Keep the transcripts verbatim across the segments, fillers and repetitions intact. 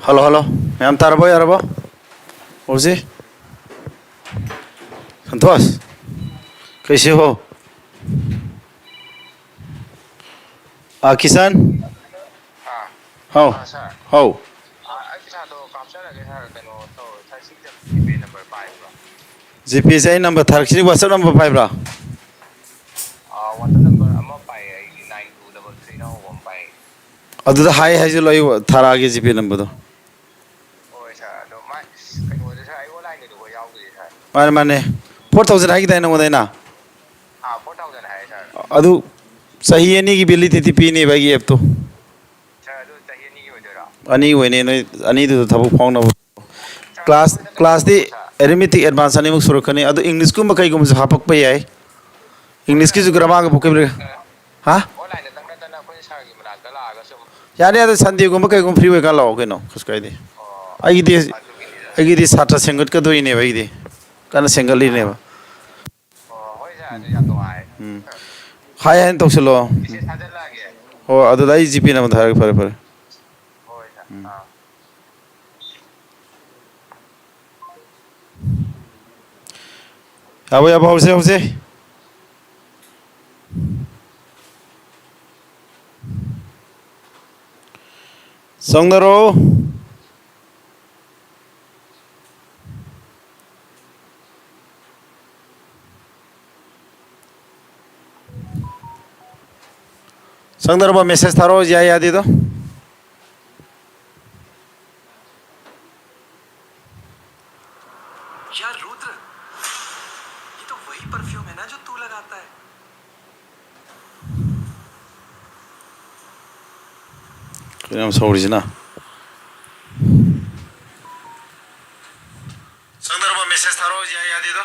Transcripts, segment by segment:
Hello, hello. ꯃꯌꯥꯝ ꯇꯥꯔꯕꯣ? ꯌꯥꯔꯕꯣ? ꯍꯧꯖꯤꯛ? ꯁꯟꯇꯣꯁ, ꯀꯩꯁꯤ ꯍꯣ? ꯑꯥ, ꯀꯤꯁꯟ? ꯑꯥ꯫ ꯍꯥꯎ꯫ ꯑꯥ, ꯁꯥꯔ꯫ ꯍꯥꯎ꯫ ꯑꯥ, ꯑꯩ ꯄꯩꯁꯥꯗꯣ ꯀꯥꯞꯆꯔꯒꯦ, ꯁꯥꯔ꯫ ꯀꯩꯅꯣ ꯇꯧꯔꯣ, ꯁꯥꯔ, ꯁꯤꯒꯤꯗ ꯖꯤꯄꯦ ꯅꯝꯕꯔ ꯄꯥꯏꯕ꯭ꯔꯣ? ꯖꯤꯄꯦꯁꯦ ꯑꯩ ꯅꯝꯕꯔ ꯊꯥꯔꯛꯁꯤꯅꯤ, WhatsApp ꯅꯝꯕꯔ ꯄꯥꯏꯕ꯭ꯔꯥ? ꯑꯥ, WhatsApp ꯅꯝꯕꯔ ꯑꯃ ꯄꯥꯏꯌꯦ ꯑꯩꯒꯤ, ꯅꯥꯏꯟ ꯇꯨ ꯗꯕꯜ ꯊ꯭ꯔꯤꯅ ꯍꯧꯕ ꯑꯃ ꯄꯥꯏꯌꯦ꯫ ꯑꯗꯨꯗ ꯍꯥꯏ ꯍꯥꯏꯖꯤꯜꯂꯣ, ꯑꯩ ꯊꯥꯔꯛꯑꯒꯦ ꯖꯤꯄꯦ ꯅꯝꯕꯔꯗꯣ꯫ ꯍꯣꯏ ꯁꯥꯔ, ꯑꯗꯣ ꯃꯥꯏ ꯀꯩꯅꯣꯗ ꯁꯥꯔ, ꯑꯩ ꯑꯣꯟꯂꯥꯏꯟꯗꯗꯤ ꯍꯣꯏ ꯌꯥꯎꯗ꯭ꯔꯤ ꯁꯥꯔ꯫ ꯃꯥꯅꯦ, ꯃꯥꯅꯦ꯫ ꯐꯣꯔ ꯊꯥꯎꯖꯟ ꯍꯥꯏꯈꯤꯗꯥꯏ ꯅꯉꯣꯟꯗ ꯑꯩꯅ? ꯑꯥ, ꯐꯣꯔ ꯊꯥꯎꯖꯟ ꯍꯥꯏꯌꯦ ꯁꯥꯔ꯫ ꯑꯗꯨ ꯆꯍꯤ ꯑꯅꯤꯒꯤ ꯚꯦꯂꯤꯗꯤꯇꯤ ꯄꯤꯅꯦꯕ ꯑꯩꯒꯤ ꯑꯦꯞꯇꯣ꯫ ꯁꯥꯔ, ꯑꯗꯨ ꯆꯍꯤ ꯑꯅꯤꯒꯤ ꯑꯣꯏꯗꯣꯏꯔꯣ? ꯑꯅꯤ ꯑꯣꯏꯅꯦ, ꯅꯣꯏ ꯑꯅꯤꯗꯨꯗ ꯊꯕꯛ ꯐꯥꯎꯅꯕ꯫ ꯁꯥꯔ, ꯀ꯭ꯂꯥꯁ, ꯑꯩꯉꯣꯟꯗ ꯀ꯭ꯂꯥꯁꯇꯤ ꯀꯩꯅꯣ, ꯁꯥꯔ꯫ ꯑꯦꯔꯤꯃꯤꯇꯤꯛ ꯑꯦꯗꯚꯥꯟꯁ ꯑꯅꯤꯃꯛ ꯁꯨꯔꯛꯀꯅꯤ꯫ ꯑꯗꯨ ꯏꯪꯂꯤꯁꯀꯨꯝꯕ ꯀꯩꯒꯨꯝꯕꯁꯨ ꯍꯥꯞꯄꯛꯄ ꯌꯥꯏ꯫ ꯏꯪꯂꯤꯁꯀꯤꯁꯨ ꯒ꯭ꯔꯥꯃꯥꯔꯒ ꯚꯣꯀꯦꯕꯨꯂꯔꯤ꯫ ꯍꯥ? ꯑꯣꯟꯂꯥꯏꯟꯗ ꯆꯪꯅꯗꯅ ꯑꯩꯈꯣꯏ ꯁꯥꯔꯒꯤ ꯃꯅꯥꯛꯇ ꯂꯥꯛꯑꯒ ꯁꯨꯝ ꯌꯥꯅꯤ, ꯑꯗꯨ ꯁꯟꯗꯦꯒꯨꯝꯕ ꯀꯩꯒꯨꯝꯕ ꯐ꯭ꯔꯤ ꯑꯣꯏꯀꯥꯟ ꯂꯥꯛꯑꯣ ꯀꯩꯅꯣ, ꯀꯩꯁꯨ ꯀꯥꯏꯗꯦ꯫ ꯑꯣ, ꯑꯩꯒꯤꯗꯤ, ꯑꯗꯨꯒꯤꯅꯤꯗ꯫ ꯑꯩꯒꯤꯗꯤ ꯁꯥꯇ꯭ꯔ ꯁꯦꯝꯒꯠꯀꯗꯣꯏꯅꯦꯕ, ꯑꯩꯒꯤꯗꯤ ꯀꯟꯅ ꯁꯦꯝꯒꯠꯂꯤꯅꯦꯕ꯫ ꯑꯣ, ꯍꯣꯏ ꯁꯥꯔ, ꯑꯗꯨ ꯌꯥꯝ ꯅꯨꯡꯉꯥꯏ꯫ ꯎꯝ꯫ ꯍꯥꯏ ꯍꯥꯏꯅ ꯇꯧꯁꯤꯜꯂꯣ꯫ ꯃꯦꯁꯦꯖ ꯊꯥꯖꯤꯜꯂꯛꯑꯒꯦ꯫ ꯍꯣꯏ, ꯑꯗꯨꯗ ꯑꯩ ꯖꯤꯄꯦ ꯅꯝꯕꯔ ꯊꯥꯔꯛꯀꯦ, ꯐꯔꯦ, ꯐꯔꯦ꯫ ꯍꯣꯏ ꯁꯥꯔ꯫ ꯎꯝ꯫ ꯑꯥ꯫ ꯌꯥꯕ, ꯌꯥꯕ, ꯍꯧꯁꯦ, ꯍꯧꯁꯦ꯫ ꯆꯪꯅꯔꯣ꯫ ꯆꯪꯗ꯭ꯔꯕ ꯃꯦꯁꯦꯖ ꯊꯥꯔꯛꯑꯣ, ꯌꯥꯏ ꯌꯥꯗꯦꯗꯣ꯫ यार रुद्र, ये तो वही परफ्यूम है ना जो तू लगाता है। ꯀꯩꯅꯣ ꯌꯥꯝ ꯁꯧꯔꯤꯁꯤꯅ? ꯆꯪꯗ꯭ꯔꯕ ꯃꯦꯁꯦꯖ ꯊꯥꯔꯛꯑꯣ, ꯌꯥꯏ ꯌꯥꯗꯦꯗꯣ꯫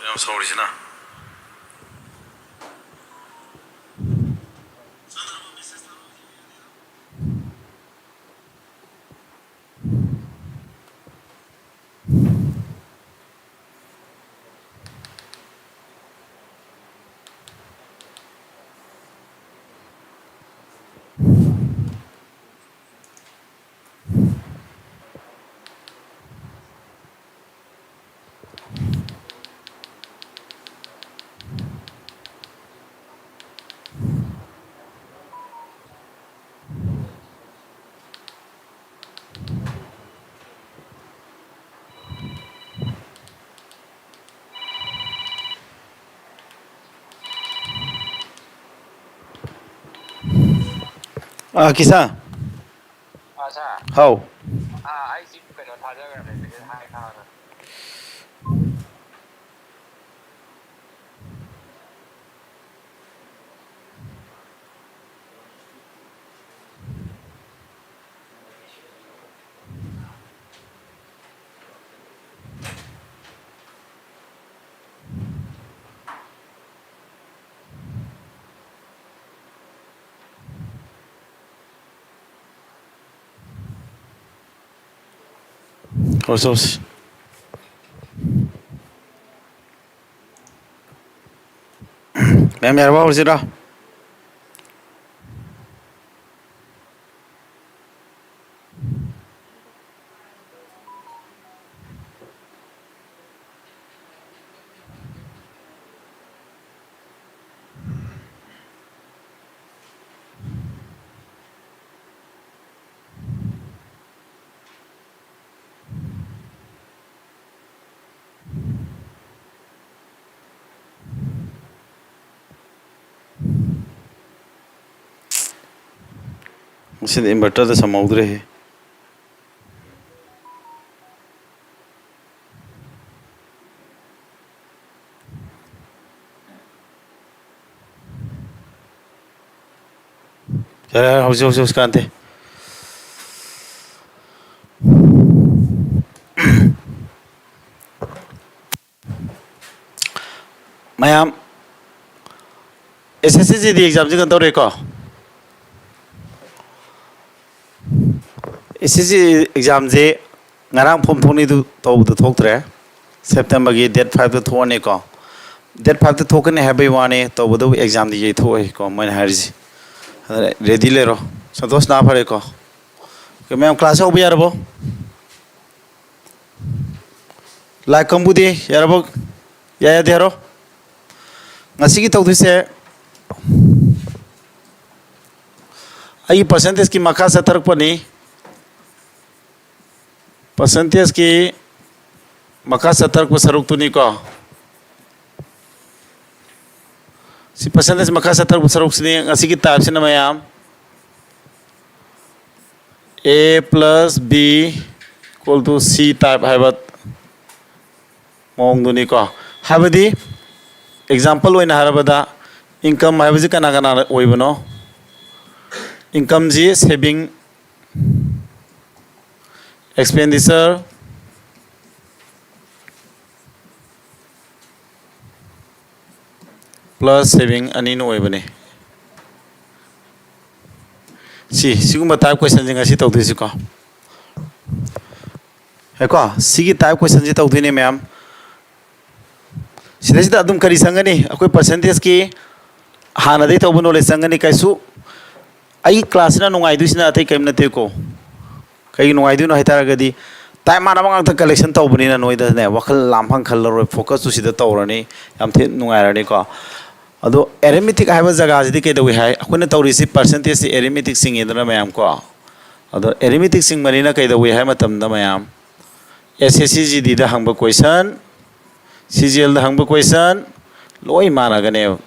ꯌꯥꯝ ꯁꯧꯔꯤꯁꯤꯅ꯫ ꯑꯥ, ꯀꯤꯁꯥꯟ꯫ ꯑꯥ, ꯁꯥꯔ꯫ ꯍꯥꯎ꯫ ꯑꯥ, ꯑꯩꯁꯤ ꯀꯩꯅꯣ ꯊꯥꯖꯈ꯭ꯔꯕꯅꯦ, ꯃꯦꯁꯦꯖ ꯍꯥꯏ ꯊꯥꯈ꯭ꯔꯕꯅꯦ꯫ ꯍꯧꯔꯁꯤ, ꯍꯧꯔꯁꯤ꯫ ꯃꯌꯥꯝ ꯌꯥꯔꯕ? ꯍꯧꯔꯁꯤꯔꯣ? ꯉꯁꯤꯗꯤ inverter ꯗ ꯁꯝꯍꯧꯗ꯭ꯔꯦꯍꯦ꯫ ꯌꯥꯔꯦ, ꯌꯥꯔꯦ, ꯍꯧꯖꯤꯛ, ꯍꯧꯖꯤꯛ, ꯍꯧꯖꯤꯛ ꯀꯥꯟꯗꯦ꯫ ꯃꯌꯥꯝ, S S C G D exam ꯁꯤ ꯀꯩꯅꯣ ꯇꯧꯔꯦꯀꯣ? S S C G D exam ꯁꯦ ꯉꯔꯥꯡ form ꯊꯣꯛꯅꯤꯗꯨ ꯇꯧꯕꯗ ꯊꯣꯛꯇ꯭ꯔꯦ꯫ September ꯒꯤ date five ꯇ ꯊꯣꯛꯑꯅꯤꯀꯣ꯫ Date five ꯇ ꯊꯣꯛꯀꯅꯤ ꯍꯥꯏꯕꯒꯤ ꯋꯥꯅꯤ, ꯇꯧꯕꯗꯕꯨ exam ꯗꯤ ꯌꯩꯊꯣꯛꯑꯣꯏꯀꯣ, ꯃꯣꯏꯅ ꯍꯥꯏꯔꯤꯁꯦ꯫ ꯑꯗꯨꯅ ready ꯂꯩꯔꯣ꯫ ꯁꯟꯇꯣꯁ, ꯅꯥ ꯐꯔꯦꯀꯣ꯫ Okay, ꯃꯌꯥꯝ, class ꯍꯧꯕ ꯌꯥꯔꯕꯣ? Light ꯀꯥꯡꯕꯨꯗꯤ ꯌꯥꯔꯕꯣ? ꯌꯥꯏ, ꯌꯥꯗꯦ ꯍꯥꯏꯔꯣ꯫ ꯉꯁꯤꯒꯤ ꯇꯧꯗꯣꯏꯁꯦ ꯑꯩꯒꯤ percentage ꯀꯤ ꯃꯈꯥ ꯆꯠꯊꯔꯛꯄꯅꯤ꯫ Percentage ꯀꯤ ꯃꯈꯥ ꯆꯠꯊꯔꯛꯄ ꯁꯔꯨꯛꯇꯨꯅꯤꯀꯣ꯫ ꯁꯤ percentage ꯃꯈꯥ ꯆꯠꯊꯔꯛꯄ ꯁꯔꯨꯛꯁꯤꯅꯤ ꯉꯁꯤꯒꯤ type ꯁꯤꯅ, ꯃꯌꯥꯝ꯫ A plus B equal to C type ꯍꯥꯏꯕ ꯃꯑꯣꯡꯗꯨꯅꯤꯀꯣ꯫ ꯍꯥꯏꯕꯗꯤ example ꯑꯣꯏꯅ ꯍꯥꯏꯔꯕꯗ income ꯍꯥꯏꯕꯁꯤ ꯀꯅꯥ ꯀꯅꯥ ꯑꯣꯏꯕꯅꯣ? Incomeꯁꯤ saving, expenditure plus saving ꯑꯅꯤꯅ ꯑꯣꯏꯕꯅꯤ꯫ ꯁꯤ ꯁꯤꯒꯨꯝꯕ type questionꯁꯦ ꯉꯁꯤ ꯇꯧꯗꯣꯏꯁꯤꯀꯣ꯫ ꯍꯥꯏꯀꯣ, ꯁꯤꯒꯤ type questionꯁꯦ ꯇꯧꯗꯣꯏꯅꯦ ꯃꯌꯥꯝ꯫ ꯁꯤꯗꯩꯁꯤꯗ ꯑꯗꯨꯝ ꯀꯔꯤ ꯆꯪꯒꯅꯤ? ꯑꯩꯈꯣꯏ percentageꯀꯤ ꯍꯥꯟꯅꯗꯒꯤ ꯇꯧꯕ knowledge ꯆꯪꯒꯅꯤ꯫ ꯀꯩꯁꯨ ꯑꯩ classꯁꯤꯅ ꯅꯨꯡꯉꯥꯏꯗꯣꯏꯁꯤꯅ ꯑꯇꯩ ꯀꯔꯤꯝ ꯅꯠꯇꯦꯀꯣ꯫ ꯀꯩꯒꯤ ꯅꯨꯡꯉꯥꯏꯗꯣꯏꯅꯣ ꯍꯥꯏ ꯇꯥꯔꯒꯗꯤ type ꯃꯥꯟꯅꯕ ꯉꯥꯛꯇ collection ꯇꯧꯕꯅꯤꯅ ꯅꯣꯏꯗꯅꯦ ꯋꯥꯈꯜ ꯂꯥꯝꯐꯝ ꯈꯜꯂꯔꯣꯏ, focusꯇꯨ ꯁꯤꯗ ꯇꯧꯔꯅꯤ, ꯌꯥꯝ ꯊꯤ ꯅꯨꯡꯉꯥꯏꯔꯅꯤꯀꯣ꯫ ꯑꯗꯣ arithmetic ꯍꯥꯏꯕ ꯖꯒꯥꯁꯤꯗꯤ ꯀꯩꯗꯧꯏ ꯍꯥꯏ? ꯑꯩꯈꯣꯏꯅ ꯇꯧꯔꯤꯁꯤ percentageꯁꯤ arithmetic ꯆꯤꯡꯉꯤꯗꯅ ꯃꯌꯥꯝ ꯀꯣ꯫ ꯑꯗꯣ arithmetic ꯆꯤꯡꯕꯅꯤꯅ ꯀꯩꯗꯧꯏ ꯍꯥꯏ ꯃꯇꯝꯗ ꯃꯌꯥꯝ, S S C G Dꯗ ꯍꯪꯕ question, C G Lꯗ ꯍꯪꯕ question ꯂꯣꯏ ꯃꯥꯟꯅꯒꯅꯦꯕ꯫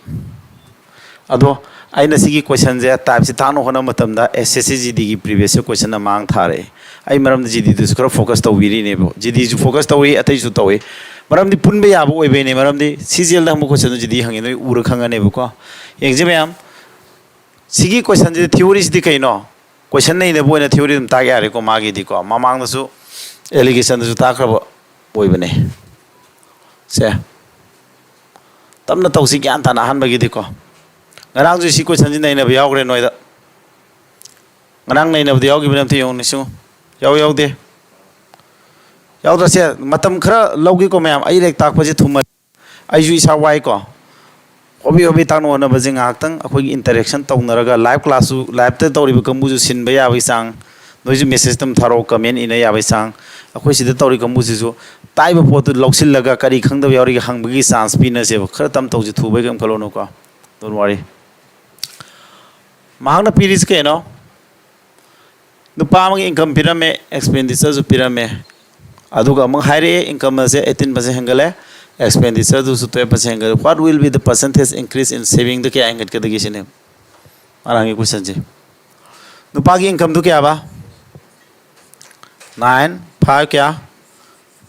ꯑꯗꯣ ꯑꯩꯅ ꯁꯤꯒꯤ questionꯁꯦ typeꯁꯦ ꯇꯥꯛꯅ ꯍꯣꯠꯅꯕ ꯃꯇꯝꯗ S S C G Dꯒꯤ previous year questionꯅ ꯃꯥꯡ ꯊꯥꯔꯛꯑꯦ꯫ ꯑꯩ ꯃꯔꯝꯗꯤ G Dꯗꯁꯨ ꯈꯔ focus ꯇꯧꯕꯤꯔꯤꯅꯦꯕ꯫ G Dꯁꯨ focus ꯇꯧꯏ, ꯑꯇꯩꯁꯨ ꯇꯧꯏ꯫ ꯃꯔꯝꯗꯤ ꯄꯨꯟꯕ ꯌꯥꯕ ꯑꯣꯏꯕꯩꯅꯦ꯫ ꯃꯔꯝꯗꯤ C G Lꯗ ꯍꯪꯕ questionꯗꯨ G D ꯍꯪꯉꯤ, ꯅꯣꯏ ꯎꯔ ꯈꯪꯉꯅꯦꯕꯀꯣ꯫ ꯌꯦꯡꯁꯤ ꯃꯌꯥꯝ, ꯁꯤꯒꯤ questionꯁꯤꯗ theoryꯁꯤꯗꯤ ꯀꯩꯅꯣ? Question ꯅꯩꯅꯕ ꯑꯣꯏꯅ theory ꯑꯗꯨꯝ ꯇꯥꯛ ꯌꯥꯔꯦꯀꯣ꯫ ꯃꯥꯒꯤꯗꯤꯀꯣ ꯃꯃꯥꯡꯗꯁꯨ allegationꯗꯁꯨ ꯇꯥꯛꯈ꯭ꯔꯕ ꯑꯣꯏꯕꯅꯦ꯫ ꯁꯦ, ꯇꯞꯅ ꯇꯧꯁꯤ, ꯒ꯭ꯌꯥꯟ ꯇꯥꯅ꯫ ꯑꯍꯥꯟꯕꯒꯤꯗꯤꯀꯣ, ꯉꯔꯥꯡꯁꯨ ꯁꯤ questionꯁꯤ ꯅꯩꯅꯕ ꯌꯥꯎꯈ꯭ꯔꯦ ꯅꯣꯏꯗ꯫ ꯉꯔꯥꯡ ꯅꯩꯅꯕꯗ ꯌꯥꯎꯈꯤꯕꯅꯦ, ꯑꯝꯇ ꯌꯦꯡꯉꯨ, ꯅꯤꯡꯁꯤꯡꯉꯨ꯫ ꯌꯥꯎ ꯌꯥꯎꯗꯦ? ꯌꯥꯎꯗ꯭ꯔꯁꯦ, ꯃꯇꯝ ꯈꯔ ꯂꯧꯒꯦꯀꯣ ꯃꯌꯥꯝ꯫ ꯑꯩ ꯂꯥꯏꯔꯤꯛ ꯇꯥꯛꯄꯁꯦ ꯊꯨꯃꯟ-, ꯑꯩꯁꯨ ꯏꯁꯥ ꯋꯥꯏꯀꯣ꯫ Hobby hobby ꯇꯥꯛꯅ ꯍꯣꯠꯅꯕꯁꯦ ꯉꯥꯏꯍꯥꯛꯇꯪ ꯑꯩꯈꯣꯏꯒꯤ interaction ꯇꯧꯅꯔꯒ live classꯁꯨ, liveꯇ ꯇꯧꯔꯤꯕ ꯀꯥꯡꯕꯨꯁꯨ ꯁꯤꯟꯕ ꯌꯥꯕꯒꯤ ꯆꯥꯡ, ꯅꯣꯏꯁꯨ message ꯑꯗꯨꯝ ꯊꯥꯔꯛꯑꯣ, comment ꯏꯅ ꯌꯥꯕꯒꯤ ꯆꯥꯡ꯫ ꯑꯩꯈꯣꯏ ꯁꯤꯗ ꯇꯧꯔꯤ ꯀꯥꯡꯕꯨꯁꯤꯁꯨ ꯇꯥꯛꯏꯕ ꯄꯣꯠꯇꯨ ꯂꯧꯁꯤꯜꯂꯒ ꯀꯔꯤ ꯈꯪꯗꯕ ꯌꯥꯎꯔꯤꯒꯦ ꯍꯪꯕꯒꯤ chance ꯄꯤꯅꯁꯦꯕ꯫ ꯈꯔ ꯇꯞꯅ ꯇꯧꯁꯤ, ꯊꯨꯕꯩ ꯀꯩꯝ ꯈꯜꯂꯨꯅꯨꯀꯣ꯫ Don't worry꯫ ꯃꯍꯥꯛꯅ ꯄꯤꯔꯤꯁꯤ ꯀꯩꯅꯣ? ꯅꯨꯄꯥ ꯑꯃꯒꯤ income ꯄꯤꯔꯝꯃꯦ, expenditureꯁꯨ ꯄꯤꯔꯝꯃꯦ, ꯑꯗꯨꯒ ꯑꯃꯨꯛ ꯍꯥꯏꯔꯛꯑꯦ, income ꯑꯁꯦ eighteen percent ꯍꯦꯟꯒꯠꯂꯦ, expenditureꯗꯨꯁꯨ twelve percent ꯍꯦꯟꯒꯠꯂꯦ꯫ What will be the percentage increase in savingꯗ ꯀꯌꯥ ꯍꯦꯟꯒꯠꯀꯗꯒꯦ ꯁꯤꯅꯦ ꯃꯥꯅ ꯍꯪꯉꯤ questionꯁꯦ꯫ ꯅꯨꯄꯥꯒꯤ incomeꯗꯨ ꯀꯌꯥꯕ? Nine five ꯀꯌꯥ?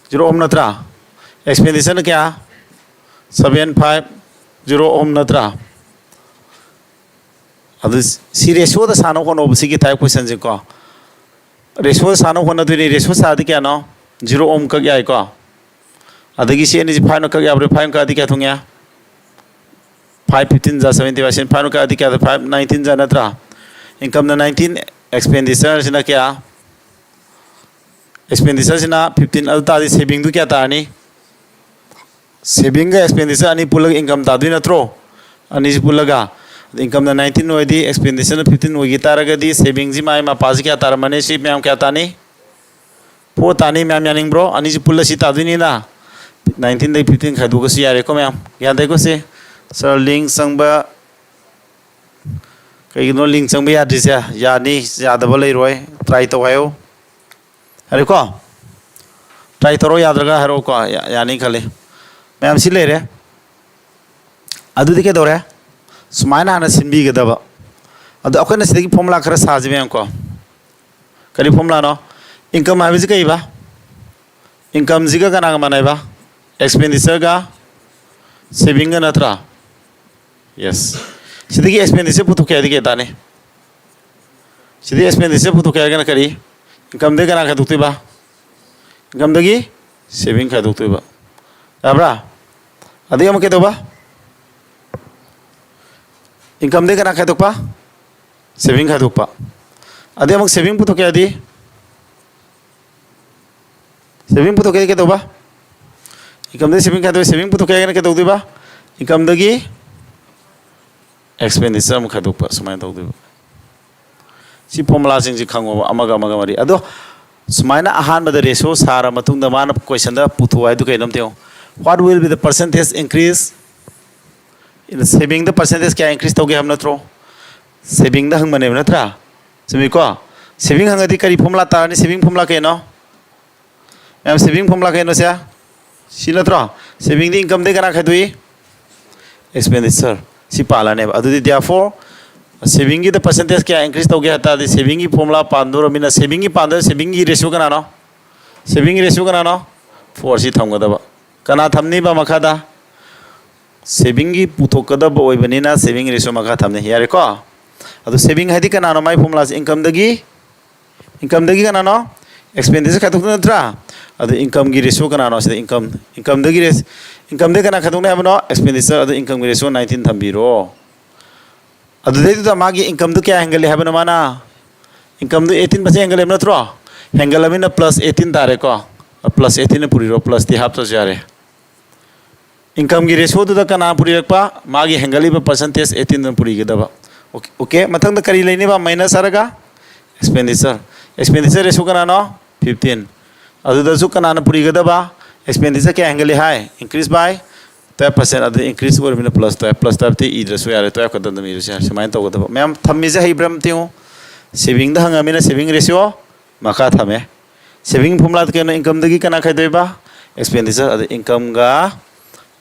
Zero ꯑꯍꯨꯝ ꯅꯠꯇ꯭ꯔꯥ? Expenditure ꯅ ꯀꯌꯥ? Seven five zero ꯑꯍꯨꯝ ꯅꯠꯇ꯭ꯔꯥ? ꯑꯗꯨ ꯁꯤ ratio ꯗ ꯁꯥꯟꯅ ꯍꯣꯠꯅꯧꯕ, ꯁꯤꯒꯤ type question ꯁꯦ ꯀꯣ꯫ Ratio ꯗ ꯁꯥꯟꯅ ꯍꯣꯠꯅꯗꯣꯏꯅꯤ꯫ Ratio ꯁꯥꯔꯗꯤ ꯀꯌꯥꯅꯣ? Zero ꯑꯍꯨꯝ ꯀꯛ ꯌꯥꯏꯀꯣ꯫ ꯑꯗꯒꯤ ꯁꯤ ꯑꯅꯤꯁꯤ five ꯅ ꯀꯛ ꯌꯥꯕ꯭ꯔꯥ? Five ꯅ ꯀꯛꯑꯗꯤ ꯀꯌꯥ ꯊꯨꯡꯉꯦ? Five fifteen ꯖꯥ seventy five, ꯁꯤ five ꯅ ꯀꯛꯑꯗꯤ ꯀꯌꯥ? Five nineteen ꯖꯥ ꯅꯠꯇ꯭ꯔꯥ? Income ꯅ nineteen, expenditure ꯁꯤꯅ ꯀꯌꯥ? Expenditure ꯁꯤꯅ fifteen꯫ ꯑꯗꯨ ꯇꯥꯔꯗꯤ saving ꯗꯨ ꯀꯌꯥ ꯇꯥꯔꯅꯤ? Saving ꯒ expenditure ꯑꯅꯤ ꯄꯨꯜꯂꯒ income ꯇꯥꯗꯣꯏ ꯅꯠꯇ꯭ꯔꯣ? ꯑꯅꯤꯁꯤ ꯄꯨꯜꯂꯒ꯫ Income ꯅ nineteen ꯑꯣꯏꯔꯗꯤ, expenditure ꯅ fifteen ꯑꯣꯏꯈꯤ ꯇꯥꯔꯒꯗꯤ, saving ꯁꯤ ꯃꯥꯏ ꯃꯄꯥꯁꯤ ꯀꯌꯥ ꯇꯥꯔꯝꯃꯅꯤ? ꯁꯤ ꯃꯌꯥꯝ ꯀꯌꯥ ꯇꯥꯅꯤ? Four ꯇꯥꯅꯤ꯫ ꯃꯌꯥꯝ ꯌꯥꯅꯤꯡꯕ꯭ꯔꯣ? ꯑꯅꯤꯁꯤ ꯄꯨꯜꯂ ꯁꯤ ꯇꯥꯗꯣꯏꯅꯤꯅ꯫ Nineteen ꯗꯒꯤ fifteen ꯈꯥꯏꯗꯣꯛꯑꯒꯁꯨ ꯌꯥꯔꯦꯀꯣ ꯃꯌꯥꯝ? ꯌꯥꯗꯦꯀꯣ ꯁꯤ? Sir, link ꯆꯪꯕ, ꯀꯩꯒꯤꯅꯣ link ꯆꯪꯕ ꯌꯥꯗ꯭ꯔꯤꯁꯦ? ꯌꯥꯅꯤ, ꯌꯥꯗꯕ ꯂꯩꯔꯣꯏ꯫ Try ꯇꯧ ꯍꯥꯏꯌꯣ꯫ ꯌꯥꯔꯦꯀꯣ? Try ꯇꯧꯔꯣ, ꯌꯥꯗ꯭ꯔꯒ ꯍꯥꯏꯔꯛꯑꯣꯀꯣ꯫ ꯌꯥ-, ꯌꯥꯅꯤ ꯈꯜꯂꯤ꯫ ꯃꯌꯥꯝ ꯁꯤ ꯂꯩꯔꯦ꯫ ꯑꯗꯨꯗꯤ ꯀꯩꯗꯧꯔꯦ? ꯁꯨꯃꯥꯏꯅ ꯍꯥꯟꯅ ꯁꯤꯟꯕꯤꯒꯗꯕ꯫ ꯑꯗꯣ ꯑꯩꯈꯣꯏꯅ ꯁꯤꯗꯒꯤ formula ꯈꯔ ꯁꯥꯁꯤ ꯃꯌꯥꯝ ꯀꯣ꯫ ꯀꯔꯤ formula ꯅꯣ? Income ꯍꯥꯏꯕꯁꯤ ꯀꯩꯕ? Income ꯁꯤꯒ ꯀꯅꯥꯒ ꯃꯥꯟꯅꯩꯕ? Expenditure ꯒ saving ꯒ ꯅꯠꯇ꯭ꯔꯥ? Yes꯫ ꯁꯤꯗꯒꯤ expenditure ꯄꯨꯊꯣꯛꯀꯦ ꯍꯥꯏꯗꯤ ꯀꯩ ꯇꯥꯅꯤ? ꯁꯤꯗꯒꯤ expenditure ꯄꯨꯊꯣꯛꯀꯦ ꯍꯥꯏꯔꯒꯅ ꯀꯔꯤ? Income ꯗꯒꯤ ꯀꯅꯥ ꯈꯥꯏꯗꯣꯛꯇꯣꯏꯕ? Income ꯗꯒꯤ saving ꯈꯥꯏꯗꯣꯛꯇꯣꯏꯕ꯫ ꯌꯥꯕ꯭ꯔꯥ? ꯑꯗꯒꯤ ꯑꯃꯨꯛ ꯀꯩꯗꯧꯕ? Income ꯗꯒꯤ ꯀꯅꯥ ꯈꯥꯏꯗꯣꯛꯄ? Saving ꯈꯥꯏꯗꯣꯛꯄ꯫ ꯑꯗꯩ ꯑꯃꯨꯛ saving ꯄꯨꯊꯣꯛꯀꯦ ꯍꯥꯏꯗꯤ? Saving ꯄꯨꯊꯣꯛꯀꯦ ꯍꯥꯏꯗꯤ ꯀꯩꯗꯧꯕ? Income ꯗꯒꯤ saving ꯈꯥꯏꯗꯣꯛꯑꯦ, saving ꯄꯨꯊꯣꯛꯀꯦ ꯍꯥꯏꯔꯒꯅ ꯀꯩꯗꯧꯗꯣꯏꯕ? Income ꯗꯒꯤ expenditure ꯑꯃꯨꯛ ꯈꯥꯏꯗꯣꯛꯄ, ꯁꯨꯃꯥꯏꯅ ꯇꯧꯗꯣꯏꯕ꯫ ꯁꯤ formula ꯁꯤꯡꯁꯤ ꯈꯪꯉꯣꯕ, ꯑꯃꯒ ꯑꯃꯒ ꯃꯔꯤ꯫ ꯑꯗꯣ ꯁꯨꯃꯥꯏꯅ ꯑꯍꯥꯟꯕꯗ ratio ꯁꯥꯔ ꯃꯇꯨꯡꯗ ꯃꯥꯅ question ꯗ ꯄꯨꯊꯣꯛꯑꯣ ꯍꯥꯏꯗꯨ ꯀꯩꯅꯣ ꯑꯝꯇ ꯌꯦꯡꯉꯣ꯫ What will be the percentage increase? Saving the percentage ꯀꯌꯥ increase ꯇꯧꯒꯦ ꯍꯥꯏꯕ ꯅꯠꯇ꯭ꯔꯣ? Saving ꯗ ꯍꯪꯕꯅꯦꯕ ꯅꯠꯇ꯭ꯔꯥ? ꯆꯨꯝꯃꯤꯀꯣ? Saving ꯍꯪꯉꯗꯤ ꯀꯔꯤ formula ꯇꯥꯔꯅꯤ? Saving formula ꯀꯩꯅꯣ? ꯃꯌꯥꯝ, saving formula ꯀꯩꯅꯣ ꯁꯦ? ꯁꯤ ꯅꯠꯇ꯭ꯔꯣ? Saving ꯗꯤ income ꯗꯩ ꯀꯅꯥ ꯈꯥꯏꯗꯣꯛꯏ? Expenditure꯫ ꯁꯤ ꯄꯥꯜꯂꯅꯦꯕ꯫ ꯑꯗꯨꯗꯤ therefore ꯁꯦꯚꯤꯡꯒꯤꯗ ꯄꯥꯔꯁꯦꯟꯇꯦꯖ ꯀꯌꯥ ꯏꯟꯀ꯭ꯔꯤꯁ ꯇꯧꯒꯦ ꯍꯥꯏ ꯇꯥꯔꯗꯤ, ꯁꯦꯚꯤꯡꯒꯤ ꯐꯣꯔꯃꯨꯂꯥ ꯄꯥꯟꯗꯣꯔꯃꯤꯅ, ꯁꯦꯚꯤꯡꯒꯤ ꯄꯥꯟꯗꯣꯏ, ꯁꯦꯚꯤꯡꯒꯤ ꯔꯦꯁꯤꯌꯣ ꯀꯅꯥꯅꯣ? ꯁꯦꯚꯤꯡꯒꯤ ꯔꯦꯁꯤꯌꯣ ꯀꯅꯥꯅꯣ? For C ꯊꯝꯒꯗꯕ꯫ ꯀꯅꯥ ꯊꯝꯅꯤꯕ ꯃꯈꯥꯗ? ꯁꯦꯚꯤꯡꯒꯤ ꯄꯨꯊꯣꯛꯀꯗꯕ ꯑꯣꯏꯕꯅꯤꯅ ꯁꯦꯚꯤꯡ ꯔꯦꯁꯤꯌꯣ ꯃꯈꯥ ꯊꯝꯅꯤ꯫ ꯌꯥꯔꯦꯀꯣ? ꯑꯗꯨ ꯁꯦꯚꯤꯡ ꯍꯥꯏꯗꯤ ꯀꯅꯥꯅꯣ? ꯃꯥꯏ ꯐꯣꯔꯃꯨꯂꯥꯁꯦ ꯏꯟꯀꯝꯗꯒꯤ, ꯏꯟꯀꯝꯗꯒꯤ ꯀꯅꯥꯅꯣ? ꯑꯦꯛꯁꯄꯦꯟꯗꯤꯆꯔ ꯈꯥꯏꯗꯣꯛꯇꯣꯏ ꯅꯠꯇ꯭ꯔꯥ? ꯑꯗꯨ ꯏꯟꯀꯝꯒꯤ ꯔꯦꯁꯤꯌꯣ ꯀꯅꯥꯅꯣ? ꯁꯤꯗ ꯏꯟꯀꯝ, ꯏꯟꯀꯝꯗꯒꯤ ꯔꯦꯁ, ꯏꯟꯀꯝꯗꯒꯤ ꯀꯅꯥ ꯈꯥꯏꯗꯣꯛꯅꯤ ꯍꯥꯏꯕꯅꯣ? ꯑꯦꯛꯁꯄꯦꯟꯗꯤꯆꯔ꯫ ꯑꯗꯨ ꯏꯟꯀꯝꯒꯤ ꯔꯦꯁꯤꯌꯣ ꯅꯥꯏꯟꯇꯤꯟ ꯊꯝꯕꯤꯔꯣ꯫ ꯑꯗꯨꯗꯩꯗꯨꯗ ꯃꯥꯒꯤ ꯏꯟꯀꯝꯗꯨ ꯀꯌꯥ ꯍꯦꯟꯒꯠꯂꯦ ꯍꯥꯏꯕꯅꯣ ꯃꯥꯅ? ꯏꯟꯀꯝꯗꯨ ꯑꯩꯠꯇꯤꯟ ꯄꯥꯔꯁꯦꯟ ꯍꯦꯟꯒꯠꯂꯦꯕ ꯅꯠꯇ꯭ꯔꯣ? ꯍꯦꯟꯒꯠꯂꯕꯅꯤꯅ ꯄ꯭ꯂꯁ ꯑꯩꯠꯇꯤꯟ ꯇꯥꯔꯦꯀꯣ꯫ ꯄ꯭ꯂꯁ ꯑꯩꯠꯇꯤꯟꯅ ꯄꯨꯔꯤꯔꯣ, ꯄ꯭ꯂꯁꯇꯤ ꯍꯥꯞꯇ꯭ꯔꯁꯨ ꯌꯥꯔꯦ꯫ ꯏꯟꯀꯝꯒꯤ ꯔꯦꯁꯤꯌꯣꯗꯨꯗ ꯀꯅꯥ ꯄꯨꯔꯤꯔꯛꯄ? ꯃꯥꯒꯤ ꯍꯦꯟꯒꯠꯂꯤꯕ ꯄꯥꯔꯁꯦꯟꯇꯦꯖ ꯑꯩꯠꯇꯤꯟꯗꯨꯅ ꯄꯨꯔꯤꯒꯗꯕ꯫ ꯑꯣꯀꯦ, ꯑꯣꯀꯦ, ꯃꯊꯪꯗ ꯀꯔꯤ ꯂꯩꯅꯤꯕ? ꯃꯥꯏꯅꯁ ꯍꯥꯏꯔꯒ ꯑꯦꯛꯁꯄꯦꯟꯗꯤꯆꯔ꯫ ꯑꯦꯛꯁꯄꯦꯟꯗꯤꯆꯔ ꯔꯦꯁꯤꯌꯣ ꯀꯅꯥꯅꯣ? ꯐꯤꯐꯇꯤꯟ꯫ ꯑꯗꯨꯗꯁꯨ ꯀꯅꯥꯅ ꯄꯨꯔꯤꯒꯗꯕ? ꯑꯦꯛꯁꯄꯦꯟꯗꯤꯆꯔ ꯀꯌꯥ ꯍꯦꯟꯒꯠꯂꯤ ꯍꯥꯏ? ꯏꯟꯀ꯭ꯔꯤꯁ ꯕꯥꯏ ꯇꯨꯌꯦꯜꯞ ꯄꯥꯔꯁꯦꯟ꯫ ꯑꯗꯨ ꯏꯟꯀ꯭ꯔꯤꯁ ꯑꯣꯏꯔꯕꯅꯤꯅ ꯄ꯭ꯂꯁ ꯇꯨꯌꯦꯜꯞ, ꯄ꯭ꯂꯁ ꯇꯨꯌꯦꯜꯞꯇꯤ ꯏꯗ꯭ꯔꯁꯨ ꯌꯥꯔꯦ, ꯇꯨꯌꯦꯜꯞ ꯈꯛꯇ ꯑꯗꯨꯝ ꯏꯔꯁꯨ ꯌꯥꯔꯦ꯫ ꯁꯨꯃꯥꯏꯅ ꯇꯧꯒꯗꯕ꯫ ꯃꯌꯥꯝ ꯊꯝꯃꯤꯁꯦ ꯍꯩꯕ꯭ꯔꯥ ꯑꯝꯇ ꯌꯦꯡꯉꯨ꯫ ꯁꯦꯚꯤꯡꯗ ꯍꯪꯉꯃꯤꯅ ꯁꯦꯚꯤꯡ ꯔꯦꯁꯤꯌꯣ ꯃꯈꯥ ꯊꯝꯃꯦ꯫ ꯁꯦꯚꯤꯡ ꯐꯣꯔꯃꯨꯂꯥꯗ ꯀꯩꯅꯣ? ꯏꯟꯀꯝꯗꯒꯤ ꯀꯅꯥ ꯈꯥꯏꯗꯣꯛꯏꯕ? ꯑꯦꯛꯁꯄꯦꯟꯗꯤꯆꯔ꯫ ꯑꯗꯨ ꯏꯟꯀꯝꯒ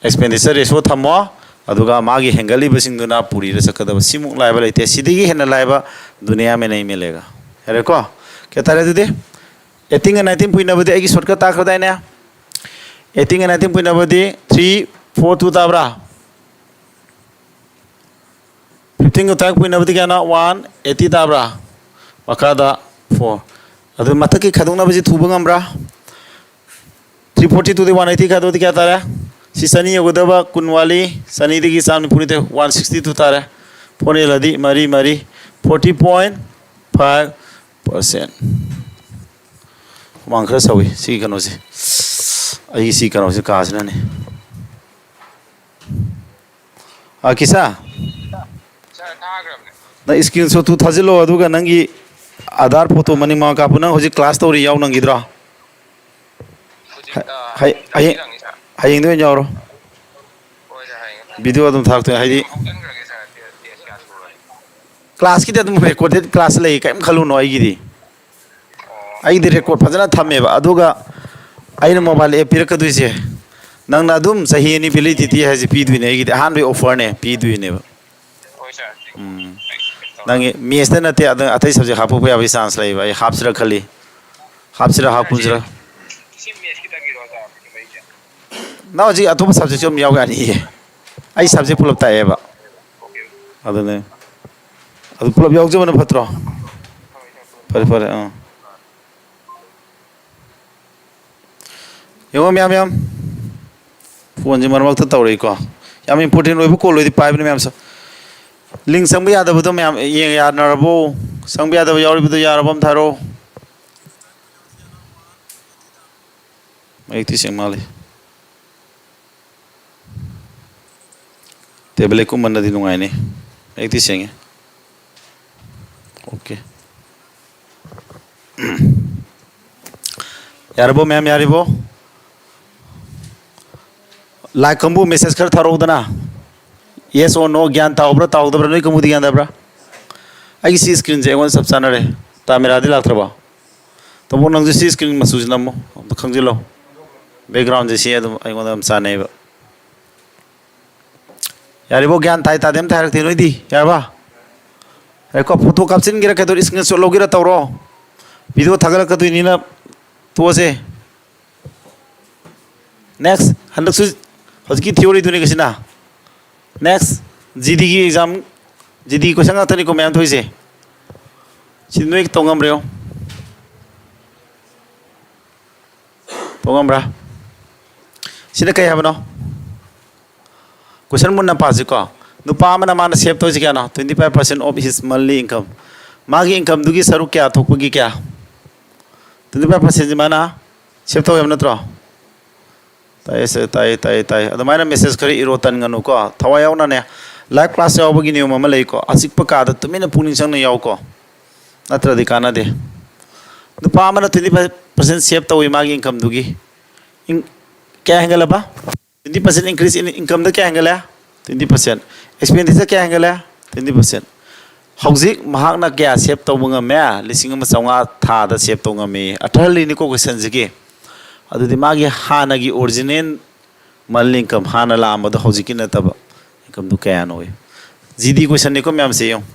ꯑꯦꯛꯁꯄꯦꯟꯗꯤꯆꯔ ꯔꯦꯁꯤꯌꯣ ꯊꯝꯃꯣ, ꯑꯗꯨꯒ ꯃꯥꯒꯤ ꯍꯦꯟꯒꯠꯂꯤꯕꯁꯤꯡꯗꯨꯅ ꯄꯨꯔꯤꯗ ꯆꯠꯀꯗꯕ꯫ ꯁꯤꯃꯨꯛ ꯂꯥꯏꯕ ꯂꯩꯇꯦ, ꯁꯤꯗꯒꯤ ꯍꯦꯟꯅ ꯂꯥꯏꯕ ꯗꯨꯅꯤꯌꯥ ꯃꯦ ꯅꯍꯤ ꯃꯤꯂꯦꯒꯥ꯫ ꯌꯥꯔꯦꯀꯣ? ꯀꯌꯥ ꯇꯥꯔꯦ ꯑꯗꯨꯗꯤ? ꯑꯩꯠꯇꯤꯟꯒ ꯅꯥꯏꯟꯇꯤꯟ ꯄꯨꯏꯅꯕꯗꯤ ꯑꯩꯒꯤ ꯁꯣꯔꯠꯀꯠ ꯇꯥꯛꯈ꯭ꯔꯗꯥꯏꯅꯦ? ꯑꯩꯠꯇꯤꯟꯒ ꯅꯥꯏꯟꯇꯤꯟ ꯄꯨꯏꯅꯕꯗꯤ ꯊ꯭ꯔꯤ ꯐꯣꯔ ꯇꯨ ꯇꯥꯕ꯭ꯔꯥ? ꯐꯤꯐꯇꯤꯟꯒ ꯇꯨꯌꯦꯜꯞ ꯄꯨꯏꯅꯕꯗꯤ ꯀꯌꯥꯅꯣ? ꯋꯥꯟ ꯑꯩꯠꯇꯤ ꯇꯥꯕ꯭ꯔꯥ? ꯃꯈꯥꯗ ꯐꯣꯔ꯫ ꯑꯗꯨ ꯃꯊꯛꯀꯤ ꯈꯥꯏꯗꯣꯛꯅꯕꯁꯤ ꯊꯨꯕ ꯉꯝꯕ꯭ꯔꯥ? ꯊ꯭ꯔꯤ ꯐꯣꯔꯇꯤ ꯇꯨꯗꯤ ꯋꯥꯟ ꯑꯩꯠꯇꯤ ꯈꯥꯏꯗꯣꯛꯑꯗꯤ ꯀꯌꯥ ꯇꯥꯔꯦ? ꯁꯤ ꯆꯅꯤ ꯌꯧꯒꯗꯕ ꯀꯨꯟ ꯋꯥꯠꯂꯤ꯫ ꯆꯅꯤꯗꯒꯤ ꯆꯥꯝ ꯅꯤꯐꯨ ꯅꯤꯊꯣꯏ, ꯋꯥꯟ ꯁꯤꯛꯁꯇꯤ ꯇꯨ ꯇꯥꯔꯦ꯫ ꯐꯣꯔ ꯍꯦꯜꯂꯗꯤ ꯃꯔꯤ, ꯃꯔꯤ, ꯐꯣꯔꯇꯤ ꯄꯣꯏꯟ ꯐꯥꯏꯚ ꯄꯥꯔꯁꯦꯟ꯫ ꯍꯨꯃꯥꯡ ꯈꯔ ꯁꯧꯏ ꯁꯤꯒꯤ ꯀꯩꯅꯣꯁꯦ, ꯑꯩꯒꯤ ꯁꯤ ꯀꯩꯅꯣꯁꯦ ꯀꯥꯁꯤꯅꯅꯦ꯫ ꯑ, ꯀꯤꯁꯥ, ꯁꯥꯔ, ꯊꯥꯈ꯭ꯔꯕꯅꯦ꯫ ꯅꯪ ꯏꯁꯀ꯭ꯔꯤꯟ ꯁꯣꯠꯇꯨ ꯊꯥꯖꯤꯜꯂꯣ, ꯑꯗꯨꯒ ꯅꯪꯒꯤ ꯑꯥꯙꯥꯔ ꯐꯣꯇꯣ ꯃꯅꯤꯡ ꯃꯃꯥꯡ ꯀꯥꯞꯄꯨ꯫ ꯅꯪ ꯍꯧꯖꯤꯛ ꯀ꯭ꯂꯥꯁ ꯇꯧꯔꯤ, ꯌꯥꯎ ꯅꯪꯈꯤꯗ꯭ꯔꯣ? ꯍꯧꯖꯤꯛ, ꯍ-, ꯑ, ꯍꯌꯦꯡ, ꯍꯌꯦꯡ ꯍꯌꯦꯡ, ꯅꯪꯒꯤ ꯍꯌꯦꯡꯗ ꯑꯣꯏꯅ ꯌꯥꯎꯔꯣ꯫ ꯍꯣꯏ, ꯁꯥꯔ, ꯍꯌꯦꯡ ꯊꯥꯖꯤꯜꯂꯛꯀꯦ꯫ ꯚꯤꯗꯤꯑꯣ ꯑꯗꯨꯝ ꯊꯥꯔꯛꯇꯣꯏꯅꯦ, ꯍꯥꯏꯗꯤ ꯍꯧꯖꯤꯛ ꯑꯗꯨꯝ ꯍꯥꯞꯆꯤꯟꯈ꯭ꯔꯒꯦ, ꯁꯥꯔ, ꯇꯦꯁ, ꯇꯦꯁ ꯀꯌꯥ ꯁꯨꯔꯒꯦ? ꯀ꯭ꯂꯥꯁꯀꯤꯗꯤ ꯑꯗꯨꯝ ꯔꯦꯀꯣꯔꯗꯦꯠ ꯀ꯭ꯂꯥꯁ ꯂꯩ, ꯀꯔꯤꯝ ꯈꯜꯂꯨꯅꯣ ꯑꯩꯒꯤꯗꯤ꯫ ꯑꯣ꯫ ꯑꯩꯒꯤꯗꯤ ꯔꯦꯀꯣꯔꯗ ꯐꯖꯅ ꯊꯝꯃꯦꯕ, ꯑꯗꯨꯒ ꯑꯩꯅ ꯃꯣꯕꯥꯏꯜ ꯑꯦꯞ ꯄꯤꯔꯛꯀꯗꯣꯏꯁꯦ, ꯅꯪꯅ ꯑꯗꯨꯝ ꯆꯍꯤ ꯑꯅꯤ ꯚꯦꯂꯤꯗꯤꯇꯤ ꯍꯥꯏꯁꯦ ꯄꯤꯗꯣꯏꯅꯦ꯫ ꯑꯩꯒꯤꯗꯤ ꯑꯍꯥꯟꯕꯒꯤ ꯑꯣꯐꯔꯅꯦ ꯄꯤꯗꯣꯏꯅꯦꯕ꯫ ꯍꯣꯏ, ꯁꯥꯔ꯫ ꯎꯝ꯫ ꯅꯪꯒꯤ ꯃꯦꯠꯁꯇ ꯅꯠꯇꯦ, ꯑꯗ ꯑꯇꯩ ꯁꯕꯖꯦꯛ ꯍꯥꯞꯄꯛꯄ ꯌꯥꯕꯒꯤ ꯆꯥꯟꯁ ꯂꯩꯕ꯫ ꯑꯩ ꯍꯥꯞꯁꯤꯔꯥ ꯈꯜꯂꯤ꯫ ꯍꯥꯞꯁꯤꯔꯥ ꯍꯥꯞꯀꯨꯝꯁꯤꯔꯥ? ꯅꯪ ꯍꯧꯖꯤꯛ ꯑꯇꯣꯞꯄ ꯁꯕꯖꯦꯛꯁꯨ ꯑꯗꯨꯝ ꯌꯥꯎ ꯌꯥꯅꯤꯌꯦ꯫ ꯑꯩ ꯁꯕꯖꯦꯛ ꯄꯨꯂꯞ ꯇꯥꯛꯑꯦꯕ꯫ ꯑꯗꯨꯅꯦ꯫ ꯑꯗꯨ ꯄꯨꯂꯞ ꯌꯥꯎꯖꯕꯅ ꯐꯠꯇ꯭ꯔꯣ? ꯐꯔꯦ, ꯐꯔꯦ, ꯑꯥ꯫ ꯌꯦꯡꯉꯣ ꯃꯌꯥꯝ, ꯃꯌꯥꯝ꯫ ꯐꯣꯟꯁꯦ ꯃꯔꯛ ꯃꯔꯛꯇ ꯇꯧꯔꯛꯏꯀꯣ꯫ ꯌꯥꯝ important ꯑꯣꯏꯕ ꯀꯣꯜ ꯑꯣꯏꯗꯤ ꯄꯥꯏꯕꯅꯦ ꯃꯌꯥꯝꯁꯨ꯫ ꯂꯤꯡ ꯆꯪꯕ ꯌꯥꯗꯕꯗꯣ ꯃꯌꯥꯝ ꯌꯦꯡ ꯌꯥꯅꯔꯕꯣ? ꯆꯪꯕ ꯌꯥꯗꯕ ꯌꯥꯎꯔꯤꯕꯗꯣ ꯌꯥꯔꯕ ꯑꯝ ꯊꯥꯔꯛꯑꯣ꯫ ꯃꯌꯦꯛꯇꯤ ꯁꯦꯡ ꯃꯥꯜꯂꯤ꯫ ꯇꯦꯕ꯭ꯂꯦꯠꯀꯨꯝꯕꯅꯗꯤ ꯅꯨꯡꯉꯥꯏꯅꯤ꯫ ꯃꯌꯦꯛꯇꯤ ꯁꯦꯡꯉꯤ꯫ ꯑꯣꯀꯦ꯫ ꯌꯥꯔꯕꯣ ꯃꯌꯥꯝ, ꯌꯥꯔꯤꯕꯣ? ꯂꯥꯏꯛ ꯀꯥꯡꯕꯨ ꯃꯦꯁꯦꯖ ꯈꯔ ꯊꯥꯔꯛꯎꯗꯅ꯫ Yes or no, ꯒ꯭ꯌꯥꯟ ꯇꯥꯍꯧꯕ꯭ꯔꯥ ꯇꯥꯍꯧꯗꯕ꯭ꯔꯥ? ꯅꯣꯏ ꯀꯥꯡꯕꯨꯗꯤ ꯒ꯭ꯌꯥꯟ ꯇꯥꯕ꯭ꯔꯥ? ꯑꯩꯒꯤ ꯁꯤ ꯁ꯭ꯀ꯭ꯔꯤꯟꯁꯦ ꯑꯩꯉꯣꯟꯗ ꯆꯞ ꯆꯥꯅꯔꯦ꯫ ꯀꯦꯃꯦꯔꯥꯗꯤ ꯂꯥꯛꯇ꯭ꯔꯕꯣ? ꯇꯥꯃꯣ, ꯅꯪꯁꯨ ꯁꯤ ꯁ꯭ꯀ꯭ꯔꯤꯟ ꯃꯆꯨꯁꯤ ꯅꯝꯃꯣ, ꯑꯝꯇ ꯈꯪꯖꯤꯜꯂꯣ꯫ ꯕꯦꯛꯒ꯭ꯔꯥꯎꯟꯁꯦ ꯁꯤ ꯑꯗꯨꯝ ꯑꯩꯉꯣꯟꯗ ꯑꯗꯨꯝ ꯆꯥꯟꯅꯩꯕ꯫ ꯌꯥꯔꯤꯕꯣ? ꯒ꯭ꯌꯥꯟ ꯇꯥꯏ ꯇꯥꯗꯦ ꯑꯝꯇ ꯍꯥꯏꯔꯛꯇꯦ ꯅꯣꯏꯗꯤ꯫ ꯌꯥꯔꯕ? ꯌꯥꯔꯦꯀꯣ? ꯐꯣꯇꯣ ꯀꯥꯞꯆꯤꯟꯒꯦꯔꯥ ꯀꯩꯗꯧꯔꯤ? ꯁ꯭ꯀ꯭ꯔꯤꯟꯁꯣꯠ ꯂꯧꯒꯦꯔꯥ ꯇꯧꯔꯣ꯫ ꯚꯤꯗꯤꯑꯣ ꯊꯥꯒꯠꯂꯛꯀꯗꯣꯏꯅꯤꯅ ꯇꯣꯛꯑꯁꯦ꯫ ꯅꯦꯛꯁ꯫ ꯍꯟꯗꯛꯁꯨ ꯍꯧꯖꯤꯛꯀꯤ ꯊꯤꯑꯣꯔꯤꯗꯨꯅꯤ ꯀꯩꯁꯤꯅ꯫ ꯅꯦꯛꯁ꯫ ꯖꯤ ꯗꯤꯒꯤ ꯑꯦꯛꯖꯥꯝ, ꯖꯤ ꯗꯤ ꯀꯣꯏꯁꯟ ꯉꯥꯛꯇꯅꯤꯀꯣ ꯃꯌꯥꯝ ꯊꯣꯛꯏꯁꯦ꯫ ꯁꯤ ꯅꯣꯏ ꯇꯧ ꯉꯝꯕ꯭ꯔꯥ ꯌꯦꯡꯉꯣ꯫ ꯇꯧ ꯉꯝꯕ꯭ꯔꯥ? ꯁꯤꯅ ꯀꯩ ꯍꯥꯏꯕꯅꯣ? ꯀꯣꯏꯁꯟ ꯃꯨꯟꯅ ꯄꯥꯁꯤꯀꯣ꯫ ꯅꯨꯄꯥ ꯑꯃꯅ ꯃꯥꯅ ꯁꯦꯞ ꯇꯧꯔꯤꯁꯤ ꯀꯌꯥꯅꯣ? Twenty five percent of his monthly income꯫ ꯃꯥꯒꯤ ꯏꯟꯀꯝꯗꯨꯒꯤ ꯁꯔꯨꯛ ꯀꯌꯥ ꯊꯣꯛꯄꯒꯤ ꯀꯌꯥ? Twenty five percentꯁꯤ ꯃꯥꯅ ꯁꯦꯞ ꯇꯧꯋꯦ ꯍꯥꯏꯕ ꯅꯠꯇ꯭ꯔꯣ? ꯇꯥꯏꯌꯦ ꯁꯦ, ꯇꯥꯏꯌꯦ, ꯇꯥꯏꯌꯦ, ꯇꯥꯏꯌꯦ꯫ ꯑꯗꯨꯃꯥꯏꯅ ꯃꯦꯁꯦꯖ ꯈꯔ ꯏꯔꯣ, ꯇꯟꯒꯅꯨꯀꯣ꯫ ꯊꯋꯥꯏ ꯌꯥꯎꯅꯅꯦ꯫ ꯂꯥꯏꯚ ꯀ꯭ꯂꯥꯁ ꯌꯥꯎꯕꯒꯤ ꯅꯤꯌꯣꯝ ꯑꯃ ꯂꯩꯀꯣ꯫ ꯑꯆꯤꯛꯄ ꯀꯥꯗ ꯇꯨꯃꯤꯟꯅ ꯄꯨꯛꯅꯤꯡ ꯆꯪꯅ ꯌꯥꯎꯀꯣ꯫ ꯅꯠꯇ꯭ꯔꯗꯤ ꯀꯥꯟꯅꯗꯦ꯫ ꯅꯨꯄꯥ ꯑꯃꯅ twenty five percent ꯁꯦꯞ ꯇꯧꯏ ꯃꯥꯒꯤ ꯏꯟꯀꯝꯗꯨꯒꯤ꯫ ꯏꯟ-, ꯀꯌꯥ ꯍꯦꯟꯒꯠꯂꯕ? Twenty percent increase in incomeꯗ ꯀꯌꯥ ꯍꯦꯟꯒꯠꯂꯦ? Twenty percent꯫ Expenditure ꯀꯌꯥ ꯍꯦꯟꯒꯠꯂꯦ? Twenty percent꯫ ꯍꯧꯖꯤꯛ ꯃꯍꯥꯛꯅ ꯀꯌꯥ ꯁꯦꯞ ꯇꯧꯕ ꯉꯝꯃꯦ? ꯂꯤꯁꯤꯡ ꯑꯃ ꯆꯥꯝꯃꯉꯥ ꯊꯥꯗ ꯁꯦꯞ ꯇꯧꯕ ꯉꯝꯃꯤ꯫ ꯑꯊꯔꯂꯤꯅꯤꯀꯣ ꯀꯣꯏꯁꯟꯁꯤꯒꯤ꯫ ꯑꯗꯨꯗꯤ ꯃꯥꯒꯤ ꯍꯥꯟꯅꯒꯤ original monthly income, ꯍꯥꯟꯅ ꯂꯥꯛꯑꯝꯕꯗꯣ ꯍꯧꯖꯤꯛꯀꯤ ꯅꯠꯇꯕ incomeꯗꯨ ꯀꯌꯥꯅꯣ? ꯖꯤ ꯗꯤ ꯀꯣꯏꯁꯟꯅꯤꯀꯣ ꯃꯌꯥꯝꯁꯦ ꯌꯦꯡꯉꯨ꯫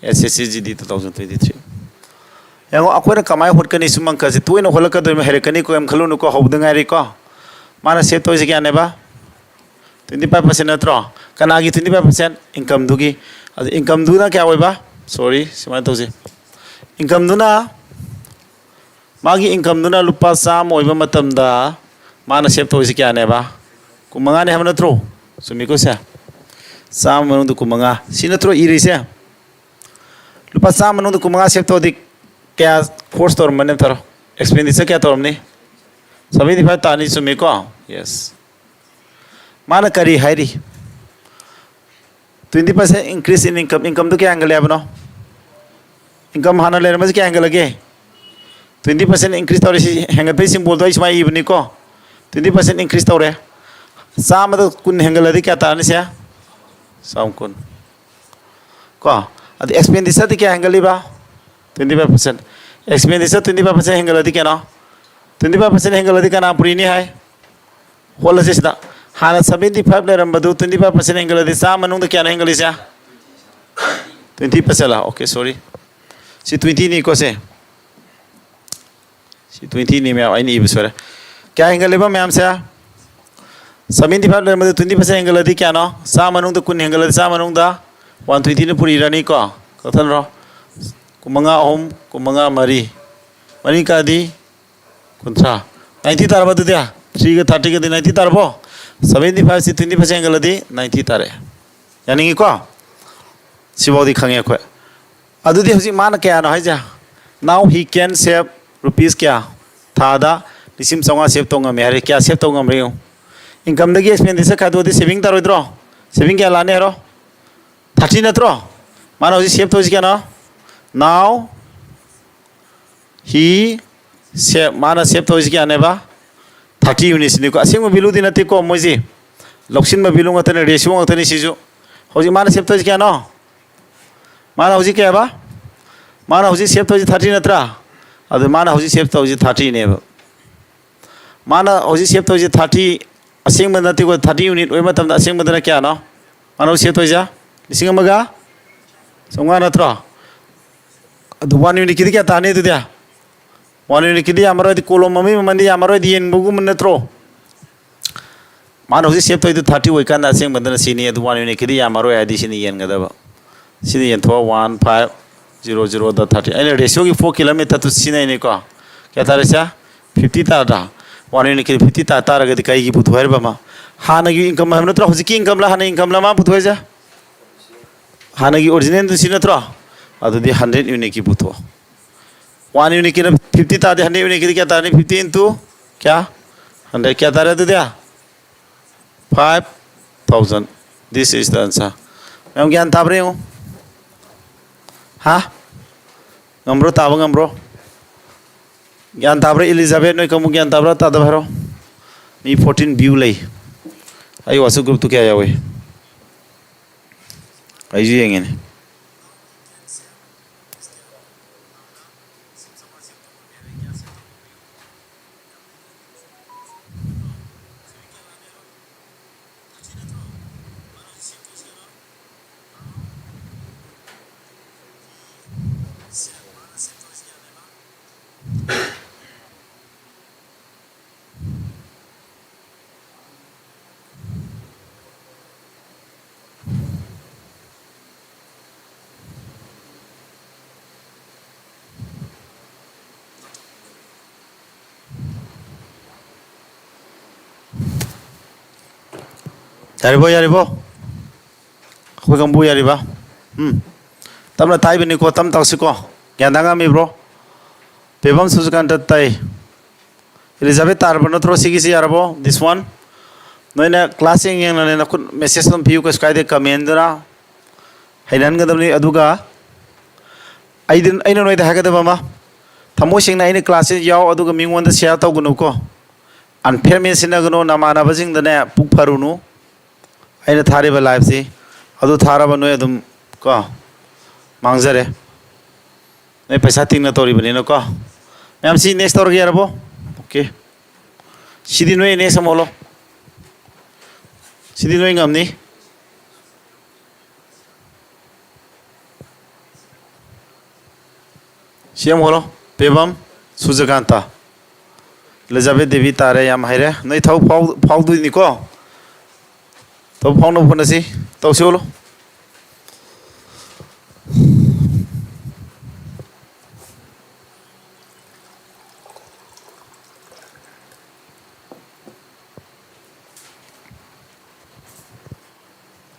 S S C G D two thousand twenty three. ꯌꯦꯡꯉꯣ, ꯑꯩꯈꯣꯏꯅ ꯀꯃꯥꯏꯅ ꯍꯣꯠꯀꯅꯤ? ꯁꯨꯝ ꯑꯪꯀꯁꯦ ꯇꯣꯏꯅ ꯍꯣꯠꯂꯛꯀꯗꯣꯏꯅꯤ, ꯍꯩꯔꯛꯀꯅꯤ, ꯀꯣꯏꯝ ꯈꯜꯂꯨꯅꯨꯀꯣ, ꯍꯧꯕꯗ ꯉꯥꯏꯔꯤꯀꯣ꯫ ꯃꯥꯅ ꯁꯦꯞ ꯇꯧꯔꯤꯁꯦ ꯀꯌꯥꯅꯦꯕ? ꯇ꯭ꯋꯦꯟꯇꯤ ꯐꯥꯏꯚ ꯄꯥꯔꯁꯦꯟ ꯅꯠꯇ꯭ꯔꯣ? ꯀꯅꯥꯒꯤ ꯇ꯭ꯋꯦꯟꯇꯤ ꯐꯥꯏꯚ ꯄꯥꯔꯁꯦꯟ? ꯏꯟꯀꯝꯗꯨꯒꯤ꯫ ꯑꯗꯨ ꯏꯟꯀꯝꯗꯨꯅ ꯀꯌꯥ ꯑꯣꯏꯕ? ꯁꯣꯔꯤ, ꯁꯨꯃꯥꯏꯅ ꯇꯧꯁꯤ꯫ ꯏꯟꯀꯝꯗꯨꯅ, ꯃꯥꯒꯤ ꯏꯟꯀꯝꯗꯨꯅ ꯂꯨꯄꯥ ꯆꯥꯝꯃ ꯑꯣꯏꯕ ꯃꯇꯝꯗ ꯃꯥꯅ ꯁꯦꯞ ꯇꯧꯔꯤꯁꯦ ꯀꯌꯥꯅꯦꯕ? ꯀꯨꯟꯃꯉꯥꯅꯦ ꯍꯥꯏꯕ ꯅꯠꯇ꯭ꯔꯣ? ꯆꯨꯝꯃꯤꯀꯣ ꯁꯦ? ꯆꯥꯝꯃ ꯃꯅꯨꯡꯗ ꯀꯨꯟꯃꯉꯥ꯫ ꯁꯤ ꯅꯠꯇ꯭ꯔꯣ ꯏꯔꯤꯁꯦ? ꯂꯨꯄꯥ ꯆꯥꯝꯃ ꯃꯅꯨꯡꯗ ꯀꯨꯟꯃꯉꯥ ꯁꯦꯞ ꯇꯧꯔꯗꯤ ꯀꯌꯥ ꯈꯣꯔꯁ ꯇꯧꯔꯝꯃꯅꯤ? ꯇꯧꯔꯣ꯫ ꯑꯦꯛꯁꯄꯦꯟꯗꯤꯆꯔ ꯀꯌꯥ ꯇꯧꯔꯝꯅꯤ? ꯁꯚꯦꯟꯇꯤ ꯐꯥꯏꯚ ꯇꯥꯅꯤ, ꯆꯨꯝꯃꯤꯀꯣ? ꯌꯦꯁ꯫ ꯃꯥꯅ ꯀꯔꯤ ꯍꯥꯏꯔꯤ? Twenty percent increase in income. ꯏꯟꯀꯝꯗꯨ ꯀꯌꯥ ꯍꯦꯟꯒꯠꯂꯦ ꯍꯥꯏꯕꯅꯣ? ꯏꯟꯀꯝ ꯍꯥꯟꯅ ꯂꯩꯔꯝꯕꯁꯤ ꯀꯌꯥ ꯍꯦꯟꯒꯠꯂꯒꯦ? Twenty percent increase ꯇꯧꯔꯦ꯫ ꯁꯤ ꯍꯦꯟꯒꯠꯄꯒꯤ ꯁꯤꯝꯕꯣꯜꯗꯣ ꯑꯩ ꯁꯨꯃꯥꯏꯅ ꯏꯕꯅꯤꯀꯣ꯫ Twenty percent increase ꯇꯧꯔꯦ꯫ ꯆꯥꯝꯃꯗ ꯀꯨꯟ ꯍꯦꯟꯒꯠꯂꯗꯤ ꯀꯌꯥ ꯇꯥꯔꯅꯤ ꯁꯦ? ꯆꯥꯝꯃ ꯀꯨꯟ꯫ ꯀꯣ? ꯑꯗ ꯑꯦꯛꯁꯄꯦꯟꯗꯤꯆꯔꯗꯤ ꯀꯌꯥ ꯍꯦꯟꯒꯠꯂꯤꯕ? Twenty five percent꯫ Expenditure twenty five percent ꯍꯦꯟꯒꯠꯂꯗꯤ ꯀꯩꯅꯣ? Twenty five percent ꯍꯦꯟꯒꯠꯂꯗꯤ ꯀꯅꯥ ꯄꯨꯔꯤꯅꯤ ꯍꯥꯏ? ꯍꯣꯠꯂꯁꯤ ꯁꯤꯗ꯫ ꯍꯥꯟꯅ seventy five ꯂꯩꯔꯝꯕꯗꯨ twenty five percent ꯍꯦꯟꯒꯠꯂꯗꯤ ꯆꯥꯝꯃ ꯃꯅꯨꯡꯗ ꯀꯌꯥꯅꯣ ꯍꯦꯟꯒꯠꯂꯤꯁꯦ? Twenty percent ꯂꯥ? Okay, sorry꯫ ꯁꯤ twenty ꯅꯤꯀꯣ ꯁꯦ꯫ ꯁꯤ twenty ꯅꯤ ꯃꯌꯥꯝ, ꯑꯩꯅ ꯏꯕ ꯁꯣꯏꯔꯦ꯫ ꯀꯌꯥ ꯍꯦꯟꯒꯠꯂꯤꯕ ꯃꯌꯥꯝꯁꯦ? Seventy five ꯂꯩꯔꯝꯕꯗꯨ twenty percent ꯍꯦꯟꯒꯠꯂꯗꯤ ꯀꯌꯥꯅꯣ? ꯆꯥꯝꯃ ꯃꯅꯨꯡꯗ ꯀꯨꯟ ꯍꯦꯟꯒꯠꯂꯗꯤ ꯆꯥꯝꯃ ꯃꯅꯨꯡꯗ one twenty ꯅ ꯄꯨꯔꯤꯔꯅꯤꯀꯣ꯫ ꯀꯛꯊꯠꯅꯔꯣ꯫ ꯀꯨꯟꯃꯉꯥ ꯑꯍꯨꯝ, ꯀꯨꯟꯃꯉꯥ ꯃꯔꯤ꯫ ꯃꯔꯤ ꯀꯥꯗꯤ ꯀꯨꯟꯊ꯭ꯔꯥ꯫ Ninety ꯇꯥꯔꯕ ꯑꯗꯨꯗꯤ? Three ꯒ thirty ꯒꯗꯤ ninety ꯇꯥꯔꯕꯣ? Seventy five ꯁꯤ twenty percent ꯍꯦꯟꯒꯠꯂꯗꯤ ninety ꯇꯥꯔꯦ꯫ ꯌꯥꯅꯤꯡꯉꯤꯀꯣ? ꯁꯤꯐꯥꯎꯗꯤ ꯈꯪꯉꯦ ꯑꯩꯈꯣꯏ꯫ ꯑꯗꯨꯗꯤ ꯍꯧꯖꯤꯛ ꯃꯥꯅ ꯀꯌꯥꯅꯣ ꯍꯥꯏꯁꯦ? Now he can save rupees ꯀꯌꯥ? ꯊꯥꯗ ꯂꯤꯁꯤꯡ ꯆꯥꯝꯃꯉꯥ ꯁꯦꯞ ꯇꯧ ꯉꯝꯃꯦ ꯍꯥꯏꯔꯦ꯫ ꯀꯌꯥ ꯁꯦꯞ ꯇꯧ ꯉꯝꯕ꯭ꯔꯥ ꯌꯦꯡꯉꯨ꯫ ꯏꯟꯀꯝꯗꯒꯤ ꯑꯦꯛꯁꯄꯦꯟꯗꯤꯆꯔ ꯈꯥꯏꯗꯣꯛꯑꯗꯤ ꯁꯦꯚꯤꯡ ꯇꯥꯔꯣꯏꯗ꯭ꯔꯣ? ꯁꯦꯚꯤꯡ ꯀꯌꯥ ꯂꯥꯛꯅꯤ ꯍꯥꯏꯔꯣ? Thirty ꯅꯠꯇ꯭ꯔꯣ? ꯃꯥꯅ ꯍꯧꯖꯤꯛ ꯁꯦꯞ ꯇꯧꯔꯤꯁꯤ ꯀꯌꯥꯅꯣ? Now he save, ꯃꯥꯅ ꯁꯦꯞ ꯇꯧꯔꯤꯁꯤ ꯀꯌꯥꯅꯦꯕ? Thirty units ꯅꯤꯀꯣ꯫ ꯑꯁꯦꯡꯕ ꯚꯦꯂꯨꯗꯤ ꯅꯠꯇꯦꯀꯣ ꯃꯣꯏꯁꯤ꯫ ꯂꯧꯁꯤꯟꯕ ꯚꯦꯂꯨ ꯉꯥꯛꯇꯅꯤ, ꯔꯦꯁꯤꯌꯣ ꯉꯥꯛꯇꯅꯤ ꯁꯤꯁꯨ꯫ ꯍꯧꯖꯤꯛ ꯃꯥꯅ ꯁꯦꯞ ꯇꯧꯔꯤꯁꯤ ꯀꯌꯥꯅꯣ? ꯃꯥꯅ ꯍꯧꯖꯤꯛ ꯀꯌꯥꯕ? ꯃꯥꯅ ꯍꯧꯖꯤꯛ ꯁꯦꯞ ꯇꯧꯔꯤꯁꯤ thirty ꯅꯠꯇ꯭ꯔꯥ? ꯑꯗꯨ ꯃꯥꯅ ꯍꯧꯖꯤꯛ ꯁꯦꯞ ꯇꯧꯔꯤꯁꯤ thirty ꯅꯦꯕ꯫ ꯃꯥꯅ ꯍꯧꯖꯤꯛ ꯁꯦꯞ ꯇꯧꯔꯤꯁꯤ thirty, ꯑꯁꯦꯡꯕ ꯅꯠꯇꯦꯀꯣ, thirty unit ꯑꯣꯏꯕ ꯃꯇꯝꯗ ꯑꯁꯦꯡꯕꯗꯅ ꯀꯌꯥꯅꯣ? ꯃꯥꯅ ꯍꯧꯖꯤꯛ ꯁꯦꯞ ꯇꯧꯔꯤꯁꯦ ꯂꯤꯁꯤꯡ ꯑꯃꯒ ꯆꯥꯝꯃꯉꯥ ꯅꯠꯇ꯭ꯔꯣ? ꯑꯗꯨ ꯋꯥꯟ ꯌꯨꯅꯤꯠꯀꯤꯗꯤ ꯀꯌꯥ ꯇꯥꯅꯤ ꯑꯗꯨꯗꯤ? ꯋꯥꯟ ꯌꯨꯅꯤꯠꯀꯤꯗꯤ ꯌꯥꯝꯃꯔꯣꯏꯗꯤ, ꯀꯣꯂꯣꯝ ꯑꯃꯒꯤ ꯃꯃꯜꯗꯤ ꯌꯥꯝꯃꯔꯣꯏꯗꯤ, ꯌꯦꯟꯕꯒꯨꯝꯕ ꯅꯠꯇ꯭ꯔꯣ? ꯃꯥꯅ ꯍꯧꯖꯤꯛ ꯁꯦꯞ ꯇꯧꯔꯤꯗꯨ ꯊꯥꯔꯇꯤ ꯑꯣꯏꯀꯥꯟꯗ ꯑꯁꯦꯡꯕꯗꯅ ꯁꯤꯅꯤ, ꯑꯗꯨ ꯋꯥꯟ ꯌꯨꯅꯤꯠꯀꯤꯗꯤ ꯌꯥꯝꯃꯔꯣꯏ ꯍꯥꯏꯗꯤ ꯁꯤꯅꯤ ꯌꯦꯟꯒꯗꯕ꯫ ꯁꯤꯗꯤ ꯌꯦꯟꯊꯣꯛꯑꯣ, ꯋꯥꯟ ꯐꯥꯏꯚ ꯖꯤꯔꯣ ꯖꯤꯔꯣꯗ ꯊꯥꯔꯇꯤ꯫ ꯑꯩꯅ ꯔꯦꯁꯤꯌꯣꯒꯤ ꯐꯣꯔ ꯀꯤꯂꯣꯃꯤꯇꯔꯗꯨ ꯁꯤꯖꯤꯟꯅꯩꯅꯤꯀꯣ꯫ ꯀꯌꯥ ꯇꯥꯔꯦ ꯁꯦ? ꯐꯤꯐꯇꯤ ꯇꯥꯗ꯭ꯔꯥ? ꯋꯥꯟ ꯌꯨꯅꯤꯠꯀꯤ ꯐꯤꯐꯇꯤ ꯇꯥ ꯇꯥꯔꯒꯗꯤ ꯀꯩꯒꯤ ꯄꯨꯊꯣꯛ ꯍꯥꯏꯔꯤꯕ ꯑꯃ? ꯍꯥꯟꯅꯒꯤ ꯏꯟꯀꯝ ꯍꯥꯏꯕ ꯅꯠꯇ꯭ꯔꯣ? ꯍꯧꯖꯤꯛꯀꯤ ꯏꯟꯀꯝꯂ ꯍꯥꯟꯅ ꯏꯟꯀꯝꯂ ꯃꯥ ꯄꯨꯊꯣꯛꯏꯁꯦ? ꯍꯥꯟꯅꯒꯤ ꯑꯣꯔꯤꯖꯤꯅꯦꯜꯗꯨ ꯁꯤ ꯅꯠꯇ꯭ꯔꯣ? ꯑꯗꯨꯗꯤ ꯍꯟꯗ꯭ꯔꯦꯠ ꯌꯨꯅꯤꯠꯀꯤ ꯄꯨꯊꯣꯛꯑꯣ꯫ ꯋꯥꯟ ꯌꯨꯅꯤꯠꯀꯤꯅ ꯐꯤꯐꯇꯤ ꯇꯥꯔꯗꯤ ꯍꯟꯗ꯭ꯔꯦꯠ ꯌꯨꯅꯤꯠꯀꯤꯗꯤ ꯀꯌꯥ ꯇꯥꯔꯅꯤ? ꯐꯤꯐꯇꯤ ꯏꯟꯇꯨ ꯀꯌꯥ? ꯍꯟꯗ꯭ꯔꯦꯠ꯫ ꯀꯌꯥ ꯇꯥꯔꯦ ꯑꯗꯨꯗꯤ? Five thousand. This is the answer. ꯃꯌꯥꯝ ꯒ꯭ꯌꯥꯟ ꯇꯥꯕ꯭ꯔꯥ ꯌꯦꯡꯉꯨ꯫ ꯍꯥ? ꯉꯝꯕ꯭ꯔꯣ? ꯇꯥꯕ ꯉꯝꯕ꯭ꯔꯣ? ꯒ꯭ꯌꯥꯟ ꯇꯥꯕ꯭ꯔꯥ? ꯏꯂꯤꯖꯥꯕꯦꯠ, ꯅꯣꯏ ꯀꯥꯡꯕꯨ ꯒ꯭ꯌꯥꯟ ꯇꯥꯕ꯭ꯔꯥ? ꯇꯥꯗꯕ ꯍꯥꯏꯔꯣ꯫ ꯃꯤ ꯐꯣꯔꯇꯤꯟ ꯚ꯭ꯌꯨ ꯂꯩ꯫ ꯑꯩ WhatsApp ꯒ꯭ꯔꯨꯞꯇꯨ ꯀꯌꯥ ꯌꯥꯎꯏ? ꯑꯩꯁꯨ ꯌꯦꯡꯉꯤꯅꯦ꯫ ꯌꯥꯔꯤꯕꯣ, ꯌꯥꯔꯤꯕꯣ? ꯑꯩꯈꯣꯏ ꯀꯥꯡꯕꯨ ꯌꯥꯔꯤꯕ? ꯎꯝ꯫ ꯇꯞꯅ ꯇꯥꯛꯏꯕꯅꯤꯀꯣ, ꯇꯞꯅ ꯇꯥꯛꯁꯤꯀꯣ꯫ ꯒ꯭ꯌꯥꯟ ꯇꯥ ꯉꯝꯃꯤꯕ꯭ꯔꯣ? ꯄꯦꯕꯝ ꯁꯨꯖꯀꯥꯟꯇ ꯇꯥꯏ꯫ ꯏꯂꯤꯖꯥꯕꯦꯠ ꯇꯥꯔꯕ ꯅꯠꯇ꯭ꯔꯣ? ꯁꯤꯒꯤꯁꯤ ꯌꯥꯔꯕꯣ? This one? ꯅꯣꯏꯅ ꯀ꯭ꯂꯥꯁ ꯌꯦꯡ ꯌꯦꯡꯅꯅꯦ ꯅꯈꯨꯠ ꯃꯦꯁꯦꯖ ꯑꯗꯨꯝ ꯄꯤꯌꯨ, ꯀꯩꯁꯨ ꯀꯥꯏꯗꯦ꯫ ꯀꯃꯦꯟꯗꯨꯅ ꯍꯩꯅꯍꯟꯒꯗꯕꯅꯤ꯫ ꯑꯗꯨꯒ ꯑꯩꯗꯤ, ꯑꯩꯅ ꯅꯣꯏꯗ ꯍꯥꯏꯒꯗꯕ ꯑꯃ, ꯊꯃꯣꯏ ꯁꯦꯡꯅ ꯑꯩꯅ ꯀ꯭ꯂꯥꯁꯁꯤ ꯌꯥꯎ, ꯑꯗꯨꯒ ꯃꯤꯉꯣꯟꯗ ꯁꯤꯌꯥꯔ ꯇꯧꯒꯅꯨꯀꯣ꯫ ꯑꯟꯐꯤꯌꯔ ꯃꯦꯟ ꯁꯤꯟꯅꯒꯅꯨ, ꯅꯃꯥꯟꯅꯕꯁꯤꯡꯗꯅꯦ ꯄꯨꯛ ꯐꯔꯨꯅꯨ꯫ ꯑꯩꯅ ꯊꯥꯔꯤꯕ ꯂꯥꯏꯐꯁꯤ ꯑꯗꯨ ꯊꯥꯔꯕ ꯅꯣꯏ ꯑꯗꯨꯝ ꯀꯣ ꯃꯥꯡꯖꯔꯦ꯫ ꯅꯣꯏ ꯄꯩꯁꯥ ꯇꯤꯡꯅ ꯇꯧꯔꯤꯕꯅꯤꯅꯀꯣ꯫ ꯃꯌꯥꯝ ꯁꯤ ꯅꯦꯛꯁ ꯇꯧꯔꯒꯦ ꯌꯥꯔꯕꯣ? ꯑꯣꯀꯦ꯫ ꯁꯤꯗꯤ ꯅꯣꯏ ꯅꯦꯛꯁ ꯑꯃ ꯑꯣꯜꯂꯣ꯫ ꯁꯤꯗꯤ ꯅꯣꯏ ꯉꯝꯅꯤ꯫ ꯁꯤ ꯑꯃꯨꯛ ꯍꯣꯜꯂꯣ꯫ ꯄꯦꯕꯝ, ꯁꯨꯖꯀꯥꯟꯇ, ꯏꯂꯤꯖꯥꯕꯦꯠ ꯗꯦꯕꯤ ꯇꯥꯔꯦ꯫ ꯌꯥꯝ ꯍꯩꯔꯦ꯫ ꯅꯣꯏ ꯊꯕꯛ ꯐꯥꯎ-, ꯐꯥꯎꯗꯣꯏꯅꯤꯀꯣ꯫ ꯊꯕꯛ ꯐꯥꯎꯅꯕ ꯍꯣꯠꯅꯁꯤ꯫ ꯇꯧꯁꯤ ꯍꯣꯜꯂꯣ꯫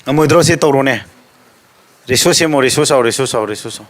ꯉꯝꯃꯣꯏꯗ꯭ꯔꯣ? ꯁꯤ ꯇꯧꯔꯣꯅꯦ꯫ ꯔꯤꯁꯣ ꯁꯦꯝꯃꯣ, ꯔꯤꯁꯣ ꯁꯥꯎ, ꯔꯤꯁꯣ ꯁꯥꯎ, ꯔꯤꯁꯣ ꯁꯥꯎ꯫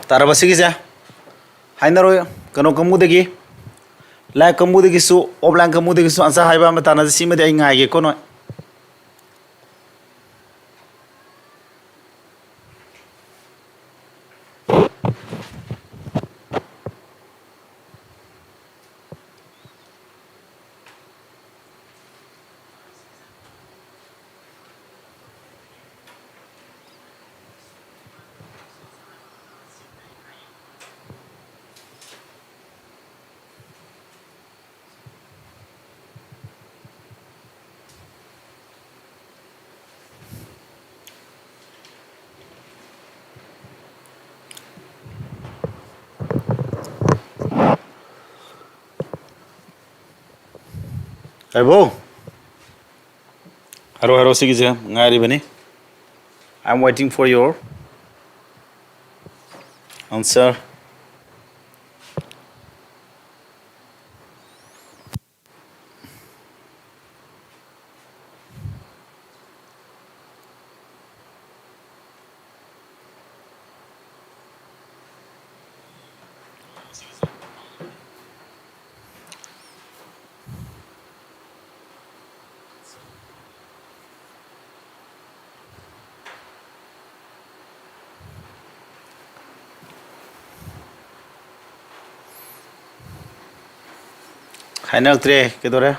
ꯇꯥꯔꯕ ꯁꯤꯒꯤꯁꯦ? ꯍꯥꯏꯅꯔꯣꯏ꯫ ꯀꯩꯅꯣ ꯀꯥꯡꯕꯨꯗꯒꯤ, ꯂꯥꯏꯚ ꯀꯥꯡꯕꯨꯗꯒꯤꯁꯨ, ꯑꯣꯐꯂꯥꯏꯟ ꯀꯥꯡꯕꯨꯗꯒꯤꯁꯨ ꯑꯟꯁꯔ ꯍꯥꯏꯕ ꯑꯃ ꯇꯥꯟꯅꯁꯤ꯫ ꯁꯤꯃꯗꯤ ꯑꯩ ꯉꯥꯏꯒꯦꯀꯣ ꯅꯣꯏ꯫ ꯍꯥꯏꯕꯣ꯫ ꯍꯥꯏꯔꯣ, ꯍꯥꯏꯔꯣ, ꯁꯤꯒꯤꯁꯦ ꯉꯥꯏꯔꯤꯕꯅꯤ꯫ I am waiting for your answer. ꯈꯥꯏꯅꯔꯛꯇ꯭ꯔꯦ꯫ ꯀꯩꯗꯧꯔꯦ?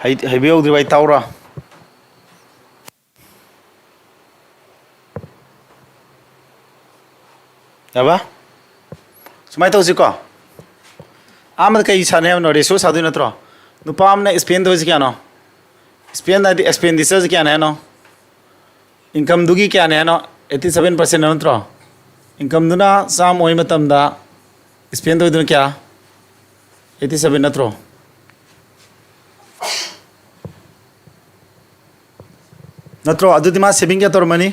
ꯍꯩ-, ꯍꯩꯕ ꯌꯧꯗ꯭ꯔꯤꯕ ꯑꯩ ꯇꯥꯎꯔꯥ? ꯌꯥꯕ? ꯁꯨꯃꯥꯏꯅ ꯇꯧꯁꯤꯀꯣ꯫ ꯑꯍꯥꯟꯕꯗ ꯀꯩ ꯁꯥꯟꯅꯩ ꯍꯥꯏꯕꯅꯣ? ꯔꯦꯁꯤꯑꯣ ꯁꯥꯗꯣꯏ ꯅꯠꯇ꯭ꯔꯣ? ꯅꯨꯄꯥ ꯑꯃꯅ ꯁ꯭ꯄꯦꯟ ꯇꯧꯔꯤꯁꯤ ꯀꯌꯥꯅꯣ? ꯁ꯭ꯄꯦꯟ ꯍꯥꯏꯗꯤ ꯑꯦꯛꯁꯄꯦꯟꯗꯤꯆꯔꯁꯤ ꯀꯌꯥꯅꯦ ꯍꯥꯏꯅꯣ? ꯏꯟꯀꯝꯗꯨꯒꯤ ꯀꯌꯥꯅꯦ ꯍꯥꯏꯅꯣ? ꯑꯩꯠꯇꯤ ꯁꯚꯦꯟ ꯄꯥꯔꯁꯦꯟ ꯅꯠꯇ꯭ꯔꯣ? ꯏꯟꯀꯝꯗꯨꯅ ꯆꯥꯝꯃ ꯑꯣꯏꯕ ꯃꯇꯝꯗ ꯁ꯭ꯄꯦꯟ ꯇꯧꯔꯤꯗꯨꯅ ꯀꯌꯥ? ꯑꯩꯠꯇꯤ ꯁꯚꯦꯟ ꯅꯠꯇ꯭ꯔꯣ? ꯅꯠꯇ꯭ꯔꯣ? ꯑꯗꯨꯗꯤ ꯃꯥ ꯁꯦꯚꯤꯡ ꯀꯌꯥ ꯇꯧꯔꯝꯃꯅꯤ?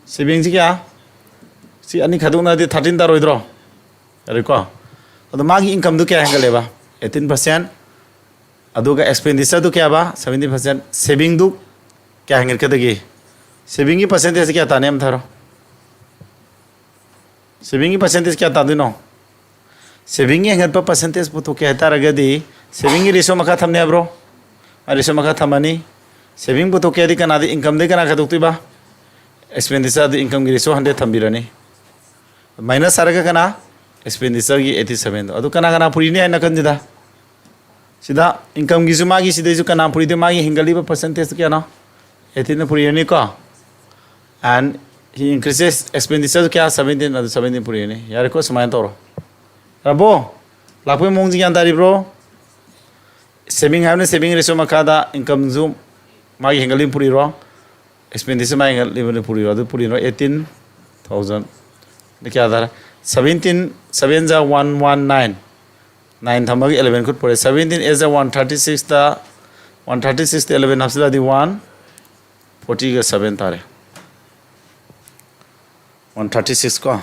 ꯁꯦꯚꯤꯡꯁꯤ ꯀꯌꯥ? ꯁꯤ ꯑꯅꯤ ꯈꯥꯏꯗꯣꯛꯅꯔꯗꯤ ꯊꯥꯔꯇꯤꯟ ꯇꯥꯔꯣꯏꯗ꯭ꯔꯣ? ꯌꯥꯔꯦꯀꯣ? ꯑꯗꯣ ꯃꯥꯒꯤ ꯏꯟꯀꯝꯗꯨ ꯀꯌꯥ ꯍꯦꯟꯒꯠꯂꯦꯕ? Eighteen percent. ꯑꯗꯨꯒ ꯑꯦꯛꯁꯄꯦꯟꯗꯤꯆꯔꯗꯨ ꯀꯌꯥꯕ? Seventy percent. ꯁꯦꯚꯤꯡꯗꯨ ꯀꯌꯥ ꯍꯦꯟꯒꯠꯀꯗꯒꯦ? ꯁꯦꯚꯤꯡꯒꯤ ꯄꯥꯔꯁꯦꯟꯇꯦꯖꯁꯤ ꯀꯌꯥ ꯇꯥꯅꯤ ꯑꯝꯇ ꯍꯥꯏꯔꯣ? ꯁꯦꯚꯤꯡꯒꯤ ꯄꯥꯔꯁꯦꯟꯇꯦꯖ ꯀꯌꯥ ꯇꯥꯗꯣꯏꯅꯣ? ꯁꯦꯚꯤꯡꯒꯤ ꯍꯦꯟꯒꯠꯄ ꯄꯥꯔꯁꯦꯟꯇꯦꯖ ꯄꯨꯊꯣꯛꯀꯦ ꯍꯥꯏꯇꯥꯔꯒꯗꯤ, ꯁꯦꯚꯤꯡꯒꯤ ꯔꯦꯁꯤꯑꯣ ꯃꯈꯥ ꯊꯝꯅꯤ ꯍꯥꯏꯕ꯭ꯔꯣ? ꯃꯥ ꯔꯦꯁꯤꯑꯣ ꯃꯈꯥ ꯊꯝꯃꯅꯤ꯫ ꯁꯦꯚꯤꯡ ꯄꯨꯊꯣꯛꯀꯦ ꯍꯥꯏꯗꯤ ꯀꯅꯥꯗꯤ, ꯏꯟꯀꯝꯗꯩ ꯀꯅꯥ ꯈꯥꯏꯗꯣꯛꯇꯣꯏꯕ? ꯑꯦꯛꯁꯄꯦꯟꯗꯤꯆꯔ, ꯑꯗꯨ ꯏꯟꯀꯝꯒꯤ ꯔꯦꯁꯤꯑꯣ ꯍꯟꯗ꯭ꯔꯦꯗ ꯊꯝꯕꯤꯔꯅꯤ꯫ ꯃꯥꯏꯅꯁ ꯍꯥꯏꯔꯒ ꯀꯅꯥ? ꯑꯦꯛꯁꯄꯦꯟꯗꯤꯆꯔꯒꯤ ꯑꯩꯠꯇꯤ ꯁꯚꯦꯟꯗꯣ꯫ ꯑꯗꯨ ꯀꯅꯥ ꯀꯅꯥ ꯄꯨꯔꯤꯅꯤ ꯍꯥꯏ ꯅꯥꯀꯟꯁꯤꯗ? ꯁꯤꯗ ꯏꯟꯀꯝꯒꯤꯁꯨ ꯃꯥꯒꯤ ꯁꯤꯗꯩꯁꯨ ꯀꯅꯥ ꯄꯨꯔꯤꯗꯣꯏ? ꯃꯥꯒꯤ ꯍꯦꯟꯒꯠꯂꯤꯕ ꯄꯥꯔꯁꯦꯟꯇꯦꯖꯇꯨ ꯀꯌꯥꯅꯣ? ꯑꯩꯠꯇꯤꯟꯅ ꯄꯨꯔꯤꯔꯅꯤꯀꯣ꯫ And he increases expenditure ꯀꯌꯥ? ꯁꯚꯦꯟꯇꯤꯟ, ꯑꯗꯨ ꯁꯚꯦꯟꯇꯤꯟ ꯄꯨꯔꯤꯔꯅꯤ꯫ ꯌꯥꯔꯦꯀꯣ, ꯁꯨꯃꯥꯏꯅ ꯇꯧꯔꯣ꯫ ꯌꯥꯔꯕꯣ? ꯂꯥꯛꯄꯒꯤ ꯃꯑꯣꯡꯁꯤ ꯒ꯭ꯌꯥꯟ ꯇꯥꯔꯤꯕ꯭ꯔꯣ? ꯁꯦꯚꯤꯡ ꯍꯥꯏꯕꯅ ꯁꯦꯚꯤꯡ ꯔꯦꯁꯤꯑꯣ ꯃꯈꯥꯗ ꯏꯟꯀꯝꯁꯨ ꯃꯥꯒꯤ ꯍꯦꯟꯒꯠꯂꯤ ꯄꯨꯔꯤꯔꯣ? ꯑꯦꯛꯁꯄꯦꯟꯗꯤꯆꯔ ꯃꯥꯒꯤ ꯍꯦꯟꯒꯠꯂꯤꯕꯅ ꯄꯨꯔꯤꯔꯣ? ꯑꯗꯨ ꯄꯨꯔꯤꯔꯣ? Eighteen thousand. ꯑꯗꯨ ꯀꯌꯥ ꯇꯥꯔꯦ? ꯁꯚꯦꯟꯇꯤꯟ, ꯁꯚꯦꯟ ꯖꯥ ꯋꯥꯟ ꯋꯥꯟ ꯅꯥꯏꯟ꯫ ꯅꯥꯏꯟ ꯊꯝꯃꯒ ꯑꯦꯂꯚꯦꯟ ꯈꯨꯠ ꯄꯨꯔꯦ꯫ ꯁꯚꯦꯟꯇꯤꯟ ꯑꯦꯠ ꯖꯥ ꯋꯥꯟ ꯊꯥꯔꯇꯤ ꯁꯤꯛꯁꯇ, ꯋꯥꯟ ꯊꯥꯔꯇꯤ ꯁꯤꯛꯁꯇ ꯑꯦꯂꯚꯦꯟ ꯍꯥꯞꯆꯤꯜꯂꯗꯤ ꯋꯥꯟ ꯐꯣꯔꯇꯤꯒ ꯁꯚꯦꯟ ꯇꯥꯔꯦ꯫ ꯋꯥꯟ ꯊꯥꯔꯇꯤ ꯁꯤꯛꯁ ꯀꯣ,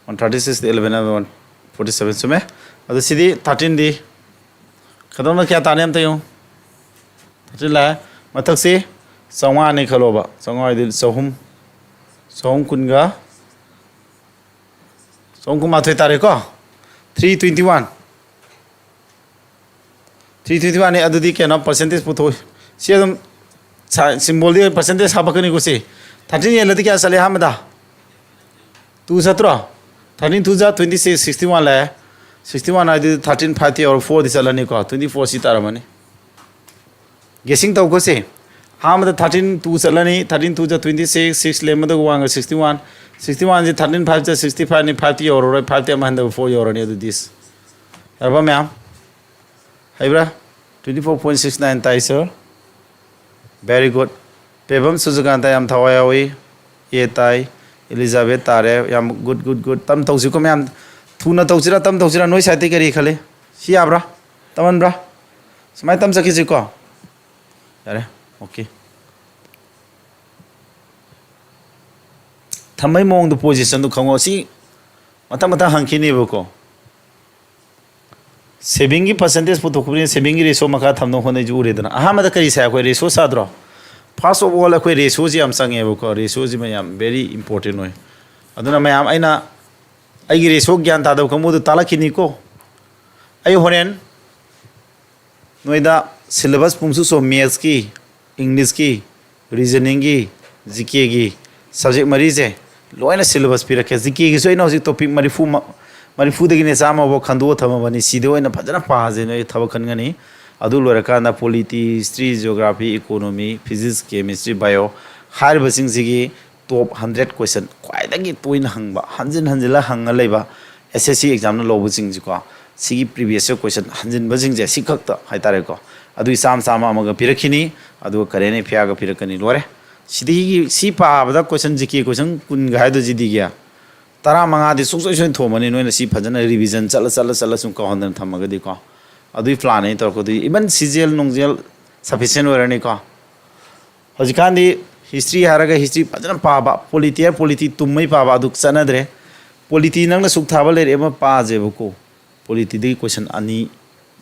ꯋꯥꯟ ꯊꯥꯔꯇꯤ ꯁꯤꯛꯁꯇ ꯑꯦꯂꯚꯦꯟ ꯍꯥꯏꯕ ꯋꯥꯟ forty seven ꯆꯨꯝꯃꯦ꯫ ꯑꯗꯣ ꯁꯤꯗꯤ thirteen ꯗꯤ ꯈꯇꯪꯅ ꯀꯌꯥ ꯇꯥꯅꯤ ꯑꯝꯇ ꯌꯦꯡꯉꯨ꯫ Thirteen ꯂꯥꯛꯑꯦ꯫ ꯃꯊꯛꯁꯤ ꯆꯥꯝꯃꯉꯥꯅꯤ ꯈꯜꯂꯣꯕ꯫ ꯆꯥꯝꯃꯉꯥ ꯍꯥꯏꯗꯤ ꯆꯍꯨꯝ꯫ ꯆꯍꯨꯝ ꯀꯨꯟꯒ, ꯆꯍꯨꯝ ꯀꯨꯟꯃꯥꯊꯣꯏ ꯇꯥꯔꯦꯀꯣ꯫ Three twenty one꯫ Three twenty one ꯅꯤ꯫ ꯑꯗꯨꯗꯤ ꯀꯩꯅꯣ, percentage ꯄꯨꯊꯣꯛ꯫ ꯁꯤ ꯑꯗꯨꯝ ꯁꯤꯝꯕꯣꯜꯗꯤ percentage ꯍꯥꯞꯄꯛꯀꯅꯤꯀꯣ꯫ ꯁꯤ thirteen ꯍꯦꯜꯂꯗꯤ ꯀꯌꯥ ꯆꯠꯂꯦ ꯑꯍꯥꯟꯕꯗ? Two ꯆꯠꯇ꯭ꯔꯣ? Thirteen two ꯖꯥ twenty six, sixty one ꯂꯥꯛꯑꯦ꯫ Sixty one ꯍꯥꯏꯗꯨꯗꯤ thirteen five ꯇꯤ ꯌꯧꯔ four ꯗꯤ ꯆꯠꯂꯅꯤꯀꯣ꯫ Twenty four ꯁꯤ ꯇꯥꯔꯝꯃꯅꯤ꯫ Guessing ꯇꯧꯀꯣ ꯁꯤ꯫ ꯑꯍꯥꯟꯕꯗ thirteen two ꯆꯠꯂꯅꯤ, thirteen two ꯖꯥ twenty six, six ꯂꯦꯝꯕꯗ ꯋꯥꯡꯒ sixty one, sixty one ꯁꯤ thirteen five ꯖꯥ sixty five ꯅꯤ, five ꯇꯤ ꯌꯧꯔꯔꯣꯏ, five ꯇꯤ ꯑꯃ ꯍꯟꯊꯕ four ꯌꯧꯔꯅꯤ꯫ ꯑꯗꯨꯗꯤ ꯌꯥꯔꯕ ꯃꯌꯥꯝ? ꯍꯩꯕ꯭ꯔꯥ? Twenty four point six nine ꯇꯥꯏ, sir꯫ Very good꯫ ꯄꯦꯕꯝ ꯁꯨꯖꯀꯥꯟꯇ ꯌꯥꯝ ꯊꯋꯥꯏ ꯌꯥꯎꯏ꯫ A ꯇꯥꯏ꯫ ꯏꯂꯤꯖꯥꯕꯦꯠ ꯇꯥꯔꯦ꯫ ꯌꯥꯝ good, good, good꯫ ꯇꯝ ꯇꯧꯁꯤꯀꯣ ꯃꯌꯥꯝ꯫ ꯊꯨꯅ ꯇꯧꯁꯤꯔꯥ, ꯇꯝ ꯇꯧꯁꯤꯔꯥ? ꯅꯣꯏ side ꯇꯩ ꯀꯔꯤ ꯈꯜꯂꯤ? ꯁꯤ ꯌꯥꯕ꯭ꯔꯥ? ꯇꯝꯍꯟꯕ꯭ꯔꯥ? ꯁꯨꯃꯥꯏꯅ ꯇꯝ ꯆꯠꯈꯤꯁꯤꯀꯣ꯫ ꯌꯥꯔꯦ꯫ Okay꯫ ꯊꯝꯕꯩ ꯃꯑꯣꯡꯗꯣ, position ꯗꯨ ꯈꯪꯉꯣ꯫ ꯁꯤ ꯃꯊꯪ ꯃꯊꯪ ꯍꯪꯈꯤꯅꯦꯕꯀꯣ꯫ Saving ꯒꯤ percentage ꯄꯨꯊꯣꯛꯄꯅꯤꯅ saving ꯒꯤ ratio ꯃꯈꯥ ꯊꯝꯅꯕ ꯍꯣꯠꯅꯩꯁꯤ ꯎꯔꯦꯗꯅ꯫ ꯑꯍꯥꯟꯕꯗ ꯀꯔꯤ ꯁꯥꯏ? ꯑꯩꯈꯣꯏ ratio ꯁꯥꯗ꯭ꯔꯣ? First of all, ꯑꯩꯈꯣꯏ ratio ꯁꯤ ꯌꯥꯝ ꯆꯪꯉꯦꯕꯀꯣ꯫ Ratio ꯁꯤꯃ ꯌꯥꯝ very important ꯑꯣꯏ꯫ ꯑꯗꯨꯅ ꯃꯌꯥꯝ, ꯑꯩꯅ ꯑꯩꯒꯤ ratio ꯒ꯭ꯌꯥꯟ ꯇꯥꯗꯕ ꯀꯥꯡꯕꯨꯗꯨ ꯇꯥꯛꯂꯛꯈꯤꯅꯤꯀꯣ꯫ ꯑꯩ ꯍꯣꯔꯦꯟ ꯅꯣꯏꯗ syllabus ꯄꯨꯝꯁꯨ ꯁꯣ maths ꯀꯤ, English ꯀꯤ, reasoning ꯒꯤ, G K ꯒꯤ subject ꯃꯔꯤꯁꯦ ꯂꯣꯏꯅ syllabus ꯄꯤꯔꯛꯀꯦ꯫ G K ꯒꯤꯁꯨ ꯑꯩꯅ ꯍꯧꯖꯤꯛ topic ꯃꯔꯤꯐꯨ ꯃ-, ꯃꯔꯤꯐꯨꯗꯒꯤꯅ ꯆꯥꯝꯃ ꯐꯥꯎ ꯈꯟꯗꯣꯛꯑ ꯊꯝꯃꯕꯅꯤ꯫ ꯁꯤꯗ ꯑꯣꯏꯅ ꯐꯖꯅ ꯄꯥꯁꯦ, ꯅꯣꯏ ꯊꯕꯛ ꯈꯟꯒꯅꯤ꯫ ꯑꯗꯨ ꯂꯣꯏꯔꯀꯥꯟꯗ polity, history, geography, economy, physics, chemistry, bio ꯍꯥꯏꯔꯤꯕꯁꯤꯡꯁꯤꯒꯤ top hundred question, ꯈ꯭ꯋꯥꯏꯗꯒꯤ ꯇꯣꯏꯅ ꯍꯪꯕ, ꯍꯟꯖꯤꯟ ꯍꯟꯖꯤꯜꯂ ꯍꯪꯉ ꯂꯩꯕ, S S C exam ꯅ ꯂꯧꯕꯁꯤꯡꯁꯤꯀꯣ, ꯁꯤꯒꯤ previous year question ꯍꯟꯖꯤꯟꯕꯁꯤꯡꯁꯦ ꯁꯤꯈꯛꯇ ꯍꯥꯏꯇꯥꯔꯦꯀꯣ꯫ ꯑꯗꯨꯒꯤ ꯆꯥꯝꯃ ꯆꯥꯝꯃ ꯑꯃꯒ ꯄꯤꯔꯛꯈꯤꯅꯤ, ꯑꯗꯨꯒ current affair ꯒ ꯄꯤꯔꯛꯀꯅꯤ, ꯂꯣꯏꯔꯦ꯫ ꯁꯤꯗꯒꯤ, ꯁꯤ ꯄꯥꯕꯗ question, G K question ꯀꯨꯟꯒ ꯍꯥꯏꯗꯣ G D ꯒꯤ ꯇꯔꯥꯃꯉꯥꯗꯤ ꯁꯨꯡꯁꯣꯏ ꯁꯣꯏꯗꯅ ꯊꯣꯝꯃꯅꯤ, ꯅꯣꯏꯅ ꯁꯤ ꯐꯖꯅ revision ꯆꯠꯂ ꯆꯠꯂ ꯆꯠꯂ ꯁꯨꯝ ꯀꯥꯎꯍꯟꯗꯅ ꯊꯝꯃꯒꯗꯤꯀꯣ꯫ ꯑꯗꯨꯒꯤ plan ꯅꯦ ꯑꯩꯅ ꯇꯧꯔꯛꯀꯗꯣꯏ꯫ Even C G L ꯅꯨꯡꯖꯦꯜ sufficient ꯑꯣꯏꯔꯅꯤꯀꯣ꯫ ꯍꯧꯖꯤꯛꯀꯥꯟꯗꯤ history ꯍꯥꯏꯔꯒ history ꯐꯖꯅ ꯄꯥꯕ, polity ꯍꯥꯏꯔ polity ꯇꯨꯝꯃꯩ ꯄꯥꯕ ꯑꯗꯨ ꯆꯠꯅꯗ꯭ꯔꯦ꯫ Polity ꯅꯪꯅ ꯁꯨꯛ ꯊꯥꯕ ꯂꯩꯔꯦ ꯑꯃ ꯄꯥꯖꯦꯕꯀꯣ꯫ Polityꯗꯒꯤ question ꯑꯅꯤ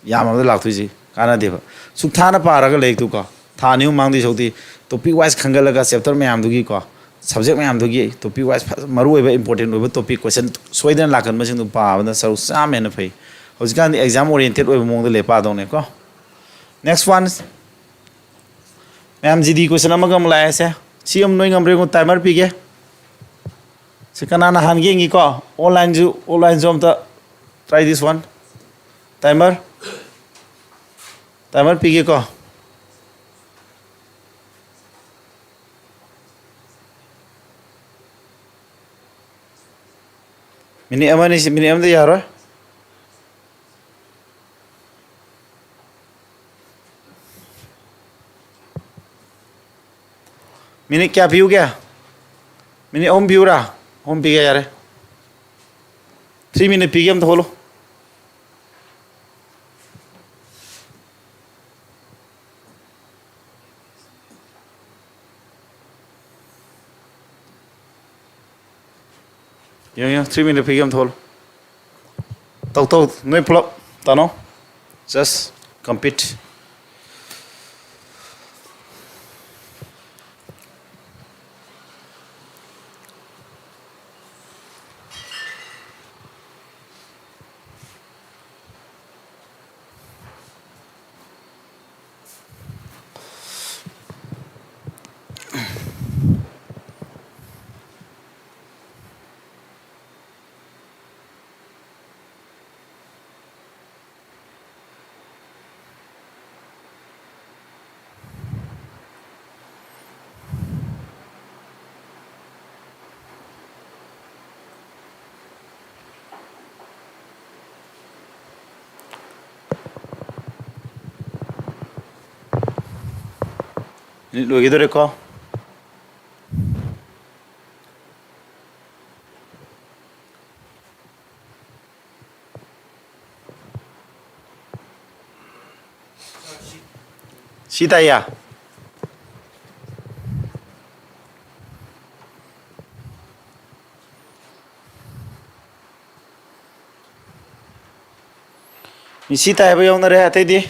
ꯌꯥꯝꯃꯕꯗ ꯂꯥꯛꯇꯣꯏꯁꯦ ꯀꯥꯟꯅꯗꯦꯕ꯫ ꯁꯨꯛ ꯊꯥꯅ ꯄꯥꯔꯒ ꯂꯩꯔꯤꯛꯇꯨꯀꯣ, ꯊꯥ ꯑꯅꯤ ꯑꯍꯨꯝ ꯃꯥꯡꯗꯣꯏ ꯁꯔꯨꯛꯇꯤ topic wise ꯈꯟꯒꯠꯂꯒ chapter ꯃꯌꯥꯝꯗꯨꯒꯤꯀꯣ, subject ꯃꯌꯥꯝꯗꯨꯒꯤ topic wise ꯐꯖ-, ꯃꯔꯨ ꯑꯣꯏꯕ important ꯑꯣꯏꯕ topic question ꯁꯣꯏꯗꯅ ꯂꯥꯛꯀꯟꯕꯁꯤꯡꯗꯣ ꯄꯥꯕꯅ ꯁꯔꯨꯛ ꯆꯥꯝꯃ ꯍꯦꯟꯅ ꯐꯩ꯫ ꯍꯧꯖꯤꯛꯀꯥꯟꯗꯤ exam oriented ꯑꯣꯏꯕ ꯃꯑꯣꯡꯗ ꯂꯩ ꯄꯥꯗꯧꯅꯦꯀꯣ꯫ Next one꯫ ꯃꯌꯥꯝ G D question ꯑꯃꯒ ꯑꯃꯨꯛ ꯂꯥꯛꯑꯦꯁꯦ꯫ ꯁꯤ ꯑꯃ ꯅꯣꯏ ꯉꯝꯕ꯭ꯔꯥ ꯌꯦꯡꯉꯨ, timer ꯄꯤꯒꯦ꯫ ꯁꯤ ꯀꯅꯥꯅ ꯍꯥꯟꯒꯦ ꯌꯦꯡꯒꯦꯀꯣ꯫ Onlineꯁꯨ, onlineꯁꯨ ꯑꯝꯇ try this one꯫ Timer꯫ Timer ꯄꯤꯒꯦꯀꯣ꯫ Minute ꯑꯃꯅꯤ, ꯁꯤ minute ꯑꯃꯗ ꯌꯥꯔꯣꯏ꯫ Minute ꯀꯌꯥ ꯄꯤꯌꯨꯒꯦ? Minute ꯑꯍꯨꯝ ꯄꯤꯌꯨꯔꯥ? ꯑꯍꯨꯝ ꯄꯤꯒꯦ, ꯌꯥꯔꯦ꯫ Three minute ꯄꯤꯒꯦ, ꯑꯝꯇ ꯍꯣꯠꯂꯨ꯫ ꯌꯦꯡꯉꯣ, ꯌꯦꯡꯉꯣ, three minute ꯄꯤꯒꯦ, ꯑꯝꯇ ꯍꯣꯠꯂꯨ꯫ ꯇꯧ, ꯇꯧ, ꯅꯣꯏ ꯄꯨꯂꯞ ꯇꯥꯅꯣ꯫ Just compete꯫ Minute ꯂꯣꯏꯒꯗꯧꯔꯦꯀꯣ꯫ ꯁꯤ ꯇꯥꯏꯌꯦ꯫ ꯃꯤꯁꯤ ꯇꯥꯏ ꯍꯥꯏꯕ ꯌꯥꯎꯅꯔꯦ, ꯑꯇꯩꯗꯤ?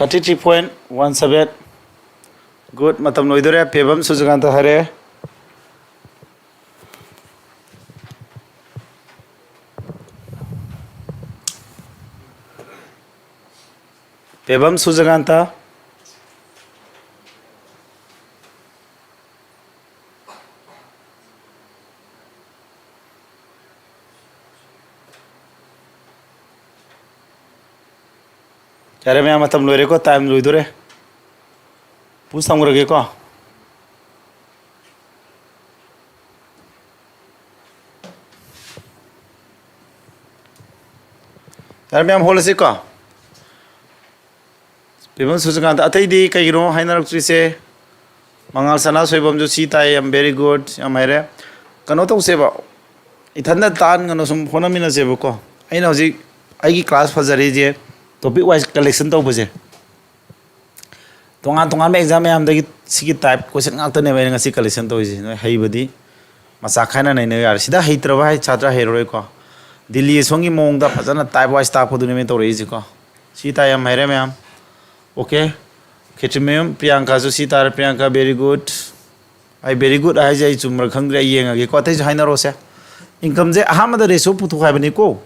Thirty three point one seven. Good, ꯃꯇꯝ ꯂꯣꯏꯗꯣꯔꯦ꯫ ꯄꯦꯕꯝ ꯁꯨꯖꯀꯥꯟꯇ ꯍꯥꯏꯔꯦ꯫ ꯄꯦꯕꯝ ꯁꯨꯖꯀꯥꯟꯇ꯫ ꯌꯥꯔꯦ ꯃꯌꯥꯝ, ꯃꯇꯝ ꯂꯣꯏꯔꯦꯀꯣ, time ꯂꯣꯏꯗꯣꯔꯦ꯫ ꯄꯨꯁ ꯊꯝꯈ꯭ꯔꯒꯦꯀꯣ꯫ ꯌꯥꯔꯦ ꯃꯌꯥꯝ, ꯍꯣꯜꯂꯁꯤꯀꯣ꯫ ꯄꯦꯕꯝ ꯁꯨꯖꯀꯥꯟꯇ꯫ ꯑꯇꯩꯗꯤ ꯀꯩꯒꯤꯅꯣ ꯍꯥꯏꯅꯔꯛꯇ꯭ꯔꯤꯁꯦ? ꯃꯉꯥꯜ ꯁꯅꯥ ꯁꯣꯏꯕꯝꯁꯨ ꯁꯤ ꯇꯥꯏ, ꯌꯥꯝ very good, ꯌꯥꯝ ꯍꯩꯔꯦ꯫ ꯀꯩꯅꯣ ꯇꯧꯁꯦꯕ, ꯏꯊꯟꯗ ꯇꯥꯟꯒꯅꯨ, ꯁꯨꯝ ꯍꯣꯠꯅꯃꯤꯟꯅꯁꯦꯕꯀꯣ꯫ ꯑꯩꯅ ꯍꯧꯖꯤꯛ ꯑꯩꯒꯤ class ꯐꯖꯔꯤꯁꯦ topic wise collection ꯇꯧꯕꯁꯦ꯫ ꯇꯣꯉꯥꯟ ꯇꯣꯉꯥꯟꯕ exam ꯃꯌꯥꯝꯗꯒꯤ ꯁꯤꯒꯤ type question ꯉꯥꯛꯇꯅꯦꯕ ꯑꯩꯅ ꯉꯁꯤ collection ꯇꯧꯔꯤꯁꯦ꯫ ꯅꯣꯏ ꯍꯩꯕꯗꯤ ꯃꯆꯥ ꯈꯥꯏꯅ ꯅꯩꯅ ꯌꯥꯔꯦ꯫ ꯁꯤꯗ ꯍꯩꯇ꯭ꯔꯕ ꯍꯥꯏ ꯁꯥꯇ꯭ꯔ ꯍꯩꯔꯔꯣꯏꯀꯣ꯫ ꯗꯤꯜꯂꯤ ꯑꯁꯣꯝꯒꯤ ꯃꯑꯣꯡꯗ ꯐꯖꯅ type wise ꯇꯥꯛꯄꯗꯨꯅꯦ ꯃꯤ ꯇꯧꯔꯛꯏꯁꯦꯀꯣ꯫ ꯁꯤ ꯇꯥꯏ, ꯌꯥꯝ ꯍꯩꯔꯦ ꯃꯌꯥꯝ꯫ Okay꯫ ꯈꯦꯇ꯭ꯔꯤꯃꯌꯨꯝ ꯄ꯭ꯔꯤꯌꯥꯡꯀꯥꯁꯨ ꯁꯤ ꯇꯥꯔꯦ꯫ Priyanka, very good꯫ ꯑꯩ very good ꯍꯥꯏꯁꯦ ꯑꯩ ꯆꯨꯝꯕ꯭ꯔꯥ ꯈꯪꯗ꯭ꯔꯦ, ꯑꯩ ꯌꯦꯡꯉꯒꯦꯀꯣ꯫ ꯑꯇꯩꯁꯨ ꯍꯥꯏꯅꯔꯣꯁꯦ꯫ Income ꯁꯦ ꯑꯍꯥꯟꯕꯗ ratio ꯄꯨꯊꯣꯛ ꯍꯥꯏꯕꯅꯤꯀꯣ꯫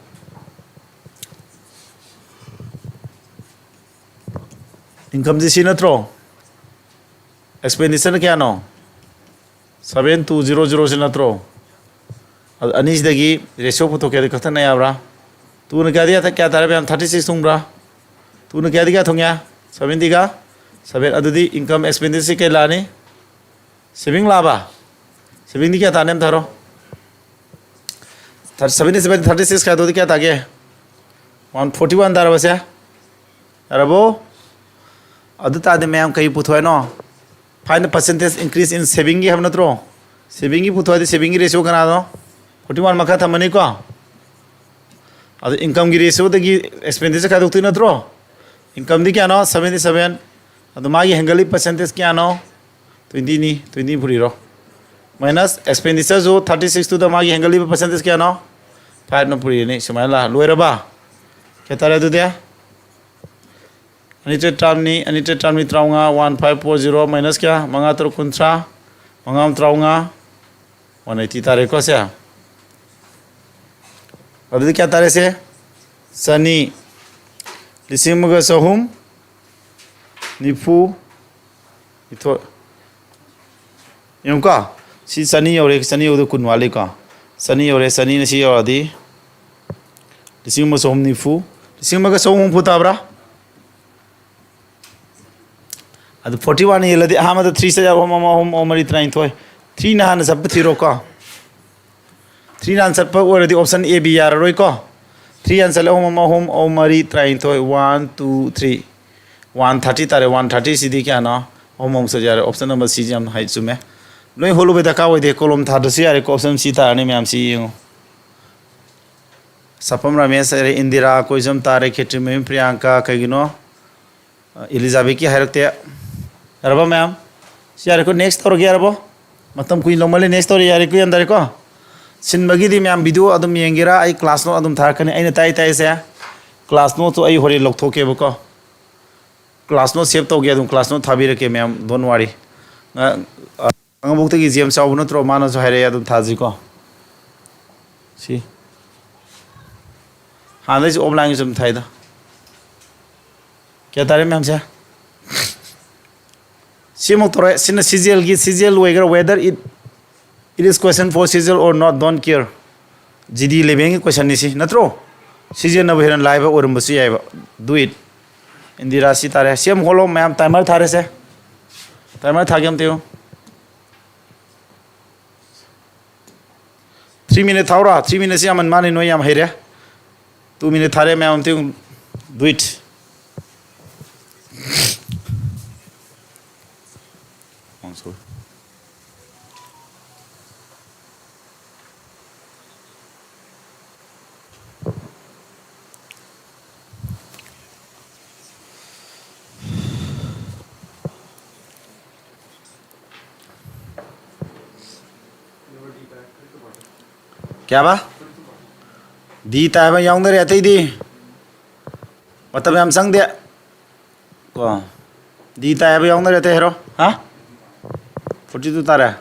Income ꯁꯦ ꯁꯤ ꯅꯠꯇ꯭ꯔꯣ? Expenditure ꯅ ꯀꯌꯥꯅꯣ? Seven two zero zero ꯁꯤ ꯅꯠꯇ꯭ꯔꯣ? ꯑꯗꯨ ꯑꯅꯤꯁꯤꯗꯒꯤ ratio ꯄꯨꯊꯣꯛꯀꯦ ꯍꯥꯏꯗꯤ ꯀꯛꯊꯠꯅ ꯌꯥꯕ꯭ꯔꯥ? Two ꯅ ꯀꯌꯥꯗꯤ ꯀꯌꯥ ꯇꯥꯔꯦ ꯃꯌꯥꯝ? Thirty six ꯊꯨꯡꯕ꯭ꯔꯥ? Two ꯅ ꯀꯌꯥꯗꯤ ꯀꯌꯥ ꯊꯨꯡꯉꯦ? Seventy ꯒ seven꯫ ꯑꯗꯨꯗꯤ income expenditure ꯁꯤ ꯀꯩ ꯂꯥꯛꯑꯅꯤ? Saving ꯂꯥꯛꯑꯕ? Saving ꯗꯤ ꯀꯌꯥ ꯇꯥꯅꯤ ꯑꯝꯇ ꯍꯥꯏꯔꯣ꯫ Seventy seven, thirty six ꯈꯥꯏꯗꯣꯛꯑꯗꯤ ꯀꯌꯥ ꯇꯥꯒꯦ? One forty one ꯇꯥꯔꯕꯁꯦ? ꯌꯥꯔꯕꯣ? ꯑꯗꯨ ꯇꯥꯔꯗꯤ ꯃꯌꯥꯝ ꯀꯩ ꯄꯨꯊꯣꯛꯑꯦꯅꯣ? Find the percentage increase in savingꯒꯤ ꯍꯥꯏꯕ ꯅꯠꯇ꯭ꯔꯣ? Savingꯒꯤ ꯄꯨꯊꯣꯛꯑꯗꯤ savingꯒꯤ ratio ꯀꯅꯥꯅꯣ? Forty one ꯃꯈꯥ ꯊꯝꯃꯅꯤꯀꯣ? ꯑꯗꯨ incomeꯒꯤ ratioꯗꯒꯤ expenditure ꯈꯥꯏꯗꯣꯛꯇꯣꯏ ꯅꯠꯇ꯭ꯔꯣ? Incomeꯗꯤ ꯀꯌꯥꯅꯣ? Seventy seven. ꯑꯗꯨ ꯃꯥꯒꯤ ꯍꯦꯟꯒꯠꯂꯤ percentage ꯀꯌꯥꯅꯣ? Twentyꯅꯤ꯫ Twenty ꯄꯨꯔꯤꯔꯣ? Minus expenditureꯁꯨ thirty sixꯇꯨꯗ ꯃꯥꯒꯤ ꯍꯦꯟꯒꯠꯂꯤꯕ percentage ꯀꯌꯥꯅꯣ? Fiveꯅ ꯄꯨꯔꯤꯅꯤ꯫ ꯁꯨꯃꯥꯏꯅ ꯂꯥ-, ꯂꯣꯏꯔꯕ? ꯀꯌꯥ ꯇꯥꯔꯦ ꯑꯗꯨꯗꯤ? ꯑꯅꯤ ꯇꯔꯦꯠ ꯇꯔꯥꯃꯔꯤ, ꯑꯅꯤ ꯇꯔꯦꯠ ꯇꯔꯥꯃꯔꯤ ꯇꯔꯥꯃꯉꯥ, one five four zero minus ꯀꯌꯥ? ꯃꯉꯥ ꯇꯔꯨꯛ ꯀꯨꯟꯊ꯭ꯔꯥ, ꯃꯉꯥ ꯑꯃ ꯇꯔꯥꯃꯉꯥ, one eighty ꯇꯥꯔꯦꯀꯣ ꯁꯦ꯫ ꯑꯗꯨꯗꯤ ꯀꯌꯥ ꯇꯥꯔꯦ ꯁꯦ? ꯆꯅꯤ꯫ ꯂꯤꯁꯤꯡ ꯑꯃꯒ ꯆꯍꯨꯝ ꯅꯤꯐꯨ ꯅꯤꯊꯣꯏ꯫ ꯌꯦꯡꯉꯨꯀꯣ, ꯁꯤ ꯆꯅꯤ ꯌꯧꯔꯦ, ꯆꯅꯤ ꯌꯧꯗ ꯀꯨꯟ ꯋꯥꯠꯂꯤꯀꯣ꯫ ꯆꯅꯤ ꯌꯧꯔꯦ, ꯆꯅꯤꯅ ꯁꯤ ꯌꯧꯔꯛꯑꯗꯤ ꯂꯤꯁꯤꯡ ꯑꯃ ꯆꯍꯨꯝ ꯅꯤꯐꯨ, ꯂꯤꯁꯤꯡ ꯑꯃꯒ ꯆꯍꯨꯝ ꯍꯨꯝꯐꯨ ꯇꯥꯕ꯭ꯔꯥ? ꯑꯗꯨ forty one ꯌꯦꯜꯂꯗꯤ ꯑꯍꯥꯟꯕꯗ three ꯆꯠ ꯌꯥꯕ, ꯑꯍꯨꯝ ꯑꯃ ꯑꯍꯨꯝ, ꯑꯍꯨꯝ ꯃꯔꯤ ꯇꯔꯥꯅꯤꯊꯣꯏ꯫ Threeꯅ ꯍꯥꯟꯅ ꯆꯠꯄ ꯊꯤꯔꯣꯀꯣ꯫ Threeꯅ ꯍꯥꯟꯅ ꯆꯠꯄ ꯑꯣꯏꯔꯗꯤ option A, B ꯌꯥꯔꯔꯣꯏꯀꯣ꯫ Three ꯍꯥꯟꯅ ꯆꯠꯂꯦ, ꯑꯍꯨꯝ ꯑꯃ ꯑꯍꯨꯝ, ꯑꯍꯨꯝ ꯃꯔꯤ ꯇꯔꯥꯅꯤꯊꯣꯏ, one two three꯫ One thirty ꯇꯥꯔꯦ, one thirtyꯁꯤꯗꯤ ꯀꯌꯥꯅꯣ? ꯑꯍꯨꯝ ꯑꯍꯨꯝ ꯆꯠ ꯌꯥꯔꯦ, option number Cꯁꯤ ꯌꯥꯝ ꯍꯩ, ꯆꯨꯝꯃꯦ꯫ ꯂꯣꯏ ꯍꯣꯠꯂꯨꯕꯩ ꯗꯔꯀꯥꯔ ꯑꯣꯏꯗꯦ, column ꯊꯥꯗ꯭ꯔꯁꯨ ꯌꯥꯔꯦꯀꯣ, option C ꯇꯥꯔꯅꯤ ꯃꯌꯥꯝ, ꯁꯤ ꯌꯦꯡꯉꯨ꯫ ꯁꯥꯄꯝ ꯔꯥꯃꯦꯁ ꯍꯥꯏꯔꯦ, ꯏꯟꯗꯤꯔꯥ ꯀꯣꯏꯖꯝ ꯇꯥꯔꯦ, ꯈꯦꯇ꯭ꯔꯤꯃꯌꯨꯝ ꯄ꯭ꯔꯤꯌꯥꯡꯀꯥ, ꯀꯩꯒꯤꯅꯣ? ꯑ, ꯏꯂꯤꯖꯥꯕꯦꯠꯀꯤ ꯍꯥꯏꯔꯛꯇꯦ꯫ ꯌꯥꯔꯕ ꯃꯌꯥꯝ? ꯁꯤ ꯌꯥꯔꯦꯀꯣ, next ꯇꯧꯔꯒꯦ ꯌꯥꯔꯕꯣ? ꯃꯇꯝ ꯀꯨꯏꯅ ꯂꯧꯃꯜꯂꯦ, next ꯇꯧꯔꯦ, ꯌꯥꯔꯦꯀꯣ, ꯌꯥꯝ ꯇꯥꯔꯦꯀꯣ? ꯁꯤꯟꯕꯒꯤꯗꯤ ꯃꯌꯥꯝ video ꯑꯗꯨꯝ ꯌꯦꯡꯒꯦꯔꯥ? ꯑꯩ class note ꯑꯗꯨꯝ ꯊꯥꯔꯛꯀꯅꯤ, ꯑꯩꯅ ꯇꯥꯛꯏ ꯇꯥꯛꯏꯁꯦ꯫ Class noteꯇꯣ ꯑꯩ ꯍꯣꯔꯦꯟ ꯂꯧꯊꯣꯛꯀꯦꯕꯀꯣ꯫ Class note save ꯇꯧꯒꯦ, ꯑꯗꯨꯝ class note ꯊꯥꯕꯤꯔꯛꯀꯦ ꯃꯌꯥꯝ, don't worry꯫ ꯉ-, ꯑ, ꯈꯥꯉꯕꯣꯛꯇꯒꯤ ꯖꯦꯝꯁ ꯆꯥꯎꯕ ꯅꯠꯇ꯭ꯔꯣ? ꯃꯥꯅꯁꯨ ꯍꯥꯏꯔꯛꯑꯦ, ꯑꯗꯨꯝ ꯊꯥꯁꯤꯀꯣ꯫ ꯁꯤ꯫ ꯍꯥꯟꯅꯗꯩꯁꯨ offlineꯒꯤꯁꯨ ꯑꯗꯨꯝ ꯊꯥꯏꯗ꯫ ꯀꯌꯥ ꯇꯥꯔꯦ ꯃꯌꯥꯝꯁꯦ? ꯁꯤꯃꯨꯛ ꯇꯧꯔꯦ꯫ ꯁꯤꯅ CGLꯒꯤ, CGL ꯑꯣꯏꯒꯦꯔꯥ, whether it, it is question for CGL or not, don't care꯫ GD levelꯒꯤ questionꯅꯤ ꯁꯤ, ꯅꯠꯇ꯭ꯔꯣ? CGLꯅꯕꯨ ꯍꯦꯟꯅ ꯂꯥꯏꯕ ꯑꯣꯏꯔꯝꯕꯁꯨ ꯌꯥꯏꯕ꯫ Do it꯫ ꯏꯟꯗꯤꯔꯥ ꯁꯤ ꯇꯥꯔꯦ꯫ ꯁꯤ ꯑꯃꯨꯛ ꯍꯣꯠꯂꯣ ꯃꯌꯥꯝ, timer ꯊꯥꯔꯦꯁꯦ꯫ Timer ꯊꯥꯒꯦ ꯑꯝꯇ ꯌꯦꯡꯉꯨ꯫ Three minute ꯊꯥꯎꯔꯥ? Three minuteꯁꯤ ꯌꯥꯝꯃꯟ ꯃꯥꯜꯂꯤ, ꯅꯣꯏ ꯌꯥꯝ ꯍꯩꯔꯦ꯫ Two minute ꯊꯥꯔꯦ ꯃꯌꯥꯝ ꯑꯝꯇ ꯌꯦꯡꯉꯨ꯫ Do it꯫ Sorry. ꯀꯌꯥꯕ? ꯗꯤ ꯇꯥꯏ ꯍꯥꯏꯕ ꯌꯥꯎꯅꯔꯦ, ꯑꯇꯩꯗꯤ? ꯃꯇꯝ ꯌꯥꯝ ꯆꯪꯗꯦ꯫ ꯀꯣ, ꯗꯤ ꯇꯥꯏ ꯍꯥꯏꯕ ꯌꯥꯎꯅꯔꯦ, ꯑꯇꯩ ꯍꯥꯏꯔꯣ꯫ ꯍꯥ? ꯐꯣꯔꯇꯤ ꯇꯨ ꯇꯥꯔꯦ꯫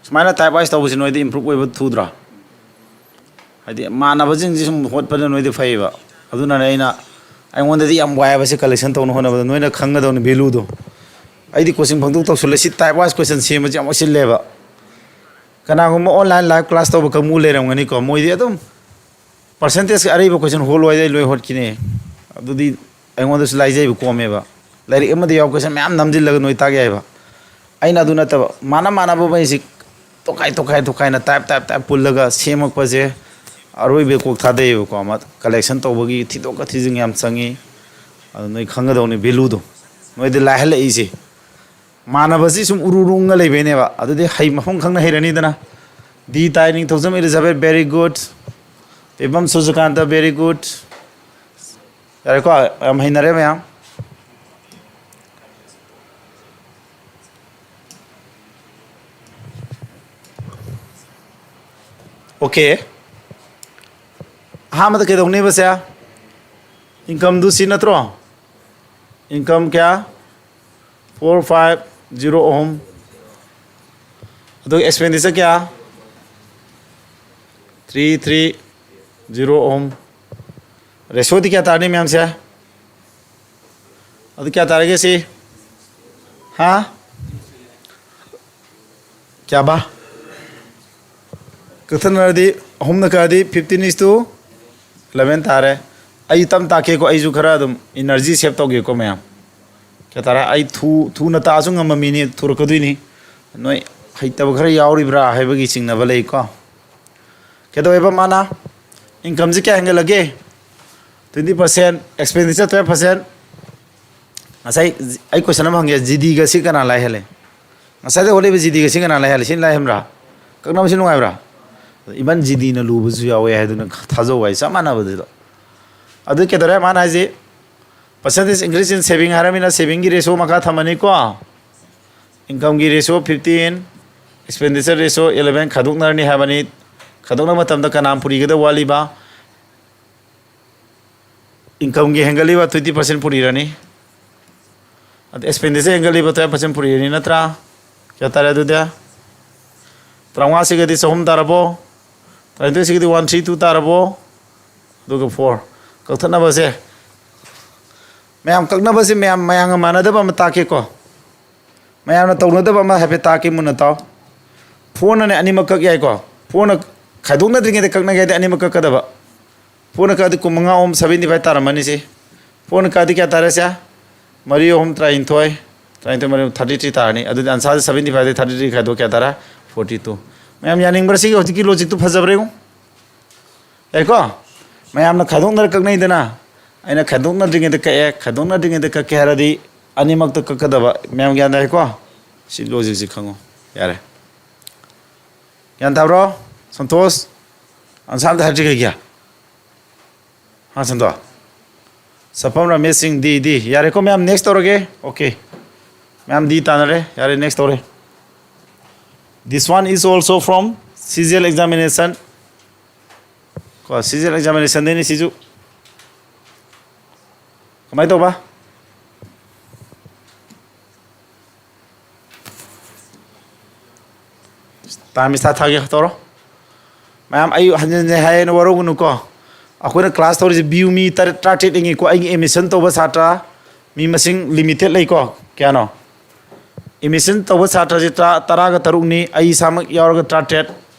ꯁꯨꯃꯥꯏꯅ type wise ꯇꯧꯕꯁꯤ ꯅꯣꯏꯗꯤ improve ꯑꯣꯏꯕ ꯊꯨꯗ꯭ꯔꯣ? ꯍꯥꯏꯗꯤ ꯃꯥꯟꯅꯕꯁꯤꯡꯁꯤ ꯁꯨꯝ ꯍꯣꯠꯄꯗ ꯅꯣꯏꯗꯤ ꯐꯩꯌꯦꯕ꯫ ꯑꯗꯨꯅꯅꯦ ꯑꯩꯅ, ꯑꯩꯉꯣꯟꯗꯗꯤ ꯌꯥꯝ ꯋꯥꯏꯑꯦꯕ ꯁꯤ collection ꯇꯧꯅ ꯍꯣꯠꯅꯕꯗ꯫ ꯅꯣꯏꯅ ꯈꯪꯒꯗꯧꯅꯤ value ꯗꯣ꯫ ꯑꯩꯗꯤ coaching ꯐꯪꯗꯣꯛ ꯇꯧꯁꯜꯂꯦ꯫ ꯁꯤ type wise question ꯁꯦꯝꯕꯁꯦ ꯌꯥꯝ ꯋꯥꯁꯤꯜꯂꯦꯕ꯫ ꯀꯅꯥꯒꯨꯝꯕ online live class ꯇꯧꯕ ꯀꯥꯡꯕꯨ ꯂꯩꯔꯝꯒꯅꯤꯀꯣ, ꯃꯣꯏꯗꯤ ꯑꯗꯨꯝ percentage ꯀꯤ ꯑꯔꯩꯕ question ꯍꯣꯠꯂꯣ ꯍꯥꯏꯗꯤ ꯑꯩ ꯂꯣꯏ ꯍꯣꯠꯈꯤꯅꯤ꯫ ꯑꯗꯨꯗꯤ ꯑꯩꯉꯣꯟꯗꯁꯨ ꯂꯥꯏꯖꯩꯕ, ꯀꯣꯝꯃꯦꯕ꯫ ꯂꯥꯏꯔꯤꯛ ꯑꯃꯗ ꯌꯥꯎ question ꯃꯌꯥꯝ ꯅꯝꯁꯤꯜꯂꯒ ꯅꯣꯏ ꯇꯥꯛ ꯌꯥꯏꯕ꯫ ꯑꯩꯅ ꯑꯗꯨ ꯅꯠꯇꯕ, ꯃꯥꯅ ꯃꯥꯟꯅꯕ ꯃꯩꯁꯤ ꯇꯣꯈꯥꯏ ꯇꯣꯈꯥꯏ ꯇꯣꯈꯥꯏꯅ type type type ꯄꯨꯜꯂꯒ ꯁꯦꯝꯃꯛꯄꯁꯦ ꯑꯔꯣꯏꯕ ꯀꯣꯛ ꯊꯥꯗꯩꯌꯦꯕꯀꯣ꯫ ꯑꯃ collection ꯇꯧꯕꯒꯤ ꯊꯤꯗꯣꯛꯀ ꯊꯤꯖꯤꯟ ꯌꯥꯝ ꯆꯪꯉꯤ꯫ ꯑꯗꯨ ꯅꯣꯏ ꯈꯪꯒꯗꯧꯅꯤ value ꯗꯣ꯫ ꯅꯣꯏꯗꯤ ꯂꯥꯏꯍꯜꯂꯛꯏꯁꯦ꯫ ꯃꯥꯟꯅꯕꯁꯤ ꯁꯨꯝ ꯎꯔꯨ ꯎꯔꯨ ꯎꯪꯉ ꯂꯩꯕꯩꯅꯦꯕ꯫ ꯑꯗꯨꯗꯤ ꯍꯩ, ꯃꯐꯝ ꯈꯪꯅ ꯍꯩꯔꯅꯤꯗꯅ꯫ ꯗꯤ ꯇꯥꯏ, ꯅꯤꯡꯊꯧꯖꯝ ꯏꯂꯤꯖꯥꯕꯦꯠ, very good꯫ ꯇꯦꯕꯝ ꯁꯨꯔꯖꯀꯥꯟꯇ, very good꯫ ꯌꯥꯔꯦꯀꯣ, ꯌꯥꯝ ꯍꯩꯅꯔꯦ ꯃꯌꯥꯝ꯫ Okay꯫ ꯑꯍꯥꯟꯕꯗ ꯀꯩꯗꯧꯅꯦꯕꯁꯦ? Income ꯗꯨ ꯁꯤ ꯅꯠꯇ꯭ꯔꯣ? Income ꯀꯌꯥ? Four five zero ꯑꯍꯨꯝ꯫ ꯑꯗꯨꯒ expenditure ꯀꯌꯥ? Three three zero ꯑꯍꯨꯝ꯫ Ratio ꯗꯤ ꯀꯌꯥ ꯇꯥꯔꯅꯤ ꯃꯌꯥꯝꯁꯦ? ꯑꯗꯨ ꯀꯌꯥ ꯇꯥꯔꯒꯦ ꯁꯤ? ꯍꯥ? ꯀꯌꯥꯕ? ꯀꯛꯊꯠꯅꯔꯗꯤ ꯑꯍꯨꯝꯅ ꯀꯛꯑꯗꯤ fifteen is to eleven ꯇꯥꯔꯦ꯫ ꯑꯩ ꯇꯞ ꯇꯥꯛꯀꯦꯀꯣ, ꯑꯩꯁꯨ ꯈꯔ ꯑꯗꯨꯝ energy save ꯇꯧꯒꯦꯀꯣ ꯃꯌꯥꯝ꯫ ꯀꯌꯥ ꯇꯥꯔꯦ? ꯑꯩ ꯊꯨ-, ꯊꯨꯅ ꯇꯥꯛꯑꯁꯨ ꯉꯝꯕ ꯃꯤꯅꯤ, ꯊꯨꯔꯛꯀꯗꯣꯏꯅꯤ꯫ ꯅꯣꯏ ꯍꯩꯇꯕ ꯈꯔ ꯌꯥꯎꯔꯤꯕ꯭ꯔꯥ ꯍꯥꯏꯕꯒꯤ ꯆꯤꯡꯅꯕ ꯂꯩꯀꯣ꯫ ꯀꯩꯗꯧꯋꯦꯕ ꯃꯥꯅ? Income ꯁꯤ ꯀꯌꯥ ꯍꯦꯟꯒꯠꯂꯒꯦ? Twenty percent, expenditure twelve percent꯫ ꯉꯁꯥꯏ ꯑꯩ ꯀꯣꯏꯁꯟ ꯑꯃ ꯍꯪꯒꯦ, ꯖꯤꯗꯤꯒ ꯁꯤ ꯀꯅꯥ ꯂꯥꯏ ꯍꯦꯜꯂꯦ? ꯉꯁꯥꯏꯗ ꯍꯣꯠꯂꯤꯕ ꯖꯤꯗꯤꯒ ꯁꯤ ꯀꯅꯥ ꯂꯥꯏ ꯍꯦꯜꯂꯦ? ꯁꯤꯅ ꯂꯥꯏ ꯍꯦꯟꯕ꯭ꯔꯥ? ꯀꯛꯅꯕꯁꯤ ꯅꯨꯡꯉꯥꯏꯕ꯭ꯔꯥ? ꯏꯚꯟ ꯖꯤꯗꯤꯅ ꯂꯨꯕꯁꯨ ꯌꯥꯎꯋꯦ ꯍꯥꯏꯗꯨꯅ ꯊꯥꯖꯧ ꯍꯥꯏ, ꯆꯞ ꯃꯥꯟꯅꯕꯗꯨꯗ꯫ ꯑꯗꯨ ꯀꯩꯗꯧꯔꯦ ꯃꯥꯅ ꯍꯥꯏꯁꯤ? Percentage increase in saving ꯍꯥꯏꯔꯃꯤꯅ ꯁꯦꯚꯤꯡꯒꯤ ꯔꯦꯁꯤꯌꯣ ꯃꯈꯥ ꯊꯝꯃꯅꯤꯀꯣ꯫ ꯏꯟꯀꯝꯒꯤ ratio fifteen, expenditure ratio eleven ꯈꯥꯏꯗꯣꯛꯅꯔꯅꯤ ꯍꯥꯏꯕꯅꯤ꯫ ꯈꯥꯏꯗꯣꯛꯅꯕ ꯃꯇꯝꯗ ꯀꯅꯥꯝ ꯄꯨꯔꯤꯒꯗꯕ ꯋꯥꯠꯂꯤꯕ? ꯏꯟꯀꯝꯒꯤ ꯍꯦꯟꯒꯠꯂꯤꯕ ꯇ꯭ꯋꯦꯟꯇꯤ ꯄꯥꯔꯁꯦꯟ ꯄꯨꯔꯤꯔꯅꯤ꯫ ꯑꯗ ꯑꯦꯛꯁꯄꯦꯟꯗꯤꯆꯔ ꯍꯦꯟꯒꯠꯂꯤꯕ ꯇ꯭ꯋꯦꯜꯐ ꯄꯥꯔꯁꯦꯟ ꯄꯨꯔꯤꯔꯅꯤ ꯅꯠꯇ꯭ꯔꯥ? ꯀꯌꯥ ꯇꯥꯔꯦ ꯑꯗꯨꯗꯤ? ꯇꯔꯥꯃꯉꯥꯁꯤꯒꯗꯤ ꯆꯍꯨꯝ ꯇꯥꯔꯕꯣ? ꯇꯔꯥꯅꯤꯊꯣꯏꯁꯤꯒꯗꯤ ꯋꯥꯟ ꯊ꯭ꯔꯤ ꯇꯨ ꯇꯥꯔꯕꯣ? ꯑꯗꯨꯒ ꯐꯣꯔ꯫ ꯀꯛꯊꯠꯅꯕꯁꯦ, ꯃꯌꯥꯝ ꯀꯛꯅꯕꯁꯦ ꯃꯌꯥꯝ, ꯃꯌꯥꯝꯒ ꯃꯥꯟꯅꯗꯕ ꯑꯃ ꯇꯥꯛꯀꯦꯀꯣ꯫ ꯃꯌꯥꯝꯅ ꯇꯧꯅꯗꯕ ꯑꯃ ꯍꯥꯏꯐꯦꯠ ꯇꯥꯛꯀꯦ, ꯃꯨꯟꯅ ꯇꯥꯎ꯫ ꯐꯣꯔꯅꯅꯦ ꯑꯅꯤꯃꯛ ꯀꯛ ꯌꯥꯏꯀꯣ꯫ ꯐꯣꯔꯅ ꯈꯥꯏꯗꯣꯛꯅꯗ꯭ꯔꯤꯉꯩꯗ ꯀꯛꯅꯒꯦ ꯍꯥꯏꯗꯤ ꯑꯅꯤꯃꯛ ꯀꯛꯀꯗꯕ꯫ ꯐꯣꯔꯅ ꯀꯛꯑꯗꯤ ꯀꯨꯟꯃꯉꯥ ꯑꯍꯨꯝ ꯁꯚꯦꯟꯇꯤ ꯐꯥꯏꯚ ꯇꯥꯔꯝꯃꯅꯤ ꯁꯤ꯫ ꯐꯣꯔꯅ ꯀꯛꯑꯗꯤ ꯀꯌꯥ ꯇꯥꯔꯦ ꯁꯦ? ꯃꯔꯤ ꯑꯍꯨꯝ ꯇꯔꯥꯅꯤꯊꯣꯏ, ꯇꯔꯥꯅꯤꯊꯣꯏ ꯃꯔꯤ ꯊꯥꯔꯇꯤ ꯊ꯭ꯔꯤ ꯇꯥꯔꯅꯤ꯫ ꯑꯗꯨꯗꯤ ꯑꯟꯁꯥꯔꯁꯦ ꯁꯚꯦꯟꯇꯤ ꯐꯥꯏꯚꯇꯒꯤ ꯊꯥꯔꯇꯤ ꯊ꯭ꯔꯤ ꯈꯥꯏꯗꯣꯛ ꯀꯌꯥ ꯇꯥꯔꯦ? Forty two. ꯃꯌꯥꯝ ꯌꯥꯅꯤꯡꯕ꯭ꯔꯥ? ꯁꯤꯒꯤ ꯍꯧꯖꯤꯛꯀꯤ ꯂꯣꯖꯤꯛꯇꯨ ꯐꯖꯕ꯭ꯔꯥ ꯌꯦꯡꯉꯨ꯫ ꯌꯥꯏꯀꯣ? ꯃꯌꯥꯝꯅ ꯈꯥꯏꯗꯣꯛꯅꯔ ꯀꯛꯅꯩꯗꯅ, ꯑꯩꯅ ꯈꯥꯏꯗꯣꯛꯅꯗ꯭ꯔꯤꯉꯩꯗ ꯀꯛꯑꯦ, ꯈꯥꯏꯗꯣꯛꯅꯗ꯭ꯔꯤꯉꯩꯗ ꯀꯛꯀꯦ ꯍꯥꯏꯔꯗꯤ ꯑꯅꯤꯃꯛꯇ ꯀꯛꯀꯗꯕ꯫ ꯃꯌꯥꯝ ꯒ꯭ꯌꯥꯟ ꯇꯥꯏꯀꯣ? ꯁꯤ ꯂꯣꯖꯤꯛꯁꯤ ꯈꯪꯉꯣ꯫ ꯌꯥꯔꯦ꯫ ꯒ꯭ꯌꯥꯟ ꯇꯥꯕ꯭ꯔꯣ? ꯁꯟꯇꯣꯁ? ꯑꯟꯁꯥꯔ ꯑꯝꯇ ꯍꯥꯏꯔꯛꯇ꯭ꯔꯤ ꯀꯩꯒꯤ? ꯍꯥ, ꯁꯟꯇꯣꯁ? ꯁꯐꯝ ꯔꯃꯦꯁ ꯁꯤꯡ, ꯗꯤ, ꯗꯤ꯫ ꯌꯥꯔꯦꯀꯣ ꯃꯌꯥꯝ, next ꯇꯧꯔꯒꯦ꯫ Okay꯫ ꯃꯌꯥꯝ ꯗꯤ ꯇꯥꯅꯔꯦ꯫ ꯌꯥꯔꯦ, next ꯇꯧꯔꯦ꯫ This one is also from C G L examination꯫ ꯀꯣ, C G L examinationꯗꯩꯅꯤ ꯁꯤꯁꯨ꯫ ꯀꯃꯥꯏꯅ ꯇꯧꯕ? Time ꯁꯤꯗ ꯊꯥꯒꯦ ꯇꯧꯔꯣ꯫ ꯃꯌꯥꯝ ꯑꯩ ꯍꯟꯖꯤꯟ ꯍꯟꯖꯤꯟ ꯍꯥꯏꯌꯦꯅ ꯋꯥꯔꯧꯒꯅꯨꯀꯣ꯫ ꯑꯩꯈꯣꯏꯅ class ꯇꯧꯔꯤꯁꯦ ꯕꯤ ꯌꯨ ꯃꯤ ꯇꯔꯦꯠ, ꯇꯔꯥꯇꯔꯦꯠ ꯂꯩꯉꯩꯀꯣ꯫ ꯑꯩꯒꯤ admission ꯇꯧꯕ ꯁꯥꯇ꯭ꯔ ꯃꯤ ꯃꯁꯤꯡ limited ꯂꯩꯀꯣ꯫ ꯀꯌꯥꯅꯣ? Admission ꯇꯧꯕ ꯁꯥꯇ꯭ꯔꯁꯦ ꯇꯔꯥ, ꯇꯔꯥꯒ ꯇꯔꯨꯛꯅꯤ, ꯑꯩ ꯏꯁꯥꯃꯛ ꯌꯥꯎꯔꯒ ꯇꯔꯥꯇꯔꯦꯠ꯫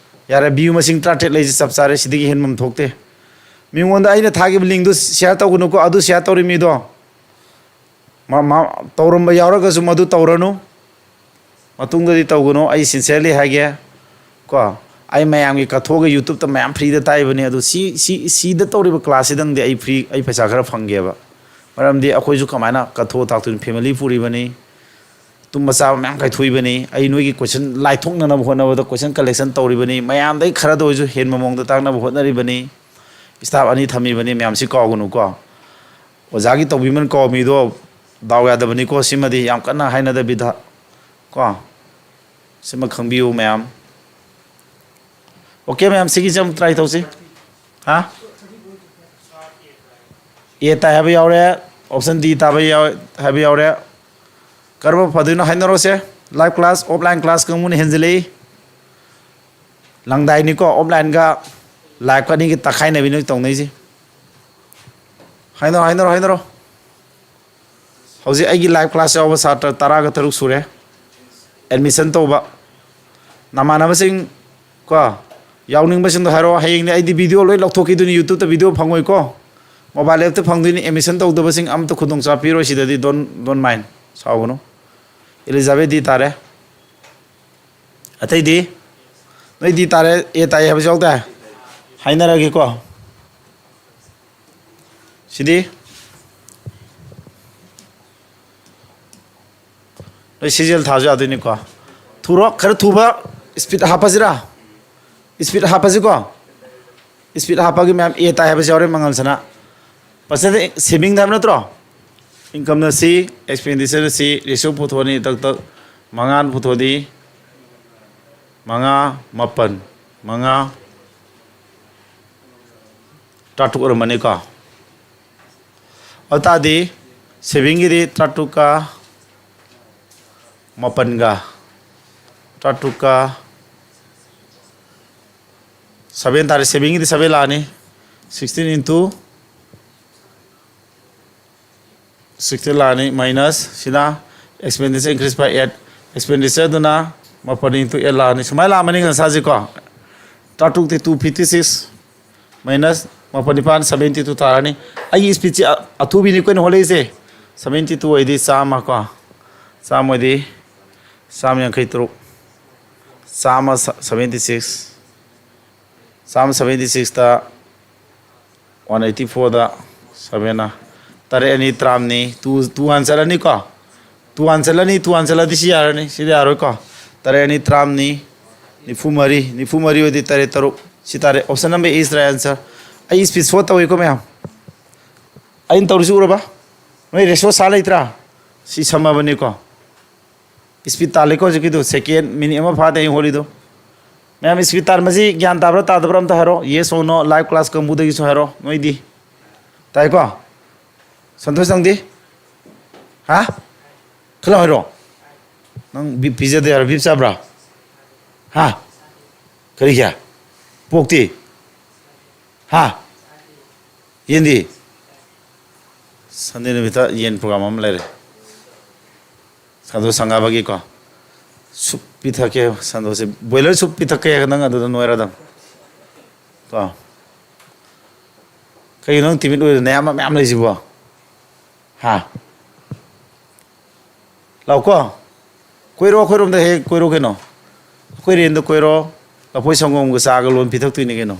ꯌꯥꯔꯦ, ꯕꯤ ꯌꯨ ꯃꯁꯤꯡ ꯇꯔꯥꯇꯔꯦꯠ ꯂꯩꯁꯦ ꯆꯞ ꯆꯥꯔꯦ, ꯁꯤꯗꯒꯤ ꯍꯦꯟꯕꯝ ꯊꯣꯛꯇꯦ꯫ ꯃꯤꯉꯣꯟꯗ ꯑꯩꯅ ꯊꯥꯈꯤꯕ linkꯗꯨ share ꯇꯧꯒꯅꯨꯀꯣ, ꯑꯗꯨ share ꯇꯧꯔꯤ ꯃꯤꯗꯣ꯫ ꯃꯥ, ꯃꯥ, ꯇꯧꯔꯝꯕ ꯌꯥꯎꯔꯒꯁꯨ ꯃꯗꯨ ꯇꯧꯔꯅꯨ꯫ ꯃꯇꯨꯡꯗꯗꯤ ꯇꯧꯒꯅꯨ꯫ ꯑꯩ sincerely ꯍꯥꯏꯒꯦ ꯀꯣ, ꯑꯩ ꯃꯌꯥꯝꯒꯤ ꯀꯠꯊꯣꯛꯑꯒ YouTubeꯇ ꯃꯌꯥꯝ freeꯗ ꯇꯥꯛꯏꯕꯅꯤ, ꯑꯗꯨ ꯁꯤ, ꯁꯤ, ꯁꯤꯗ ꯇꯧꯔꯤꯕ classꯁꯤꯗꯪꯗꯤ ꯑꯩ free, ꯑꯩ ꯄꯩꯁꯥ ꯈꯔ ꯐꯪꯒꯦꯕ꯫ ꯃꯔꯝꯗꯤ ꯑꯩꯈꯣꯏꯁꯨ ꯀꯃꯥꯏꯅ ꯀꯠꯊꯣꯛ ꯊꯥꯛꯇꯣꯏꯅꯣ? ꯐꯦꯃꯤꯂꯤ ꯄꯨꯔꯤꯕꯅꯤ, ꯇꯨꯝꯕ ꯆꯥꯕ ꯃꯌꯥꯝ ꯀꯥꯏꯊꯣꯛꯏꯕꯅꯤ꯫ ꯑꯩ ꯅꯣꯏꯒꯤ ꯀꯣꯏꯁꯟ ꯂꯥꯏꯊꯣꯛꯅꯅꯕ ꯍꯣꯠꯅꯕꯗ ꯀꯣꯏꯁꯟ ꯀꯂꯦꯛꯁꯟ ꯇꯧꯔꯤꯕꯅꯤ꯫ ꯃꯌꯥꯝꯗꯩ ꯈꯔꯗ ꯑꯣꯏꯔꯁꯨ ꯍꯦꯟꯕ ꯃꯑꯣꯡꯗ ꯇꯥꯛꯅꯕ ꯍꯣꯠꯅꯔꯤꯕꯅꯤ꯫ ꯏꯁꯇꯥꯐ ꯑꯅꯤ ꯊꯝꯃꯤꯕꯅꯤ, ꯃꯌꯥꯝꯁꯤ ꯀꯥꯎꯒꯅꯨꯀꯣ꯫ ꯑꯣꯖꯥꯒꯤ ꯇꯧꯕꯤꯃꯜ ꯀꯥꯎꯃꯤꯗꯣ ꯗꯥꯎ ꯌꯥꯗꯕꯅꯤꯀꯣ꯫ ꯁꯤꯃꯗꯤ ꯌꯥꯝ ꯀꯟꯅ ꯍꯥꯏꯅꯗꯕꯤꯗ ꯀꯣ, ꯁꯤꯃ ꯈꯪꯕꯤꯌꯨ ꯃꯌꯥꯝ꯫ ꯑꯣꯀꯦ ꯃꯌꯥꯝ, ꯁꯤꯒꯤꯁꯦ ꯑꯃꯨꯛ ꯇ꯭ꯔꯥꯏ ꯇꯧꯁꯤ꯫ ꯍꯥ? ꯑꯦ ꯇꯥꯏ ꯍꯥꯏꯕ ꯌꯥꯎꯔꯦ, ꯑꯣꯞꯁꯟ ꯗꯤ ꯇꯥꯕ ꯌꯥꯎ-, ꯍꯥꯏꯕ ꯌꯥꯎꯔꯦ꯫ ꯀꯔꯝꯕ ꯐꯗꯣꯏꯅꯣ ꯍꯥꯏꯅꯔꯣꯁꯦ꯫ ꯂꯥꯏꯚ ꯀ꯭ꯂꯥꯁ, ꯑꯣꯐꯂꯥꯏꯟ ꯀ꯭ꯂꯥꯁ ꯀꯥꯡꯕꯨꯅ ꯍꯦꯟꯖꯤꯜꯂꯛꯏ꯫ ꯂꯪꯗꯥꯏꯅꯤꯀꯣ, ꯑꯣꯐꯂꯥꯏꯟꯒ ꯂꯥꯏꯚꯀ ꯑꯅꯤꯒꯤ ꯇꯛꯈꯥꯏꯅꯕꯤ ꯅꯣꯏ ꯇꯧꯅꯩꯁꯦ꯫ ꯍꯥꯏꯅꯔꯣ, ꯍꯥꯏꯅꯔꯣ, ꯍꯥꯏꯅꯔꯣ꯫ ꯍꯧꯖꯤꯛ ꯑꯩꯒꯤ ꯂꯥꯏꯚ ꯀ꯭ꯂꯥꯁ ꯌꯥꯎꯕ ꯁꯥꯇ꯭ꯔ ꯇꯔꯥꯒ ꯇꯔꯨꯛ ꯁꯨꯔꯦ ꯑꯦꯗꯃꯤꯁꯟ ꯇꯧꯕ꯫ ꯅꯃꯥꯟꯅꯕꯁꯤꯡ ꯀꯣ, ꯌꯥꯎꯅꯤꯡꯕꯁꯤꯡꯗꯣ ꯍꯥꯏꯔꯛꯑꯣ꯫ ꯍꯌꯦꯡꯅꯦ ꯑꯩꯗꯤ ꯚꯤꯗꯤꯑꯣ ꯂꯣꯏ ꯂꯧꯊꯣꯛꯈꯤꯗꯣꯏꯅꯤ, ꯌꯨꯇ꯭ꯌꯨꯕꯇ ꯚꯤꯗꯤꯑꯣ ꯐꯪꯉꯣꯏꯀꯣ, ꯃꯣꯕꯥꯏꯜ ꯑꯦꯞꯇ ꯐꯪꯗꯣꯏꯅꯤ꯫ ꯑꯦꯗꯃꯤꯁꯟ ꯇꯧꯗꯕꯁꯤꯡ ꯑꯝꯇ ꯈꯨꯗꯣꯡꯆꯥꯕ ꯄꯤꯔꯣꯏ ꯁꯤꯗꯗꯤ꯫ Don't, don't mind, ꯁꯥꯎꯒꯅꯨ꯫ ꯑꯦꯂꯤꯖꯥꯕꯦꯊ ꯗꯤ ꯇꯥꯔꯦ꯫ ꯑꯇꯩꯗꯤ? ꯅꯣꯏ ꯗꯤ ꯇꯥꯔꯦ, ꯑꯦ ꯇꯥꯏ ꯍꯥꯏꯕꯁꯨ ꯌꯥꯎꯗꯥꯏ? ꯍꯥꯏꯅꯔꯒꯦꯀꯣ꯫ ꯁꯤꯗꯤ? ꯅꯣꯏ ꯁꯤꯖꯦꯜ ꯊꯥꯁꯨ ꯌꯥꯗꯣꯏꯅꯤꯀꯣ꯫ ꯊꯨꯔꯣ, ꯈꯔ ꯊꯨꯕ, ꯏꯁꯄꯤꯠ ꯍꯥꯞꯄꯁꯤꯔꯥ? ꯏꯁꯄꯤꯠ ꯍꯥꯞꯄꯁꯤꯀꯣ꯫ ꯏꯁꯄꯤꯠ ꯍꯥꯞꯄꯒꯤ ꯃꯌꯥꯝ ꯑꯦ ꯇꯥꯏ ꯍꯥꯏꯕꯁꯨ ꯌꯥꯎꯔꯦ, ꯃꯉꯥꯜꯁꯅꯥ꯫ ꯄꯥꯔꯁꯦꯟꯇꯦꯖ ꯁꯦꯚꯤꯡꯗ ꯍꯥꯏꯕ ꯅꯠꯇ꯭ꯔꯣ? ꯏꯟꯀꯝꯅ ꯁꯤ, ꯑꯦꯛꯁꯄꯦꯟꯗꯤꯆꯔꯅ ꯁꯤ, ꯔꯦꯁꯤꯑꯣ ꯄꯨꯊꯣꯛꯑꯅꯤ꯫ ꯇꯛ ꯇꯛ, ꯃꯉꯥꯅ ꯄꯨꯊꯣꯛꯑꯗꯤ ꯃꯉꯥ, ꯃꯥꯄꯟ, ꯃꯉꯥ, ꯇꯔꯥꯇꯔꯨꯛ ꯑꯣꯏꯔꯝꯃꯅꯤꯀꯣ꯫ ꯑꯗꯨ ꯇꯥꯔꯗꯤ ꯁꯦꯚꯤꯡꯒꯤꯗꯤ ꯇꯔꯥꯇꯔꯨꯛꯀ ꯃꯥꯄꯟꯒ, ꯇꯔꯥꯇꯔꯨꯛꯀ ꯁꯚꯦꯟ ꯇꯥꯔꯦ꯫ ꯁꯦꯚꯤꯡꯒꯤꯗꯤ ꯁꯚꯦꯟ ꯂꯥꯛꯑꯅꯤ, sixteen into sixteen ꯂꯥꯛꯑꯅꯤ, ꯃꯥꯏꯅꯁ ꯁꯤꯅ expenditure increase by eight, ꯑꯦꯛꯁꯄꯦꯟꯗꯤꯆꯔꯗꯨꯅ ꯃꯥꯄꯟ into eight ꯂꯥꯛꯑꯅꯤ꯫ ꯁꯨꯃꯥꯏꯅ ꯂꯥꯛꯑꯝꯃꯅꯤ ꯉꯁꯥꯏꯁꯦꯀꯣ꯫ ꯇꯔꯥꯇꯔꯨꯛꯇꯤ two fifty six minus ꯃꯥꯄꯟ ꯅꯤꯄꯥꯟ seventy two ꯇꯥꯔꯅꯤ꯫ ꯑꯩꯒꯤ ꯏꯁꯄꯤꯠꯁꯤ ꯑ-, ꯑꯊꯨꯕꯤꯅꯤ ꯑꯩꯈꯣꯏꯅ ꯍꯣꯠꯂꯛꯏꯁꯦ꯫ Seventy two ꯑꯣꯏꯗꯤ ꯆꯥꯝꯃ ꯀꯣ, ꯆꯥꯝꯃ ꯑꯣꯏꯗꯤ ꯆꯥꯝꯃ ꯌꯥꯡꯈꯩ ꯇꯔꯨꯛ, ꯆꯥꯝꯃ seventy six, ꯆꯥꯝꯃ seventy sixꯇ one eighty fourꯗ sevenꯅ ꯇꯔꯦꯠ ꯑꯅꯤ ꯇꯔꯥꯃꯉꯥꯅꯤ꯫ ꯇꯨ, ꯇꯨ ꯍꯥꯟ ꯆꯠꯂꯅꯤꯀꯣ꯫ ꯇꯨ ꯍꯥꯟ ꯆꯠꯂꯅꯤ, ꯇꯨ ꯍꯥꯟ ꯆꯠꯂꯗꯤ ꯁꯤ ꯌꯥꯔꯅꯤ꯫ ꯁꯤꯗꯤ ꯌꯥꯔꯣꯏꯀꯣ꯫ ꯇꯔꯦꯠ ꯑꯅꯤ ꯇꯔꯥꯃꯉꯥꯅꯤ, ꯅꯤꯐꯨ ꯃꯔꯤ, ꯅꯤꯐꯨ ꯃꯔꯤ ꯑꯣꯏꯗꯤ ꯇꯔꯦꯠ ꯇꯔꯨꯛ꯫ ꯁꯤ ꯇꯥꯔꯦ꯫ Option number A is the right answer꯫ ꯑꯩ speed short ꯇꯧꯏꯀꯣ ꯃꯌꯥꯝ꯫ ꯑꯩꯅ ꯇꯧꯔꯤꯁꯤ ꯎꯔꯕ? ꯅꯣꯏ ratio ꯁꯥ ꯂꯩꯇ꯭ꯔꯥ? ꯁꯤ ꯁꯝꯃꯕꯅꯤꯀꯣ꯫ Speed ꯇꯥꯜꯂꯤꯀꯣ ꯍꯧꯖꯤꯛꯀꯤꯗꯨ꯫ Second minute ꯑꯃ ꯐꯥꯗꯦ ꯑꯩ ꯍꯣꯜꯂꯤꯗꯨ꯫ ꯃꯌꯥꯝ speed ꯇꯥꯟꯕꯁꯤ ꯒ꯭ꯌꯥꯟ ꯇꯥꯕ꯭ꯔꯥ ꯇꯥꯗꯕ꯭ꯔꯥ ꯑꯝꯇ ꯍꯥꯏꯔꯣ꯫ Yes or no, live class ꯀꯥꯡꯕꯨꯗꯒꯤꯁꯨ ꯍꯥꯏꯔꯣ꯫ ꯅꯣꯏꯗꯤ? ꯇꯥꯏꯀꯣ? ꯁꯟꯇꯣꯁ, ꯅꯪꯗꯤ? ꯍꯥ? ꯈꯔ ꯍꯥꯏꯔꯣ꯫ ꯅꯪ ꯕꯤꯞ ꯄꯤꯖꯗꯦ ꯍꯥꯏꯔꯣ? ꯕꯤꯞ ꯆꯥꯕ꯭ꯔꯥ? ꯍꯥ? ꯀꯔꯤꯒꯤ? ꯄꯣꯛꯇꯤ? ꯍꯥ? ꯌꯦꯟꯗꯤ? Sunday ꯅꯨꯃꯤꯠꯇ ꯌꯦꯟ program ꯑꯃ ꯂꯩꯔꯦ꯫ ꯁꯟꯗꯣ ꯁꯪꯒꯥꯕꯒꯤꯀꯣ꯫ Soup ꯄꯤꯊꯛꯀꯦ, ꯁꯟꯗꯣꯁꯦ꯫ Boiler soup ꯄꯤꯊꯛꯀꯦ, ꯅꯪ ꯑꯗꯨꯗ ꯅꯣꯏꯔꯗꯝ꯫ ꯀꯣ꯫ ꯀꯩꯒꯤꯅꯣ ꯅꯪ timid ꯑꯣꯏꯔꯤꯗꯣ? ꯅꯌꯥꯝꯕ ꯃꯌꯥꯝ ꯂꯩꯁꯤꯕꯣ? ꯍꯥ? ꯂꯥꯛꯎꯀꯣ꯫ ꯀꯣꯏꯔꯣ, ꯑꯩꯈꯣꯏꯔꯣꯝꯗ ꯍꯦꯛ ꯀꯣꯏꯔꯣ ꯀꯩꯅꯣ꯫ ꯑꯩꯈꯣꯏ ꯔꯦꯟꯗ ꯀꯣꯏꯔꯣ꯫ ꯂꯐꯣꯏ ꯁꯪꯒꯣꯝꯒ ꯆꯥꯒ ꯂꯣꯟ ꯄꯤꯊꯛꯇꯣꯏꯅꯤ ꯀꯩꯅꯣ꯫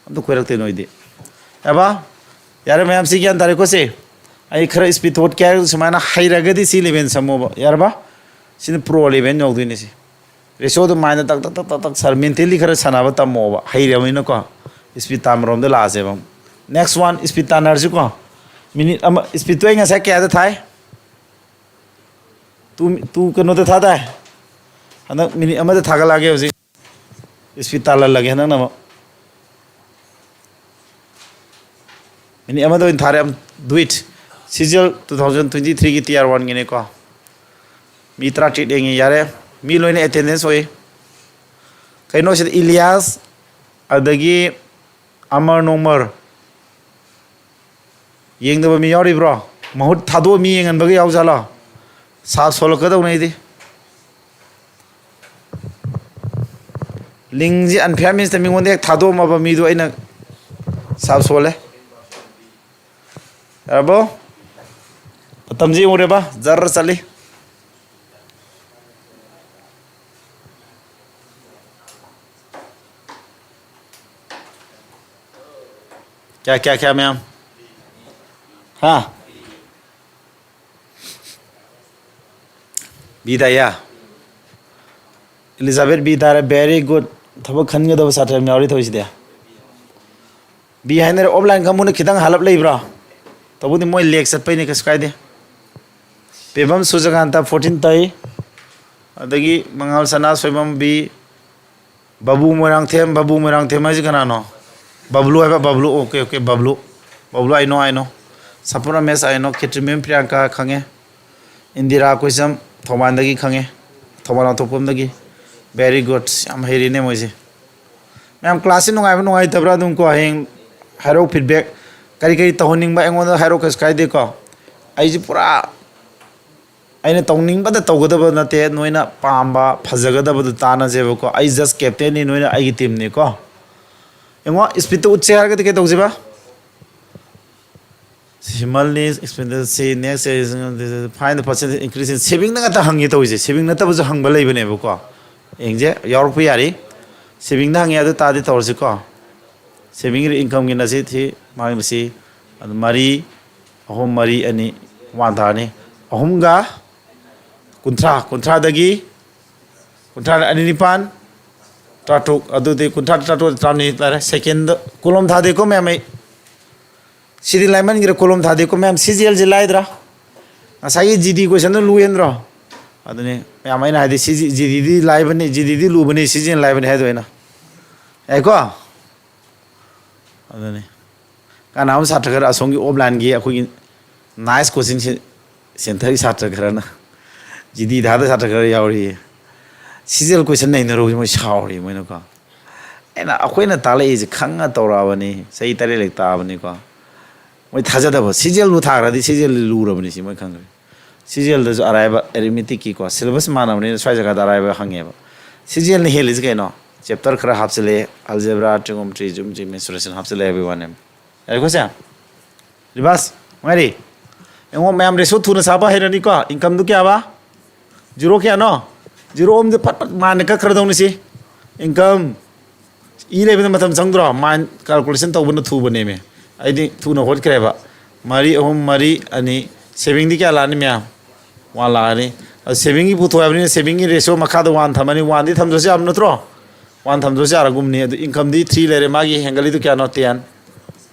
ꯑꯝꯇ ꯀꯣꯏꯔꯛꯇꯦ ꯅꯣꯏꯗꯤ꯫ ꯌꯥꯕ? ꯌꯥꯔꯦ ꯃꯌꯥꯝ, ꯁꯤ ꯒ꯭ꯌꯥꯟ ꯇꯥꯔꯦꯀꯣ ꯁꯦ? ꯑꯩ ꯈꯔ speed ꯍꯣꯠꯀꯦ ꯍꯥꯏꯔꯒ ꯁꯨꯃꯥꯏꯅ ꯍꯩꯔꯒꯗꯤ ꯁꯤ eleven ꯁꯝꯃꯣꯕ꯫ ꯌꯥꯔꯕ? ꯁꯤꯅ pro eleven ꯌꯧꯗꯣꯏꯅꯦ ꯁꯤ꯫ Ratio ꯗꯨ mind ꯇꯛ ꯇꯛ ꯇꯛ ꯇꯛ ꯇꯛ ꯁꯥꯔ, mentally ꯈꯔ ꯁꯥꯟꯅꯕ ꯇꯝꯃꯣꯕ, ꯍꯩꯔꯕꯅꯤꯅꯀꯣ꯫ Speed ꯇꯥꯟꯕꯔꯣꯝꯗ ꯂꯥꯛꯑꯁꯦꯕ꯫ Next one, speed ꯇꯥꯟꯅꯔꯁꯤꯀꯣ꯫ Minute ꯑꯃ, speed ꯇꯨ ꯑꯩ ꯉꯁꯥꯏ ꯀꯌꯥꯗ ꯊꯥꯏ? Two, two ꯀꯩꯅꯣꯗ ꯊꯥꯗꯥꯏ? ꯍꯟꯗꯛ minute ꯑꯃꯗ ꯊꯥꯒꯠꯂꯛꯑꯒꯦ ꯍꯧꯖꯤꯛ꯫ Speed ꯇꯥꯜꯍꯜꯂꯒꯦ ꯍꯟꯗꯛꯅ ꯑꯃꯨꯛ꯫ Minute ꯑꯃꯗ ꯑꯣꯏꯅ ꯊꯥꯔꯦ꯫ Do it꯫ Sijal two thousand twenty three ꯒꯤ T R one ꯒꯤꯅꯦꯀꯣ꯫ ꯃꯤ ꯇꯔꯥꯇꯔꯦꯠ ꯌꯦꯡꯉꯤ, ꯌꯥꯔꯦ꯫ ꯃꯤ ꯂꯣꯏꯅ attendance ꯑꯣꯏ꯫ ꯀꯩꯅꯣ ꯁꯤꯗ ꯏꯂꯤꯌꯥꯁ, ꯑꯗꯒꯤ ꯑꯃꯔ ꯅꯣꯡꯃꯔ꯫ ꯌꯦꯡꯗꯕ ꯃꯤ ꯌꯥꯎꯔꯤꯕ꯭ꯔꯣ? ꯃꯍꯨꯠ ꯊꯥꯗꯣꯛꯑ ꯃꯤ ꯌꯦꯡꯍꯟꯕꯒ ꯌꯥꯎꯖꯥꯠꯂꯣ? ꯁꯥꯞ ꯁꯣꯜꯂꯛꯀꯗꯧꯅꯦ ꯑꯩꯗꯤ꯫ Link ꯁꯤ unfair means ꯇ ꯃꯤꯉꯣꯟꯗ ꯍꯦꯛ ꯊꯥꯗꯣꯛꯑꯝꯃꯕ ꯃꯤꯗꯣ ꯑꯩꯅ ꯁꯥꯞ ꯁꯣꯜꯂꯦ꯫ ꯌꯥꯔꯕꯣ? ꯃꯇꯝꯁꯤ ꯌꯦꯡꯉꯨꯔꯦꯕ, ꯖꯔ ꯆꯠꯂꯤ꯫ ꯀꯌꯥ, ꯀꯌꯥ, ꯀꯌꯥ, ꯃꯌꯥꯝ? ꯍꯥ? ꯕꯤ ꯇꯥꯏꯌꯦ꯫ ꯏꯂꯤꯖꯥꯕꯦꯠ ꯕꯤ ꯇꯥꯔꯦ꯫ Very good. ꯊꯕꯛ ꯈꯟꯒꯗꯕ ꯁꯥꯇ꯭ꯔ ꯌꯥꯝ ꯌꯥꯎꯔꯤ ꯇꯧꯔꯤꯁꯤꯗꯤ꯫ ꯕꯤ ꯍꯥꯏꯅꯔꯦ꯫ ꯑꯣꯐꯂꯥꯏꯟ ꯀꯥꯡꯕꯨꯅ ꯈꯤꯇꯪ ꯍꯥꯜꯂꯞ ꯂꯩꯕ꯭ꯔꯣ? ꯇꯧꯕꯨꯗꯤ ꯃꯣꯏ ꯂꯦꯛ ꯆꯠꯄꯩꯅꯦ, ꯀꯩꯁꯨ ꯀꯥꯏꯗꯦ꯫ ꯄꯦꯕꯝ ꯁꯨꯔꯖꯀꯥꯟꯇ fourteen ꯇꯥꯏ꯫ ꯑꯗꯒꯤ ꯃꯉꯥꯜ ꯁꯅꯥ ꯁꯣꯏꯕꯝ ꯕꯤ꯫ ꯕꯥꯕꯨ ꯃꯣꯏꯔꯥꯡꯊꯦꯝ, ꯕꯥꯕꯨ ꯃꯣꯏꯔꯥꯡꯊꯦꯝ ꯍꯥꯏꯁꯤ ꯀꯅꯥꯅꯣ? ꯕꯕ꯭ꯂꯨ ꯍꯥꯏꯕ, ꯕꯕ꯭ꯂꯨ, okay, okay, ꯕꯕ꯭ꯂꯨ꯫ ꯕꯕ꯭ꯂꯨ, I know, I know. ꯁꯄꯨꯔ Ramesh, I know. ꯈꯦꯇ꯭ꯔꯤꯃꯌꯨꯝ ꯄ꯭ꯔꯤꯌꯥꯡꯀꯥ, ꯈꯪꯉꯦ꯫ ꯏꯟꯗꯤꯔꯥ ꯀꯣꯏꯁꯝ, ꯊꯧꯕꯥꯜꯗꯒꯤ ꯈꯪꯉꯦ꯫ ꯊꯧꯕꯥꯜ ꯂꯥꯟꯊꯣꯛꯐꯝꯗꯒꯤ꯫ Very good. ꯌꯥꯝ ꯍꯩꯔꯦꯅꯦ ꯃꯣꯏꯁꯦ꯫ ꯃꯌꯥꯝ, class ꯁꯤ ꯅꯨꯡꯉꯥꯏꯕ ꯅꯨꯡꯉꯥꯏꯇꯕ꯭ꯔꯥ ꯑꯗꯨꯝ ꯀꯣ, ꯍꯌꯦꯡ ꯍꯥꯏꯔꯛꯑꯣ feedback꯫ ꯀꯔꯤ ꯀꯔꯤ ꯇꯧꯍꯟꯅꯤꯡꯕ ꯑꯩꯉꯣꯟꯗ ꯍꯥꯏꯔꯛꯑꯣ, ꯀꯩꯁꯨ ꯀꯥꯏꯗꯦꯀꯣ꯫ ꯑꯩꯁꯦ ꯄꯨꯔꯥ ꯑꯩꯅ ꯇꯧꯅꯤꯡꯕꯗ ꯇꯧꯒꯗꯕ ꯅꯠꯇꯦ, ꯅꯣꯏꯅ ꯄꯥꯝꯕ ꯐꯖꯒꯗꯕꯗꯨ ꯇꯥꯟꯅꯁꯦꯕꯀꯣ꯫ ꯑꯩ just captain ꯅꯤ, ꯅꯣꯏꯅ ꯑꯩꯒꯤ team ꯅꯤꯀꯣ꯫ ꯌꯦꯡꯉꯣ, speed ꯇꯨ ꯎꯠꯁꯦ ꯍꯥꯏꯔꯒꯗꯤ ꯀꯩ ꯇꯧꯁꯦꯕ? ꯁꯤꯃꯜꯅꯤ, expenditure ꯁꯤ next, find the percentage increase in saving ꯗ ꯉꯥꯛꯇ ꯍꯪꯉꯦ ꯇꯧꯔꯤꯁꯦ꯫ Saving ꯅꯠꯇꯕꯁꯨ ꯍꯪꯕ ꯂꯩꯕꯅꯦꯕꯀꯣ꯫ ꯌꯦꯡꯁꯦ, ꯌꯥꯎꯔꯛꯄ ꯌꯥꯔꯤ꯫ Saving ꯗ ꯍꯪꯉꯦ, ꯑꯗꯨ ꯇꯥꯔꯗꯤ ꯇꯧꯔꯁꯤꯀꯣ꯫ Saving ꯒꯤ income ꯒꯤꯅ ꯁꯤ ꯊꯤ, ꯃꯥꯒꯤꯅ ꯁꯤ, ꯑꯗꯨ ꯃꯔꯤ, ꯑꯍꯨꯝ, ꯃꯔꯤ, ꯑꯅꯤ, ꯋꯥꯟ ꯊꯥꯔꯅꯤ꯫ ꯑꯍꯨꯝꯒ ꯀꯨꯟꯊ꯭ꯔꯥ, ꯀꯨꯟꯊ꯭ꯔꯥꯗꯒꯤ, ꯀꯨꯟꯊ꯭ꯔꯥ ꯑꯅꯤ ꯅꯤꯄꯥꯟ, ꯇꯔꯥꯇꯔꯨꯛ, ꯑꯗꯨꯗꯤ ꯀꯨꯟꯊ꯭ꯔꯥ, ꯇꯔꯥꯇꯔꯨꯛ, ꯇꯔꯥꯃꯔꯤ ꯇꯥꯔꯦ꯫ Second ꯗ column ꯊꯥꯗꯦꯀꯣ ꯃꯌꯥꯝ ꯑꯩ꯫ ꯁꯤꯗꯤ ꯂꯥꯏꯃꯟꯈ꯭ꯔꯦ, column ꯊꯥꯗꯦꯀꯣ ꯃꯌꯥꯝ꯫ C G L ꯁꯤ ꯂꯥꯏꯗ꯭ꯔꯥ? ꯉꯁꯥꯏꯒꯤ G D question ꯗꯨ ꯂꯨꯍꯦꯟꯗ꯭ꯔꯣ? ꯑꯗꯨꯅꯤ ꯃꯌꯥꯝ ꯑꯩꯅ ꯍꯥꯏꯗꯤ, C G, G D ꯗꯤ ꯂꯥꯏꯕꯅꯤ, G D ꯗꯤ ꯂꯨꯕꯅꯤ, C G L ꯂꯥꯏꯕꯅꯤ ꯍꯥꯏꯗꯣ ꯑꯩꯅ꯫ ꯌꯥꯏꯀꯣ? ꯑꯗꯨꯅꯤ꯫ ꯀꯅꯥꯒꯨꯝꯕ ꯁꯥꯇ꯭ꯔ ꯈꯔ ꯑꯁꯣꯝꯒꯤ offline ꯒꯤ ꯑꯩꯈꯣꯏꯒꯤ nice coaching ꯁꯦ-, centre ꯒꯤ ꯁꯥꯇ꯭ꯔ ꯈꯔꯅ G D ꯊꯥꯗ ꯁꯥꯇ꯭ꯔ ꯈꯔ ꯌꯥꯎꯔꯤꯌꯦ꯫ C G L question ꯅꯩꯅꯔꯨꯕꯁꯦ ꯃꯣꯏ ꯁꯥꯎꯔꯤ ꯃꯣꯏꯅꯀꯣ꯫ ꯑꯩꯅ, ꯑꯩꯈꯣꯏꯅ ꯇꯥꯛꯂꯛꯏꯁꯦ ꯈꯪꯉ ꯇꯧꯔꯛꯑꯕꯅꯤ, ꯆꯍꯤ ꯇꯔꯦꯠ ꯂꯩ ꯇꯥꯕꯅꯤꯀꯣ꯫ ꯃꯣꯏ ꯊꯥꯖꯗꯕ, C G L ꯕꯨ ꯊꯥꯈ꯭ꯔꯗꯤ C G L ꯂꯨꯔꯕꯅꯤ ꯁꯤ ꯃꯣꯏ ꯈꯪꯈ꯭ꯔꯦ꯫ C G L ꯗꯁꯨ ꯑꯔꯥꯏꯕ arithmetic ꯀꯤꯀꯣ, syllabus ꯃꯥꯟꯅꯕꯅꯤꯅ ꯁ꯭ꯋꯥꯏ ꯖꯒꯥꯗ ꯑꯔꯥꯏꯕ ꯍꯪꯉꯦꯕ꯫ C G L ꯅ ꯍꯦꯜꯂꯤꯁꯦ ꯀꯩꯅꯣ? Chapter ꯈꯔ ꯍꯥꯞꯆꯤꯜꯂꯛꯑꯦ, algebra, trigonometry, geometry, mensuration ꯍꯥꯞꯆꯤꯜꯂꯛꯑꯦ ꯍꯥꯏꯕꯒꯤ ꯋꯥꯅꯦ꯫ ꯌꯥꯔꯦꯀꯣ ꯁꯦ? ꯔꯤꯕꯥꯁ, ꯅꯨꯡꯉꯥꯏꯔꯤ? ꯌꯦꯡꯉꯣ, ꯃꯌꯥꯝ ratio ꯊꯨꯅ ꯁꯥꯕ ꯍꯩꯔꯅꯤꯀꯣ? Income ꯗꯨ ꯀꯌꯥꯕ? Zero ꯀꯌꯥꯅꯣ? Zero ꯑꯍꯨꯝꯗꯤ ꯐꯠ ꯐꯠ ꯃꯥꯟꯅ ꯀꯛꯈ꯭ꯔꯗꯧꯅꯤ ꯁꯤ꯫ Income꯫ ꯏ ꯂꯩꯕꯗ ꯃꯇꯝ ꯆꯪꯗ꯭ꯔꯣ? Mind calculation ꯇꯧꯕꯅ ꯊꯨꯕꯅꯦꯃꯤ꯫ ꯑꯩꯗꯤ ꯊꯨꯅ ꯍꯣꯠꯈ꯭ꯔꯦꯕ꯫ ꯃꯔꯤ, ꯑꯍꯨꯝ, ꯃꯔꯤ, ꯑꯅꯤ꯫ Savingꯗꯤ ꯀꯌꯥ ꯂꯥꯛꯑꯅꯤ ꯃꯌꯥꯝ? One ꯂꯥꯛꯑꯅꯤ꯫ ꯑꯗꯨ savingꯒꯤ ꯄꯨꯊꯣꯛ ꯍꯥꯏꯕꯅꯤꯅ savingꯒꯤ ratio ꯃꯈꯥꯗ one ꯊꯝꯃꯅꯤ꯫ Oneꯗꯤ ꯊꯝꯗ꯭ꯔꯁꯨ ꯌꯥꯕ ꯅꯠꯇ꯭ꯔꯣ? One ꯊꯝꯗ꯭ꯔꯁꯨ ꯌꯥꯔꯒꯨꯝꯅꯤ꯫ ꯑꯗꯨ incomeꯗꯤ three ꯂꯩꯔꯦ, ꯃꯥꯒꯤ ꯍꯦꯟꯒꯠꯂꯤꯗꯨ ꯀꯌꯥꯅꯣ? Ten꯫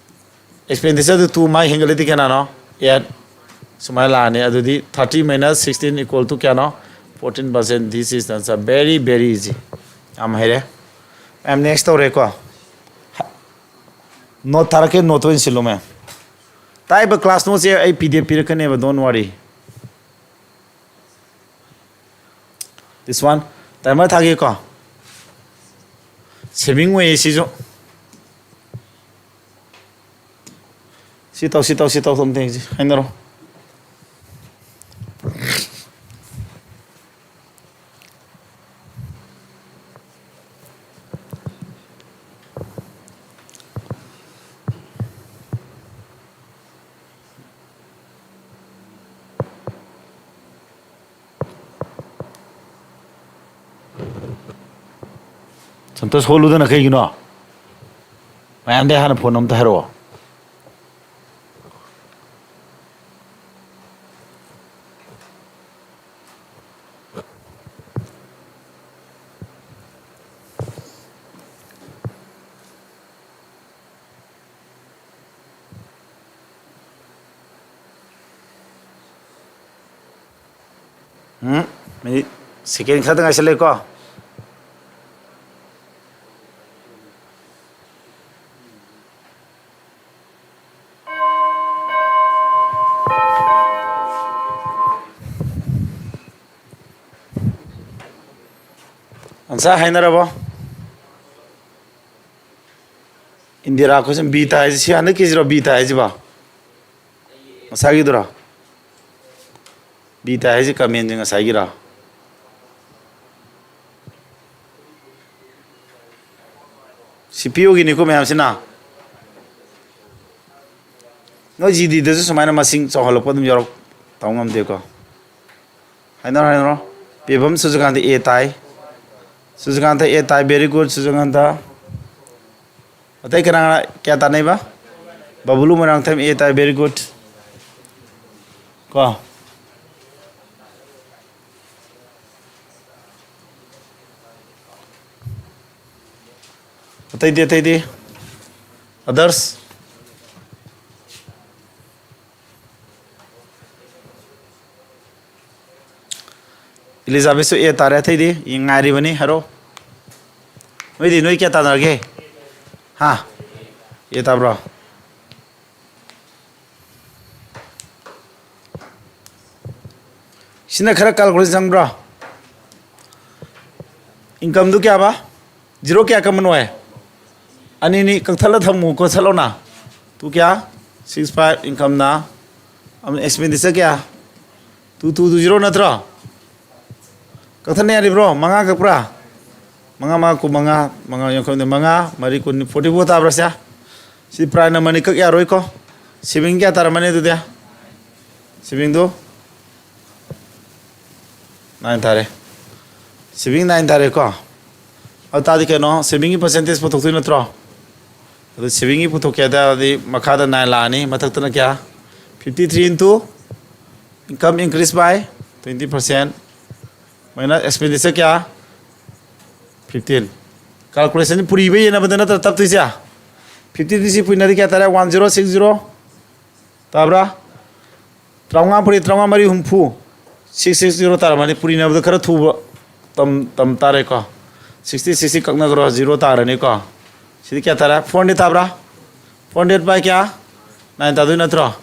Expenditureꯗꯨ two, ꯃꯥꯒꯤ ꯍꯦꯟꯒꯠꯂꯤꯗꯤ ꯀꯌꯥꯅꯣ? Eight꯫ ꯁꯨꯃꯥꯏꯅ ꯂꯥꯛꯑꯅꯤ꯫ ꯑꯗꯨꯗꯤ thirty minus sixteen equal to ꯀꯌꯥꯅꯣ? Fourteen percent꯫ This is the answer. Very, very easy. ꯌꯥꯝ ꯍꯩꯔꯦ꯫ ꯃꯌꯥꯝ next ꯇꯧꯔꯦꯀꯣ꯫ Note ꯊꯥꯔꯛꯀꯦ, noteꯇ ꯑꯣꯏꯅ ꯁꯤꯜꯂꯣ ꯃꯌꯥꯝ꯫ ꯇꯥꯛꯏꯕ class noteꯁꯦ ꯑꯩ P D F ꯄꯤꯔꯛꯀꯅꯦꯕ, don't worry꯫ This one, timer ꯊꯥꯒꯦꯀꯣ꯫ Saving ꯑꯣꯏꯌꯦ ꯁꯤꯁꯨ꯫ ꯁꯤ ꯇꯧ, ꯁꯤ ꯇꯧ, ꯁꯤ ꯇꯧ, ꯑꯝꯇ ꯌꯦꯡꯁꯤ, ꯍꯥꯏꯅꯔꯣ꯫ ꯁꯟꯇꯣꯁ, ꯍꯣꯠꯂꯨꯗꯅ ꯀꯩꯒꯤꯅꯣ? ꯃꯌꯥꯝꯗꯩ ꯍꯥꯟꯅ phone ꯑꯝꯇ ꯍꯥꯏꯔꯛꯑꯣ꯫ ꯎꯝ, minute, second ꯈꯛꯇ ꯉꯥꯏꯁꯜꯂꯦꯀꯣ꯫ Answer ꯍꯥꯏꯅꯔꯕꯣ? ꯏꯟꯗꯤꯔꯥ question, B ꯇꯥꯏ ꯍꯥꯏꯁꯦ ꯁꯤ ꯍꯟꯗꯛꯀꯤꯁꯤꯔꯣ, B ꯇꯥꯏ ꯍꯥꯏꯁꯤꯕꯣ? ꯉꯁꯥꯏꯒꯤꯗꯨꯔꯣ? B ꯇꯥꯏ ꯍꯥꯏꯁꯦ commentꯁꯦ ꯉꯁꯥꯏꯒꯤꯔꯣ? CPOꯒꯤꯅꯤꯀꯣ ꯃꯌꯥꯝꯁꯤꯅ꯫ ꯅꯣꯏ GDꯗꯁꯨ ꯁꯨꯃꯥꯏꯅ ꯃꯁꯤꯡ ꯆꯥꯎꯍꯜꯂꯛꯄ ꯑꯗꯨꯝ ꯌꯥꯎꯔꯛ-, ꯇꯧ ꯉꯝꯗꯦꯀꯣ꯫ ꯍꯥꯏꯅꯔꯣ, ꯍꯥꯏꯅꯔꯣ꯫ ꯄꯦꯕꯝ ꯁꯨꯖꯀꯥꯟꯇ A ꯇꯥꯏ꯫ ꯁꯨꯖꯀꯥꯟꯇ A ꯇꯥꯏ, very good, ꯁꯨꯖꯀꯥꯟꯇ꯫ ꯑꯇꯩ ꯀꯅꯥ ꯀꯅꯥ ꯀꯌꯥ ꯇꯥꯅꯩꯕ? ꯕꯕꯨꯂꯨ ꯃꯣꯏꯔꯥꯡꯊꯦꯝ, A ꯇꯥꯏ, very good꯫ ꯀꯣ꯫ ꯑꯇꯩꯗꯤ, ꯑꯇꯩꯗꯤ? Others? ꯏꯂꯤꯖꯥꯕꯦꯊꯁꯨ A ꯇꯥꯔꯦ꯫ ꯑꯇꯩꯗꯤ ꯉꯥꯏꯔꯤꯕꯅꯤ, ꯍꯥꯏꯔꯣ꯫ ꯅꯣꯏꯗꯤ, ꯅꯣꯏ ꯀꯌꯥ ꯇꯥꯅꯔꯒꯦ? ꯍꯥ? A ꯇꯥꯕ꯭ꯔꯣ? ꯁꯤꯅ ꯈꯔ calculation ꯆꯪꯕ꯭ꯔꯣ? Incomeꯗꯨ ꯀꯌꯥꯕ? Zero ꯀꯌꯥ common ꯑꯣꯏ? ꯑꯅꯤꯅꯤ ꯀꯛꯊꯠꯂ ꯊꯝꯃꯨ, ꯀꯛꯊꯠꯂꯣꯅ꯫ Two ꯀꯌꯥ? Six five incomeꯅ꯫ ꯑꯃ expenditure ꯀꯌꯥ? Two two two zero ꯅꯠꯇ꯭ꯔꯣ? ꯀꯛꯊꯠꯅ ꯌꯥꯔꯤꯕ꯭ꯔꯣ? ꯃꯉꯥ ꯀꯛꯄ꯭ꯔꯥ? ꯃꯉꯥ ꯃꯉꯥ ꯀꯨꯟꯃꯉꯥ, ꯃꯉꯥ ꯌꯥꯡꯈꯩ, ꯃꯉꯥ ꯃꯔꯤ ꯀꯨꯟ, forty four ꯇꯥꯕ꯭ꯔꯥ ꯁꯦ? ꯁꯤ prime numberꯅꯤ, ꯀꯛ ꯌꯥꯔꯣꯏꯀꯣ꯫ Saving ꯀꯌꯥ ꯇꯥꯔꯝꯃꯅꯤ ꯑꯗꯨꯗꯤ? Savingꯗꯨ nine ꯇꯥꯔꯦ꯫ Saving nine ꯇꯥꯔꯦꯀꯣ꯫ ꯑꯗꯨ ꯇꯥꯔꯗꯤ ꯀꯩꯅꯣ, savingꯒꯤ percentage ꯄꯨꯊꯣꯛꯇꯣꯏ ꯅꯠꯇ꯭ꯔꯣ? ꯑꯗꯨ savingꯒꯤ ꯄꯨꯊꯣꯛꯀꯦ ꯍꯥꯏ ꯇꯥꯔꯗꯤ ꯃꯈꯥꯗ nine ꯂꯥꯛꯑꯅꯤ, ꯃꯊꯛꯇꯅ ꯀꯌꯥ? Fifty three into income increase by twenty percent minus expenditure ꯀꯌꯥ? Fifteen꯫ Calculation ꯄꯨꯔꯤꯕ ꯌꯦꯟꯅꯕꯗ ꯅꯠꯇ꯭ꯔ ꯇꯞꯇꯣꯏꯁꯦ? Fifty three ꯁꯤ ꯄꯨꯏꯅꯗꯤ ꯀꯌꯥ ꯇꯥꯔꯦ? One zero six zero ꯇꯥꯕ꯭ꯔꯥ? ꯇꯔꯥꯃꯉꯥ ꯄꯨꯔꯤ, ꯇꯔꯥꯃꯉꯥ ꯃꯔꯤ ꯍꯨꯝꯐꯨ꯫ Six six zero ꯇꯥꯔꯝꯃꯅꯤ꯫ ꯄꯨꯔꯤꯅꯕꯗ ꯈꯔ ꯊꯨꯕ ꯇꯝ, ꯇꯝ ꯇꯥꯔꯦꯀꯣ꯫ Sixty six ꯁꯤ ꯀꯛꯅꯈ꯭ꯔꯣ, zero ꯇꯥꯔꯅꯤꯀꯣ꯫ ꯁꯤꯗꯤ ꯀꯌꯥ ꯇꯥꯔꯦ? Four hundred ꯇꯥꯕ꯭ꯔꯥ? Four hundred by ꯀꯌꯥ? Nine ꯇꯥꯗꯣꯏ ꯅꯠꯇ꯭ꯔꯣ?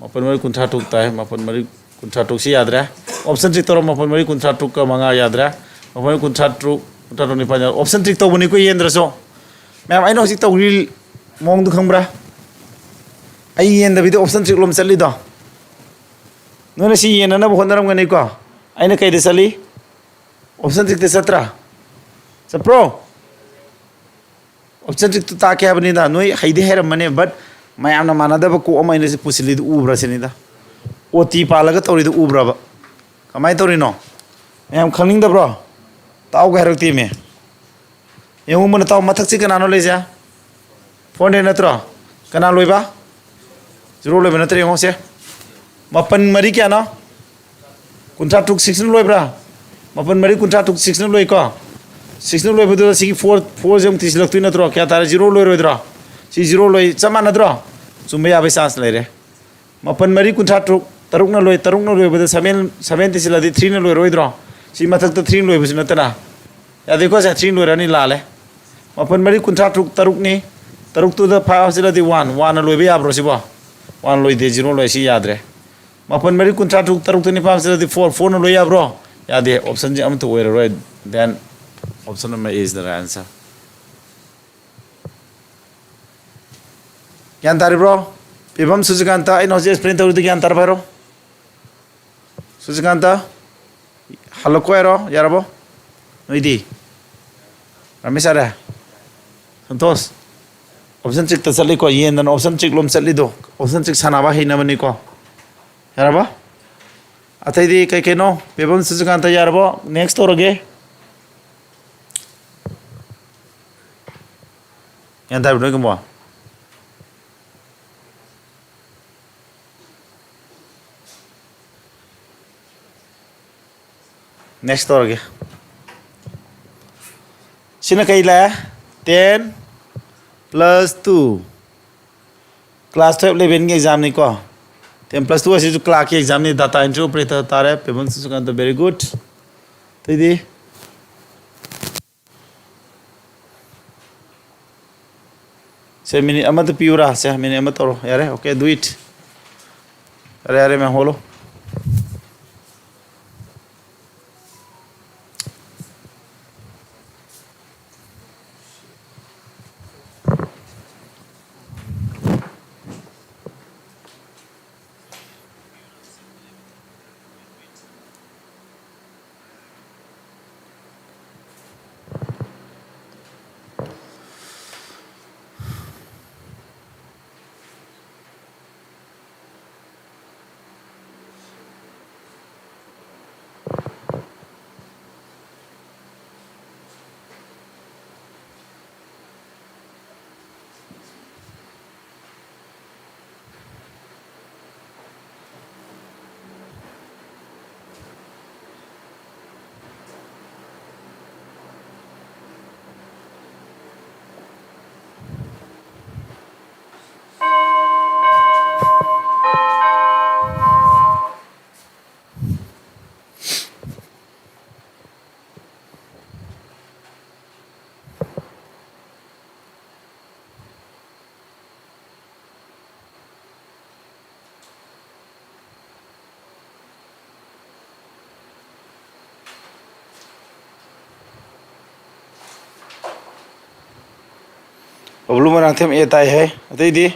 ꯃꯥꯄꯟ ꯃꯔꯤ ꯀꯨꯟꯊ꯭ꯔꯥ ꯇꯔꯨꯛ ꯇꯥꯏ꯫ ꯃꯥꯄꯟ ꯃꯔꯤ ꯀꯨꯟꯊ꯭ꯔꯥ ꯇꯔꯨꯛꯁꯤ ꯌꯥꯗ꯭ꯔꯦ꯫ Option trick ꯇꯧꯔꯣ꯫ ꯃꯥꯄꯟ ꯃꯔꯤ ꯀꯨꯟꯊ꯭ꯔꯥ ꯇꯔꯨꯛꯀ ꯃꯉꯥ ꯌꯥꯗ꯭ꯔꯦ꯫ ꯃꯥꯄꯟ ꯃꯔꯤ ꯀꯨꯟꯊ꯭ꯔꯥ ꯇꯔꯨꯛ, ꯀꯨꯟꯊ꯭ꯔꯥ ꯇꯔꯨꯛ ꯅꯤꯄꯥꯟ ꯌꯥꯗ꯭ꯔꯦ꯫ Option trick ꯇꯧꯕꯅꯤꯀꯣ, ꯌꯦꯟꯗ꯭ꯔꯁꯨ꯫ ꯃꯌꯥꯝ, ꯑꯩꯅ ꯍꯧꯖꯤꯛ ꯇꯧꯔꯤ ꯃꯑꯣꯡꯗꯣ ꯈꯪꯕ꯭ꯔꯥ? ꯑꯩ ꯌꯦꯟꯗꯕꯤꯗ option trick ꯂꯣꯝ ꯆꯠꯂꯤꯗꯣ꯫ ꯅꯣꯏꯅ ꯁꯤ ꯌꯦꯟꯅꯅꯕ ꯍꯣꯠꯅꯔꯝꯒꯅꯤꯀꯣ꯫ ꯑꯩꯅ ꯀꯩꯗ ꯆꯠꯂꯤ? Option trickꯇ ꯆꯠꯇ꯭ꯔꯥ? ꯆꯠꯄ꯭ꯔꯣ? Option trickꯇꯨ ꯇꯥꯛꯀꯦ ꯍꯥꯏꯕꯅꯤꯗ꯫ ꯅꯣꯏ ꯍꯩꯗꯤ ꯍꯩꯔꯝꯃꯅꯤ, but ꯃꯌꯥꯝꯅ ꯃꯥꯟꯅꯗꯕ ꯀꯣꯛ ꯑꯃ ꯑꯩꯅ ꯁꯤ ꯄꯨꯁꯤꯜꯂꯤꯗꯨ ꯎꯕ꯭ꯔꯥ ꯁꯤꯅꯤꯗ꯫ OT ꯄꯥꯜꯂꯒ ꯇꯧꯔꯤꯗꯨ ꯎꯕ꯭ꯔꯕ? ꯀꯃꯥꯏꯅ ꯇꯧꯔꯤꯅꯣ? ꯃꯌꯥꯝ ꯈꯪꯅꯤꯡꯗꯕ꯭ꯔꯣ? ꯇꯥꯎꯒ ꯍꯥꯏꯔꯛꯇꯦꯃꯤ꯫ ꯌꯦꯡꯉꯨ ꯃꯨꯟꯅ ꯇꯥꯎ, ꯃꯊꯛꯁꯤ ꯀꯅꯥꯅꯣ ꯂꯩꯁꯦ? Four hundred ꯅꯠꯇ꯭ꯔꯣ? ꯀꯅꯥ ꯂꯣꯏꯕ? ꯖꯤꯔꯣ ꯂꯣꯏꯕ ꯅꯠꯇ꯭ꯔꯦ, ꯌꯦꯡꯉꯣꯁꯦ꯫ ꯃꯥꯄꯟ ꯃꯔꯤ ꯀꯌꯥꯅꯣ? ꯀꯨꯟꯊ꯭ꯔꯥ ꯇꯔꯨꯛ, ꯁꯤꯛꯁꯅ ꯂꯣꯏꯕ꯭ꯔꯥ? ꯃꯥꯄꯟ ꯃꯔꯤ ꯀꯨꯟꯊ꯭ꯔꯥ ꯇꯔꯨꯛ, ꯁꯤꯛꯁꯅ ꯂꯣꯏꯀꯣ꯫ ꯁꯤꯛꯁꯅ ꯂꯣꯏꯕꯗꯨꯗ ꯁꯤꯒꯤ ꯐꯣꯔ, ꯐꯣꯔꯁꯦ ꯑꯃꯨꯛ ꯊꯤꯖꯤꯜꯂꯛꯇꯣꯏ ꯅꯠꯇ꯭ꯔꯣ? ꯀꯌꯥ ꯇꯥꯔꯦ? ꯖꯤꯔꯣ ꯂꯣꯏꯔꯣꯏꯗ꯭ꯔꯣ? ꯁꯤ ꯖꯤꯔꯣ ꯂꯣꯏ, ꯆꯞ ꯃꯥꯟꯅꯗ꯭ꯔꯣ? ꯆꯨꯝꯕ ꯌꯥꯕꯒꯤ ꯆꯥꯟꯁ ꯂꯩꯔꯦ꯫ ꯃꯥꯄꯟ ꯃꯔꯤ ꯀꯨꯟꯊ꯭ꯔꯥ ꯇꯔꯨꯛ, ꯇꯔꯨꯛꯅ ꯂꯣꯏ, ꯇꯔꯨꯛꯅ ꯂꯣꯏꯕꯗ ꯁꯚꯦꯟ, ꯁꯚꯦꯟ ꯇꯤꯁꯤꯜꯂꯗꯤ ꯊ꯭ꯔꯤꯅ ꯂꯣꯏꯔꯣꯏꯗ꯭ꯔꯣ? ꯁꯤ ꯃꯊꯛꯇ ꯊ꯭ꯔꯤꯅ ꯂꯣꯏꯕꯁꯨ ꯅꯠꯇꯅ꯫ ꯌꯥꯗꯦꯀꯣ, ꯁꯦ ꯊ꯭ꯔꯤꯅ ꯂꯣꯏꯔꯅꯤ, ꯂꯥꯜꯂꯦ꯫ ꯃꯥꯄꯟ ꯃꯔꯤ ꯀꯨꯟꯊ꯭ꯔꯥ ꯇꯔꯨꯛ, ꯇꯔꯨꯛꯅꯤ꯫ ꯇꯔꯨꯛꯇꯨꯗ ꯐꯥꯏꯚ ꯍꯥꯞꯆꯤꯜꯂꯗꯤ ꯋꯥꯟ, ꯋꯥꯟꯅ ꯂꯣꯏꯕ ꯌꯥꯕ꯭ꯔꯣ ꯁꯤꯕꯣ? ꯋꯥꯟ ꯂꯣꯏꯗꯦ, ꯖꯤꯔꯣ ꯂꯣꯏ, ꯁꯤ ꯌꯥꯗ꯭ꯔꯦ꯫ ꯃꯥꯄꯟ ꯃꯔꯤ ꯀꯨꯟꯊ꯭ꯔꯥ ꯇꯔꯨꯛ, ꯇꯔꯨꯛꯇ ꯅꯤꯄꯥꯟ ꯍꯥꯞꯆꯤꯜꯂꯗꯤ ꯐꯣꯔ, ꯐꯣꯔꯅ ꯂꯣꯏ ꯌꯥꯕ꯭ꯔꯣ? ꯌꯥꯗꯦ, ꯑꯣꯞꯁꯟꯁꯦ ꯑꯃꯠꯇ ꯑꯣꯏꯔꯔꯣꯏ꯫ Then option number A is the right answer. ꯒ꯭ꯌꯥꯟ ꯇꯥꯔꯤꯕ꯭ꯔꯣ? ꯄꯦꯕꯝ ꯁꯨꯖꯤꯀꯥꯟꯇ, ꯑꯩꯅ ꯍꯧꯖꯤꯛ ꯑꯦꯛꯁꯄ꯭ꯂꯦꯟ ꯇꯧꯔꯤꯗꯨ ꯒ꯭ꯌꯥꯟ ꯇꯥꯔꯕ ꯍꯥꯏꯔꯣ? ꯁꯨꯖꯤꯀꯥꯟꯇ, ꯍꯜꯂꯛꯀꯣ ꯍꯥꯏꯔꯣ? ꯌꯥꯔꯕꯣ? ꯅꯣꯏꯗꯤ? ꯔꯥꯃꯦꯁ ꯌꯥꯔꯦ? ꯁꯟꯇꯣꯁ? ꯑꯣꯞꯁꯟ ꯆꯤꯛꯇ ꯆꯠꯂꯤꯀꯣ, ꯌꯦꯟꯗꯅ ꯑꯣꯞꯁꯟ ꯆꯤꯛ ꯂꯣꯝ ꯆꯠꯂꯤꯗꯣ꯫ ꯑꯣꯞꯁꯟ ꯆꯤꯛ ꯁꯥꯟꯅꯕ ꯍꯩꯅꯕꯅꯤꯀꯣ꯫ ꯌꯥꯔꯕ? ꯑꯇꯩꯗꯤ ꯀꯩ ꯀꯩꯅꯣ? ꯄꯦꯕꯝ ꯁꯨꯖꯤꯀꯥꯟꯇ ꯌꯥꯔꯕꯣ? ꯅꯦꯛꯁ ꯇꯧꯔꯒꯦ꯫ ꯒ꯭ꯌꯥꯟ ꯇꯥꯔꯤꯕ ꯅꯣꯏꯒꯨꯝꯕ? ꯅꯦꯛꯁ ꯇꯧꯔꯒꯦ꯫ ꯁꯤꯅ ꯀꯩ ꯂꯥꯛꯑꯦ? Ten plus two꯫ Class twelve elevenꯒꯤ examꯅꯤꯀꯣ꯫ Ten plus two ꯑꯁꯤꯁꯨ clerkꯀꯤ examꯅꯤ, data entry operator ꯇꯥꯔꯦ꯫ Pebam ꯁꯨꯖꯤꯀꯥꯟꯇ, very good꯫ ꯑꯇꯩꯗꯤ? ꯁꯦ, ꯃꯤꯅꯤꯠ ꯑꯃꯗ ꯄꯤꯌꯨꯔꯥ? ꯁꯦ, ꯃꯤꯅꯤꯠ ꯑꯃ ꯇꯧꯔꯣ꯫ ꯌꯥꯔꯦ, okay, do it. ꯌꯥꯔꯦ, ꯌꯥꯔꯦ, ꯃꯌꯥꯝ ꯍꯣꯜꯂꯣ꯫ ꯄꯕ꯭ꯂꯨ ꯃꯣꯏꯔꯥꯡꯊꯦꯝ ꯑꯦ ꯇꯥꯏ ꯍꯥꯏ꯫ ꯑꯇꯩꯗꯤ?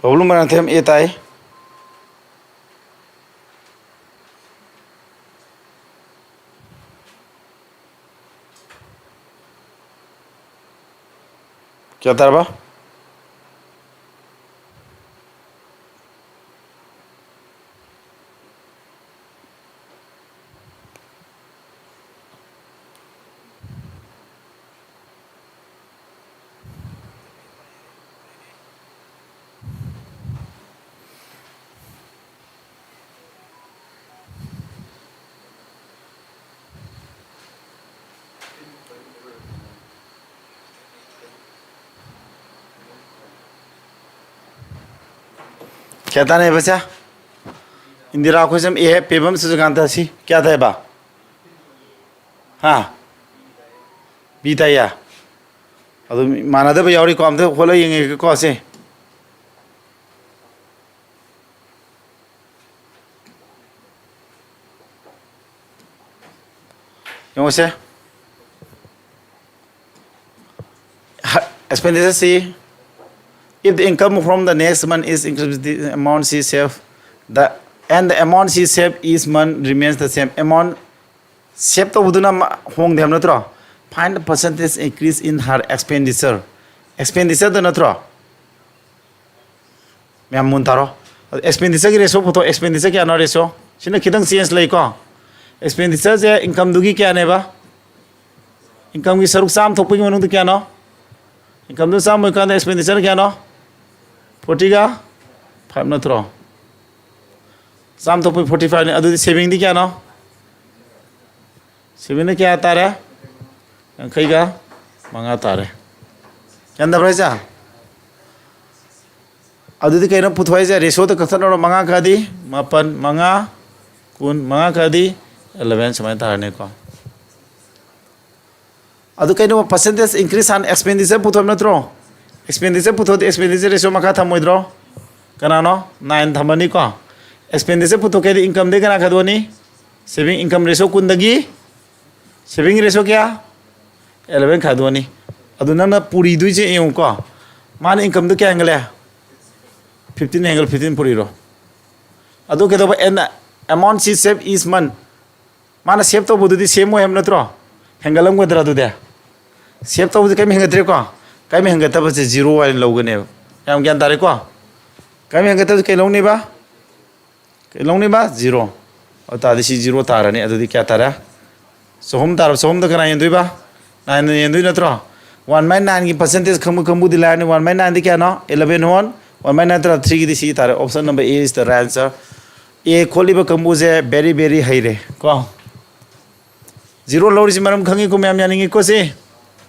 ꯄꯕ꯭ꯂꯨ ꯃꯣꯏꯔꯥꯡꯊꯦꯝ ꯑꯦ ꯇꯥꯏ꯫ ꯀꯌꯥ ꯇꯥꯔꯕ? ꯀꯌꯥ ꯇꯥꯅꯦꯕ ꯁꯦ? ꯏꯟꯗꯤꯔꯥ ꯑꯩꯈꯣꯏ ꯁꯝ ꯑꯦ ꯄꯦꯕꯝ ꯁꯨꯖꯀꯥꯟꯇ ꯁꯤ ꯀꯌꯥ ꯇꯥꯏꯕ? ꯍꯥ? ꯕꯤ ꯇꯥꯏꯌꯦ? ꯑꯗꯨ ꯃꯥꯟꯅꯗꯕ ꯌꯥꯎꯔꯤꯀꯣ, ꯑꯝꯇ ꯍꯣꯠꯂ ꯌꯦꯡꯉꯦꯀꯣ ꯁꯦ꯫ ꯌꯦꯡꯉꯨꯁꯦ꯫ Expenditure ꯁꯤ, if the income from the next month is increased, the amount she save, the, and the amount she save each month remains the same. Amount save ꯇꯧꯕꯗꯨꯅ ꯃ-, ꯍꯣꯡꯗꯦ ꯍꯥꯏꯕ ꯅꯠꯇ꯭ꯔꯣ? Find the percentage increase in her expenditure. Expenditure ꯗ ꯅꯠꯇ꯭ꯔꯣ? ꯃꯌꯥꯝ moon ꯇꯥꯔꯣ꯫ ꯑꯦꯛꯁꯄꯦꯟꯗꯤꯆꯔꯒꯤ ratio ꯄꯨꯊꯣꯛ꯫ Expenditure ꯀꯌꯥꯅꯣ ratio? ꯁꯤꯅ ꯈꯤꯇꯪ ꯆꯦꯟꯖ ꯂꯩꯀꯣ꯫ ꯑꯦꯛꯁꯄꯦꯟꯗꯤꯆꯔꯁꯦ ꯏꯟꯀꯝꯗꯨꯒꯤ ꯀꯌꯥꯅꯦꯕ? ꯏꯟꯀꯝꯒꯤ ꯁꯔꯨꯛ ꯆꯥꯝꯃ ꯊꯣꯛꯄꯒꯤ ꯃꯅꯨꯡꯗ ꯀꯌꯥꯅꯣ? ꯏꯟꯀꯝꯗꯨ ꯆꯥꯝꯃ ꯑꯣꯏꯀꯥꯟꯗ ꯑꯦꯛꯁꯄꯦꯟꯗꯤꯆꯔ ꯀꯌꯥꯅꯣ? ꯐꯣꯔꯇꯤꯒ ꯐꯥꯏꯚ ꯅꯠꯇ꯭ꯔꯣ? ꯆꯥꯝꯃ ꯊꯣꯛꯄꯒꯤ ꯐꯣꯔꯇꯤ ꯐꯥꯏꯚꯅꯤ꯫ ꯑꯗꯨꯗꯤ ꯁꯦꯚꯤꯡꯗꯤ ꯀꯌꯥꯅꯣ? ꯁꯦꯚꯤꯡꯅ ꯀꯌꯥ ꯇꯥꯔꯦ? ꯌꯥꯡꯈꯩꯒ ꯃꯉꯥ ꯇꯥꯔꯦ꯫ ꯒ꯭ꯌꯥꯟ ꯇꯥꯕ꯭ꯔꯥ ꯏꯆꯥ? ꯑꯗꯨꯗꯤ ꯀꯩꯅꯣ ꯄꯨꯊꯣꯛꯏꯁꯦ? ꯔꯦꯁꯤꯑꯣꯗ ꯀꯛꯊꯠꯅꯔꯣ꯫ ꯃꯉꯥ ꯈꯔꯗꯤ ꯃꯥꯄꯟ, ꯃꯉꯥ, ꯀꯨꯟ, ꯃꯉꯥ ꯈꯔꯗꯤ ꯑꯦꯂꯚꯦꯟ, ꯁꯨꯃꯥꯏꯅ ꯇꯥꯔꯅꯤꯀꯣ꯫ ꯑꯗꯨ ꯀꯩꯅꯣ, percentage increase on expenditure ꯄꯨꯊꯣꯛꯄ ꯅꯠꯇ꯭ꯔꯣ? ꯑꯦꯛꯁꯄꯦꯟꯗꯤꯆꯔ ꯄꯨꯊꯣꯛꯑꯗꯤ ꯑꯦꯛꯁꯄꯦꯟꯗꯤꯆꯔ ꯔꯦꯁꯤꯑꯣ ꯃꯈꯥ ꯊꯝꯃꯣꯏꯗ꯭ꯔꯣ? ꯀꯅꯥꯅꯣ? ꯅꯥꯏꯟ ꯊꯝꯃꯅꯤꯀꯣ꯫ ꯑꯦꯛꯁꯄꯦꯟꯗꯤꯆꯔ ꯄꯨꯊꯣꯛꯀꯦꯗꯤ ꯏꯟꯀꯝꯗꯩ ꯀꯅꯥ ꯈꯥꯏꯗꯣꯛꯑꯅꯤ? ꯁꯦꯚꯤꯡ, ꯏꯟꯀꯝ ꯔꯦꯁꯤꯌꯣ ꯀꯨꯟꯗꯒꯤ ꯁꯦꯚꯤꯡ ꯔꯦꯁꯤꯌꯣ ꯀꯌꯥ? ꯑꯦꯂꯚꯦꯟ ꯈꯥꯏꯗꯣꯛꯑꯅꯤ꯫ ꯑꯗꯨ ꯅꯪꯅ ꯄꯨꯔꯤꯗꯣꯏꯁꯦ ꯌꯦꯡꯉꯨꯀꯣ, ꯃꯥꯅ ꯏꯟꯀꯝꯗꯣ ꯀꯌꯥ ꯍꯦꯟꯒꯠꯂꯦ? ꯐꯤꯐꯇꯤꯟ ꯍꯦꯟꯒꯠꯂꯦ, ꯐꯤꯐꯇꯤꯟ ꯄꯨꯔꯤꯔꯣ꯫ ꯑꯗꯨ ꯀꯩꯗꯧꯕ? And amount she save each month, ꯃꯥꯅ ꯁꯦꯞ ꯇꯧꯕꯗꯨꯗꯤ ꯁꯦꯝ ꯑꯣꯏ ꯍꯥꯏꯕ ꯅꯠꯇ꯭ꯔꯣ? ꯍꯦꯟꯒꯠꯂꯝꯒꯗ꯭ꯔꯥ ꯑꯗꯨꯗꯤ? ꯁꯦꯞ ꯇꯧꯕꯗꯤ ꯀꯔꯤꯝ ꯍꯦꯟꯒꯠꯇ꯭ꯔꯦꯀꯣ꯫ ꯀꯔꯤꯝ ꯍꯦꯟꯒꯠꯇꯕꯁꯦ ꯖꯤꯔꯣ ꯍꯥꯏꯅ ꯂꯧꯒꯅꯦꯕ꯫ ꯌꯥꯝ ꯒ꯭ꯌꯥꯟ ꯇꯥꯔꯦꯀꯣ? ꯀꯔꯤꯝ ꯍꯦꯟꯒꯠꯇꯕꯁꯦ ꯀꯩ ꯂꯧꯅꯤꯕ? ꯀꯩ ꯂꯧꯅꯤꯕ? ꯖꯤꯔꯣ꯫ ꯑꯗꯨ ꯇꯥꯔꯗꯤ ꯁꯤ ꯖꯤꯔꯣ ꯇꯥꯔꯅꯤ꯫ ꯑꯗꯨꯗꯤ ꯀꯌꯥ ꯇꯥꯔꯦ? ꯆꯍꯨꯝ ꯇꯥꯔꯕ? ꯆꯍꯨꯝꯗ ꯀꯅꯥ ꯌꯦꯟꯗꯣꯏꯕ? ꯅꯥꯏꯟꯅ ꯌꯦꯟꯗꯣꯏ ꯅꯠꯇ꯭ꯔꯣ? ꯋꯥꯟ ꯕꯥꯏ ꯅꯥꯏꯟꯒꯤ ꯄꯥꯔꯁꯦꯟꯇꯦꯖ ꯈꯪꯕ ꯀꯥꯡꯕꯨꯗꯤ ꯂꯥꯏꯔꯅꯤ꯫ ꯋꯥꯟ ꯕꯥꯏ ꯅꯥꯏꯟꯗꯤ ꯀꯌꯥꯅꯣ? ꯑꯦꯂꯚꯦꯟ ꯍꯣꯟ ꯋꯥꯟ ꯕꯥꯏ ꯅꯥꯏꯟ ꯇꯔꯥ, ꯊ꯭ꯔꯤꯒꯤꯗꯤ ꯁꯤ ꯇꯥꯔꯦ꯫ Option number A is the right answer. ꯑꯦ ꯈꯣꯠꯂꯤꯕ ꯀꯥꯡꯕꯨꯁꯦ very very ꯍꯩꯔꯦ ꯀꯣ꯫ ꯖꯤꯔꯣ ꯂꯧꯔꯤꯁꯤ ꯃꯔꯝ ꯈꯪꯉꯤꯀꯣ ꯃꯌꯥꯝ? ꯌꯥꯅꯤꯡꯉꯤꯀꯣ ꯁꯤ?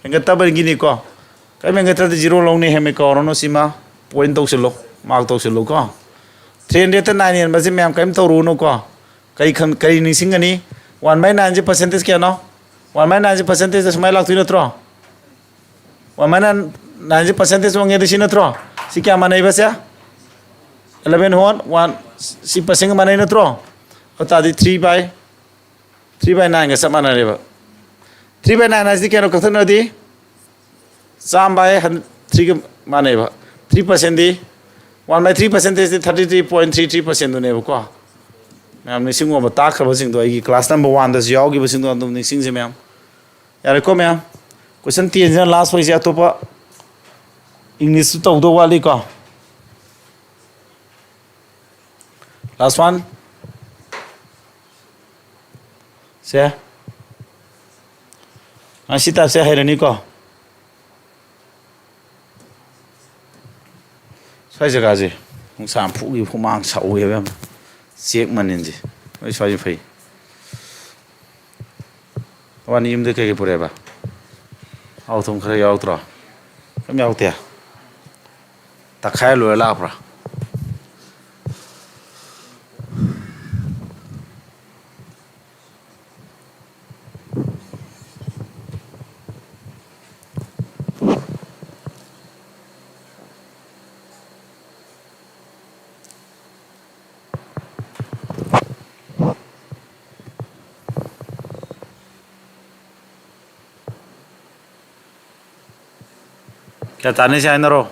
ꯍꯦꯟꯒꯠꯇꯕꯒꯤꯅꯤꯀꯣ꯫ ꯀꯔꯤꯝ ꯍꯦꯟꯒꯠꯇ꯭ꯔꯗꯤ ꯖꯤꯔꯣ ꯂꯧꯅꯤ ꯍꯥꯏꯃꯤ, ꯀꯥꯎꯔꯅꯨ ꯁꯤꯃ꯫ ꯄꯣꯏꯟ ꯇꯧꯁꯤꯜꯂꯨ, ꯃꯥꯔꯛ ꯇꯧꯁꯤꯜꯂꯨ ꯀꯣ꯫ ꯊ꯭ꯔꯤ ꯍꯟꯗ꯭ꯔꯦꯗꯇ ꯅꯥꯏꯟ ꯌꯦꯟꯕꯁꯦ ꯃꯌꯥꯝ ꯀꯔꯤꯝ ꯇꯧꯔꯨꯅꯨꯀꯣ꯫ ꯀꯔꯤ ꯈꯪ-, ꯀꯔꯤ ꯅꯤꯡꯁꯤꯡꯒꯅꯤ? ꯋꯥꯟ ꯕꯥꯏ ꯅꯥꯏꯟꯁꯦ ꯄꯥꯔꯁꯦꯟꯇꯦꯖ ꯀꯌꯥꯅꯣ? ꯋꯥꯟ ꯕꯥꯏ ꯅꯥꯏꯟꯁꯦ ꯄꯥꯔꯁꯦꯟꯇꯦꯖꯇ ꯁꯨꯃꯥꯏꯅ ꯂꯥꯛꯇꯣꯏ ꯅꯠꯇ꯭ꯔꯣ? ꯋꯥꯟ ꯕꯥꯏ ꯅꯥꯏꯟ, ꯅꯥꯏꯟꯁꯦ ꯄꯥꯔꯁꯦꯟꯇꯦꯖ ꯑꯣꯟꯒꯦꯗꯤ ꯁꯤ ꯅꯠꯇ꯭ꯔꯣ? ꯁꯤ ꯀꯌꯥ ꯃꯥꯟꯅꯩꯕ ꯁꯦ? ꯑꯦꯂꯚꯦꯟ ꯍꯣꯟ ꯋꯥꯟ, ꯁꯤ ꯄꯥꯔꯁꯦꯟꯒ ꯃꯥꯟꯅꯩ ꯅꯠꯇ꯭ꯔꯣ? ꯑꯗꯨ ꯇꯥꯔꯗꯤ ꯊ꯭ꯔꯤ ꯕꯥꯏ, ꯊ꯭ꯔꯤ ꯕꯥꯏ ꯅꯥꯏꯟꯒ ꯆꯞ ꯃꯥꯟꯅꯔꯦꯕ꯫ ꯊ꯭ꯔꯤ ꯕꯥꯏ ꯅꯥꯏꯟ ꯍꯥꯏꯁꯤꯗꯤ ꯀꯩꯅꯣ ꯀꯛꯊꯠꯅꯔꯗꯤ? ꯆꯥꯝꯃ ꯕꯥꯏ ꯍꯟ-, ꯊ꯭ꯔꯤꯒ ꯃꯥꯟꯅꯩꯕ꯫ ꯊ꯭ꯔꯤ ꯄꯥꯔꯁꯦꯟꯗꯤ, ꯋꯥꯟ ꯕꯥꯏ ꯊ꯭ꯔꯤ ꯄꯥꯔꯁꯦꯟꯇꯦꯖꯇꯤ thirty three point three three ꯄꯥꯔꯁꯦꯟꯗꯨꯅꯦꯕꯀꯣ꯫ ꯃꯌꯥꯝ ꯅꯤꯡꯁꯤꯡꯉꯣꯕ, ꯇꯥꯛꯈ꯭ꯔꯕꯁꯤꯡꯗꯣ, ꯑꯩꯒꯤ ꯀ꯭ꯂꯥꯁ ꯅꯝꯕꯔ ꯋꯥꯟꯗꯁꯨ ꯌꯥꯎꯈꯤꯕꯁꯤꯡꯗꯣ ꯑꯗꯨꯝ ꯅꯤꯡꯁꯤꯡꯁꯦ ꯃꯌꯥꯝ꯫ ꯌꯥꯔꯦꯀꯣ ꯃꯌꯥꯝ? ꯀꯣꯏꯁꯟ ꯇꯦꯟꯁꯤꯅ ꯂꯥꯁ ꯑꯣꯏꯁꯦ, ꯑꯇꯣꯞꯄ ꯏꯪꯂꯤꯁꯁꯨ ꯇꯧꯗꯧ ꯋꯥꯠꯂꯤꯀꯣ꯫ ꯂꯥꯁ ꯋꯥꯟ꯫ ꯁꯦ꯫ ꯉꯁꯤ ꯇꯥꯏꯞꯁꯦ ꯍꯩꯔꯅꯤꯀꯣ꯫ ꯁ꯭ꯋꯥꯏ ꯖꯒꯥꯁꯦ ꯅꯨꯡꯁꯥ ꯌꯥꯝ ꯐꯨꯈꯤꯕ, ꯍꯨꯃꯥꯡ ꯁꯧꯋꯦꯕ ꯌꯥꯝꯅ꯫ ꯆꯦꯛ ꯃꯅꯤꯟꯁꯦ꯫ ꯅꯣꯏ ꯁ꯭ꯋꯥꯏꯁꯦ ꯐꯩ꯫ ꯋꯥꯅꯤ ꯌꯨꯝꯗ ꯀꯩꯀꯩ ꯄꯨꯔꯛꯑꯦꯕ? ꯊꯥꯎ ꯊꯨꯝ ꯈꯔ ꯌꯥꯎꯗ꯭ꯔꯣ? ꯀꯩꯝ ꯌꯥꯎꯗꯦ? ꯇꯛꯈꯥꯏ ꯂꯣꯏꯔ ꯂꯥꯛꯄ꯭ꯔꯥ? ꯀꯌꯥ ꯇꯥꯅꯤ ꯁꯤ ꯍꯥꯏꯅꯔꯣ꯫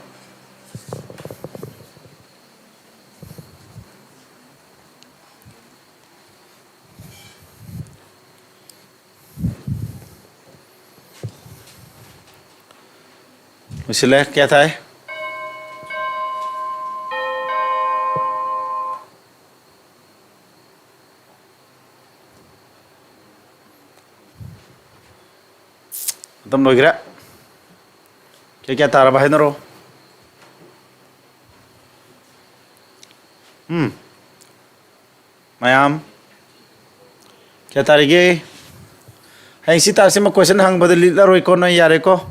ꯂꯣꯏꯁꯤꯜꯂꯦ꯫ ꯀꯌꯥ ꯇꯥꯏ? ꯃꯇꯝ ꯂꯣꯏꯈ꯭ꯔꯦ꯫ ꯀꯌꯥ ꯀꯌꯥ ꯇꯥꯔꯕ ꯍꯥꯏꯅꯔꯣ꯫ ꯎꯝ꯫ ꯃꯌꯥꯝ ꯀꯌꯥ ꯇꯥꯔꯤꯒꯦ? ꯍꯌꯦꯡ ꯁꯤ ꯇꯥꯔꯁꯤꯃ question ꯍꯪꯕꯗ ꯂꯤꯠꯂꯔꯣꯏꯀꯣ ꯅꯣꯏ, ꯌꯥꯔꯦꯀꯣ?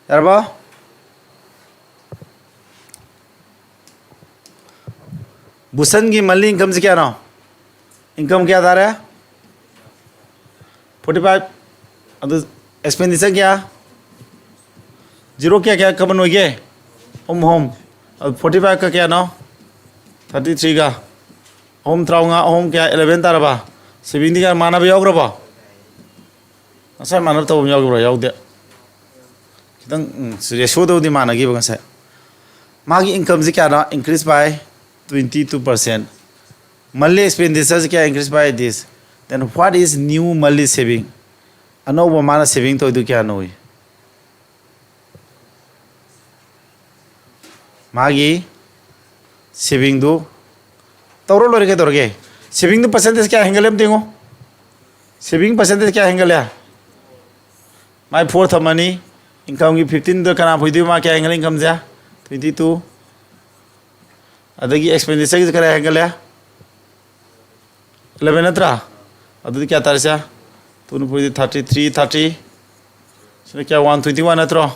ꯌꯥꯔꯕꯣ? ꯕꯨꯁꯟꯒꯤ monthly incomeꯁꯤ ꯀꯌꯥꯅꯣ? Income ꯀꯌꯥ ꯇꯥꯔꯦ? Forty five꯫ ꯑꯗꯨ expenditure ꯀꯌꯥ? Zero ꯀꯌꯥ ꯀꯌꯥ common ꯑꯣꯏꯒꯦ? ꯑꯍꯨꯝ ꯑꯍꯨꯝ꯫ ꯑꯗꯨ forty five ꯀ ꯀꯌꯥꯅꯣ? Thirty three ꯒ꯫ ꯑꯍꯨꯝ ꯇꯔꯥꯃꯉꯥ, ꯑꯍꯨꯝ ꯀꯌꯥ? Eleven ꯇꯥꯔꯕ? Savingꯗꯤ ꯀꯌꯥ ꯃꯥꯟꯅꯕ ꯌꯥꯎꯈ꯭ꯔꯕꯣ? ꯉꯁꯥꯏ ꯃꯥꯟꯅꯕ ꯇꯧꯕ ꯑꯃ ꯌꯥꯎꯈꯤꯕ꯭ꯔꯣ? ꯌꯥꯎꯗꯦ꯫ ꯈꯤꯇꯪ, ꯎꯝ, ratioꯗꯕꯨꯗꯤ ꯃꯥꯟꯅꯈꯤꯕ ꯉꯁꯥꯏ꯫ ꯃꯥꯒꯤ incomeꯁꯤ ꯀꯌꯥꯅꯣ? Increase by twenty two percent꯫ Monthly expenditureꯁꯤ ꯀꯌꯥ? Increase by this꯫ Then what is new monthly saving? ꯑꯅꯧꯕ ꯃꯥꯅ saving ꯇꯧꯔꯤꯗꯨ ꯀꯌꯥꯅꯣ? ꯃꯥꯒꯤ savingꯗꯨ ꯇꯧꯔ ꯂꯣꯏꯔꯦ ꯀꯩꯗꯧꯔꯒꯦ? Savingꯗꯨ percentage ꯀꯌꯥ ꯍꯦꯟꯒꯠꯂꯦ ꯑꯝꯇ ꯌꯦꯡꯉꯣ꯫ Saving percentage ꯀꯌꯥ ꯍꯦꯟꯒꯠꯂꯦ? ꯃꯥꯏ four ꯊꯝꯃꯅꯤ꯫ Incomeꯒꯤ fifteenꯗ ꯀꯅꯥ ꯐꯨꯏꯗꯣꯏꯕ? ꯃꯥ ꯀꯌꯥ ꯍꯦꯟꯒꯠꯂꯦ incomeꯁꯦ? Twenty two꯫ ꯑꯗꯒꯤ expenditureꯒꯤꯁꯦ ꯀꯌꯥ ꯍꯦꯟꯒꯠꯂꯦ? Eleven ꯅꯠꯇ꯭ꯔꯥ? ꯑꯗꯨꯗꯤ ꯀꯌꯥ ꯇꯥꯔꯦ ꯁꯦ? Two ꯅꯤꯐꯨꯗꯤ thirty three, thirty꯫ ꯁꯤꯅ ꯀꯌꯥ? One twenty one ꯅꯠꯇ꯭ꯔꯣ?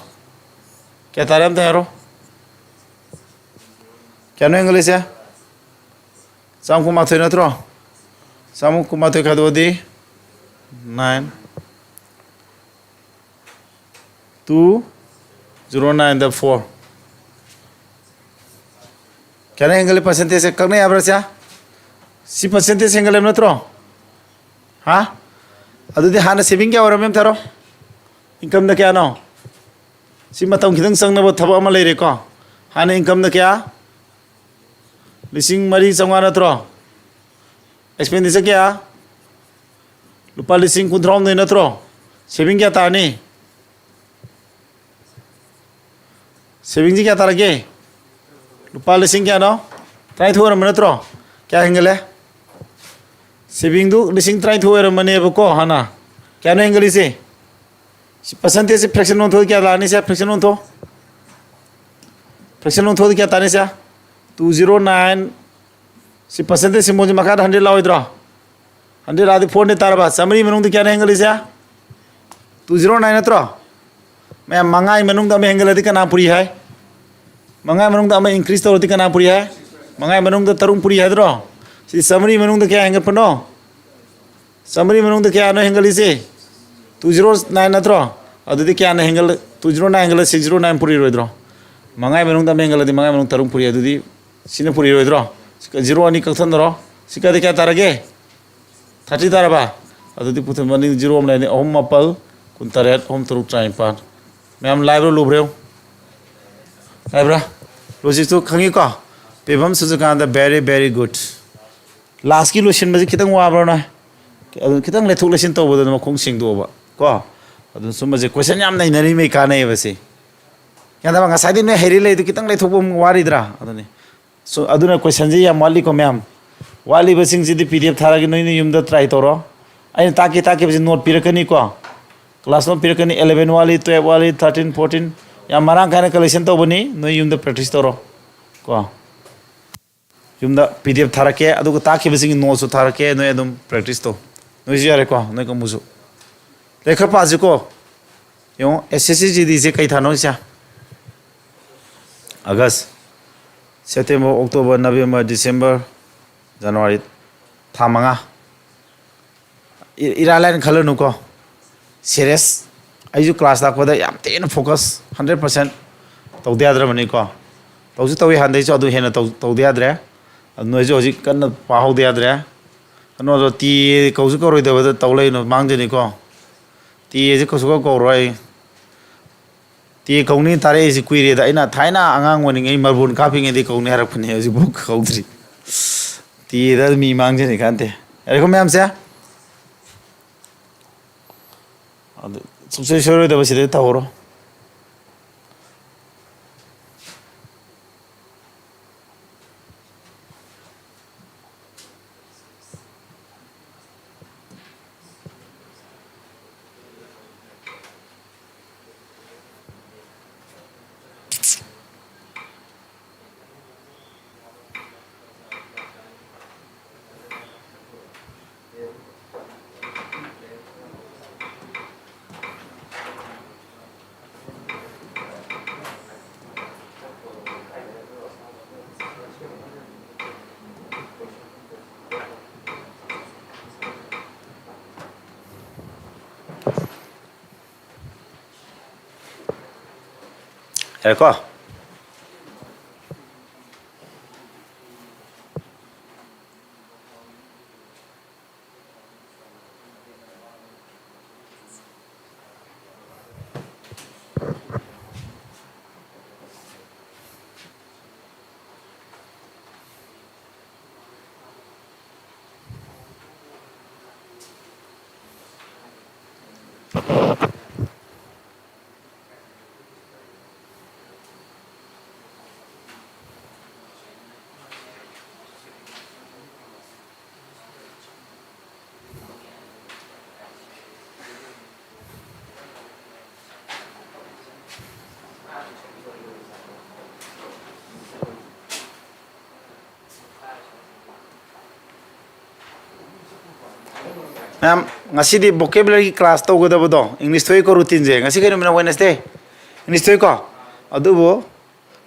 ꯀꯌꯥ ꯇꯥꯔꯦ ꯑꯝꯇ ꯍꯥꯏꯔꯣ꯫ ꯀꯌꯥꯅꯣ ꯍꯦꯟꯒꯠꯂꯤꯁꯦ? ꯆꯥꯝ ꯀꯨꯟꯃꯥꯊꯣꯏ ꯅꯠꯇ꯭ꯔꯣ? ꯆꯥꯝ ꯀꯨꯟꯃꯥꯊꯣꯏ ꯈꯥꯏꯗꯣꯛꯑꯗꯤ nine꯫ Two zero nineꯗ four꯫ ꯀꯌꯥꯅ ꯍꯦꯟꯒꯠꯂꯤ? Percentageꯁꯦ ꯀꯛꯅ ꯌꯥꯕ꯭ꯔꯥ ꯁꯦ? ꯁꯤ percentage ꯍꯦꯟꯒꯠꯂꯦꯕ ꯅꯠꯇ꯭ꯔꯣ? ꯍꯥ? ꯑꯗꯨꯗꯤ ꯍꯥꯟꯅ saving ꯀꯌꯥ ꯑꯣꯏꯔꯝꯃꯦ ꯑꯝꯇ ꯍꯥꯏꯔꯣ꯫ Incomeꯗ ꯀꯌꯥꯅꯣ? ꯁꯤ ꯃꯇꯝ ꯈꯤꯇꯪ ꯆꯪꯅꯕ ꯊꯕꯛ ꯑꯃ ꯂꯩꯔꯦꯀꯣ꯫ ꯍꯥꯟꯅ incomeꯅ ꯀꯌꯥ? ꯂꯤꯁꯤꯡ ꯃꯔꯤ ꯆꯥꯝꯃꯉꯥ ꯅꯠꯇ꯭ꯔꯣ? Expenditure ꯀꯌꯥ? ꯂꯨꯄꯥ ꯂꯤꯁꯤꯡ ꯀꯨꯟꯊ꯭ꯔꯥꯍꯨꯝꯗꯣꯏ ꯅꯠꯇ꯭ꯔꯣ? Saving ꯀꯌꯥ ꯇꯥꯔꯅꯤ? Savingꯁꯤ ꯀꯌꯥ ꯇꯥꯔꯒꯦ? ꯂꯨꯄꯥ ꯂꯤꯁꯤꯡ ꯀꯌꯥꯅꯣ? ꯇꯔꯥꯅꯤꯊꯣꯏ ꯑꯣꯏꯔꯝꯕ ꯅꯠꯇ꯭ꯔꯣ? ꯀꯌꯥ ꯍꯦꯟꯒꯠꯂꯦ? Savingꯗꯨ ꯂꯤꯁꯤꯡ ꯇꯔꯥꯅꯤꯊꯣꯏ ꯑꯣꯏꯔꯝꯕꯅꯦꯕꯀꯣ ꯍꯥꯟꯅ꯫ ꯀꯌꯥꯅꯣ ꯍꯦꯟꯒꯠꯂꯤꯁꯦ? ꯁꯤ percentageꯁꯤ fraction ꯑꯣꯟꯊꯣꯛꯑꯗꯤ ꯀꯌꯥ ꯂꯥꯛꯑꯅꯤ? ꯁꯦ fraction ꯑꯣꯟꯊꯣꯛ꯫ Fraction ꯑꯣꯟꯊꯣꯛꯑꯗꯤ ꯀꯌꯥ ꯇꯥꯅꯤ ꯁꯦ? Two zero nine꯫ ꯁꯤ percentage symbolꯁꯤ ꯃꯈꯥꯗ hundred ꯂꯥꯛꯑꯣꯏꯗ꯭ꯔꯣ? Hundred ꯂꯥꯛꯑꯗꯤ four hundred ꯇꯥꯔꯕ? ꯆꯥꯝꯃꯔꯤ ꯃꯅꯨꯡꯗ ꯀꯌꯥꯅꯣ ꯍꯦꯟꯒꯠꯂꯤꯁꯦ? Two zero nine ꯅꯠꯇ꯭ꯔꯣ? ꯃꯌꯥꯝ, ꯃꯉꯥꯒꯤ ꯃꯅꯨꯡꯗ ꯑꯃ ꯍꯦꯟꯒꯠꯂꯗꯤ ꯀꯅꯥ ꯄꯨꯔꯤ ꯍꯥꯏ? ꯃꯉꯥꯒꯤ ꯃꯅꯨꯡꯗ ꯑꯃ increase ꯇꯧꯔꯗꯤ ꯀꯅꯥ ꯄꯨꯔꯤ ꯍꯥꯏ? ꯃꯉꯥꯒꯤ ꯃꯅꯨꯡꯗ ꯇꯔꯨꯛ ꯄꯨꯔꯤ ꯍꯥꯏꯗ꯭ꯔꯣ? ꯁꯤ ꯆꯥꯝꯃꯔꯤ ꯃꯅꯨꯡꯗ ꯀꯌꯥ ꯍꯦꯟꯒꯠꯄꯅꯣ? ꯆꯥꯝꯃꯔꯤ ꯃꯅꯨꯡꯗ ꯀꯌꯥꯅꯣ ꯍꯦꯟꯒꯠꯂꯤꯁꯦ? Two zero nine ꯅꯠꯇ꯭ꯔꯣ? ꯑꯗꯨꯗꯤ ꯀꯌꯥꯅ ꯍꯦꯟꯒꯠꯂ-, two zero nine ꯍꯦꯟꯒꯠꯂ six zero nine ꯄꯨꯔꯤꯔꯣꯏꯗ꯭ꯔꯣ? ꯃꯉꯥꯒꯤ ꯃꯅꯨꯡꯗ ꯑꯃ ꯍꯦꯟꯒꯠꯂꯗꯤ ꯃꯉꯥꯒꯤ ꯃꯅꯨꯡꯗ ꯇꯔꯨꯛ ꯄꯨꯔꯤ, ꯑꯗꯨꯗꯤ ꯁꯤꯅ ꯄꯨꯔꯤꯔꯣꯏꯗ꯭ꯔꯣ? Zero ꯑꯅꯤ ꯀꯛꯊꯠꯅꯔꯣ꯫ ꯁꯤ ꯀꯗꯤ ꯀꯌꯥ ꯇꯥꯔꯒꯦ? Thirty ꯇꯥꯔꯕ? ꯑꯗꯨꯗꯤ ꯄꯨꯊꯣꯛ ꯃꯅꯤꯡ zero ꯑꯃ ꯂꯩꯔꯅꯤ꯫ ꯑꯍꯨꯝ ꯃꯥꯄꯜ ꯀꯨꯟꯇꯔꯦꯠ, ꯑꯍꯨꯝ ꯇꯔꯨꯛ ꯇꯔꯥꯅꯤꯄꯥꯜ꯫ ꯃꯌꯥꯝ ꯂꯥꯏꯕ꯭ꯔꯣ, ꯂꯨꯕ꯭ꯔꯣ? ꯂꯥꯏꯕ꯭ꯔꯥ? Logicꯇꯨ ꯈꯪꯉꯤꯀꯣ? Pebam ꯁꯨꯖꯀꯥꯟꯇ, very, very good꯫ Lastꯀꯤ ꯂꯣꯏꯁꯤꯟꯕꯁꯤ ꯈꯤꯇꯪ ꯋꯥꯕ꯭ꯔꯣ ꯅꯣꯏ? ꯑꯗꯨ ꯈꯤꯇꯪ ꯂꯩꯊꯣꯛ ꯂꯩꯁꯤꯟ ꯇꯧꯕꯗ ꯃꯈꯣꯡ ꯁꯦꯡꯗꯣꯛꯑꯕ ꯀꯣ꯫ ꯑꯗꯨ ꯁꯨꯝꯕꯁꯦ question ꯌꯥꯝ ꯅꯩꯅꯔꯤꯉꯩ ꯀꯥꯟꯅꯩꯌꯦꯕ ꯁꯤ꯫ ꯒ꯭ꯌꯥꯟ ꯇꯥꯕ? ꯉꯁꯥꯏꯗꯤ ꯅꯣꯏ ꯍꯩꯔꯤ ꯂꯩꯗꯨ ꯈꯤꯇꯪ ꯂꯩꯊꯣꯛꯄ ꯑꯃꯨꯛ ꯋꯥꯔꯤꯗ꯭ꯔꯥ? ꯑꯗꯨꯅꯤ꯫ So, ꯑꯗꯨꯅ questionꯁꯤ ꯌꯥꯝ ꯋꯥꯠꯂꯤꯀꯣ ꯃꯌꯥꯝ꯫ ꯋꯥꯠꯂꯤꯕꯁꯤꯡꯁꯤꯗꯤ P D F ꯊꯥꯔꯒꯦ, ꯅꯣꯏꯅ ꯌꯨꯝꯗ try ꯇꯧꯔꯣ꯫ ꯑꯩꯅ ꯇꯥꯛꯀꯦ ꯇꯥꯛꯈꯤꯕꯁꯤ note ꯄꯤꯔꯛꯀꯅꯤꯀꯣ꯫ Class note ꯄꯤꯔꯛꯀꯅꯤ, eleven ꯋꯥꯠꯂꯤ, twelve ꯋꯥꯠꯂꯤ, thirteen, fourteen꯫ ꯌꯥꯝ ꯃꯔꯥꯡ ꯀꯥꯏꯅ collection ꯇꯧꯕꯅꯤ, ꯅꯣꯏ ꯌꯨꯝꯗ practice ꯇꯧꯔꯣ ꯀꯣ꯫ ꯌꯨꯝꯗ P D F ꯊꯥꯔꯛꯀꯦ, ꯑꯗꯨꯒ ꯇꯥꯛꯈꯤꯕꯁꯤꯡꯒꯤ noteꯁꯨ ꯊꯥꯔꯛꯀꯦ, ꯅꯣꯏ ꯑꯗꯨꯝ practice ꯇꯧ꯫ ꯅꯣꯏꯁꯨ ꯌꯥꯔꯦꯀꯣ, ꯅꯣꯏ ꯀꯥꯡꯕꯨꯁꯨ꯫ ꯂꯥꯏꯔꯤꯛ ꯈꯔ ꯄꯥꯁꯤꯀꯣ꯫ ꯌꯦꯡꯉꯣ, S S C G Dꯁꯦ ꯀꯩ ꯊꯥꯅꯣ ꯁꯤꯁꯦ? August, September, October, November, December, January, ꯊꯥ ꯃꯉꯥ꯫ ꯏ-, ꯏꯔꯥꯏ ꯂꯥꯏꯅ ꯈꯜꯂꯅꯨꯀꯣ꯫ Serious꯫ ꯑꯩꯁꯨ class ꯂꯥꯛꯄꯗ ꯌꯥꯝ ꯊꯤꯅ focus, hundred percent ꯇꯧꯗ ꯌꯥꯗ꯭ꯔꯕꯅꯤꯀꯣ꯫ ꯇꯧꯁꯨ ꯇꯧꯏ ꯍꯥꯟꯅꯗꯩꯁꯨ, ꯑꯗꯨ ꯍꯦꯟꯅ ꯇꯧ-, ꯇꯧꯗ ꯌꯥꯗ꯭ꯔꯦ꯫ ꯑꯗꯨ ꯅꯣꯏꯁꯨ ꯍꯧꯖꯤꯛ ꯀꯟꯅ ꯄꯥꯍꯧꯗ ꯌꯥꯗ꯭ꯔꯦ꯫ ꯀꯩꯅꯣꯗꯣ T A ꯀꯧꯁꯨ ꯀꯧꯔꯣꯏꯗꯕꯗ ꯇꯧ ꯂꯩꯅꯣ, ꯃꯥꯡꯖꯅꯤꯀꯣ꯫ T Aꯁꯦ ꯀꯧꯁꯨ ꯀꯧ-, ꯀꯧꯔꯣꯏ꯫ T ꯇꯦ ꯀꯧꯅꯤ ꯇꯥꯔꯛꯏꯁꯤ ꯀꯨꯏꯔꯦꯗ꯫ ꯑꯩꯅ ꯊꯥꯏꯅ ꯑꯉꯥꯡ ꯑꯣꯏꯔꯤꯉꯩ ꯃꯥꯔꯕꯣꯜ ꯀꯥꯞꯄꯤꯉꯩꯗꯤ ꯀꯧꯅꯤ ꯍꯥꯏꯔꯛꯄꯅꯦ, ꯍꯧꯖꯤꯛꯐꯥꯎ ꯀꯧꯗ꯭ꯔꯤ꯫ ꯇꯦꯗ ꯃꯤ ꯃꯥꯡꯖꯅꯤ ꯀꯥꯟꯗꯦ꯫ ꯌꯥꯔꯦꯀꯣ ꯃꯌꯥꯝꯁꯦ? ꯑꯗꯨ ꯁꯨꯡꯁꯣꯏ ꯁꯣꯏꯔꯣꯏꯗꯕ ꯁꯤꯗꯩ ꯇꯧꯍꯧꯔꯣ꯫ ꯌꯥꯔꯦꯀꯣ? ꯃꯌꯥꯝ, ꯉꯁꯤꯗꯤ vocabulary class ꯇꯧꯒꯗꯕꯗꯣ, English ꯊꯣꯛꯏꯀꯣ, routineꯁꯦ꯫ ꯉꯁꯤ ꯀꯩ ꯅꯨꯃꯤꯠꯅꯣ? Wednesday꯫ English ꯊꯣꯛꯏꯀꯣ? ꯑꯗꯨꯕꯨ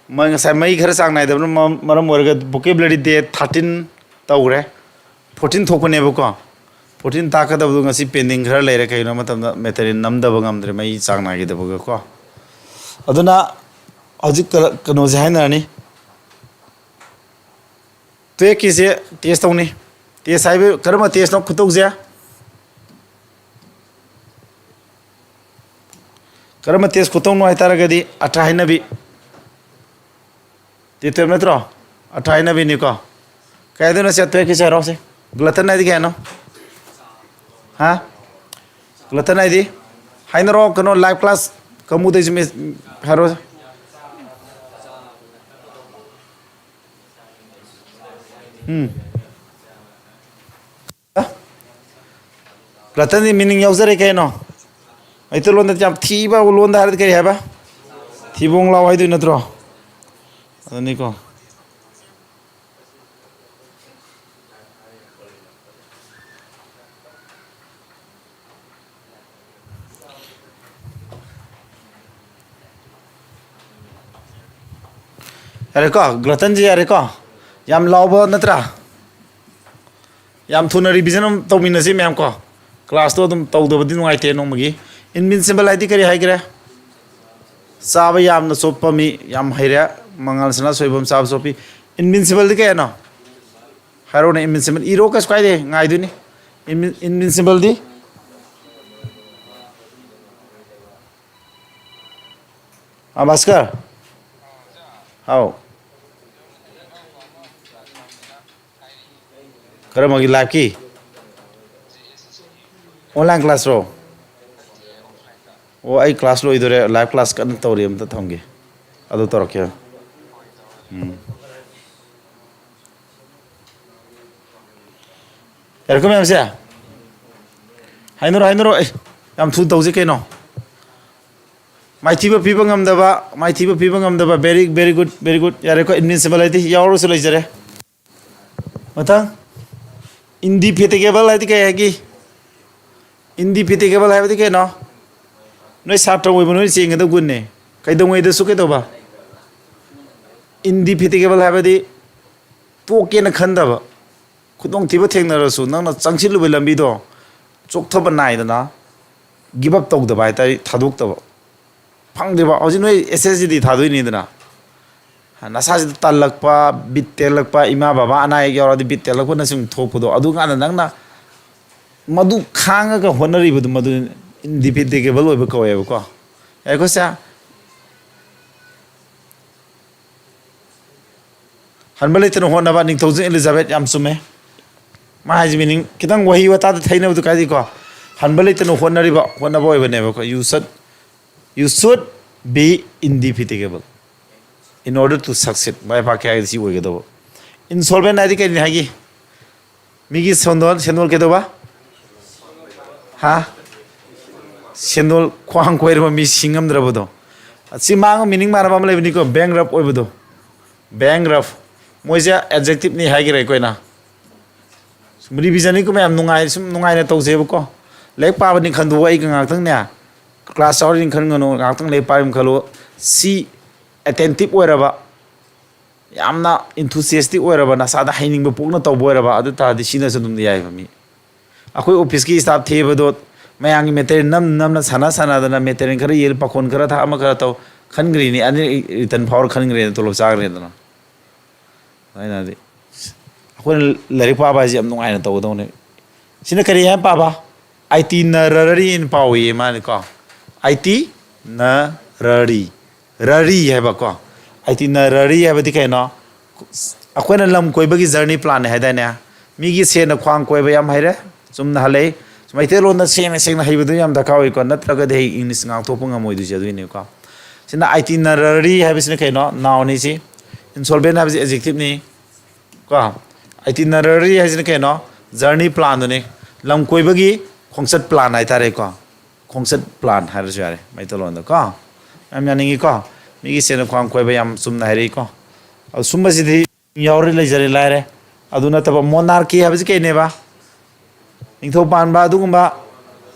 ꯃꯣꯏ ꯉꯁꯥꯏ ꯃꯩ ꯈꯔ ꯆꯥꯡ ꯅꯥꯏꯗꯕꯅ ꯃ-, ꯃꯔꯝ ꯑꯣꯏꯔꯒ vocabulary day thirteen ꯇꯧꯈ꯭ꯔꯦ꯫ Fourteen ꯊꯣꯛꯄꯅꯦꯕꯀꯣ꯫ Fourteen ꯇꯥꯛꯀꯗꯕꯗꯣ ꯉꯁꯤ pending ꯈꯔ ꯂꯩꯔꯦ꯫ ꯀꯩꯒꯤꯅꯣ ꯍꯥꯏꯕ ꯃꯇꯝꯗ material ꯅꯝꯗꯕ ꯉꯝꯗ꯭ꯔꯦ, ꯃꯩ ꯆꯥꯡ ꯅꯥꯏꯈꯤꯗꯕꯒꯀꯣ꯫ ꯑꯗꯨꯅ ꯍꯧꯖꯤꯛ ꯀ-, ꯀꯩꯅꯣꯁꯦ ꯍꯥꯏꯅꯔꯅꯤ꯫ Twelveꯀꯤꯁꯦ test ꯇꯧꯅꯤ꯫ Test ꯍꯥꯏꯕ ꯀꯔꯝꯕ testꯅꯣ? ꯈꯨꯇꯧꯁꯦ ꯀꯔꯝꯕ ꯇꯦꯁ ꯈꯨꯇꯧꯅꯣ ꯍꯥꯏꯇꯥꯔꯒꯗꯤ ꯑꯊ꯭ꯔꯥ ꯍꯥꯏꯅꯕꯤ꯫ ꯇꯤ ꯇꯨꯌꯦꯜꯞ ꯅꯠꯇ꯭ꯔꯣ? ꯑꯊ꯭ꯔꯥ ꯍꯥꯏꯅꯕꯤꯅꯤꯀꯣ꯫ ꯀꯩ ꯍꯥꯏꯗꯣꯏꯅꯣ ꯁꯦ, ꯇꯨꯌꯦꯜꯞꯀꯤꯁꯦ ꯍꯥꯏꯔꯛꯑꯣꯁꯦ꯫ ꯒ꯭ꯂꯇꯟ ꯍꯥꯏꯗꯤ ꯀꯩ ꯍꯥꯏꯅꯣ? ꯍꯥ? ꯒ꯭ꯂꯇꯟ ꯍꯥꯏꯗꯤ? ꯍꯥꯏꯅꯔꯣ, ꯀꯩꯅꯣ, ꯂꯥꯏꯐ ꯀ꯭ꯂꯥꯁ ꯀꯥꯡꯕꯨꯗꯩꯁꯨ ꯃꯤ ꯍꯥꯏꯔꯣꯁꯦ꯫ ꯎꯝ꯫ ꯒ꯭ꯂꯇꯟꯗꯤ ꯃꯤꯅꯤꯡ ꯌꯥꯎꯖꯔꯦ ꯀꯩꯅꯣ? ꯃꯩꯇꯩꯂꯣꯟꯗ ꯌꯥꯝ ꯊꯤꯕ ꯂꯣꯟꯗ ꯍꯥꯏꯔꯗꯤ ꯀꯔꯤ ꯍꯥꯏꯕ? ꯊꯤꯕꯣꯡ ꯂꯥꯎ ꯍꯥꯏꯗꯣꯏ ꯅꯠꯇ꯭ꯔꯣ? ꯑꯗꯨꯅꯤꯀꯣ꯫ ꯌꯥꯔꯦꯀꯣ, ꯒ꯭ꯂꯇꯟꯁꯦ ꯌꯥꯔꯦꯀꯣ? ꯌꯥꯝ ꯂꯥꯎꯕ ꯅꯠꯇ꯭ꯔꯥ? ꯌꯥꯝ ꯊꯨꯅ ꯔꯤꯚꯤꯖꯟ ꯑꯃ ꯇꯧꯃꯤꯟꯅꯁꯤ ꯃꯌꯥꯝ ꯀꯣ꯫ ꯀ꯭ꯂꯥꯁꯇꯣ ꯑꯗꯨꯝ ꯇꯧꯗꯕꯗꯤ ꯅꯨꯡꯉꯥꯏꯇꯦ ꯅꯣꯡꯃꯒꯤ꯫ ꯏꯟꯚꯤꯟꯁꯤꯕꯜ ꯍꯥꯏꯗꯤ ꯀꯔꯤ ꯍꯥꯏꯈ꯭ꯔꯦ? ꯆꯥꯕ ꯌꯥꯝꯅ ꯆꯣꯞꯄ ꯃꯤ, ꯌꯥꯝ ꯍꯩꯔꯦ꯫ ꯃꯉꯥꯜ ꯁꯅꯥ ꯁꯣꯏꯕꯝ ꯆꯥꯕ ꯆꯣꯞꯄꯤ꯫ ꯏꯟꯚꯤꯟꯁꯤꯕꯜꯗꯤ ꯀꯩ ꯍꯥꯏꯅꯣ? ꯍꯥꯏꯔꯣꯅꯦ, ꯏꯟꯚꯤꯟꯁꯤꯕꯜ꯫ ꯏꯔꯣ, ꯀꯩꯁꯨ ꯀꯥꯏꯗꯦ, ꯉꯥꯏꯗꯣꯏꯅꯤ꯫ ꯏꯟꯚꯤꯟ-, ꯏꯟꯚꯤꯟꯁꯤꯕꯜꯗꯤ? ꯑꯥ, ꯚꯥꯁꯀꯔ꯫ ꯍꯥꯎ꯫ ꯀꯔꯝꯕꯒꯤ ꯂꯥꯏꯐꯀꯤ? ꯑꯣꯟꯂꯥꯏꯟ ꯀ꯭ꯂꯥꯁꯔꯣ? ꯑꯣ, ꯑꯩ ꯀ꯭ꯂꯥꯁ ꯂꯣꯏꯗꯣꯔꯦ, ꯂꯥꯏꯐ ꯀ꯭ꯂꯥꯁ ꯀꯟꯅ ꯇꯧꯔꯤ, ꯑꯝꯇ ꯊꯝꯒꯦ꯫ ꯑꯗꯨ ꯇꯧꯔꯛꯀꯦ꯫ ꯎꯝ꯫ ꯌꯥꯔꯦꯀꯣ ꯃꯌꯥꯝꯁꯦ? ꯍꯥꯏꯅꯔꯣ, ꯍꯥꯏꯅꯔꯣ꯫ ꯑꯦ, ꯌꯥꯝ ꯊꯨꯅ ꯇꯧꯁꯤ ꯀꯩꯅꯣ꯫ ꯃꯥꯏꯊꯤꯕ ꯄꯤꯕ ꯉꯝꯗꯕ, ꯃꯥꯏꯊꯤꯕ ꯄꯤꯕ ꯉꯝꯗꯕ, very, very good, very good꯫ ꯌꯥꯔꯦꯀꯣ, ꯏꯟꯚꯤꯟꯁꯤꯕꯜ ꯍꯥꯏꯗꯤ ꯌꯥꯎꯔꯁꯨ ꯂꯩꯖꯔꯦ꯫ ꯃꯊꯪ, ꯏꯟꯗꯤꯐꯦꯇꯤꯒꯦꯕꯜ ꯍꯥꯏꯗꯤ ꯀꯩ ꯍꯥꯏꯒꯦ? ꯏꯟꯗꯤꯐꯦꯇꯤꯒꯦꯕꯜ ꯍꯥꯏꯕꯗꯤ ꯀꯩꯅꯣ? ꯅꯣꯏ ꯁꯥꯇ꯭ꯔ ꯑꯣꯏꯕ ꯅꯣꯏꯅ ꯆꯦꯟꯒꯗꯕ ꯒꯨꯟꯅꯦ꯫ ꯀꯩꯗꯧꯉꯩꯗꯁꯨ ꯀꯩꯗꯧꯕ? ꯏꯟꯗꯤꯐꯦꯇꯤꯒꯦꯕꯜ ꯍꯥꯏꯕꯗꯤ ꯇꯣꯛꯀꯦꯅ ꯈꯟꯗꯕ, ꯈꯨꯗꯣꯡꯊꯤꯕ ꯊꯦꯡꯅꯔꯁꯨ ꯅꯪꯅ ꯆꯪꯁꯤꯜꯂꯨꯕ ꯂꯝꯕꯤꯗꯣ ꯆꯣꯛꯊꯕ ꯅꯥꯏꯗꯅ give up ꯇꯧꯗꯕ ꯍꯥꯏꯇꯥꯔꯦ, ꯊꯥꯗꯣꯛꯇꯕ꯫ ꯐꯪꯗ꯭ꯔꯤꯕ ꯍꯧꯖꯤꯛ ꯅꯣꯏ ꯑꯦꯁ ꯑꯦꯁ ꯁꯤ ꯗꯤ ꯊꯥꯗꯣꯏꯅꯤꯗꯅ, ꯅꯁꯥꯁꯤꯗ ꯇꯜꯂꯛꯄ, ꯕꯤꯠ ꯇꯦꯛꯂꯛꯄ, ꯏꯃꯥ ꯕꯕꯥ ꯑꯅꯥ ꯑꯌꯦꯛ ꯌꯥꯎꯔꯗꯤ ꯕꯤꯠ ꯇꯦꯛꯂꯛꯄꯅꯆꯤꯡꯕ ꯊꯣꯛꯄꯗꯣ, ꯑꯗꯨꯀꯥꯟꯗ ꯅꯪꯅ ꯃꯗꯨ ꯈꯥꯡꯉꯒ ꯍꯣꯠꯅꯔꯤꯕꯗꯨ, ꯃꯗꯨ ꯏꯟꯗꯤꯐꯦꯇꯤꯒꯦꯕꯜ ꯑꯣꯏꯕ ꯀꯧꯋꯦꯕꯀꯣ꯫ ꯑꯩꯈꯣꯏꯁꯦ ꯍꯟꯕ ꯂꯩꯇꯅ ꯍꯣꯠꯅꯕ, ꯅꯤꯡꯊꯧꯁꯤꯡ ꯏꯂꯤꯖꯥꯕꯦꯊ, ꯌꯥꯝ ꯆꯨꯝꯃꯦ꯫ ꯃꯥ ꯍꯥꯏꯁꯤ ꯃꯤꯅꯤꯡ ꯈꯤꯇꯪ ꯋꯥꯍꯩ ꯋꯥꯇꯥꯗ ꯊꯩꯅꯕꯗꯨ ꯀꯥꯏꯗꯤꯀꯣ, ꯍꯟꯕ ꯂꯩꯇꯅ ꯍꯣꯠꯅꯔꯤꯕ, ꯍꯣꯠꯅꯕ ꯑꯣꯏꯕꯅꯦꯕꯀꯣ꯫ You should, you should be indefatigable in order to succeed꯫ ꯃꯥꯏ ꯄꯥꯛꯀꯦ ꯍꯥꯏꯔꯗꯤ ꯁꯤ ꯑꯣꯏꯒꯗꯧꯕ꯫ Insolvent ꯍꯥꯏꯗꯤ ꯀꯔꯤꯅꯤ ꯍꯥꯏꯒꯦ? ꯃꯤꯒꯤ ꯁꯦꯟꯗꯣꯜ, ꯁꯦꯟꯗꯣꯜ ꯀꯩꯗꯧꯕ? ꯍꯥ? ꯁꯦꯟꯗꯣꯜ ꯈ꯭ꯋꯥꯡ ꯀꯣꯏꯔꯕ ꯃꯤ ꯁꯤꯡꯉꯝꯗ꯭ꯔꯕꯗꯣ꯫ ꯑꯁꯤ ꯃꯥꯡ ꯃꯤꯅꯤꯡ ꯃꯥꯟꯅꯕ ꯑꯃ ꯂꯩꯕꯅꯤꯀꯣ, bankrupt ꯑꯣꯏꯕꯗꯣ꯫ Bankrupt꯫ ꯃꯣꯏꯁꯦ adjectiveꯅꯤ ꯍꯥꯏꯈ꯭ꯔꯦ ꯑꯩꯈꯣꯏꯅ꯫ ꯁꯨꯝ revisionꯅꯤ ꯀꯨꯝꯕ ꯌꯥꯝ ꯅꯨꯡꯉꯥꯏ, ꯁꯨꯝ ꯅꯨꯡꯉꯥꯏꯅ ꯇꯧꯁꯦꯕꯀꯣ꯫ ꯂꯥꯏꯔꯤꯛ ꯄꯥꯕꯅꯤ ꯈꯟꯗꯣꯛꯑꯣ, ꯑꯩꯒ ꯉꯥꯛꯇꯪꯅꯦ꯫ Class ꯌꯥꯎꯔꯤꯅꯤ ꯈꯟꯒꯅꯨ, ꯉꯥꯛꯇꯪ ꯂꯥꯏꯔꯤꯛ ꯄꯥꯔꯤꯅꯤ ꯈꯜꯂꯣ꯫ ꯁꯤ attentive ꯑꯣꯏꯔꯕ, ꯌꯥꯝꯅ enthusiastic ꯑꯣꯏꯔꯕ, ꯅꯁꯥꯗ ꯍꯩꯅꯤꯡꯕ ꯄꯣꯛꯅ ꯇꯧꯕ ꯑꯣꯏꯔꯕ, ꯑꯗꯨ ꯇꯥꯔꯗꯤ ꯁꯤꯅꯁꯨ ꯑꯗꯨꯝ ꯌꯥꯏꯕ ꯃꯤ꯫ ꯑꯩꯈꯣꯏ officeꯀꯤ staff ꯊꯦꯕꯗꯣ ꯃꯌꯥꯝꯒꯤ material ꯅꯝ ꯅꯝꯅ, ꯁꯥꯟꯅ ꯁꯥꯟꯅꯗꯅ, material ꯈꯔ ꯌꯦꯜ, ꯄꯥꯈꯣꯟ ꯈꯔ ꯊꯥ, ꯑꯃ ꯈꯔ ꯇꯧ, ꯈꯟꯈ꯭ꯔꯤꯅꯤ, ꯑꯅꯤꯔꯛ return ꯐꯥꯎꯔ ꯈꯟꯈ꯭ꯔꯦꯅ, ꯇꯣꯂꯣꯞ ꯆꯥꯈ꯭ꯔꯦꯗꯅ꯫ ꯑꯗꯨꯅꯗꯤ ꯑꯩꯈꯣꯏꯅ ꯂꯥꯏꯔꯤꯛ ꯄꯥꯕ ꯍꯥꯏꯁꯦ ꯌꯥꯝ ꯅꯨꯡꯉꯥꯏꯅ ꯇꯧꯒꯗꯧꯅꯦ꯫ ꯁꯤꯅ ꯀꯔꯤ ꯍꯥꯏꯅ ꯄꯥꯕ? Itinerary ꯍꯥꯏꯅ ꯄꯥꯎꯏꯌꯦ ꯃꯥꯅꯤꯀꯣ꯫ Itinerary꯫ ꯔꯔꯤ ꯍꯥꯏꯕꯀꯣ꯫ Itinerary ꯍꯥꯏꯕꯗꯤ ꯀꯩꯅꯣ? ꯑꯩꯈꯣꯏꯅ ꯂꯝ ꯀꯣꯏꯕꯒꯤ journey planꯅꯦ ꯍꯥꯏꯗꯥꯏꯅꯦ? ꯃꯤꯒꯤ ꯁꯦꯟꯅ ꯈ꯭ꯋꯥꯡ ꯀꯣꯏꯕ ꯌꯥꯝ ꯍꯩꯔꯦ, ꯆꯨꯝꯅ ꯍꯜꯂꯛꯏ꯫ ꯃꯩꯇꯩꯂꯣꯟꯗ ꯁꯦꯡꯅ ꯁꯦꯡꯅ ꯍꯩꯕꯗꯨ ꯌꯥꯝ ꯗꯔꯀꯥꯔ ꯑꯣꯏꯀꯣ, ꯅꯠꯇ꯭ꯔꯒꯗꯤ ꯍꯌꯦꯡ English ꯉꯥꯡꯊꯣꯛꯄ ꯉꯝꯃꯣꯏꯗꯣꯏꯁꯦ ꯑꯗꯨꯒꯤꯅꯦꯀꯣ꯫ ꯁꯤꯅ itinerary ꯍꯥꯏꯕꯁꯤꯅ ꯀꯩꯅꯣ? Nounꯅꯤ ꯁꯤ꯫ Insolvent ꯍꯥꯏꯕꯁꯤ adjectiveꯅꯤ꯫ ꯀꯣ, itinerary ꯍꯥꯏꯁꯤꯅ ꯀꯩꯅꯣ? Journey planꯗꯨꯅꯤ꯫ ꯂꯝ ꯀꯣꯏꯕꯒꯤ ꯈꯣꯡꯆꯠ plan ꯍꯥꯏꯇꯥꯔꯦꯀꯣ꯫ ꯈꯣꯡꯆꯠ plan ꯍꯥꯏꯔꯁꯨ ꯌꯥꯔꯦ ꯃꯩꯇꯩꯂꯣꯟꯗ ꯀꯣ꯫ ꯌꯥꯝ ꯌꯥꯅꯤꯡꯉꯤꯀꯣ? ꯃꯤꯒꯤ ꯁꯦꯟꯅ ꯈ꯭ꯋꯥꯡ ꯀꯣꯏꯕ ꯌꯥꯝ ꯆꯨꯝꯅ ꯍꯥꯏꯔꯛꯏꯀꯣ꯫ ꯑꯗꯨ ꯁꯨꯝꯕꯁꯤꯗꯤ ꯌꯥꯎꯔꯦ, ꯂꯩꯖꯔꯦ, ꯂꯥꯏꯔꯦ꯫ ꯑꯗꯨ ꯅꯠꯇꯕ monarchy ꯍꯥꯏꯕꯁꯤ ꯀꯩꯅꯦꯕ? ꯅꯤꯡꯊꯧ ꯄꯥꯟꯕ ꯑꯗꯨꯒꯨꯝꯕ,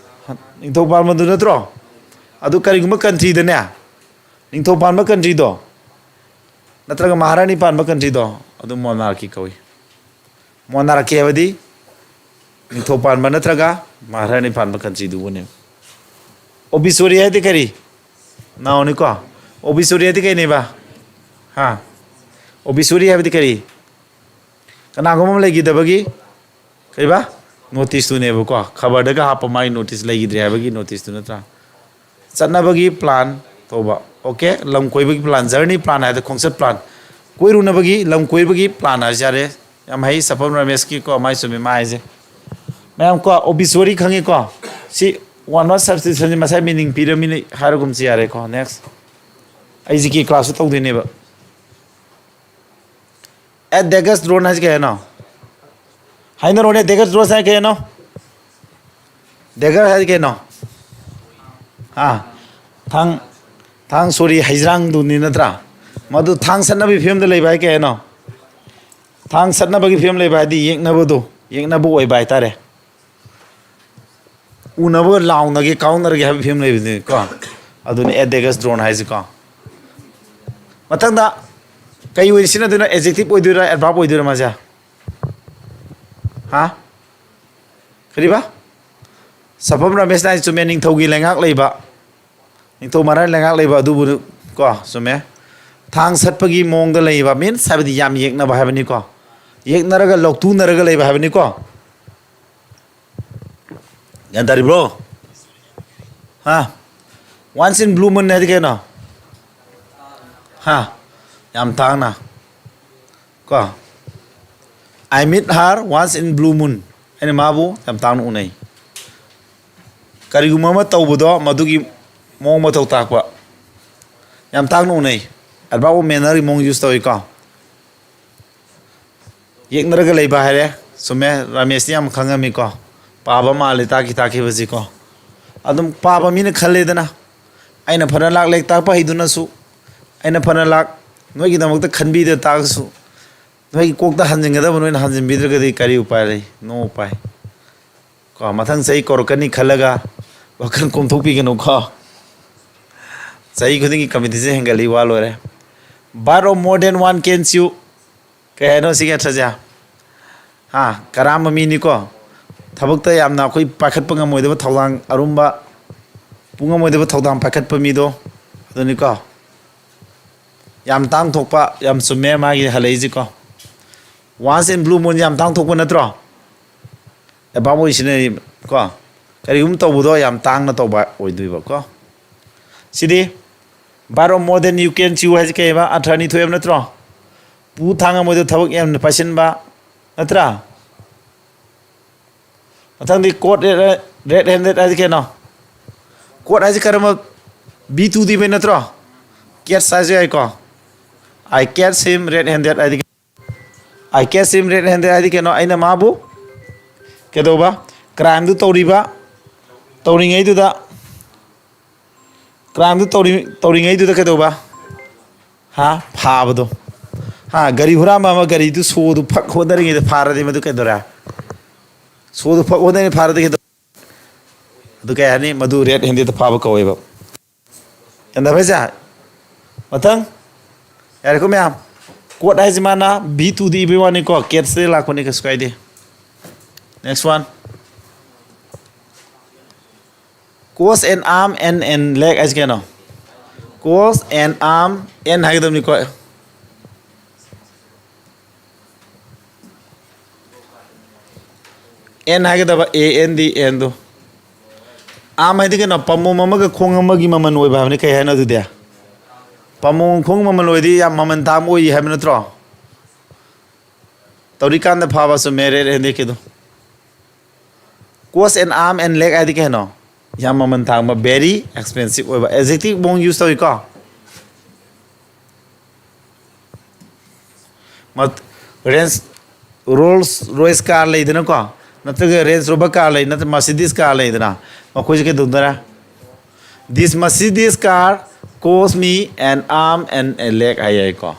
ꯅꯤꯡꯊꯧ ꯄꯥꯟꯕꯗꯨ ꯅꯠꯇ꯭ꯔꯣ? ꯑꯗꯨ ꯀꯔꯤꯒꯨꯝꯕ countryꯗꯅꯦ, ꯅꯤꯡꯊꯧ ꯄꯥꯟꯕ countryꯗꯣ ꯅꯠꯇ꯭ꯔꯒ ꯃꯍꯥꯔꯥꯅꯤ ꯄꯥꯟꯕ countryꯗꯣ ꯑꯗꯨ monarchy ꯀꯧꯏ꯫ Monarchy ꯍꯥꯏꯕꯗꯤ ꯅꯤꯡꯊꯧ ꯄꯥꯟꯕ ꯅꯠꯇ꯭ꯔꯒ ꯃꯍꯥꯔꯥꯅꯤ ꯄꯥꯟꯕ countryꯗꯨꯕꯨꯅꯦ꯫ Obituary ꯍꯥꯏꯗꯤ ꯀꯔꯤ? Nounꯅꯤꯀꯣ꯫ Obituary ꯍꯥꯏꯗꯤ ꯀꯩꯅꯦꯕ? ꯍꯥ? Obituary ꯍꯥꯏꯕꯗꯤ ꯀꯔꯤ? ꯀꯅꯥꯒꯨꯝꯕ ꯑꯃ ꯂꯩꯈꯤꯗꯕꯒꯤ ꯀꯩꯕ? Noticeꯇꯨꯅꯦꯕꯀꯣ꯫ ꯈꯕꯔꯗꯒ ꯍꯥꯞꯄ ꯃꯥꯒꯤ notice, ꯂꯩꯈꯤꯗ꯭ꯔꯦ ꯍꯥꯏꯕꯒꯤ noticeꯇꯨ ꯅꯠꯇ꯭ꯔꯥ? ꯆꯠꯅꯕꯒꯤ plan ꯇꯧꯕ꯫ Okay, ꯂꯝ ꯀꯣꯏꯕꯒꯤ plan, journey plan ꯍꯥꯏꯗꯤ ꯈꯣꯡꯆꯠ plan꯫ ꯀꯣꯏꯔꯨꯅꯕꯒꯤ, ꯂꯝ ꯀꯣꯏꯕꯒꯤ plan ꯍꯥꯏꯁꯦ ꯌꯥꯔꯦ꯫ ꯌꯥꯝ ꯍꯩ ꯁꯐꯝ ꯔꯥꯃꯦꯁꯀꯤꯀꯣ, ꯃꯥꯏ ꯆꯨꯝꯃꯤ ꯃꯥ ꯍꯥꯏꯁꯦ꯫ ꯃꯌꯥꯝ ꯀꯣ, obituary ꯈꯪꯉꯤꯀꯣ? ꯁꯤ one word substitution ꯁꯤ ꯃꯁꯥꯏ meaning ꯄꯤꯔꯃꯤꯅ ꯍꯥꯏꯔꯒꯨꯝꯁꯤ ꯌꯥꯔꯦꯀꯣ꯫ Next꯫ ꯑꯩ GK class ꯁꯨ ꯇꯧꯗꯣꯏꯅꯦꯕ꯫ At daggers drawn ꯍꯥꯏꯁꯤ ꯀꯩ ꯍꯥꯏꯅꯣ? ꯍꯥꯏꯅꯔꯣꯅꯦ, daggers drawn ꯍꯥꯏ ꯀꯩ ꯍꯥꯏꯅꯣ? Dagger ꯍꯥꯏꯗꯤ ꯀꯩꯅꯣ? ꯍꯥ? ꯊꯥꯡ, ꯊꯥꯡ, sorry, ꯍꯩꯖ꯭ꯔꯥꯡꯗꯨꯅꯤ ꯅꯠꯇ꯭ꯔꯥ? ꯃꯗꯨ ꯊꯥꯡ ꯁꯠꯅꯕꯒꯤ ꯐꯤꯕꯝꯗ ꯂꯩꯕ ꯍꯥꯏ ꯀꯩ ꯍꯥꯏꯅꯣ? ꯊꯥꯡ ꯁꯠꯅꯕꯒꯤ ꯐꯤꯕꯝ ꯂꯩꯕ ꯍꯥꯏꯗꯤ ꯌꯦꯛꯅꯕꯗꯣ, ꯌꯦꯛꯅꯕ ꯑꯣꯏꯕ ꯍꯥꯏꯇꯥꯔꯦ꯫ ꯎꯅꯕꯒ ꯂꯥꯎꯅꯒꯦ, ꯀꯥꯎꯅꯔꯒꯦ ꯍꯥꯏꯕ ꯐꯤꯕꯝ ꯂꯩꯕꯗꯨꯅꯤꯀꯣ꯫ ꯑꯗꯨꯅꯤ at daggers drawn ꯍꯥꯏꯁꯤꯀꯣ꯫ ꯃꯊꯪꯗ ꯀꯩ ꯑꯣꯏꯅ ꯁꯤꯖꯤꯟꯅꯗꯣꯏꯅꯣ? Adjective ꯑꯣꯏꯗꯣꯏꯔꯥ, adverb ꯑꯣꯏꯗꯣꯏꯔꯥ ꯃꯥꯁꯦ? ꯍꯥ? ꯀꯔꯤꯕ? ꯁꯐꯝ ꯔꯥꯃꯦꯁꯅ ꯍꯥꯏ ꯆꯨꯝꯃꯦ, ꯅꯤꯡꯊꯧꯒꯤ ꯂꯩꯉꯥꯛ ꯂꯩꯕ, ꯅꯤꯡꯊꯧ ꯃꯍꯥꯔꯥꯖ ꯂꯩꯉꯥꯛ ꯂꯩꯕ ꯑꯗꯨꯕꯨ ꯀꯣ, ꯆꯨꯝꯃꯦ꯫ ꯊꯥꯡ ꯁꯠꯄꯒꯤ ꯃꯑꯣꯡꯗ ꯂꯩꯕ, means ꯍꯥꯏꯕꯗꯤ ꯌꯥꯝ ꯌꯦꯛꯅꯕ ꯍꯥꯏꯕꯅꯤꯀꯣ, ꯌꯦꯛꯅꯔꯒ ꯂꯧꯇꯨꯅꯔꯒ ꯂꯩꯕ ꯍꯥꯏꯕꯅꯤꯀꯣ꯫ ꯒ꯭ꯌꯥꯟ ꯇꯥꯔꯤꯕ꯭ꯔꯣ? ꯍꯥ? Once in blue moon ꯍꯥꯏꯗꯤ ꯀꯩꯅꯣ? ꯍꯥ? ꯌꯥꯝ ꯇꯥꯡꯅ ꯀꯣ꯫ I meet her once in blue moon. ꯑꯩꯅ ꯃꯥꯕꯨ ꯌꯥꯝ ꯇꯥꯡꯅ ꯎꯅꯩ꯫ ꯀꯔꯤꯒꯨꯝꯕ ꯑꯃ ꯇꯧꯕꯗꯣ ꯃꯗꯨꯒꯤ ꯃꯑꯣꯡ ꯃꯇꯧ ꯇꯥꯛꯄ꯫ ꯌꯥꯝ ꯇꯥꯡꯅ ꯎꯅꯩ꯫ Adverb of manner ꯒꯤ ꯃꯑꯣꯡ use ꯇꯧꯏꯀꯣ꯫ ꯌꯦꯛꯅꯔꯒ ꯂꯩꯕ ꯍꯥꯏꯔꯦ꯫ ꯆꯨꯝꯃꯦ, ꯔꯥꯃꯦꯁꯇꯤ ꯌꯥꯝ ꯈꯪꯉꯝꯃꯤꯀꯣ꯫ ꯄꯥꯕ ꯃꯥꯜꯂꯦ ꯇꯥꯛꯈꯤ ꯇꯥꯛꯈꯤꯕꯁꯤꯀꯣ꯫ ꯑꯗꯨꯝ ꯄꯥꯕ ꯃꯤꯅ ꯈꯜꯂꯦꯗꯅ꯫ ꯑꯩꯅ ꯐꯅ ꯂꯥꯛ ꯂꯥꯏꯔꯤꯛ ꯇꯥꯛꯄ ꯍꯩꯗꯨꯅꯁꯨ, ꯑꯩꯅ ꯐꯅ ꯂꯥꯛ ꯅꯣꯏꯒꯤꯗꯃꯛꯇ ꯈꯟꯕꯤꯗ ꯇꯥꯛꯑꯁꯨ, ꯅꯣꯏꯒꯤ ꯀꯣꯛꯇ ꯍꯟꯖꯤꯟꯒꯗꯕ ꯅꯣꯏꯅ ꯍꯟꯖꯤꯟꯕꯤꯗ꯭ꯔꯒꯗꯤ ꯀꯔꯤ ꯎꯄꯥꯏ ꯂꯩ? No ꯎꯄꯥꯏ꯫ ꯀꯣ, ꯃꯊꯪ ꯆꯍꯤ ꯀꯧꯔꯛꯀꯅꯤ ꯈꯜꯂꯒ ꯋꯥꯈꯜ ꯀꯣꯝꯊꯣꯛꯄꯤꯒꯅꯨꯀꯣ꯫ ꯆꯍꯤ ꯈꯨꯗꯤꯡꯒꯤ competition ꯍꯦꯟꯒꯠꯂꯤ, ꯋꯥ ꯂꯣꯏꯔꯦ꯫ But of more than one can chew꯫ ꯀꯩ ꯍꯥꯏꯅꯣ ꯁꯤꯒꯤ ꯑꯔꯊꯁꯦ? ꯍꯥ, ꯀꯔꯥꯝꯕ ꯃꯤꯅꯤꯀꯣ꯫ ꯊꯕꯛꯇ ꯌꯥꯝꯅ ꯑꯩꯈꯣꯏ ꯄꯥꯏꯈꯠꯄ ꯉꯝꯃꯣꯏꯗꯕ ꯊꯧꯗꯥꯡ ꯑꯔꯨꯝꯕ, ꯄꯨ ꯉꯝꯃꯣꯏꯗꯕ ꯊꯧꯗꯥꯡ ꯄꯥꯏꯈꯠꯄ ꯃꯤꯗꯣ ꯑꯗꯨꯅꯤꯀꯣ꯫ ꯌꯥꯝ ꯇꯥꯡ ꯊꯣꯛꯄ, ꯌꯥꯝ ꯆꯨꯝꯃꯦ ꯃꯥꯒꯤ ꯍꯜꯂꯛꯏꯁꯤꯀꯣ꯫ Once in blue moon ꯌꯥꯝ ꯇꯥꯡ ꯊꯣꯛꯄ ꯅꯠꯇ꯭ꯔꯣ? Adverb ꯑꯣꯏ ꯁꯤꯖꯤꯟꯅꯔꯤ ꯀꯣ꯫ ꯀꯔꯤꯒꯨꯝꯕ ꯇꯧꯕꯗꯣ ꯌꯥꯝ ꯇꯥꯡꯅ ꯇꯧꯕ ꯑꯣꯏꯗꯣꯏꯕ ꯀꯣ꯫ ꯁꯤꯗꯤ verb of more than you can chew ꯍꯥꯏꯁꯤ ꯀꯩ ꯍꯥꯏꯕ? ꯑꯔꯊ ꯑꯅꯤ ꯊꯣꯛꯑꯦꯕ ꯅꯠꯇ꯭ꯔꯣ? ꯄꯨ ꯊꯥꯡ ꯉꯝꯃꯣꯏꯗ ꯊꯕꯛ ꯌꯥꯝꯅ ꯄꯥꯏꯁꯤꯟꯕ, ꯅꯠꯇ꯭ꯔꯥ? ꯃꯊꯪꯗꯤ caught red handed ꯍꯥꯏꯗꯤ ꯀꯩꯅꯣ? Caught ꯍꯥꯏꯁꯤ ꯀꯔꯝꯕ? ꯕꯤ ꯇꯨ ꯗꯤ ꯅꯠꯇ꯭ꯔꯣ? Catch ꯍꯥꯏꯁꯨ ꯌꯥꯏꯀꯣ꯫ I catch him red handed ꯍꯥꯏꯗꯤ, I catch him red handed ꯍꯥꯏꯗꯤ ꯀꯩꯅꯣ? ꯑꯩꯅ ꯃꯥꯕꯨ ꯀꯩꯗꯧꯕ? Crime ꯗꯨ ꯇꯧꯔꯤꯕ, ꯇꯧꯔꯤꯉꯩꯗꯨꯗ, crime ꯗꯨ ꯇꯧꯔꯤ-, ꯇꯧꯔꯤꯉꯩꯗꯨꯗ ꯀꯩꯗꯧꯕ? ꯍꯥ? ꯐꯥꯕꯗꯣ꯫ ꯍꯥ? ꯒꯥꯔꯤ ꯍꯨꯔꯥꯟꯕ ꯑꯃ ꯒꯥꯔꯤꯗꯨ ꯁꯣꯗꯨ ꯐꯛ ꯍꯣꯠꯅꯔꯤꯉꯩꯗ ꯐꯥꯔꯗꯤ ꯃꯗꯨ ꯀꯩꯗꯧꯔꯦ? ꯁꯣꯗꯨ ꯐꯛ ꯍꯣꯠꯅꯔꯤꯉꯩꯗ ꯐꯥꯔꯗꯤ ꯀꯩꯗꯧꯔꯦ? ꯑꯗꯨ ꯀꯩ ꯍꯥꯏꯅꯤ? ꯃꯗꯨ red handed ꯐꯥꯕ ꯀꯧꯋꯦꯕ꯫ ꯒ꯭ꯌꯥꯟ ꯇꯥꯕ꯭ꯔꯥ ꯏꯆꯥ? ꯃꯊꯪ꯫ ꯌꯥꯔꯦꯀꯣ ꯃꯌꯥꯝ? Caught ꯍꯥꯏꯁꯤ ꯃꯥꯅ ꯕꯤ ꯇꯨ ꯗꯤ ꯏꯕꯩ ꯋꯥꯅꯤꯀꯣ, catch ꯇꯩ ꯂꯥꯛꯄꯅꯤ, ꯀꯩꯁꯨ ꯀꯥꯏꯗꯦ꯫ Next one. Cause an arm and an leg ꯍꯥꯏꯁꯤ ꯀꯩꯅꯣ? Cause an arm and ꯍꯥꯏꯒꯗꯕꯅꯤꯀꯣ꯫ An ꯍꯥꯏꯒꯗꯕ, A N D, an ꯗꯣ꯫ Arm ꯍꯥꯏꯗꯤ ꯀꯩꯅꯣ? ꯄꯥꯝꯕꯣꯝ ꯑꯃꯒ ꯈꯣꯡ ꯑꯃꯒꯤ ꯃꯃꯜ ꯑꯣꯏꯕ ꯍꯥꯏꯕꯅꯤ꯫ ꯀꯩ ꯍꯥꯏꯅꯣ ꯑꯗꯨꯗꯤ? ꯄꯥꯝꯕꯣꯝ ꯈꯣꯡ ꯃꯃꯜ ꯑꯣꯏꯗꯤ ꯌꯥꯝ ꯃꯃꯜ ꯇꯥꯡꯕ ꯑꯣꯏ ꯍꯥꯏꯕ ꯅꯠꯇ꯭ꯔꯣ? ꯇꯧꯔꯤꯀꯥꯟꯗ ꯐꯥꯕ, ꯆꯨꯝꯃꯦ, red handed ꯀꯤꯗꯣ꯫ Cause an arm and leg ꯍꯥꯏꯗꯤ ꯀꯩꯅꯣ? ꯌꯥꯝ ꯃꯃꯜ ꯇꯥꯡꯕ, very expensive ꯑꯣꯏꯕ adjective ꯃꯑꯣꯡ use ꯇꯧꯏꯀꯣ꯫ ꯃꯠ-, Range, Rolls Royce car ꯂꯩꯗꯅꯀꯣ, ꯅꯠꯇ꯭ꯔꯒ Range Rover car ꯂꯩ, ꯅꯠꯇ꯭ꯔꯒ Mercedes car ꯂꯩꯗꯅ, ꯃꯈꯣꯏꯁꯦ ꯀꯩꯗꯧꯗꯣꯏꯔꯥ? This Mercedes car cost me an arm and a leg ꯍꯥꯏ ꯌꯥꯏꯀꯣ,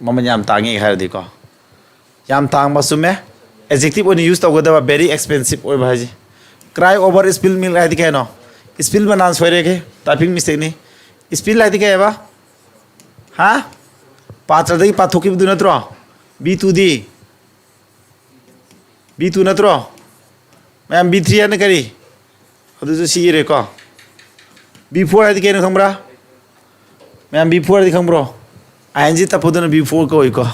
ꯃꯃꯜ ꯌꯥꯝ ꯇꯥꯡꯉꯤ ꯍꯥꯏꯔꯗꯤꯀꯣ꯫ ꯌꯥꯝ ꯇꯥꯡꯕ, ꯆꯨꯝꯃꯦ꯫ Adjective ꯑꯣꯏꯅ use ꯇꯧꯒꯗꯕ, very expensive ꯑꯣꯏꯕ ꯍꯥꯏꯁꯦ꯫ Cry over spilt milk ꯍꯥꯏꯗꯤ ꯀꯩꯅꯣ? Spill ꯕꯅꯥꯟ ꯁꯣꯏꯔꯦꯒꯦ, typing mistake ꯅꯤ꯫ Spill ꯍꯥꯏꯗꯤ ꯀꯩ ꯍꯥꯏꯕ? ꯍꯥ? ꯄꯥꯇ꯭ꯔꯗꯒꯤ ꯄꯥꯊꯣꯛꯈꯤꯕꯗꯨ ꯅꯠꯇ꯭ꯔꯣ? B to the. B two ꯅꯠꯇ꯭ꯔꯣ? ꯃꯌꯥꯝ, ꯕꯤ ꯊ꯭ꯔꯤ ꯍꯥꯏꯅ ꯀꯔꯤ? ꯑꯗꯨꯁꯨ ꯁꯤ ꯏꯔꯦꯀꯣ꯫ ꯕꯤ ꯐꯣꯔ ꯍꯥꯏꯗꯤ ꯀꯩꯅꯣ ꯈꯪꯕ꯭ꯔꯥ? ꯃꯌꯥꯝ, ꯕꯤ ꯐꯣꯔ ꯍꯥꯏꯗꯤ ꯈꯪꯕ꯭ꯔꯣ? ꯑꯥꯏ ꯑꯦꯟ ꯖꯤ ꯇꯞꯄꯗꯨꯅ ꯕꯤ ꯐꯣꯔ ꯀꯧꯏꯀꯣ꯫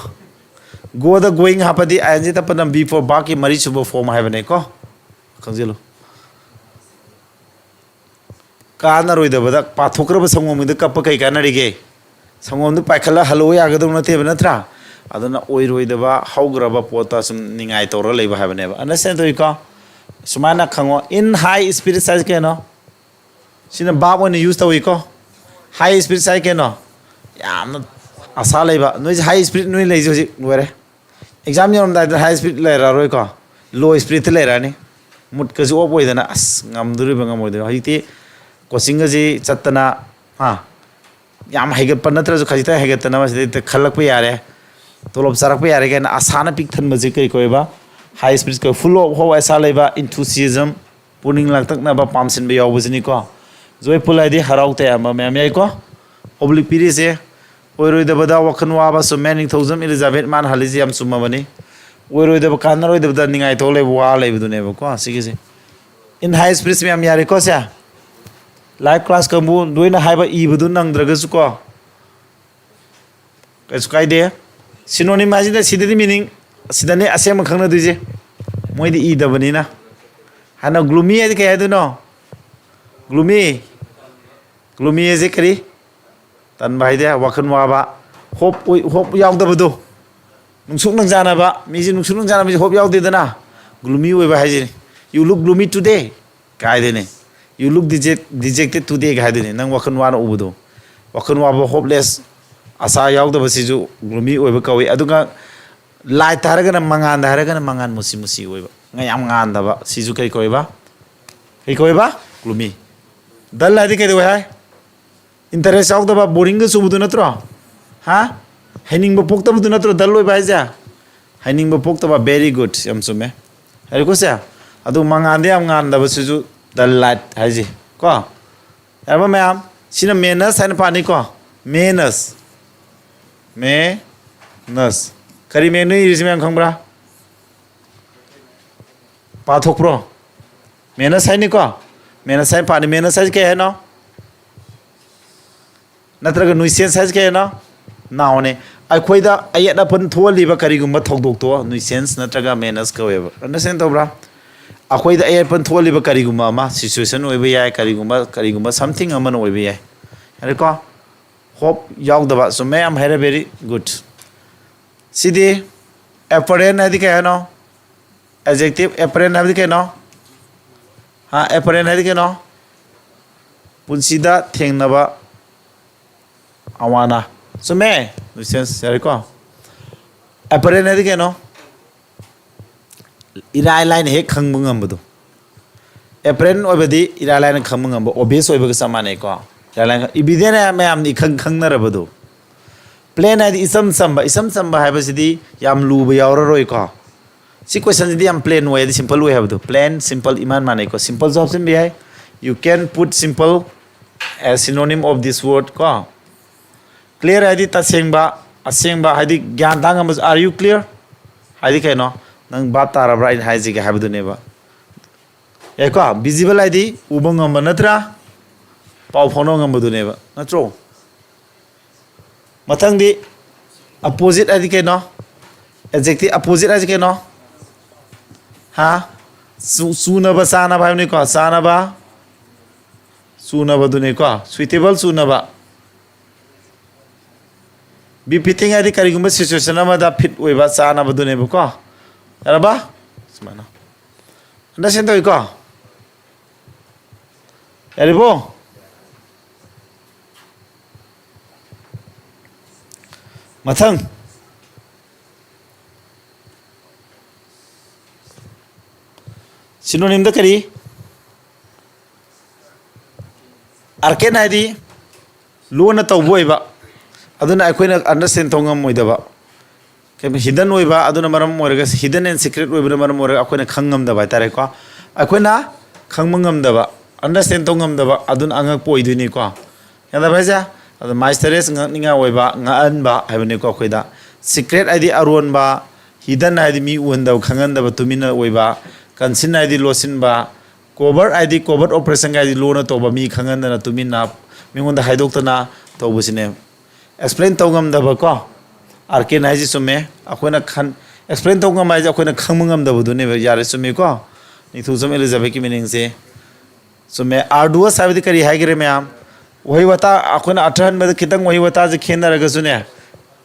Go ꯗ going ꯍꯥꯞꯄꯗꯤ ꯑꯥꯏ ꯑꯦꯟ ꯖꯤ ꯇꯞꯄꯅ ꯕꯤ ꯐꯣꯔ verb ꯀꯤ ꯃꯔꯤꯁꯨꯕ form ꯍꯥꯏꯕꯅꯦꯀꯣ꯫ ꯈꯪꯖꯤꯜꯂꯨ꯫ ꯀꯥꯟꯅꯔꯣꯏꯗꯕꯗ ꯄꯥꯊꯣꯛꯈ꯭ꯔꯕ ꯁꯪꯒꯣꯝꯒꯤꯗ ꯀꯞꯄ ꯀꯩ ꯀꯥꯟꯅꯔꯤꯒꯦ? ꯁꯪꯒꯣꯝꯗꯨ ꯄꯥꯏꯈꯠꯂ ꯍꯜꯂꯛꯑꯣ ꯌꯥꯒꯗꯧ ꯅꯠꯇꯦꯕ, ꯅꯠꯇ꯭ꯔꯥ? ꯑꯗꯨꯅ ꯑꯣꯏꯔꯣꯏꯗꯕ ꯍꯧꯈ꯭ꯔꯕ ꯄꯣꯠꯇ ꯁꯨꯝ ꯅꯤꯡꯉꯥꯏ ꯇꯧꯔꯒ ꯂꯩꯕ ꯍꯥꯏꯕꯅꯦꯕ꯫ ꯑꯟꯗꯔꯁꯇꯦꯟ ꯇꯧꯏꯀꯣ? ꯁꯨꯃꯥꯏꯅ ꯈꯪꯉꯣ, ꯏꯟ ꯍꯥꯏ ꯏꯁꯄꯤꯔꯤꯠꯁ ꯍꯥꯏꯁꯦ ꯀꯩꯅꯣ? ꯁꯤꯅ ꯚꯥꯕ ꯑꯣꯏꯅ ꯌꯨꯁ ꯇꯧꯏꯀꯣ꯫ ꯍꯥꯏ ꯏꯁꯄꯤꯔꯤꯠꯁ ꯍꯥꯏ ꯀꯩꯅꯣ? ꯌꯥꯝꯅ ꯑꯁꯥ ꯂꯩꯕ꯫ ꯅꯣꯏꯁꯦ ꯍꯥꯏ ꯏꯁꯄꯤꯔꯤꯠ ꯅꯣꯏ ꯂꯩꯁꯦ ꯍꯧꯖꯤꯛ ꯂꯣꯏꯔꯦ꯫ ꯑꯦꯛꯖꯥꯝ ꯌꯧꯔꯝꯗꯥꯏꯗ ꯍꯥꯏ ꯏꯁꯄꯤꯔꯤꯠ ꯂꯩꯔꯛꯑꯔꯣꯏꯀꯣ, ꯂꯣ ꯏꯁꯄꯤꯔꯤꯠꯇ ꯂꯩꯔꯛꯑꯅꯤ꯫ ꯃꯨꯠꯀꯁꯨ ꯑꯣꯞ ꯑꯣꯏꯗꯅ, ꯑꯁ, ꯉꯝꯗꯣꯔꯤꯕ ꯉꯝꯃꯣꯏꯗꯣꯔꯤꯕ꯫ ꯍꯧꯖꯤꯛꯇꯤ ꯀꯣꯆꯤꯡꯒꯁꯤ ꯆꯠꯇꯅ, ꯍꯥ, ꯌꯥꯝ ꯍꯩꯒꯠꯄ ꯅꯠꯇ꯭ꯔꯁꯨ ꯈꯖꯤꯛꯇꯪ ꯍꯩꯒꯠꯇꯅ ꯃꯁꯤꯗꯩꯗ ꯈꯜꯂꯛꯄ ꯌꯥꯔꯦ, ꯇꯣꯂꯣꯞ ꯆꯥꯔꯛꯄ ꯌꯥꯔꯦ ꯀꯥꯏꯅ ꯑꯁꯥꯅ ꯄꯤꯛ ꯊꯟꯕꯁꯦ ꯀꯔꯤ ꯀꯧꯋꯦꯕ? ꯍꯥꯏ ꯏꯁꯄꯤꯔꯤꯠ ꯀꯧꯋꯦ꯫ ꯐꯨꯜ ꯑꯣꯐ ꯍꯣꯞ, ꯑꯁꯥ ꯂꯩꯕ, ꯏꯟꯊꯨꯁꯤꯌꯥꯖꯝ, ꯄꯨꯛꯅꯤꯡ ꯂꯥꯡꯇꯛꯅꯕ, ꯄꯥꯝꯁꯤꯟꯕ ꯌꯥꯎꯕꯁꯤꯅꯤꯀꯣ꯫ ꯖꯣꯏꯐꯨꯜ ꯍꯥꯏꯗꯤ ꯍꯔꯥꯎ ꯇꯌꯥꯝꯕ ꯃꯌꯥꯝ ꯌꯥꯏꯀꯣ꯫ ꯑꯣꯕ꯭ꯂꯤꯛ ꯄꯤꯔꯤꯁꯦ ꯑꯣꯏꯔꯣꯏꯗꯕꯗ ꯋꯥꯈꯜ ꯋꯥꯕ ꯆꯨꯝꯃꯦ꯫ ꯅꯤꯡꯊꯧꯖꯝ ꯏꯂꯤꯖꯥꯕꯦꯠ ꯃꯥꯅ ꯍꯜꯂꯤꯁꯦ ꯌꯥꯝ ꯆꯨꯝꯃꯕꯅꯤ꯫ ꯑꯣꯏꯔꯣꯏꯗꯕ, ꯀꯥꯟꯅꯔꯣꯏꯗꯕꯗ ꯅꯤꯡꯉꯥꯏ ꯊꯣꯛ ꯂꯩꯕ, ꯋꯥ ꯂꯩꯕꯗꯨꯅꯦꯕꯀꯣ ꯁꯤꯒꯤꯁꯦ꯫ ꯏꯟ ꯍꯥꯏ ꯏꯁꯄꯤꯔꯤꯠꯁ ꯃꯌꯥꯝ ꯌꯥꯔꯦꯀꯣ ꯁꯦ꯫ ꯂꯥꯏꯐ ꯀ꯭ꯂꯥꯁ ꯀꯥꯡꯕꯨ ꯂꯣꯏꯅ ꯍꯥꯏꯕ ꯏꯕꯗꯨ ꯅꯪꯗ꯭ꯔꯒꯁꯨꯀꯣ, ꯀꯩꯁꯨ ꯀꯥꯏꯗꯦ꯫ ꯁꯤꯅꯣꯅꯤꯝ ꯍꯥꯏꯁꯤꯅ ꯁꯤꯗꯗꯤ ꯃꯤꯅꯤꯡ, ꯁꯤꯗꯅꯦ ꯑꯁꯦꯡꯕ ꯈꯪꯅꯗꯣꯏꯁꯦ꯫ ꯃꯣꯏꯗꯤ ꯏꯗꯕꯅꯤꯅ꯫ ꯍꯥꯟꯅ ꯒ꯭ꯂꯨꯃꯤ ꯍꯥꯏꯗꯤ ꯀꯩ ꯍꯥꯏꯗꯣꯏꯅꯣ? ꯒ꯭ꯂꯨꯃꯤ꯫ ꯒ꯭ꯂꯨꯃꯤ ꯍꯥꯏꯁꯦ ꯀꯔꯤ? ꯇꯟꯕ ꯍꯥꯏꯗꯤ ꯋꯥꯈꯜ ꯋꯥꯕ, ꯍꯣꯞ ꯑꯣꯏ-, ꯍꯣꯞ ꯌꯥꯎꯗꯕꯗꯣ꯫ ꯅꯨꯡꯁꯨꯛ ꯅꯨꯡꯖꯥꯅꯕ, ꯃꯤꯁꯦ ꯅꯨꯡꯁꯨꯛ ꯅꯨꯡꯖꯥꯅꯕ ꯃꯤꯁꯦ ꯍꯣꯞ ꯌꯥꯎꯗꯦꯗꯅ꯫ ꯒ꯭ꯂꯨꯃꯤ ꯑꯣꯏꯕ ꯍꯥꯏꯁꯤꯅꯤ꯫ "You look gloomy today" ꯀꯥꯏꯗꯣꯏꯅꯦ꯫ "You look deject-, dejected today" ꯀꯥꯏꯗꯣꯏꯅꯦ꯫ ꯅꯪ ꯋꯥꯈꯜ ꯋꯥꯅ ꯎꯕꯗꯣ꯫ ꯋꯥꯈꯜ ꯋꯥꯕ, ꯍꯣꯞꯂꯦꯁ, ꯑꯁꯥ ꯌꯥꯎꯗꯕꯁꯤꯁꯨ ꯒ꯭ꯂꯨꯃꯤ ꯑꯣꯏꯕ ꯀꯧꯏ꯫ ꯑꯗꯨꯒ ꯂꯥꯏꯠꯇ ꯍꯥꯏꯔꯒꯅ, ꯃꯉꯥꯟꯗ ꯍꯥꯏꯔꯒꯅ ꯃꯉꯥꯟ ꯃꯨꯁꯤ ꯃꯨꯁꯤ ꯑꯣꯏꯕ, ꯉ-, ꯌꯥꯝ ꯉꯥꯟꯗꯕ, ꯁꯤꯁꯨ ꯀꯔꯤ ꯀꯧꯋꯦꯕ? ꯀꯔꯤ ꯀꯧꯋꯦꯕ? ꯒ꯭ꯂꯨꯃꯤ꯫ ꯗꯜ ꯍꯥꯏꯗꯤ ꯀꯩꯗꯧꯋꯦ ꯍꯥꯏ? ꯏꯟꯇꯔꯦꯁ ꯌꯥꯎꯗꯕ, ꯕꯣꯔꯤꯡꯒ ꯆꯨꯕꯗꯨ ꯅꯠꯇ꯭ꯔꯣ? ꯍꯥ? ꯍꯩꯅꯤꯡꯕ ꯄꯣꯛꯇꯕꯗꯨ ꯅꯠꯇ꯭ꯔꯣ ꯗꯜ ꯑꯣꯏꯕ ꯍꯥꯏꯁꯦ? ꯍꯩꯅꯤꯡꯕ ꯄꯣꯛꯇꯕ, very good, ꯌꯥꯝ ꯆꯨꯝꯃꯦ꯫ ꯍꯥꯏꯔꯦꯀꯣ ꯁꯦ? ꯑꯗꯨ ꯃꯉꯥꯟꯗ ꯌꯥꯝ ꯉꯥꯟꯗꯕꯁꯤꯁꯨ ꯗꯜ ꯂꯥꯏꯠ ꯍꯥꯏꯁꯦ ꯀꯣ꯫ ꯌꯥꯔꯕ ꯃꯌꯥꯝ? ꯁꯤꯅ ꯃꯦꯅꯁ ꯍꯥꯏꯅ ꯄꯥꯅꯤꯀꯣ꯫ ꯃꯦꯅꯁ꯫ ꯃꯦꯅꯁ꯫ ꯀꯔꯤ ꯃꯦꯟꯅꯣ ꯏꯔꯤꯁꯤ ꯃꯌꯥꯝ ꯈꯪꯕ꯭ꯔꯥ? ꯄꯥꯊꯣꯛꯄ꯭ꯔꯣ? ꯃꯦꯅꯁ ꯍꯥꯏꯅꯤꯀꯣ꯫ ꯃꯦꯅꯁ ꯍꯥꯏꯅ ꯄꯥꯅꯤ꯫ ꯃꯦꯅꯁ ꯍꯥꯏꯁꯦ ꯀꯩ ꯍꯥꯏꯅꯣ? ꯅꯠꯇ꯭ꯔꯒ ꯅꯨꯏꯁꯦꯟꯁ ꯍꯥꯏꯁꯦ ꯀꯩ ꯍꯥꯏꯅꯣ? ꯅꯥꯎꯅꯦ꯫ ꯑꯩꯈꯣꯏꯗ ꯑꯌꯦꯠ ꯑꯄꯟ ꯊꯣꯛꯍꯜꯂꯤꯕ ꯀꯔꯤꯒꯨꯝꯕ ꯊꯧꯗꯣꯛꯇꯣ ꯅꯨꯏꯁꯦꯟꯁ ꯅꯠꯇ꯭ꯔꯒ ꯃꯦꯅꯁ ꯀꯧꯋꯦꯕ꯫ ꯑꯟꯗꯔꯁꯇꯦꯟ ꯇꯧꯕ꯭ꯔꯥ? ꯑꯩꯈꯣꯏꯗ ꯑꯌꯦꯠꯄ ꯊꯣꯛꯍꯜꯂꯤꯕ ꯀꯔꯤꯒꯨꯝꯕ ꯑꯃ, situation ꯑꯣꯏꯕ ꯌꯥꯏ, ꯀꯔꯤꯒꯨꯝꯕ ꯀꯔꯤꯒꯨꯝꯕ something ꯑꯃꯅ ꯑꯣꯏꯕ ꯌꯥꯏ꯫ ꯌꯥꯔꯦꯀꯣ? Hope ꯌꯥꯎꯗꯕ꯫ ꯆꯨꯝꯃꯦ, ꯌꯥꯝ ꯍꯩꯔꯦ, very good꯫ ꯁꯤꯗꯤ apparent ꯍꯥꯏꯗꯤ ꯀꯩ ꯍꯥꯏꯅꯣ? Adjective apparent ꯍꯥꯏꯕꯗꯤ ꯀꯩꯅꯣ? ꯍꯥ, apparent ꯍꯥꯏꯗꯤ ꯀꯩꯅꯣ? ꯄꯨꯟꯁꯤꯗ ꯊꯦꯡꯅꯕ ꯑꯋꯥ ꯑꯅꯥ꯫ ꯆꯨꯝꯃꯦ꯫ Nuisance ꯌꯥꯔꯦꯀꯣ? Apparent ꯍꯥꯏꯗꯤ ꯀꯩꯅꯣ? ꯏꯔꯥꯏ ꯂꯥꯏꯅ ꯍꯦꯛ ꯈꯪꯕ ꯉꯝꯕꯗꯣ꯫ Apparent ꯑꯣꯏꯕꯗꯤ ꯏꯔꯥꯏ ꯂꯥꯏꯅ ꯈꯪꯕ ꯉꯝꯕ, obvious ꯑꯣꯏꯕꯒ ꯆꯞ ꯃꯥꯟꯅꯩꯀꯣ꯫ ꯏꯔꯥꯏ ꯂꯥꯏꯅ, evident ꯍꯥꯏ ꯃꯌꯥꯝꯅ ꯏꯈꯪ ꯈꯪꯅꯔꯕꯗꯣ꯫ Plain ꯍꯥꯏꯗꯤ ꯏꯆꯝ ꯆꯝꯕ꯫ ꯏꯆꯝ ꯆꯝꯕ ꯍꯥꯏꯕꯁꯤꯗꯤ ꯌꯥꯝ ꯂꯨꯕ ꯌꯥꯎꯔꯔꯣꯏꯀꯣ꯫ ꯁꯤ question ꯁꯤꯗꯤ ꯌꯥꯝ plain ꯑꯣꯏ ꯍꯥꯏꯗꯤ simple ꯑꯣꯏ ꯍꯥꯏꯕꯗꯣ꯫ Plain, simple ꯏꯃꯥꯟ ꯃꯥꯟꯅꯩꯀꯣ꯫ Simple ꯁꯨ ꯍꯥꯞꯆꯤꯟꯕ ꯌꯥꯏ꯫ You can put simple as synonym of this word ꯀꯣ꯫ Clear ꯍꯥꯏꯗꯤ ꯇꯁꯦꯡꯕ, ꯑꯁꯦꯡꯕ ꯍꯥꯏꯗꯤ ꯒ꯭ꯌꯥꯟ ꯇꯥ ꯉꯝꯕ꯫ Are you clear? ꯍꯥꯏꯗꯤ ꯀꯩꯅꯣ? ꯅꯪ ꯚꯥꯞ ꯇꯥꯔꯕ꯭ꯔꯥ ꯑꯩꯅ ꯍꯥꯏꯁꯤꯒꯦ ꯍꯥꯏꯕꯗꯨꯅꯦꯕ꯫ ꯌꯥꯏꯀꯣ? Visible ꯍꯥꯏꯗꯤ ꯎꯕ ꯉꯝꯕ ꯅꯠꯇ꯭ꯔꯥ? ꯄꯥꯎ ꯐꯥꯎꯅꯕ ꯉꯝꯕꯗꯨꯅꯦꯕ, ꯅꯠꯇ꯭ꯔꯣ? ꯃꯊꯪꯗꯤ opposite ꯍꯥꯏꯗꯤ ꯀꯩꯅꯣ? Adjective opposite ꯍꯥꯏꯁꯤ ꯀꯩꯅꯣ? ꯍꯥ? ꯆꯨ-, ꯆꯨꯅꯕ, ꯆꯥꯅꯕ ꯍꯥꯏꯕꯅꯤꯀꯣ꯫ ꯆꯥꯅꯕ, ꯆꯨꯅꯕꯗꯨꯅꯤꯀꯣ꯫ Suitable, ꯆꯨꯅꯕ꯫ Befitting ꯍꯥꯏꯗꯤ ꯀꯔꯤꯒꯨꯝꯕ situation ꯑꯃꯗ fit ꯑꯣꯏꯕ, ꯆꯥꯅꯕꯗꯨꯅꯦꯕꯀꯣ꯫ ꯌꯥꯔꯕ? ꯁꯨꯃꯥꯏꯅ꯫ Understand ꯇꯧꯏꯀꯣ? ꯌꯥꯔꯤꯕꯣ? ꯃꯊꯪ꯫ Synonym ꯗ ꯀꯔꯤ? Arcane ꯍꯥꯏꯗꯤ ꯂꯣꯟꯅ ꯇꯧꯕ ꯑꯣꯏꯕ, ꯑꯗꯨꯅ ꯑꯩꯈꯣꯏꯅ understand ꯇꯧ ꯉꯝꯃꯣꯏꯗꯕ꯫ ꯀꯩ-, hidden ꯑꯣꯏꯕ, ꯑꯗꯨꯅ ꯃꯔꯝ ꯑꯣꯏꯔꯒ, hidden and secret ꯑꯣꯏꯕꯅ ꯃꯔꯝ ꯑꯣꯏꯔꯒ ꯑꯩꯈꯣꯏꯅ ꯈꯪ ꯉꯝꯗꯕ ꯍꯥꯏꯇꯥꯔꯦꯀꯣ꯫ ꯑꯩꯈꯣꯏꯅ ꯈꯪꯕ ꯉꯝꯗꯕ, understand ꯇꯧ ꯉꯝꯗꯕ, ꯑꯗꯨꯅ ꯑꯉꯛꯄ ꯑꯣꯏꯗꯣꯏꯅꯤꯀꯣ꯫ ꯒ꯭ꯌꯥꯟ ꯇꯥꯕ ꯍꯥꯏꯁꯦ? ꯑꯗꯣ mysterious, ꯉꯛꯅꯤꯡꯉꯥꯏ ꯑꯣꯏꯕ, ꯉꯛꯍꯟꯕ ꯍꯥꯏꯕꯅꯤꯀꯣ ꯑꯩꯈꯣꯏꯗ꯫ Secret ꯍꯥꯏꯗꯤ ꯑꯔꯣꯟꯕ, hidden ꯍꯥꯏꯗꯤ ꯃꯤ ꯎꯍꯟꯗꯕ, ꯈꯪꯍꯟꯗꯕ, ꯇꯨꯃꯤꯟꯅ ꯑꯣꯏꯕ, conceal ꯍꯥꯏꯗꯤ ꯂꯣꯠꯁꯤꯟꯕ, covert ꯍꯥꯏꯗꯤ covert operation ꯍꯥꯏꯗꯤ ꯂꯣꯟꯅ ꯇꯧꯕ, ꯃꯤ ꯈꯪꯍꯟꯗꯅ ꯇꯨꯃꯤꯟꯅ ꯃꯤꯉꯣꯟꯗ ꯍꯥꯏꯗꯣꯛꯇꯅ ꯇꯧꯕꯁꯤꯅꯦ꯫ Explain ꯇꯧ ꯉꯝꯗꯕ ꯀꯣ꯫ Arcane ꯍꯥꯏꯁꯤ ꯆꯨꯝꯃꯦ꯫ ꯑꯩꯈꯣꯏꯅ ꯈꯟ-, explain ꯇꯧ ꯉꯝꯕ ꯍꯥꯏꯁꯦ ꯑꯩꯈꯣꯏꯅ ꯈꯪꯕ ꯉꯝꯗꯕꯗꯨꯅꯦꯕ꯫ ꯌꯥꯔꯦ, ꯆꯨꯝꯃꯤꯀꯣ꯫ ꯅꯤꯡꯊꯧꯖꯝ ꯏꯂꯤꯖꯥꯕꯦꯠꯀꯤ ꯃꯤꯅꯤꯡꯁꯦ꯫ ꯆꯨꯝꯃꯦ꯫ ꯑꯥꯔꯗꯨꯋꯁ ꯍꯥꯏꯕꯗꯤ ꯀꯔꯤ ꯍꯥꯏꯈꯔꯦ ꯃꯌꯥꯝ? ꯋꯥꯍꯩ ꯋꯥꯇꯥ ꯑꯩꯈꯣꯏꯅ ꯑꯔꯊ ꯍꯟꯕꯗ ꯈꯤꯇꯪ ꯋꯥꯍꯩ ꯋꯥꯇꯥꯁꯦ ꯈꯦꯠꯅꯔꯒꯁꯨꯅꯦ,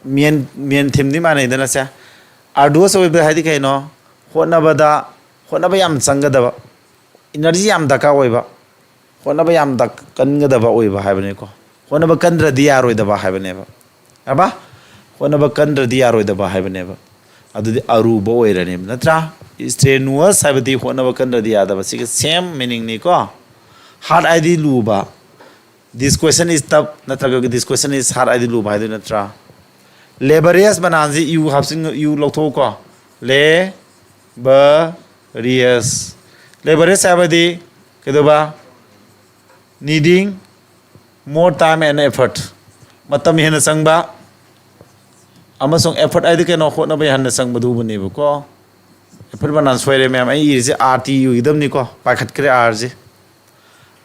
ꯃꯦꯟ ꯃꯦꯟ ꯊꯤꯝꯗꯤ ꯃꯥꯟꯅꯩꯗꯅ ꯁꯦ꯫ ꯑꯥꯔꯗꯨꯋꯁ ꯑꯣꯏꯕ ꯍꯥꯏꯗꯤ ꯀꯩꯅꯣ? ꯍꯣꯠꯅꯕꯗ, ꯍꯣꯠꯅꯕ ꯌꯥꯝ ꯆꯪꯒꯗꯕ, ꯏꯅꯔꯖꯤ ꯌꯥꯝ ꯗꯔꯀꯥꯔ ꯑꯣꯏꯕ, ꯍꯣꯠꯅꯕ ꯌꯥꯝ ꯗꯛ- ꯀꯟꯒꯗꯕ ꯑꯣꯏꯕ ꯍꯥꯏꯕꯅꯤꯀꯣ꯫ ꯍꯣꯠꯅꯕ ꯀꯟꯗ꯭ꯔꯗꯤ ꯌꯥꯔꯣꯏꯗꯕ ꯍꯥꯏꯕꯅꯦꯕ꯫ ꯑꯕ ꯍꯣꯠꯅꯕ ꯀꯟꯗ꯭ꯔꯗꯤ ꯌꯥꯔꯣꯏꯗꯕ ꯍꯥꯏꯕꯅꯦꯕ꯫ ꯑꯗꯨꯗꯤ ꯑꯔꯨꯕ ꯑꯣꯏꯔꯅꯦꯕ, ꯅꯠꯇ꯭ꯔꯥ? Strenuous ꯍꯥꯏꯕꯗꯤ ꯍꯣꯠꯅꯕ ꯀꯟꯗ꯭ꯔꯗꯤ ꯌꯥꯗꯕ, ꯁꯤꯒ same meaningꯅꯤꯀꯣ꯫ Hard ꯍꯥꯏꯗꯤ ꯂꯨꯕ, this question is tough ꯅꯠꯇ꯭ꯔꯒ this question is hard ꯍꯥꯏꯗꯤ ꯂꯨꯕ ꯍꯥꯏꯗꯣꯏ ꯅꯠꯇ꯭ꯔꯥ? Laborious ꯃꯅꯥꯟꯁꯤ ꯌꯨ ꯍꯥꯞꯆꯤꯟ, ꯌꯨ ꯂꯧꯊꯣꯛꯎꯀꯣ꯫ Laborious꯫ Laborious ꯍꯥꯏꯕꯗꯤ ꯀꯩꯗꯧꯕ? Needing more time and effort꯫ ꯃꯇꯝ ꯍꯦꯟꯅ ꯆꯪꯕ ꯑꯃꯁꯨꯡ effort ꯍꯥꯏꯗꯤ ꯀꯩꯅꯣ? ꯍꯣꯠꯅꯕ ꯍꯦꯟꯅ ꯆꯪꯕꯗꯨꯕꯨꯅꯦꯕꯀꯣ꯫ Effort ꯃꯅꯥꯟ ꯁꯣꯏꯔꯦ ꯃꯌꯥꯝ꯫ ꯑꯩ ꯏꯔꯤꯁꯦ R T ꯏꯒꯗꯕꯅꯤꯀꯣ꯫ ꯄꯥꯏꯈꯠꯈ꯭ꯔꯦ R ꯁꯦ꯫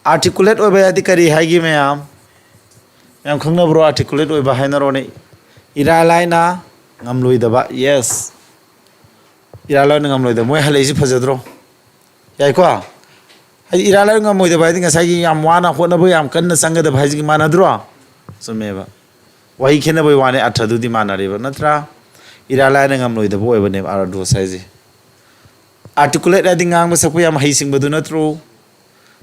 Articulate ꯑꯣꯏꯕ ꯍꯥꯏꯗꯤ ꯀꯔꯤ ꯍꯥꯏꯒꯦ ꯃꯌꯥꯝ? ꯃꯌꯥꯝ ꯈꯪꯅꯕ꯭ꯔꯣ? Articulate ꯑꯣꯏꯕ ꯍꯥꯏꯅꯔꯣꯅꯦ꯫ ꯏꯔꯥꯏ ꯂꯥꯏꯅ ꯉꯝꯂꯣꯏꯗꯕ꯫ Yes꯫ ꯏꯔꯥꯏ ꯂꯥꯏꯅ ꯉꯝꯂꯣꯏꯗꯕ꯫ ꯃꯣꯏ ꯍꯜꯂꯛꯏꯁꯤ ꯐꯖꯗ꯭ꯔꯣ? ꯌꯥꯏꯀꯣ? ꯍꯥꯏꯗꯤ ꯏꯔꯥꯏ ꯂꯥꯏꯅ ꯉꯝꯃꯣꯏꯗꯕ ꯍꯥꯏꯗꯤ ꯉꯁꯥꯏꯒꯤ ꯌꯥꯝ ꯋꯥꯅ ꯍꯣꯠꯅꯕ ꯌꯥꯝ ꯀꯟꯅ ꯆꯪꯒꯗꯕ ꯍꯥꯏꯁꯤꯒ ꯃꯥꯟꯅꯗ꯭ꯔꯣ? ꯆꯨꯝꯃꯦꯕ꯫ ꯋꯥꯍꯩ ꯈꯦꯠꯅꯕꯩ ꯋꯥꯅꯤ, ꯑꯔꯊꯗꯨꯗꯤ ꯃꯥꯟꯅꯔꯤꯕ, ꯅꯠꯇ꯭ꯔꯥ? ꯏꯔꯥꯏ ꯂꯥꯏꯅ ꯉꯝꯂꯣꯏꯗꯕ ꯑꯣꯏꯕꯅꯦꯕ ꯑꯥꯔꯗꯣꯁ ꯍꯥꯏꯁꯦ꯫ Articulate ꯍꯥꯏꯗꯤ ꯉꯥꯡꯕ ꯁꯛꯄ ꯌꯥꯝ ꯍꯩꯁꯤꯡꯕꯗꯨ ꯅꯠꯇ꯭ꯔꯣ?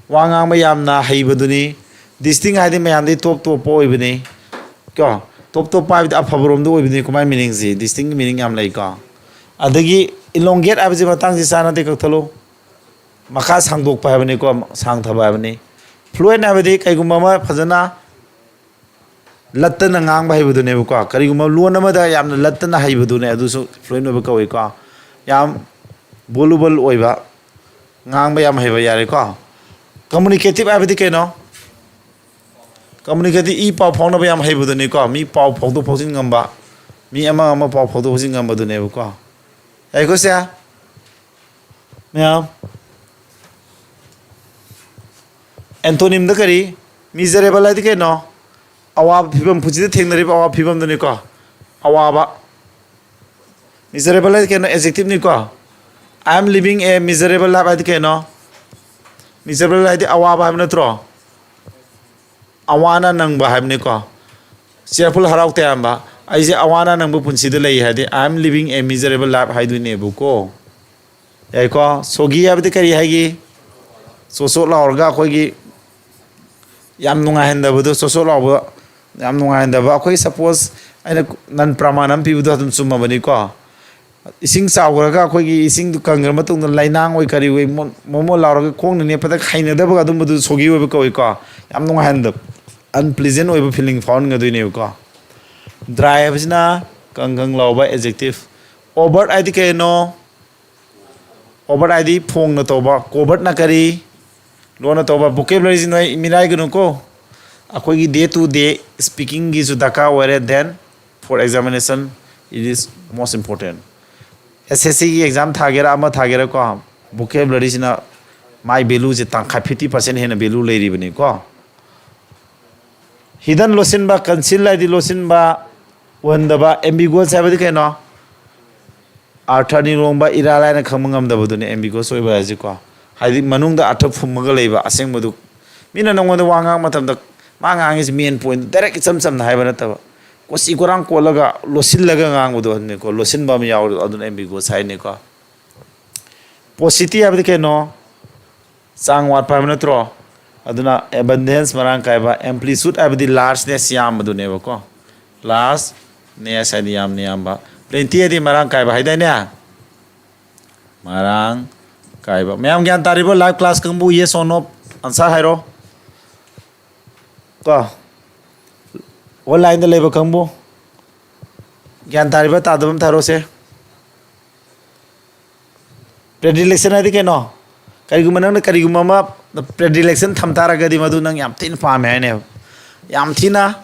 ꯋꯥ ꯉꯥꯡꯕ ꯌꯥꯝꯅ ꯍꯩꯕꯗꯨꯅꯤ꯫ Distinct ꯍꯥꯏꯗꯤ ꯃꯌꯥꯝꯗꯒꯤ ꯇꯣꯞ ꯇꯣꯞꯄ ꯑꯣꯏꯕꯅꯤ꯫ ꯀꯣ? ꯇꯣꯞ ꯇꯣꯞꯄ ꯍꯥꯏꯕꯗꯤ ꯑꯐꯕꯔꯣꯝꯗ ꯑꯣꯏꯕꯅꯤ꯫ ꯀꯃꯥꯏ meaningꯁꯤ? Distinct meaning ꯌꯥꯝ ꯂꯩꯀꯣ꯫ ꯑꯗꯒꯤ elongate ꯍꯥꯏꯕꯁꯤ ꯃꯇꯥꯡꯁꯤ ꯆꯥꯟꯅꯗꯦ, ꯀꯛꯊꯠꯂꯨ꯫ ꯃꯈꯥ ꯁꯥꯡꯗꯣꯛꯄ ꯍꯥꯏꯕꯅꯤꯀꯣ, ꯁꯥꯡꯊꯕ ꯍꯥꯏꯕꯅꯤ꯫ Fluent ꯍꯥꯏꯕꯗꯤ ꯀꯩꯒꯨꯝꯕ ꯑꯃ ꯐꯖꯅ ꯂꯠꯇꯅ ꯉꯥꯡꯕ ꯍꯩꯕꯗꯨꯅꯦꯕꯀꯣ꯫ ꯀꯔꯤꯒꯨꯝꯕ ꯂꯣꯟ ꯑꯃꯗ ꯌꯥꯝꯅ ꯂꯠꯇꯅ ꯍꯩꯕꯗꯨꯅꯦ, ꯑꯗꯨꯁꯨ fluent ꯑꯣꯏꯕ ꯀꯧꯏꯀꯣ꯫ ꯌꯥꯝ voluble ꯑꯣꯏꯕ, ꯉꯥꯡꯕ ꯌꯥꯝ ꯍꯩꯕ ꯌꯥꯔꯦꯀꯣ꯫ Communicative ꯍꯥꯏꯕꯗꯤ ꯀꯩꯅꯣ? Communicative ꯏ ꯄꯥꯎ ꯐꯥꯎꯅꯕ ꯌꯥꯝ ꯍꯩꯕꯗꯨꯅꯤꯀꯣ꯫ ꯃꯤ ꯄꯥꯎ ꯐꯥꯎꯗꯣꯛ ꯐꯥꯎꯖꯤꯟ ꯉꯝꯕ, ꯃꯤ ꯑꯃ ꯑꯃ ꯄꯥꯎ ꯐꯥꯎꯗꯣꯛ ꯐꯥꯎꯖꯤꯟ ꯉꯝꯕꯗꯨꯅꯦꯕꯀꯣ꯫ ꯌꯥꯏꯀꯣ ꯁꯦ? ꯃꯌꯥꯝ꯫ Antonymꯗ ꯀꯔꯤ? Miserable ꯍꯥꯏꯗꯤ ꯀꯩꯅꯣ? ꯑꯋꯥꯕ ꯐꯤꯕꯝ, ꯄꯨꯟꯁꯤꯗ ꯊꯦꯡꯅꯔꯤꯕ ꯑꯋꯥꯕ ꯐꯤꯕꯝꯗꯨꯅꯤꯀꯣ꯫ ꯑꯋꯥꯕ꯫ Miserable ꯍꯥꯏꯗꯤ ꯀꯩꯅꯣ? Adjectiveꯅꯤꯀꯣ꯫ I am living a miserable life ꯍꯥꯏꯗꯤ ꯀꯩꯅꯣ? Miserable ꯍꯥꯏꯗꯤ ꯑꯋꯥꯕ ꯍꯥꯏꯕ ꯅꯠꯇ꯭ꯔꯣ? ꯑꯋꯥꯅ ꯅꯪꯕ ꯍꯥꯏꯕꯅꯤꯀꯣ꯫ Cheerful, ꯍꯔꯥꯎ ꯇꯌꯥꯝꯕ꯫ ꯑꯩꯁꯦ ꯑꯋꯥꯅ ꯅꯪꯕ ꯄꯨꯟꯁꯤꯗ ꯂꯩ ꯍꯥꯏꯗꯤ I am living a miserable life ꯍꯥꯏꯗꯣꯏꯅꯦꯕꯀꯣ꯫ ꯌꯥꯏꯀꯣ? ꯁꯣꯒꯤ ꯍꯥꯏꯕꯗꯤ ꯀꯔꯤ ꯍꯥꯏꯒꯦ? ꯆꯣꯠ ꯆꯣꯠ ꯂꯥꯎꯔꯒ ꯑꯩꯈꯣꯏꯒꯤ ꯌꯥꯝ ꯅꯨꯡꯉꯥꯏꯍꯟꯗꯕꯗꯣ, ꯆꯣꯠ ꯆꯣꯠ ꯂꯥꯎꯕ, ꯌꯥꯝ ꯅꯨꯡꯉꯥꯏꯍꯟꯗꯕ꯫ ꯑꯩꯈꯣꯏ suppose ꯑꯩꯅ ꯅꯟ ꯄ꯭ꯔꯃꯥꯟ ꯑꯃ ꯄꯤꯕꯗꯣ ꯑꯗꯨꯝ ꯆꯨꯝꯃꯕꯅꯤꯀꯣ꯫ ꯏꯁꯤꯡ ꯆꯥꯎꯈ꯭ꯔꯒ ꯑꯩꯈꯣꯏꯒꯤ ꯏꯁꯤꯡꯗꯨ ꯀꯪꯈ꯭ꯔ ꯃꯇꯨꯡꯗ ꯂꯩꯅꯥꯡ ꯑꯣꯏ ꯀꯔꯤ ꯑꯣꯏ ꯃꯣ-, ꯃꯣꯃꯣ ꯂꯥꯎꯔꯒ ꯈꯣꯡꯅ ꯅꯦꯠꯄꯗ ꯍꯩꯅꯗꯕ ꯑꯗꯨꯝꯕꯗꯨ ꯁꯣꯒꯤ ꯑꯣꯏꯕ ꯀꯧꯏꯀꯣ꯫ ꯌꯥꯝ ꯅꯨꯡꯉꯥꯏꯍꯟꯗꯕ, unpleasant ꯑꯣꯏꯕ feeling ꯐꯥꯎꯍꯟꯒꯗꯣꯏꯅꯦꯕꯀꯣ꯫ Dry ꯍꯥꯏꯕꯁꯤꯅ ꯀꯪ ꯀꯪ ꯂꯥꯎꯕ adjective꯫ Overt ꯍꯥꯏꯗꯤ ꯀꯩꯅꯣ? Overt ꯍꯥꯏꯗꯤ ꯐꯣꯡꯅ ꯇꯧꯕ꯫ Covertꯅ ꯀꯔꯤ? ꯂꯣꯟꯅ ꯇꯧꯕ꯫ Vocabularyꯁꯤ ꯅꯣꯏ ꯃꯤꯔꯥꯏꯒꯅꯨꯀꯣ꯫ ꯑꯩꯈꯣꯏꯒꯤ day to day speakingꯒꯤꯁꯨ ꯗꯔꯀꯥꯔ ꯑꯣꯏꯔꯦ, then for examination it is most important꯫ S S Cꯒꯤ exam ꯊꯥꯒꯦꯔꯥ ꯑꯃ ꯊꯥꯒꯦꯔꯥꯀꯣ, vocabularyꯁꯤꯅ ꯃꯥꯏ valueꯁꯦ ꯇꯪꯈꯥꯏ, fifty percent ꯍꯦꯟꯅ value ꯂꯩꯔꯤꯕꯅꯤꯀꯣ꯫ Hidden, ꯂꯣꯠꯁꯤꯟꯕ, conceal ꯍꯥꯏꯗꯤ ꯂꯣꯠꯁꯤꯟꯕ, ꯎꯍꯟꯗꯕ꯫ Ambiguous ꯍꯥꯏꯕꯗꯤ ꯀꯩꯅꯣ? ꯑꯥꯔꯊ ꯑꯅꯤ ꯂꯣꯡꯕ, ꯏꯔꯥꯏ ꯂꯥꯏꯅ ꯈꯪꯕ ꯉꯝꯗꯕꯗꯨꯅꯤ ambiguous ꯑꯣꯏꯕ ꯍꯥꯏꯁꯤꯀꯣ꯫ ꯍꯥꯏꯗꯤ ꯃꯅꯨꯡꯗ ꯑꯥꯔꯊ ꯐꯨꯝꯃꯒ ꯂꯩꯕ ꯑꯁꯦꯡꯕꯗꯨ꯫ ꯃꯤꯅ ꯅꯪꯉꯣꯟꯗ ꯋꯥ ꯉꯥꯡꯕ ꯃꯇꯝꯗ ꯃꯥ ꯉꯥꯡꯉꯤꯁꯤ main point direct ꯏꯆꯝ ꯆꯝꯅ ꯍꯥꯏꯕ ꯅꯠꯇꯕ ꯀꯣꯆꯤ ꯀꯣꯔꯥꯡ ꯀꯣꯠꯂꯒ ꯂꯣꯠꯁꯤꯜꯂꯒ ꯉꯥꯡꯕꯗꯣ ꯑꯗꯨꯅꯤꯀꯣ꯫ ꯂꯣꯠꯁꯤꯟꯕ ꯑꯃ ꯌꯥꯎꯔꯤ, ꯑꯗꯨꯅ ambiguous ꯍꯥꯏꯅꯤꯀꯣ꯫ Paucity ꯍꯥꯏꯕꯗꯤ ꯀꯩꯅꯣ? ꯆꯥꯡ ꯋꯥꯠꯄ ꯍꯥꯏꯕ ꯅꯠꯇ꯭ꯔꯣ? ꯑꯗꯨꯅ abundance, ꯃꯔꯥꯡ ꯀꯥꯏꯕ꯫ Amplitude ꯍꯥꯏꯕꯗꯤ largeness, ꯌꯥꯝꯕꯗꯨꯅꯦꯕꯀꯣ꯫ Largeness ꯍꯥꯏꯗꯤ ꯌꯥꯝꯅ ꯌꯥꯝꯕ꯫ Plenty ꯍꯥꯏꯗꯤ ꯃꯔꯥꯡ ꯀꯥꯏꯕ ꯍꯥꯏꯗꯥꯏꯅꯦ? ꯃꯔꯥꯡ ꯀꯥꯏꯕ꯫ ꯃꯌꯥꯝ ꯒ꯭ꯌꯥꯟ ꯇꯥꯔꯤꯕꯣ? Live class ꯀꯥꯡꯕꯨ yes or no answer ꯍꯥꯏꯔꯣ꯫ ꯀꯣ, onlineꯗ ꯂꯩꯕ ꯀꯥꯡꯕꯨ ꯒ꯭ꯌꯥꯟ ꯇꯥꯔꯤꯕ ꯇꯥꯗꯕ ꯑꯃ ꯊꯥꯔꯣꯁꯦ꯫ Predilection ꯍꯥꯏꯗꯤ ꯀꯩꯅꯣ? ꯀꯔꯤꯒꯨꯝꯕ ꯅꯪꯅ ꯀꯔꯤꯒꯨꯝꯕ ꯑꯃ predilection ꯊꯝ ꯇꯥꯔꯒꯗꯤ ꯃꯗꯨ ꯅꯪ ꯌꯥꯝ ꯊꯤꯅ ꯄꯥꯝꯃꯦ ꯍꯥꯏꯅꯦꯕ꯫ ꯌꯥꯝ ꯊꯤꯅ,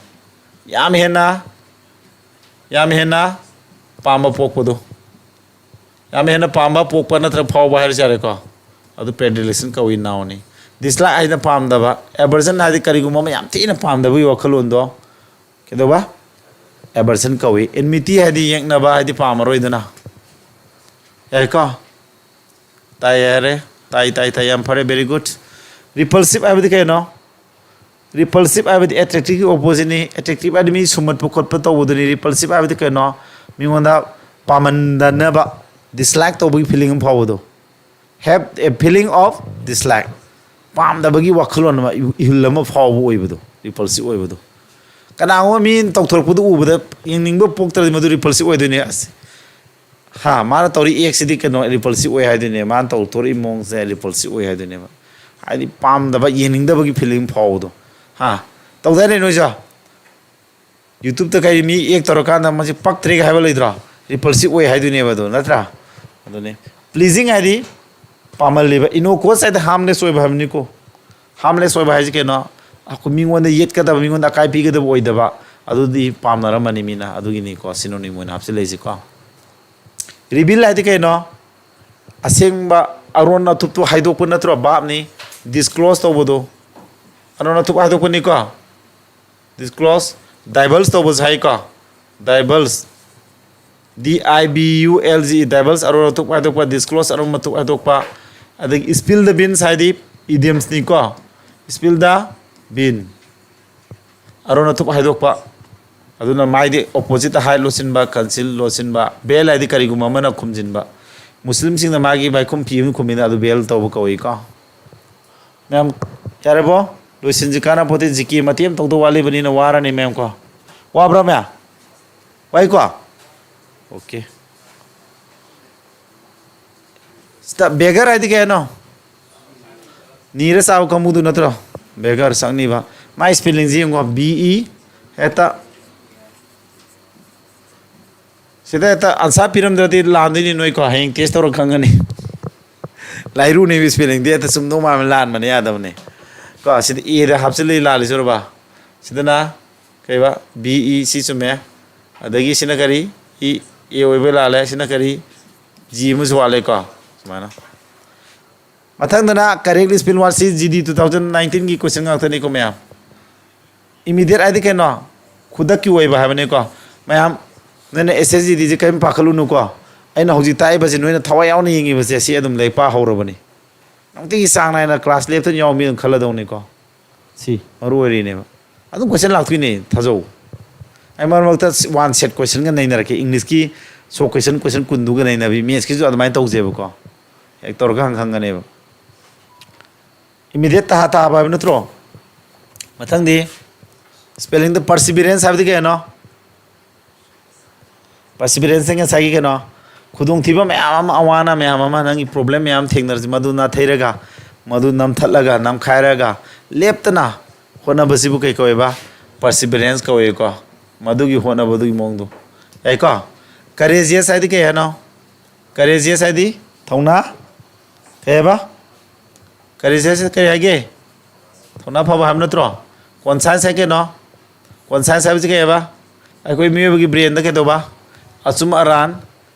ꯌꯥꯝ ꯍꯦꯟꯅ, ꯌꯥꯝ ꯍꯦꯟꯅ ꯄꯥꯝꯕ ꯄꯣꯛꯄꯗꯣ꯫ ꯌꯥꯝ ꯍꯦꯟꯅ ꯄꯥꯝꯕ ꯄꯣꯛꯄ ꯅꯠꯇ꯭ꯔꯒ ꯐꯥꯎꯕ ꯍꯥꯏꯔꯁꯨ ꯌꯥꯔꯦꯀꯣ꯫ ꯑꯗꯨ predilection ꯀꯧꯏ, nounꯅꯤ꯫ Dislike ꯍꯥꯏꯅ ꯄꯥꯝꯗꯕ꯫ Aversion ꯍꯥꯏꯗꯤ ꯀꯔꯤꯒꯨꯝꯕ ꯑꯃ ꯌꯥꯝ ꯊꯤꯅ ꯄꯥꯝꯗꯕꯒꯤ ꯋꯥꯈꯜꯂꯣꯟꯗꯣ ꯀꯩꯗꯧꯕ? Aversion ꯀꯧꯏ꯫ Enmity ꯍꯥꯏꯗꯤ ꯌꯦꯛꯅꯕ ꯍꯥꯏꯗꯤ ꯄꯥꯝꯃꯔꯣꯏꯗꯅ꯫ ꯌꯥꯏꯀꯣ? ꯇꯥꯏ ꯍꯥꯏꯔꯦ꯫ ꯇꯥꯏ, ꯇꯥꯏ, ꯇꯥꯏ꯫ ꯌꯥꯝ ꯐꯔꯦ, very good꯫ Repulsive ꯍꯥꯏꯕꯗꯤ ꯀꯩꯅꯣ? Repulsive ꯍꯥꯏꯕꯗꯤ attractive ꯒꯤ opposite ꯅꯤ꯫ Attractive ꯍꯥꯏꯗꯤ ꯃꯤ ꯁꯨꯝꯍꯠꯄ ꯈꯣꯠꯄ ꯇꯧꯕꯗꯨꯅꯤ꯫ Repulsive ꯍꯥꯏꯕꯗꯤ ꯀꯩꯅꯣ? ꯃꯤꯉꯣꯟꯗ ꯄꯥꯝꯍꯟꯗꯅꯕ, dislike ꯇꯧꯕꯒꯤ feeling ꯑꯃ ꯐꯥꯎꯕꯗꯣ꯫ Have a feeling of dislike꯫ ꯄꯥꯝꯗꯕꯒꯤ ꯋꯥꯈꯜꯂꯣꯟ ꯑꯃ, ꯏꯍꯨꯜ ꯑꯃ ꯐꯥꯎꯕ ꯑꯣꯏꯕꯗꯣ, repulsive ꯑꯣꯏꯕꯗꯣ꯫ ꯀꯅꯥꯒꯨꯝꯕ ꯃꯤꯅ ꯇꯧꯊꯣꯔꯛꯄꯗꯨ ꯎꯕꯗ ꯌꯦꯡꯅꯤꯡꯕ ꯄꯣꯛꯇ꯭ꯔꯗꯤ ꯃꯗꯨ repulsive ꯑꯣꯏꯗꯣꯏꯅꯦ꯫ ꯑꯁ, ꯍꯥ, ꯃꯥꯅ ꯇꯧꯔꯤ act ꯁꯤꯗꯤ ꯀꯩꯅꯣ, repulsive ꯑꯣꯏ ꯍꯥꯏꯗꯣꯏꯅꯦ꯫ ꯃꯥꯅ ꯇꯧꯊꯣꯔꯛꯏ ꯃꯑꯣꯡꯁꯦ repulsive ꯑꯣꯏ ꯍꯥꯏꯗꯣꯏꯅꯦꯕ꯫ ꯍꯥꯏꯗꯤ ꯄꯥꯝꯗꯕ, ꯌꯦꯡꯅꯤꯡꯗꯕꯒꯤ feeling ꯐꯥꯎꯕꯗꯣ꯫ ꯍꯥ, ꯇꯧꯗꯥꯏꯅꯦ ꯅꯣꯏꯁꯨ? YouTube ꯇ ꯀꯩ ꯃꯤ act ꯇꯧꯔꯀꯥꯟꯗ ꯃꯁꯤ ꯄꯛꯇ꯭ꯔꯦꯒ ꯍꯥꯏꯕ ꯂꯩꯇ꯭ꯔꯣ? Repulsive ꯑꯣꯏ ꯍꯥꯏꯗꯣꯏꯅꯦꯕ ꯑꯗꯣ, ꯅꯠꯇ꯭ꯔꯥ? ꯑꯗꯨꯅꯦ꯫ Pleasing ꯍꯥꯏꯗꯤ ꯄꯥꯝꯍꯜꯂꯤꯕ, innocuous ꯍꯥꯏꯗꯤ harmless ꯑꯣꯏꯕ ꯍꯥꯏꯕꯅꯤꯀꯣ꯫ Harmless ꯑꯣꯏꯕ ꯍꯥꯏꯁꯤ ꯀꯩꯅꯣ? ꯑꯩꯈꯣꯏ ꯃꯤꯉꯣꯟꯗ ꯌꯦꯠꯀꯗꯕ, ꯃꯤꯉꯣꯟꯗ ꯑꯀꯥꯏ ꯄꯤꯒꯗꯕ ꯑꯣꯏꯗꯕ, ꯑꯗꯨꯗꯤ ꯄꯥꯝꯅꯔꯝꯃꯅꯤ ꯃꯤꯅ, ꯑꯗꯨꯒꯤꯅꯤꯀꯣ synonym ꯑꯣꯏꯅ ꯍꯥꯞꯆꯤꯜꯂꯛꯏꯁꯤꯀꯣ꯫ Reveal ꯍꯥꯏꯗꯤ ꯀꯩꯅꯣ? ꯑꯁꯦꯡꯕ ꯑꯔꯣꯟ ꯑꯊꯨꯞꯇꯨ ꯍꯥꯏꯗꯣꯛꯄ ꯅꯠꯇ꯭ꯔꯣ? Verb ꯅꯤ꯫ Disclose ꯇꯧꯕꯗꯣ ꯑꯔꯣꯟ ꯑꯊꯨꯞ ꯍꯥꯏꯗꯣꯛꯄꯅꯤꯀꯣ꯫ Disclose, divulge ꯇꯧꯕꯁꯨ ꯍꯥꯏꯀꯣ꯫ Divulge, D I V U L G E, divulge, ꯑꯔꯣꯟ ꯑꯊꯨꯞ ꯍꯥꯏꯗꯣꯛꯄ, disclose, ꯑꯔꯣꯟ ꯑꯊꯨꯞ ꯍꯥꯏꯗꯣꯛꯄ꯫ ꯑꯗꯒꯤ spill the beans ꯍꯥꯏꯗꯤ idioms ꯅꯤꯀꯣ꯫ Spill the bean, ꯑꯔꯣꯟ ꯑꯊꯨꯞ ꯍꯥꯏꯗꯣꯛꯄ꯫ ꯑꯗꯨꯅ ꯃꯥꯏꯗꯤ opposite ꯇ hide ꯂꯣꯠꯁꯤꯟꯕ, conceal ꯂꯣꯠꯁꯤꯟꯕ꯫ Veil ꯍꯥꯏꯗꯤ ꯀꯔꯤꯒꯨꯝꯕ ꯑꯃꯅ ꯈꯨꯝꯖꯤꯟꯕ꯫ ꯃꯨꯁꯂꯤꯝꯁꯤꯡꯅ ꯃꯥꯒꯤ ꯃꯥꯏꯈꯨꯝ ꯐꯤ ꯑꯃ ꯈꯨꯝꯃꯤꯅ ꯑꯗꯨ veil ꯇꯧꯕ ꯀꯧꯏꯀꯣ꯫ ꯃꯌꯥꯝ, ꯌꯥꯔꯕꯣ? ꯂꯣꯏꯁꯤꯟꯁꯤ, ꯀꯥꯟꯅꯄꯣꯠꯇꯦ꯫ G K ꯃꯇꯦꯛ ꯑꯃ ꯇꯧꯗꯧ ꯋꯥꯠꯂꯤꯕꯅꯤꯅ ꯋꯥꯔꯅꯤ ꯃꯌꯥꯝ ꯀꯣ꯫ ꯋꯥꯕ꯭ꯔꯥ ꯃꯌꯥꯝ? ꯋꯥꯏꯀꯣ? Okay꯫ ꯁꯤꯗ beggar ꯍꯥꯏꯗꯤ ꯀꯩ ꯍꯥꯏꯅꯣ? ꯅꯤꯔ ꯆꯥꯕ ꯀꯥꯡꯕꯨꯗꯨ ꯅꯠꯇ꯭ꯔꯣ? Beggar, ꯁꯛꯅꯤꯕ꯫ ꯃꯥꯏ spelling ꯁꯤ ꯌꯦꯡꯉꯣ, B E, ꯍꯦꯛꯇ ꯁꯤꯗ ꯍꯦꯛꯇ answer ꯄꯤꯔꯝꯗ꯭ꯔꯗꯤ ꯂꯥꯟꯗꯣꯏꯅꯤ ꯅꯣꯏꯀꯣ, ꯍꯌꯦꯡ test ꯇꯧꯔ ꯈꯪꯒꯅꯤ꯫ ꯂꯥꯏꯔꯨꯅꯦꯕ spelling ꯗꯤ, ꯍꯦꯛꯇ ꯆꯨꯝꯗꯧ ꯃꯥꯟꯕ ꯂꯥꯟꯕꯅꯦ, ꯌꯥꯗꯕꯅꯦ꯫ ꯀꯣ, ꯁꯤꯗ A ꯗ ꯍꯥꯞꯆꯤꯜꯂꯤ, ꯂꯥꯜꯂꯤꯁꯨꯔꯕ? ꯁꯤꯗꯅ ꯀꯩꯕ? B E, ꯁꯤ ꯆꯨꯝꯃꯦ꯫ ꯑꯗꯒꯤ ꯁꯤꯅ ꯀꯔꯤ? E, A ꯑꯣꯏꯕ ꯂꯥꯜꯂꯦ꯫ ꯁꯤꯅ ꯀꯔꯤ? G ꯑꯃꯁꯨ ꯋꯥꯠꯂꯦꯀꯣ, ꯁꯨꯃꯥꯏꯅ꯫ ꯃꯊꯪꯗꯅ correctly spell word ꯁꯤ G D two thousand nineteen ꯒꯤ question ꯉꯥꯛꯇꯅꯤꯀꯣ ꯃꯌꯥꯝ꯫ Immediate ꯍꯥꯏꯗꯤ ꯀꯩꯅꯣ? ꯈꯨꯗꯛꯀꯤ ꯑꯣꯏꯕ ꯍꯥꯏꯕꯅꯤꯀꯣ꯫ ꯃꯌꯥꯝ, ꯅꯪꯅ S S G D ꯁꯦ ꯀꯔꯤꯝ ꯄꯥꯈꯠꯂꯨꯅꯨꯀꯣ꯫ ꯑꯩꯅ ꯍꯧꯖꯤꯛ ꯇꯥꯛꯏꯕꯁꯤ ꯅꯣꯏꯅ ꯊꯋꯥꯏ ꯌꯥꯎꯅ ꯌꯦꯡꯉꯤꯕꯁꯦ, ꯁꯤ ꯑꯗꯨꯝ ꯂꯥꯏꯔꯤꯛ ꯄꯥ ꯍꯧꯔꯕꯅꯤ꯫ ꯅꯨꯡꯇꯤꯒꯤ ꯆꯥꯡ ꯅꯥꯏꯅ ꯀ꯭ꯂꯥꯁ ꯂꯦꯞꯇꯅ ꯌꯥꯎꯕ ꯃꯤ ꯑꯗꯨꯝ ꯈꯜꯂꯗꯧꯅꯤꯀꯣ꯫ ꯁꯤ ꯃꯔꯨ ꯑꯣꯏꯔꯤꯅꯦꯕ꯫ ꯑꯗꯨꯝ ꯀꯣꯏꯁꯟ ꯂꯥꯛꯇꯣꯏꯅꯦ, ꯊꯥꯖꯧ꯫ ꯑꯩ ꯃꯔꯛ ꯃꯔꯛꯇ ꯋꯥꯟ ꯁꯦꯠ ꯀꯣꯏꯁꯟꯒ ꯅꯩꯅꯔꯛꯀꯦ, ꯏꯪꯂꯤꯁꯀꯤ ꯁꯣꯛ ꯀꯣꯏꯁꯟ, ꯀꯣꯏꯁꯟ ꯀꯨꯟꯗꯨꯒ ꯅꯩꯅꯕꯤ, ꯃꯦꯠꯁꯀꯤꯁꯨ ꯑꯗꯨꯃꯥꯏꯅ ꯇꯧꯁꯦꯕꯀꯣ꯫ ꯍꯦꯛ ꯇꯧꯔꯒ ꯍꯪ ꯈꯪꯒꯅꯦꯕ꯫ ꯏꯃꯤꯗꯤꯌꯦꯠ ꯇꯥ ꯇꯥꯕ ꯍꯥꯏꯕ ꯅꯠꯇ꯭ꯔꯣ? ꯃꯊꯪꯗꯤ ꯁ꯭ꯄꯦꯂꯤꯡꯗ ꯄꯔꯁꯤꯕꯤꯔꯦꯟꯁ ꯍꯥꯏꯕꯗꯤ ꯀꯩꯅꯣ? ꯄꯔꯁꯤꯕꯤꯔꯦꯟꯁꯁꯦ ꯉꯁꯥꯏꯒꯤ ꯀꯩꯅꯣ, ꯈꯨꯗꯣꯡꯊꯤꯕ ꯃꯌꯥꯝ ꯑꯃ, ꯑꯋꯥ ꯑꯅꯥ ꯃꯌꯥꯝ ꯑꯃ, ꯅꯪꯒꯤ ꯄ꯭ꯔꯣꯕ꯭ꯂꯦꯝ ꯃꯌꯥꯝ ꯊꯦꯡꯅꯔꯁꯤ, ꯃꯗꯨ ꯅꯥꯊꯩꯔꯒ, ꯃꯗꯨ ꯅꯝꯊꯠꯂꯒ, ꯅꯝꯈꯥꯏꯔꯒ, ꯂꯦꯞꯇꯅ ꯍꯣꯠꯅꯕꯁꯤꯕꯨ ꯀꯩ ꯀꯧꯋꯦꯕ? ꯄꯔꯁꯤꯕꯤꯔꯦꯟꯁ ꯀꯧꯋꯦꯀꯣ꯫ ꯃꯗꯨꯒꯤ ꯍꯣꯠꯅꯕꯗꯨꯒꯤ ꯃꯑꯣꯡꯗꯣ꯫ ꯌꯥꯏꯀꯣ? ꯀꯔꯦꯖꯤꯌꯁ ꯍꯥꯏꯗꯤ ꯀꯩ ꯍꯥꯏꯅꯣ? ꯀꯔꯦꯖꯤꯌꯁ ꯍꯥꯏꯗꯤ ꯊꯧꯅꯥ, ꯀꯩ ꯍꯥꯏꯕ? ꯀꯔꯦꯖꯤꯌꯁ ꯀꯔꯤ ꯍꯥꯏꯒꯦ? ꯊꯧꯅꯥ ꯐꯕ ꯍꯥꯏꯕ ꯅꯠꯇ꯭ꯔꯣ? ꯀꯣꯟꯁꯥꯏꯟꯁ ꯍꯥꯏ ꯀꯩꯅꯣ? ꯀꯣꯟꯁꯥꯏꯟꯁ ꯍꯥꯏꯕꯁꯤ ꯀꯩ ꯍꯥꯏꯕ? ꯑꯩꯈꯣꯏ ꯃꯤꯑꯣꯏꯕꯒꯤ ꯕ꯭ꯔꯦꯟꯗ ꯀꯩꯗꯧꯕ? ꯑꯆꯨꯝ ꯑꯔꯥꯟ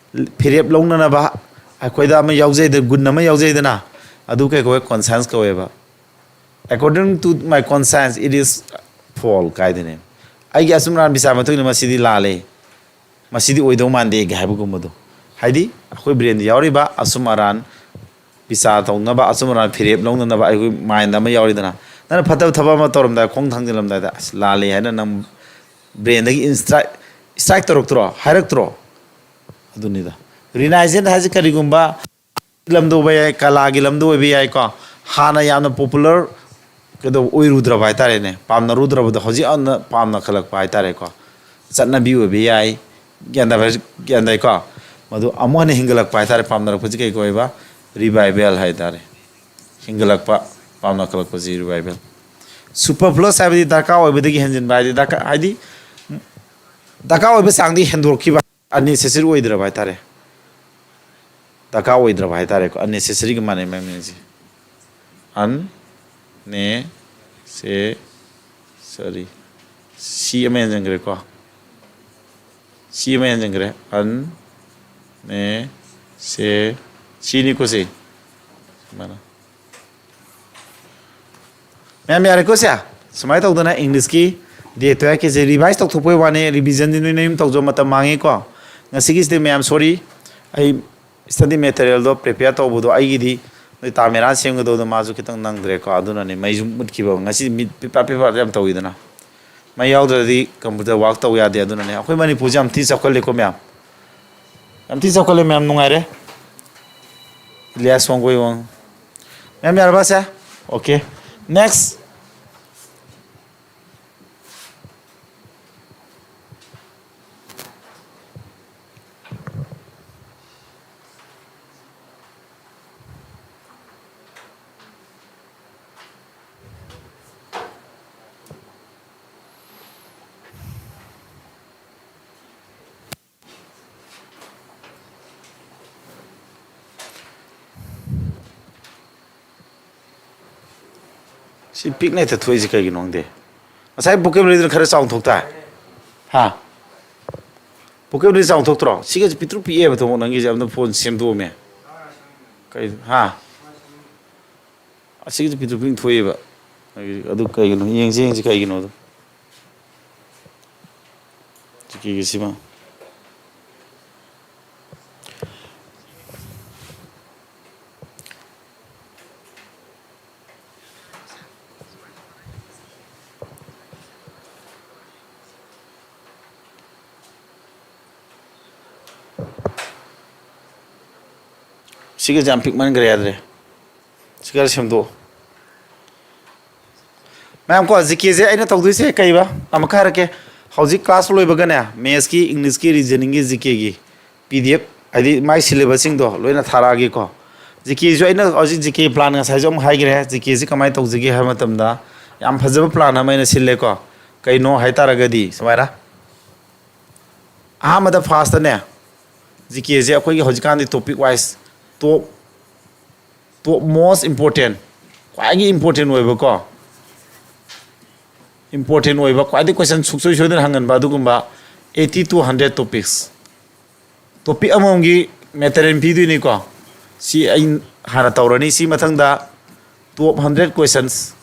ꯐꯤꯔꯦꯞ ꯂꯧꯅꯅꯕ ꯑꯩꯈꯣꯏꯗ ꯑꯃ ꯌꯥꯎꯖꯩꯗ, ꯒꯨꯟ ꯑꯃ ꯌꯥꯎꯖꯩꯗꯅ, ꯑꯗꯨ ꯀꯩ ꯀꯧꯋꯦ? ꯀꯣꯟꯁꯥꯏꯟꯁ ꯀꯧꯋꯦꯕ꯫ "According to my conscience, it is false" ꯀꯥꯏꯗꯅꯦ꯫ "ꯑꯩꯒꯤ ꯑꯆꯨꯝ ꯑꯔꯥꯟ ꯕꯤꯆꯥꯔ ꯃꯇꯨꯡ ꯏꯟꯅ ꯃꯁꯤꯗꯤ ꯂꯥꯜꯂꯦ, ꯃꯁꯤꯗꯤ ꯑꯣꯏꯗꯧ ꯃꯥꯟꯗꯦ" ꯍꯥꯏꯕꯒꯨꯝꯕꯗꯣ꯫ ꯍꯥꯏꯗꯤ ꯑꯩꯈꯣꯏ ꯕ꯭ꯔꯦꯟꯗ ꯌꯥꯎꯔꯤꯕ ꯑꯆꯨꯝ ꯑꯔꯥꯟ ꯕꯤꯆꯥꯔ ꯇꯧꯅꯕ, ꯑꯆꯨꯝ ꯑꯔꯥꯟ ꯐꯤꯔꯦꯞ ꯂꯧꯅꯅꯕ ꯑꯩꯈꯣꯏ ꯃꯥꯏꯟꯗ ꯑꯃ ꯌꯥꯎꯔꯤꯗꯅ꯫ ꯅꯪꯅ ꯐꯠꯇꯕ ꯊꯕꯛ ꯑꯃ ꯇꯧꯔꯝꯗꯥꯏ, ꯈꯣꯡ ꯊꯥꯡꯖꯤꯜꯂꯝꯗꯥꯏꯗ "ꯑꯁ, ꯂꯥꯜꯂꯦ" ꯍꯥꯏꯅ ꯅꯪ ꯕ꯭ꯔꯦꯟꯗꯒꯤ ꯏꯟꯁꯇ꯭ꯔꯥꯏꯛ, ꯏꯁꯇ꯭ꯔꯥꯏꯛ ꯇꯧꯔꯛꯇ꯭ꯔꯣ? ꯍꯥꯏꯔꯛꯇ꯭ꯔꯣ? ꯑꯗꯨꯅꯤꯗ꯫ ꯔꯤꯅꯥꯏꯖꯦꯟ ꯍꯥꯏꯁꯦ ꯀꯔꯤꯒꯨꯝꯕ ꯂꯝꯗ ꯑꯣꯏꯕ ꯌꯥꯏ, ꯀꯂꯥꯒꯤ ꯂꯝꯗ ꯑꯣꯏꯕ ꯌꯥꯏꯀꯣ꯫ ꯍꯥꯟꯅ ꯌꯥꯝꯅ ꯄꯣꯄꯨꯂꯔ ꯀꯩꯗꯧ ꯑꯣꯏꯔꯨꯗ꯭ꯔꯕ ꯍꯥꯏꯇꯥꯔꯦꯅꯦ, ꯄꯥꯝꯅꯔꯨꯗ꯭ꯔꯕꯗꯣ ꯍꯧꯖꯤꯛ ꯌꯥꯝꯅ ꯄꯥꯝꯅꯈꯠꯂꯛꯄ ꯍꯥꯏꯇꯥꯔꯦꯀꯣ꯫ ꯆꯠꯅꯕꯤ ꯑꯣꯏꯕ ꯌꯥꯏ, ꯒ꯭ꯌꯥꯟ ꯇꯥꯕ-, ꯒ꯭ꯌꯥꯟ ꯇꯥꯏꯀꯣ꯫ ꯃꯗꯨ ꯑꯃꯨꯛ ꯍꯟꯅ ꯍꯤꯡꯒꯠꯂꯛꯄ ꯍꯥꯏꯇꯥꯔꯦ, ꯄꯥꯝꯅꯔꯛꯄꯁꯤ ꯀꯩ ꯀꯧꯋꯦꯕ? ꯔꯤꯚꯥꯏꯕꯦꯜ ꯍꯥꯏꯇꯥꯔꯦ꯫ ꯍꯤꯡꯒꯠꯂꯛꯄ, ꯄꯥꯝꯅꯈꯠꯂꯛꯄꯁꯤ ꯔꯤꯚꯥꯏꯕꯦꯜ꯫ ꯁꯨꯄꯔꯐ꯭ꯂꯁ ꯍꯥꯏꯕꯗꯤ ꯗꯔꯀꯥꯔ ꯑꯣꯏꯕꯗꯒꯤ ꯍꯦꯟꯖꯤꯟꯕ ꯍꯥꯏꯗꯤ, ꯗꯔꯀꯥꯔ ꯍꯥꯏꯗꯤ ꯗꯔꯀꯥꯔ ꯑꯣꯏꯕ ꯆꯥꯡꯗꯤ ꯍꯦꯟꯗꯣꯛꯈꯤꯕ, ꯑꯟꯅꯦꯁꯦꯁꯔꯤ ꯑꯣꯏꯗ꯭ꯔꯕ ꯍꯥꯏꯇꯥꯔꯦ꯫ ꯗꯔꯀꯥꯔ ꯑꯣꯏꯗ꯭ꯔꯕ ꯍꯥꯏꯇꯥꯔꯦꯀꯣ, ꯑꯟꯅꯦꯁꯦꯁꯔꯤꯒ ꯃꯥꯟꯅꯩ ꯃꯃꯤꯡꯁꯦ꯫ ꯑꯟꯅꯦꯁꯦꯁꯔꯤ꯫ ꯁꯤ ꯑꯃ ꯍꯦꯟꯖꯤꯟꯈ꯭ꯔꯦꯀꯣ꯫ ꯁꯤ ꯑꯃ ꯍꯦꯟꯖꯤꯟꯈ꯭ꯔꯦ꯫ ꯑꯟꯅꯦꯁꯦ-, ꯁꯤꯅꯤꯀꯣ ꯁꯤ꯫ ꯁꯨꯃꯥꯏꯅ꯫ ꯃꯌꯥꯝ ꯌꯥꯔꯦꯀꯣ ꯁꯦ? ꯁꯨꯃꯥꯏꯅ ꯇꯧꯗꯅ ꯏꯪꯂꯤꯁꯀꯤ ꯗꯦ ꯇꯨꯌꯦꯜꯐꯀꯤꯁꯦ ꯔꯤꯚꯥꯏꯁ ꯇꯧꯊꯣꯛꯄꯩ ꯋꯥꯅꯦ, ꯔꯤꯚꯤꯖꯟꯗꯤ ꯅꯣꯏ ꯅꯌꯨꯝ ꯇꯧꯖꯧ, ꯃꯇꯝ ꯃꯥꯡꯉꯦꯀꯣ꯫ ꯉꯁꯤꯒꯤꯁꯤꯗꯤ ꯃꯌꯥꯝ ꯁꯣꯔꯤ, ꯑꯩ study materialꯗꯣ prepare ꯇꯧꯕꯗꯣ ꯑꯩꯒꯤꯗꯤ ꯅꯣꯏ ꯇꯥ ꯃꯦꯔꯥ ꯁꯦꯝꯒꯗꯧꯗꯣ ꯃꯥꯁꯨ ꯈꯤꯇꯪ ꯅꯪꯗ꯭ꯔꯦꯀꯣ, ꯑꯗꯨꯅꯅꯦ ꯃꯩꯁꯨ ꯃꯨꯠꯈꯤꯕ꯫ ꯉꯁꯤ ꯃꯤꯠ ꯄꯤꯄꯥ ꯄꯤꯄꯥ ꯌꯥꯝ ꯇꯧꯋꯤꯗꯅ꯫ ꯃꯩ ꯌꯥꯎꯗ꯭ꯔꯗꯤ computer work ꯇꯧ ꯌꯥꯗꯦ꯫ ꯑꯗꯨꯅꯅꯦ ꯑꯩꯈꯣꯏ ꯃꯅꯤꯄꯨꯔꯁꯦ ꯌꯥꯝ ꯊꯤ ꯆꯥꯎꯈꯠꯂꯦꯀꯣ ꯃꯌꯥꯝ, ꯌꯥꯝ ꯊꯤ ꯆꯥꯎꯈꯠꯂꯦ ꯃꯌꯥꯝ꯫ ꯅꯨꯡꯉꯥꯏꯔꯦ꯫ ꯏꯂꯤꯌꯥꯁ ꯋꯥꯡꯒꯣꯏꯋꯥꯡ꯫ ꯃꯌꯥꯝ ꯌꯥꯔꯕ ꯁꯦ? Okay, next꯫ ꯁꯤ ꯄꯤꯛꯅ ꯍꯦꯛꯇ ꯊꯣꯛꯏꯁꯤ ꯀꯩꯒꯤꯅꯣ ꯈꯪꯗꯦ꯫ ꯉꯁꯥꯏ vocabularyꯗꯨꯅ ꯈꯔ ꯆꯥꯎꯅ ꯊꯣꯛꯇꯥꯏ? ꯍꯥ? Vocabulary ꯆꯥꯎꯅ ꯊꯣꯛꯇ꯭ꯔꯣ? ꯁꯤꯒꯁꯦ ꯄꯤꯛꯇ꯭ꯔꯨ ꯄꯤꯛꯑꯦꯕ ꯊꯣꯡ ꯅꯪꯒꯤꯁꯦ꯫ ꯑꯝꯇ phone ꯁꯦꯝꯗꯣꯛꯑꯝꯃꯦ꯫ ꯀꯩ? ꯍꯥ? ꯑꯁꯤꯒꯤꯁꯦ ꯄꯤꯛꯇ꯭ꯔꯨ ꯄꯤꯛꯅ ꯊꯣꯛꯑꯦꯕ꯫ ꯑꯗꯨ ꯀꯩꯒꯤꯅꯣ? ꯌꯦꯡꯁꯤ, ꯌꯦꯡꯁꯤ ꯀꯩꯒꯤꯅꯣꯗꯣ꯫ ꯖꯤꯀꯦꯒꯤꯁꯤꯃ꯫ ꯁꯤꯒꯁꯦ ꯌꯥꯝ ꯄꯤꯛꯃꯟꯈ꯭ꯔꯦ, ꯌꯥꯗ꯭ꯔꯦ꯫ ꯁꯤ ꯈꯔ ꯁꯦꯝꯗꯣꯛꯑꯣ꯫ ꯃꯌꯥꯝ ꯀꯣ, ꯖꯤꯀꯦꯁꯦ ꯑꯩꯅ ꯇꯧꯗꯣꯏꯁꯦ ꯀꯩꯕ? ꯑꯃꯨꯛꯀ ꯍꯥꯏꯔꯛꯀꯦ꯫ ꯍꯧꯖꯤꯛ class ꯂꯣꯏꯕꯒꯅꯦ, mathsꯀꯤ, Englishꯀꯤ, reasoningꯒꯤ, ꯖꯤꯀꯦꯒꯤ PDF, ꯍꯥꯏꯗꯤ ꯃꯥꯏ syllabusꯁꯤꯡꯗꯣ ꯂꯣꯏꯅ ꯊꯥꯔꯛꯑꯒꯦꯀꯣ꯫ ꯖꯤꯀꯦꯁꯨ ꯑꯩꯅ ꯍꯧꯖꯤꯛ ꯖꯤꯀꯦ plan ꯉꯁꯥꯏꯁꯨ ꯑꯃꯨꯛ ꯍꯥꯏꯈ꯭ꯔꯦ꯫ ꯖꯤꯀꯦꯁꯤ ꯀꯃꯥꯏꯅ ꯇꯧꯁꯤꯒꯦ ꯍꯥꯏꯕ ꯃꯇꯝꯗ, ꯌꯥꯝ ꯐꯖꯕ plan ꯑꯃ ꯑꯩꯅ ꯁꯤꯜꯂꯦꯀꯣ꯫ ꯀꯩꯅꯣ ꯍꯥꯏ ꯇꯥꯔꯒꯗꯤ ꯁꯨꯃꯥꯏꯅ, ꯑꯍꯥꯟꯕꯗ firstꯇꯅꯦ, ꯖꯤꯀꯦꯁꯦ ꯑꯩꯈꯣꯏꯒꯤ ꯍꯧꯖꯤꯛꯀꯥꯟꯗꯤ topic wise, top, top most important, ꯈ꯭ꯋꯥꯏꯒꯤ important ꯑꯣꯏꯕꯀꯣ, important ꯑꯣꯏꯕ, ꯈ꯭ꯋꯥꯏꯗꯒꯤ question ꯁꯨꯡꯁꯣꯏ ꯁꯣꯏꯗꯅ ꯍꯪꯒꯟꯕ ꯑꯗꯨꯒꯨꯝꯕ eighty to hundred topics, topic ꯑꯃꯃꯝꯒꯤ material ꯄꯤꯗꯣꯏꯅꯤꯀꯣ꯫ ꯁꯤ ꯑꯩ ꯍꯥꯟꯅ ꯇꯧꯔꯅꯤ꯫ ꯁꯤ ꯃꯊꯪꯗ top hundred questions,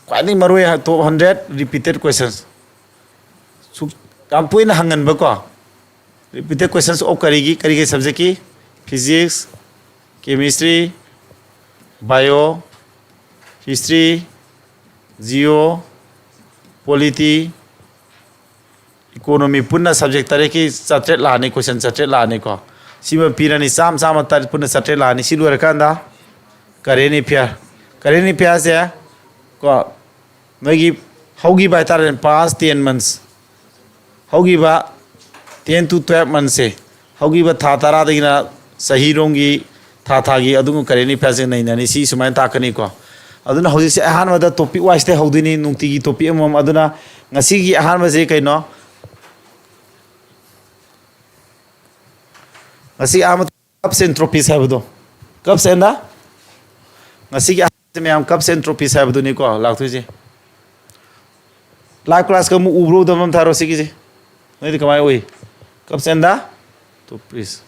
ꯈ꯭ꯋꯥꯏꯗꯒꯤ ꯃꯔꯨ ꯑꯣꯏ top hundred repeated questions, ꯁꯨꯛ-, ꯌꯥꯝ ꯇꯣꯏꯅ ꯍꯪꯒꯟꯕꯀꯣ꯫ Repeated questions of ꯀꯔꯤꯒꯤ, ꯀꯔꯤꯒꯤ subjectꯀꯤ? Physics, Chemistry, Bio, History, Geo, Polity, Economy, ꯄꯨꯟꯅ subject ꯇꯔꯦꯠꯀꯤ ꯆꯥꯇ꯭ꯔꯦꯠ ꯂꯥꯛꯑꯅꯤ, question ꯆꯥꯇ꯭ꯔꯦꯠ ꯂꯥꯛꯑꯅꯤꯀꯣ꯫ ꯁꯤꯃ ꯄꯤꯔꯅꯤ, ꯆꯥꯝꯃ, ꯆꯥꯝꯃ, ꯇꯔꯦꯠ, ꯄꯨꯟꯅ ꯆꯥꯇ꯭ꯔꯦꯠ ꯂꯥꯛꯑꯅꯤ꯫ ꯁꯤ ꯂꯣꯏꯔꯀꯥꯟꯗ current affair, current affairꯁꯦ ꯀꯣ, ꯅꯣꯏꯒꯤ ꯍꯧꯈꯤꯕ ꯍꯥꯏꯇꯥꯔꯦꯅꯦ, past ten months, ꯍꯧꯈꯤꯕ ten to twelve monthsꯁꯦ, ꯍꯧꯈꯤꯕ ꯊꯥ ꯇꯔꯥꯗꯒꯤꯅ ꯆꯍꯤꯔꯣꯝꯒꯤ ꯊꯥ ꯊꯥꯒꯤ ꯑꯗꯨꯒꯨꯝꯕ current affairꯁꯦ ꯅꯩꯅꯅꯤ꯫ ꯁꯤ ꯁꯨꯃꯥꯏꯅ ꯇꯥꯛꯀꯅꯤꯀꯣ꯫ ꯑꯗꯨꯅ ꯍꯧꯖꯤꯛꯁꯦ ꯑꯍꯥꯟꯕꯗ topic wiseꯇ ꯍꯧꯗꯣꯏꯅꯤ, ꯅꯨꯡꯇꯤꯒꯤ topic ꯑꯃꯃꯝ꯫ ꯑꯗꯨꯅ ꯉꯁꯤꯒꯤ ꯑꯍꯥꯟꯕꯁꯦ ꯀꯩꯅꯣ? ꯉꯁꯤ ꯑꯍꯥꯟꯕ cups and trophies ꯍꯥꯏꯕꯗꯣ, cups and the, ꯉꯁꯤꯒꯤ ꯑꯍꯥꯟꯕꯁꯦ ꯃꯌꯥꯝ cups and trophies ꯍꯥꯏꯕꯗꯨꯅꯤꯀꯣ ꯂꯥꯛꯇꯣꯏꯁꯦ꯫ Live classꯀ ꯑꯃꯨꯛ ꯎꯕ꯭ꯔꯣ? ꯎꯗꯕ ꯑꯃ ꯊꯥꯔꯣ ꯁꯤꯒꯤꯁꯦ꯫ ꯅꯣꯏꯗꯤ ꯀꯃꯥꯏꯅ ꯎꯏ? Cups and the trophies꯫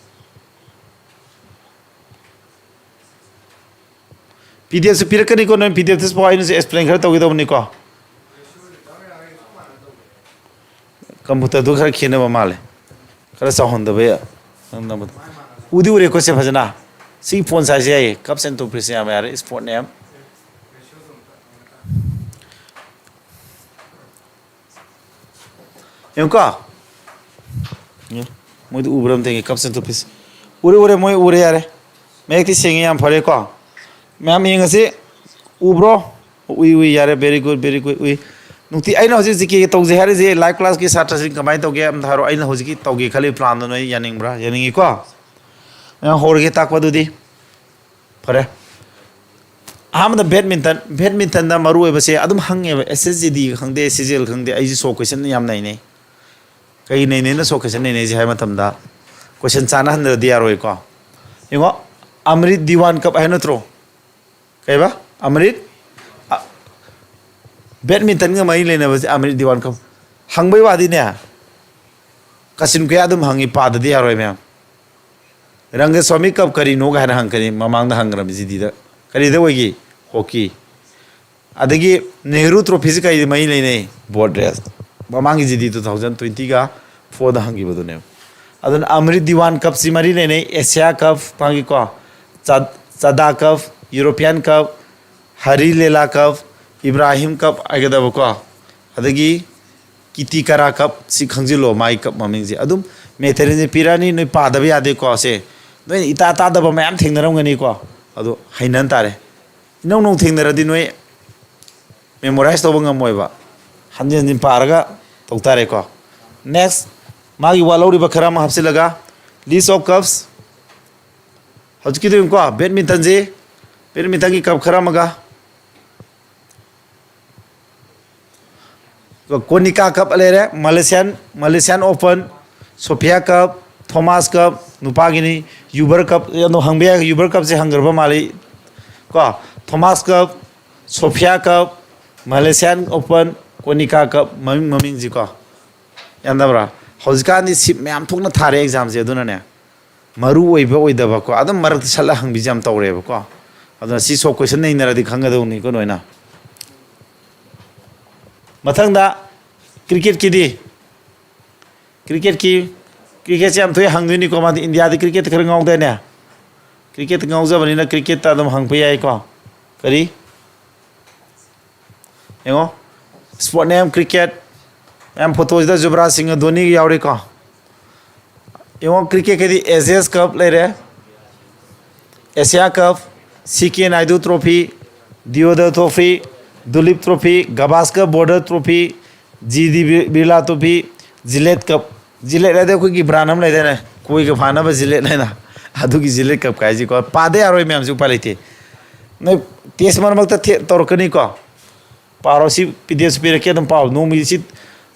P D Fꯁꯨ ꯄꯤꯔꯛꯀꯅꯤꯀꯣ, ꯅꯣꯏ P D Fꯇꯁꯨ ꯄꯥꯎ, ꯑꯩꯅꯁꯨ explain ꯈꯔ ꯇꯧꯒꯦ ꯇꯧꯕꯅꯤꯀꯣ꯫ Computerꯗꯨ ꯈꯔ ꯈꯦꯠꯅꯕ ꯃꯥꯜꯂꯦ, ꯈꯔ ꯆꯥꯎꯍꯟꯗꯕ ꯌꯥ-, ꯅꯪ ꯅꯝꯕꯗꯣ꯫ ꯎꯗꯤ ꯎꯔꯦꯀꯣ ꯁꯦ ꯐꯖꯅ꯫ ꯁꯤꯒꯤ phone sizeꯁꯦ ꯌꯥꯏꯌꯦ, cups and trophies ꯌꯥꯝ ꯌꯥꯔꯦ, sport name꯫ ꯌꯦꯡꯉꯨꯀꯣ꯫ ꯌꯦꯡꯉꯨ꯫ ꯃꯣꯏꯗꯤ ꯎꯕ꯭ꯔꯥ ꯑꯝꯇ ꯌꯦꯡꯒꯦ, cups and trophies꯫ ꯎꯔꯦ, ꯎꯔꯦ, ꯃꯣꯏ ꯎꯔꯦ, ꯌꯥꯔꯦ꯫ ꯃꯌꯦꯛꯇꯤ ꯁꯦꯡꯉꯦ, ꯌꯥꯝ ꯐꯔꯦꯀꯣ꯫ ꯃꯌꯥꯝ ꯌꯦꯡꯉꯁꯤ꯫ ꯎꯕ꯭ꯔꯣ? ꯎꯏ, ꯎꯏ, ꯌꯥꯔꯦ, very good, very good, ꯎꯏ꯫ ꯅꯨꯡꯇꯤ ꯑꯩꯅ ꯍꯧꯖꯤꯛ GK ꯇꯧꯖꯩ ꯍꯥꯏꯔꯤꯁꯦ, live classꯀꯤ ꯁꯥꯇ꯭ꯔꯁꯤꯡ ꯀꯃꯥꯏꯅ ꯇꯧꯒꯦ ꯑꯝꯇ ꯍꯥꯏꯔꯣ꯫ ꯑꯩꯅ ꯍꯧꯖꯤꯛꯀꯤ ꯇꯧꯒꯦ ꯈꯜꯂꯤ planꯗꯣ ꯅꯣꯏ ꯌꯥꯅꯤꯡꯕ꯭ꯔꯥ? ꯌꯥꯅꯤꯡꯉꯤꯀꯣ? ꯃꯌꯥꯝ ꯍꯧꯔꯒꯦ ꯇꯥꯛꯄ ꯑꯗꯨꯗꯤ꯫ ꯐꯔꯦ꯫ ꯑꯍꯥꯟꯕꯗ badminton, badmintonꯗ ꯃꯔꯨ ꯑꯣꯏꯕꯁꯦ ꯑꯗꯨꯝ ꯍꯪꯉꯦꯕ, SSGD ꯈꯪꯗꯦ, CGL ꯈꯪꯗꯦ, ꯑꯩꯁꯨ short question ꯌꯥꯝ ꯅꯩꯅꯩ꯫ ꯀꯩ ꯅꯩꯅꯩꯅ short question ꯅꯩꯅꯩꯁꯦ ꯍꯥꯏꯕ ꯃꯇꯝꯗ, question ꯆꯥꯅꯍꯟꯗ꯭ꯔꯗꯤ ꯌꯥꯔꯣꯏꯀꯣ꯫ ꯌꯦꯡꯉꯣ, ꯑꯃ꯭ꯔꯤꯠ ꯗꯤꯋꯥꯟ ꯀꯞ ꯍꯥꯏ ꯅꯠꯇ꯭ꯔꯣ? ꯀꯩꯕ? ꯑꯃ꯭ꯔꯤꯠ? ꯑ, badmintonꯒ ꯃꯔꯤ ꯂꯩꯅꯕꯁꯦ ꯑꯃ꯭ꯔꯤꯠ ꯗꯤꯋꯥꯟ ꯀꯞ꯫ ꯍꯪꯕꯩ ꯋꯥꯗꯤꯅꯦ, ꯀꯥꯆꯤꯟ ꯀꯣꯌꯥ ꯑꯗꯨꯝ ꯍꯪꯉꯤ, ꯄꯥꯗꯗꯤ ꯌꯥꯔꯣꯏ ꯃꯌꯥꯝ꯫ ꯔꯪꯒꯁ꯭ꯋꯥꯃꯤ ꯀꯞ ꯀꯔꯤꯅꯣ ꯀꯥꯏꯅ ꯍꯪꯉꯛꯀꯅꯤ, ꯃꯃꯥꯡꯗ ꯍꯪꯈ꯭ꯔꯕꯅꯤ GDꯗ꯫ ꯀꯔꯤꯗ ꯑꯣꯏꯒꯦ? Hockey꯫ ꯑꯗꯒꯤ ꯅꯦꯍꯔꯨ trophyꯁꯤ ꯀꯔꯤꯗ ꯃꯔꯤ ꯂꯩꯅꯩ? Boat race꯫ ꯃꯃꯥꯡꯒꯤ GD two thousand twentyꯒ fourꯗ ꯍꯪꯈꯤꯕꯗꯨꯅꯦꯕ꯫ ꯑꯗꯨꯅ ꯑꯃ꯭ꯔꯤꯠ ꯗꯤꯋꯥꯟ ꯀꯞꯁꯤ ꯃꯔꯤ ꯂꯩꯅꯩ, ꯑꯦꯁꯤꯌꯥ ꯀꯞ, ꯃꯥꯒꯤꯀꯣ, ꯆꯥ-, ꯆꯥꯗꯥ ꯀꯞ, ꯌꯨꯔꯣꯄꯤꯌꯥꯟ ꯀꯞ, ꯍꯔꯤ ꯂꯦꯂꯥ ꯀꯞ, ꯏꯕ꯭ꯔꯥꯍꯤꯝ ꯀꯞ ꯍꯥꯏꯒꯗꯕꯀꯣ, ꯑꯗꯒꯤ ꯀꯤꯇꯤ ꯀꯔꯥ ꯀꯞ, ꯁꯤ ꯈꯪꯖꯤꯜꯂꯣ, ꯃꯥꯒꯤ ꯀꯞ ꯃꯃꯤꯡꯁꯦ꯫ ꯑꯗꯨꯝ ꯃꯦꯇꯔꯤꯌꯦꯜꯁꯦ ꯄꯤꯔꯛꯑꯅꯤ, ꯅꯣꯏ ꯄꯥꯗꯕ ꯌꯥꯗꯦꯀꯣ꯫ ꯁꯦ ꯅꯣꯏꯅ ꯏꯇꯥ ꯇꯥꯗꯕ ꯃꯌꯥꯝ ꯊꯦꯡꯅꯔꯝꯒꯅꯤꯀꯣ, ꯑꯗꯣ ꯍꯩꯅꯍꯟ ꯇꯥꯔꯦ꯫ ꯏꯅꯧ ꯅꯧ ꯊꯦꯡꯅꯔꯗꯤ ꯅꯣꯏ ꯃꯦꯃꯣꯔꯥꯏꯁ ꯇꯧꯕ ꯉꯝꯃꯣꯏꯕ, ꯍꯟꯖꯤꯟ ꯍꯟꯖꯤꯟ ꯄꯥꯔꯒ ꯇꯧ ꯇꯥꯔꯦꯀꯣ꯫ ꯅꯦꯛꯁ, ꯃꯥꯒꯤ ꯋꯥꯠꯍꯧꯔꯤꯕ ꯈꯔ ꯑꯃ ꯍꯥꯞꯆꯤꯜꯂꯒ, list of cups, ꯍꯧꯖꯤꯛꯀꯤꯗꯨ ꯌꯦꯡꯉꯨꯀꯣ, ꯕꯦꯗꯃꯤꯟꯇꯟꯁꯤ, ꯕꯦꯗꯃꯤꯟꯇꯟꯒꯤ ꯀꯞ ꯈꯔ ꯑꯃꯒ, ꯀꯣꯅꯤꯀꯥ ꯀꯞ ꯂꯩꯔꯦ, ꯃꯂꯦꯁꯤꯌꯥꯟ, ꯃꯂꯦꯁꯤꯌꯥꯟ ꯑꯣꯄꯟ, ꯁꯣꯐꯤꯌꯥ ꯀꯞ, ꯊꯣꯃꯥꯁ ꯀꯞ, ꯅꯨꯄꯥꯒꯤꯅꯤ, ꯌꯨꯕꯔ ꯀꯞ, ꯑꯗꯣ ꯍꯪꯕ ꯌꯥꯏ, ꯌꯨꯕꯔ ꯀꯞꯁꯦ ꯍꯪꯈ꯭ꯔꯕ ꯃꯥꯜꯂꯤ ꯀꯣ꯫ ꯊꯣꯃꯥꯁ ꯀꯞ, ꯁꯣꯐꯤꯌꯥ ꯀꯞ, ꯃꯂꯦꯁꯤꯌꯥꯟ ꯑꯣꯄꯟ, ꯀꯣꯅꯤꯀꯥ ꯀꯞ, ꯃꯃꯤꯡ, ꯃꯃꯤꯡꯁꯤꯀꯣ꯫ ꯌꯥꯝꯗꯕ꯭ꯔꯥ? ꯍꯧꯖꯤꯛꯀꯥꯟꯗꯤ ꯁꯤꯞ ꯃꯌꯥꯝ ꯊꯣꯛꯅ ꯊꯥꯔꯦ ꯑꯦꯛꯖꯥꯝꯁꯦ, ꯑꯗꯨꯅꯅꯦ꯫ ꯃꯔꯨ ꯑꯣꯏꯕ ꯑꯣꯏꯗꯕꯀꯣ, ꯑꯗꯨꯝ ꯃꯔꯛꯇ ꯁꯠꯂ ꯍꯪꯕꯤꯁꯦ ꯌꯥꯝ ꯇꯧꯔꯦꯕꯀꯣ꯫ ꯑꯗꯨꯅ ꯁꯤ ꯁꯣꯛ ꯀꯣꯏꯁꯟ ꯅꯩꯅꯔꯗꯤ ꯈꯪꯒꯗꯧꯅꯤꯀꯣ ꯅꯣꯏꯅ꯫ ꯃꯊꯪꯗ ꯀ꯭ꯔꯤꯀꯦꯠꯀꯤꯗꯤ, ꯀ꯭ꯔꯤꯀꯦꯠꯀꯤ, ꯀ꯭ꯔꯤꯀꯦꯠꯁꯦ ꯌꯥꯝ ꯊꯣꯏ ꯍꯪꯗꯣꯏꯅꯤꯀꯣ, ꯃꯥꯗꯤ ꯏꯟꯗꯤꯌꯥꯗꯤ ꯀ꯭ꯔꯤꯀꯦꯠꯇ ꯈꯔ ꯉꯥꯎꯗꯥꯏꯅꯦ? ꯀ꯭ꯔꯤꯀꯦꯠꯇ ꯉꯥꯎꯖꯕꯅꯤꯅ ꯀ꯭ꯔꯤꯀꯦꯠꯇ ꯑꯗꯨꯝ ꯍꯪꯕ ꯌꯥꯏꯀꯣ꯫ ꯀꯔꯤ? ꯌꯦꯡꯉꯣ, ꯁ꯭ꯄꯣꯔꯠ ꯅꯦꯝ ꯀ꯭ꯔꯤꯀꯦꯠ, ꯃꯌꯥꯝ ꯐꯣꯇꯣꯁꯤꯗ ꯖꯨꯕ꯭ꯔꯥꯖ ꯁꯤꯡꯒ ꯙꯣꯅꯤꯒ ꯌꯥꯎꯔꯤꯀꯣ꯫ ꯌꯦꯡꯉꯣ, ꯀ꯭ꯔꯤꯀꯦꯠꯀꯤꯗꯤ ꯑꯦꯖꯦꯁ ꯀꯞ ꯂꯩꯔꯦ, Asia cup, C K Naidu trophy, Deodhar trophy, Duleep trophy, Gavaskar Border trophy, G D ꯕꯤ-, Birla trophy, Gillette cup. Gillette ꯍꯥꯏꯗꯤ ꯑꯩꯈꯣꯏꯒꯤ ꯕ꯭ꯔꯥꯟ ꯑꯃ ꯂꯩꯗꯥꯏꯅꯦ, ꯀꯣꯏꯒ ꯐꯥꯅꯕ ꯖꯤꯂꯦꯠ ꯍꯥꯏꯅ, ꯑꯗꯨꯒꯤ ꯖꯤꯂꯦꯠ ꯀꯞ ꯀꯥꯏꯁꯤꯀꯣ꯫ ꯄꯥꯗ ꯌꯥꯔꯣꯏ ꯃꯌꯥꯝꯁꯦ, ꯎꯄꯥꯏ ꯂꯩꯇꯦ꯫ ꯅꯣꯏ ꯇꯦꯁ ꯃꯔꯛ ꯃꯔꯛꯇ ꯊꯦ-, ꯇꯧꯔꯛꯀꯅꯤꯀꯣ꯫ ꯄꯥꯔꯣ, ꯁꯤ ꯄꯤ ꯗꯤ ꯑꯦꯐꯁꯨ ꯄꯤꯔꯛꯀꯦ, ꯑꯗꯨꯝ ꯄꯥꯎ꯫ ꯅꯣꯡꯃꯒꯤ ꯁꯤ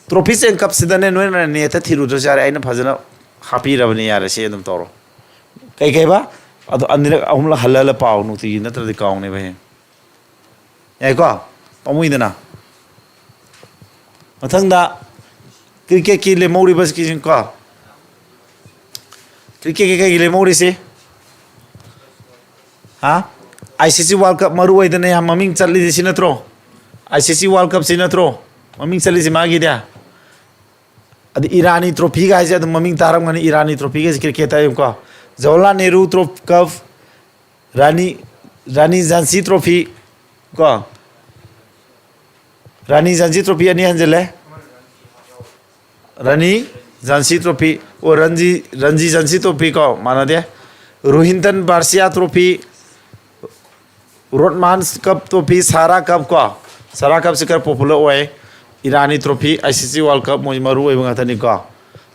ꯇ꯭ꯔꯣꯐꯤꯁ ꯑꯦꯟ ꯀꯞꯁꯤꯗꯅꯦ, ꯅꯣꯏꯅ ꯅꯦꯠꯇ ꯊꯤꯔꯨꯗ꯭ꯔꯁꯨ ꯌꯥꯔꯦ, ꯑꯩꯅ ꯐꯖꯅ ꯍꯥꯞꯄꯤꯔꯕꯅꯤ, ꯌꯥꯔꯦ, ꯁꯤ ꯑꯗꯨꯝ ꯇꯧꯔꯣ꯫ ꯀꯩ ꯀꯩꯕ? ꯑꯗꯣ ꯑꯅꯤꯔꯛ ꯑꯍꯨꯝꯂꯛ ꯍꯜꯂ ꯍꯜꯂ ꯄꯥꯎ ꯅꯨꯡꯇꯤꯒꯤ, ꯅꯠꯇ꯭ꯔꯗꯤ ꯀꯥꯎꯅꯦꯕ ꯍꯌꯦꯡ꯫ ꯌꯥꯏꯀꯣ? ꯄꯥꯝꯃꯨꯏꯗꯅ꯫ ꯃꯊꯪꯗ ꯀ꯭ꯔꯤꯀꯦꯠꯀꯤ ꯂꯦꯝꯍꯧꯔꯤꯕꯁꯤꯡꯀꯣ, ꯀ꯭ꯔꯤꯀꯦꯠꯀꯤ ꯀꯩꯒꯤ ꯂꯦꯝꯍꯧꯔꯤꯁꯤ? ꯍꯥ? ꯑꯥꯏ ꯁꯤ ꯁꯤ ꯋꯥꯔꯜ ꯀꯞ ꯃꯔꯨ ꯑꯣꯏꯗꯅ ꯌꯥꯝ ꯃꯃꯤꯡ ꯆꯠꯂꯤꯁꯤ ꯁꯤ ꯅꯠꯇ꯭ꯔꯣ? ꯑꯥꯏ ꯁꯤ ꯁꯤ ꯋꯥꯔꯜ ꯀꯞꯁꯤ ꯅꯠꯇ꯭ꯔꯣ ꯃꯃꯤꯡ ꯆꯠꯂꯤꯁꯤ ꯃꯥꯒꯤꯗꯤ? ꯑꯗ ꯏꯔꯥꯅꯤ ꯇ꯭ꯔꯣꯐꯤꯒ ꯍꯥꯏꯁꯦ ꯑꯗꯨꯝ ꯃꯃꯤꯡ ꯇꯥꯔꯝꯒꯅꯤ, ꯏꯔꯥꯅꯤ ꯇ꯭ꯔꯣꯐꯤꯒꯁꯦ ꯀ꯭ꯔꯤꯀꯦꯠꯇ ꯍꯥꯏꯌꯨꯀꯣ꯫ ꯖꯋꯥꯍꯔꯂꯥꯜ ꯅꯦꯍꯔꯨ ꯇ꯭ꯔꯣ-, ꯀꯞ, ꯔꯥꯅꯤ, ꯔꯥꯅꯤ ꯖꯥꯟꯁꯤ ꯇ꯭ꯔꯣꯐꯤ ꯀꯣ, ꯔꯥꯅꯤ ꯖꯥꯟꯁꯤ ꯇ꯭ꯔꯣꯐꯤ ꯑꯅꯤ ꯍꯟꯖꯤꯜꯂꯦ꯫ ꯔꯥꯅꯤ ꯖꯥꯟꯁꯤ ꯇ꯭ꯔꯣꯐꯤ, ꯑꯣ, ꯔꯟꯖꯤ, ꯔꯟꯖꯤ ꯖꯥꯟꯁꯤ ꯇ꯭ꯔꯣꯐꯤ ꯀꯣ, ꯃꯥꯟꯅꯗꯦ꯫ ꯔꯣꯍꯤꯟꯇꯟ ꯕꯥꯔꯁꯤꯌꯥ ꯇ꯭ꯔꯣꯐꯤ, ꯔꯣꯗꯃꯥꯟꯁ ꯀꯞ ꯇ꯭ꯔꯣꯐꯤ, ꯁꯥꯔꯥ ꯀꯞ ꯀꯣ, ꯁꯥꯔꯥ ꯀꯞꯁꯤ ꯈꯔ ꯄꯣꯄꯨꯂꯔ ꯑꯣꯏ꯫ ꯏꯔꯥꯅꯤ ꯇ꯭ꯔꯣꯐꯤ, ꯑꯥꯏ ꯁꯤ ꯁꯤ ꯋꯥꯔꯜ ꯀꯞ, ꯃꯣꯏ ꯃꯔꯨ ꯑꯣꯏꯕ ꯉꯥꯛꯇꯅꯤꯀꯣ꯫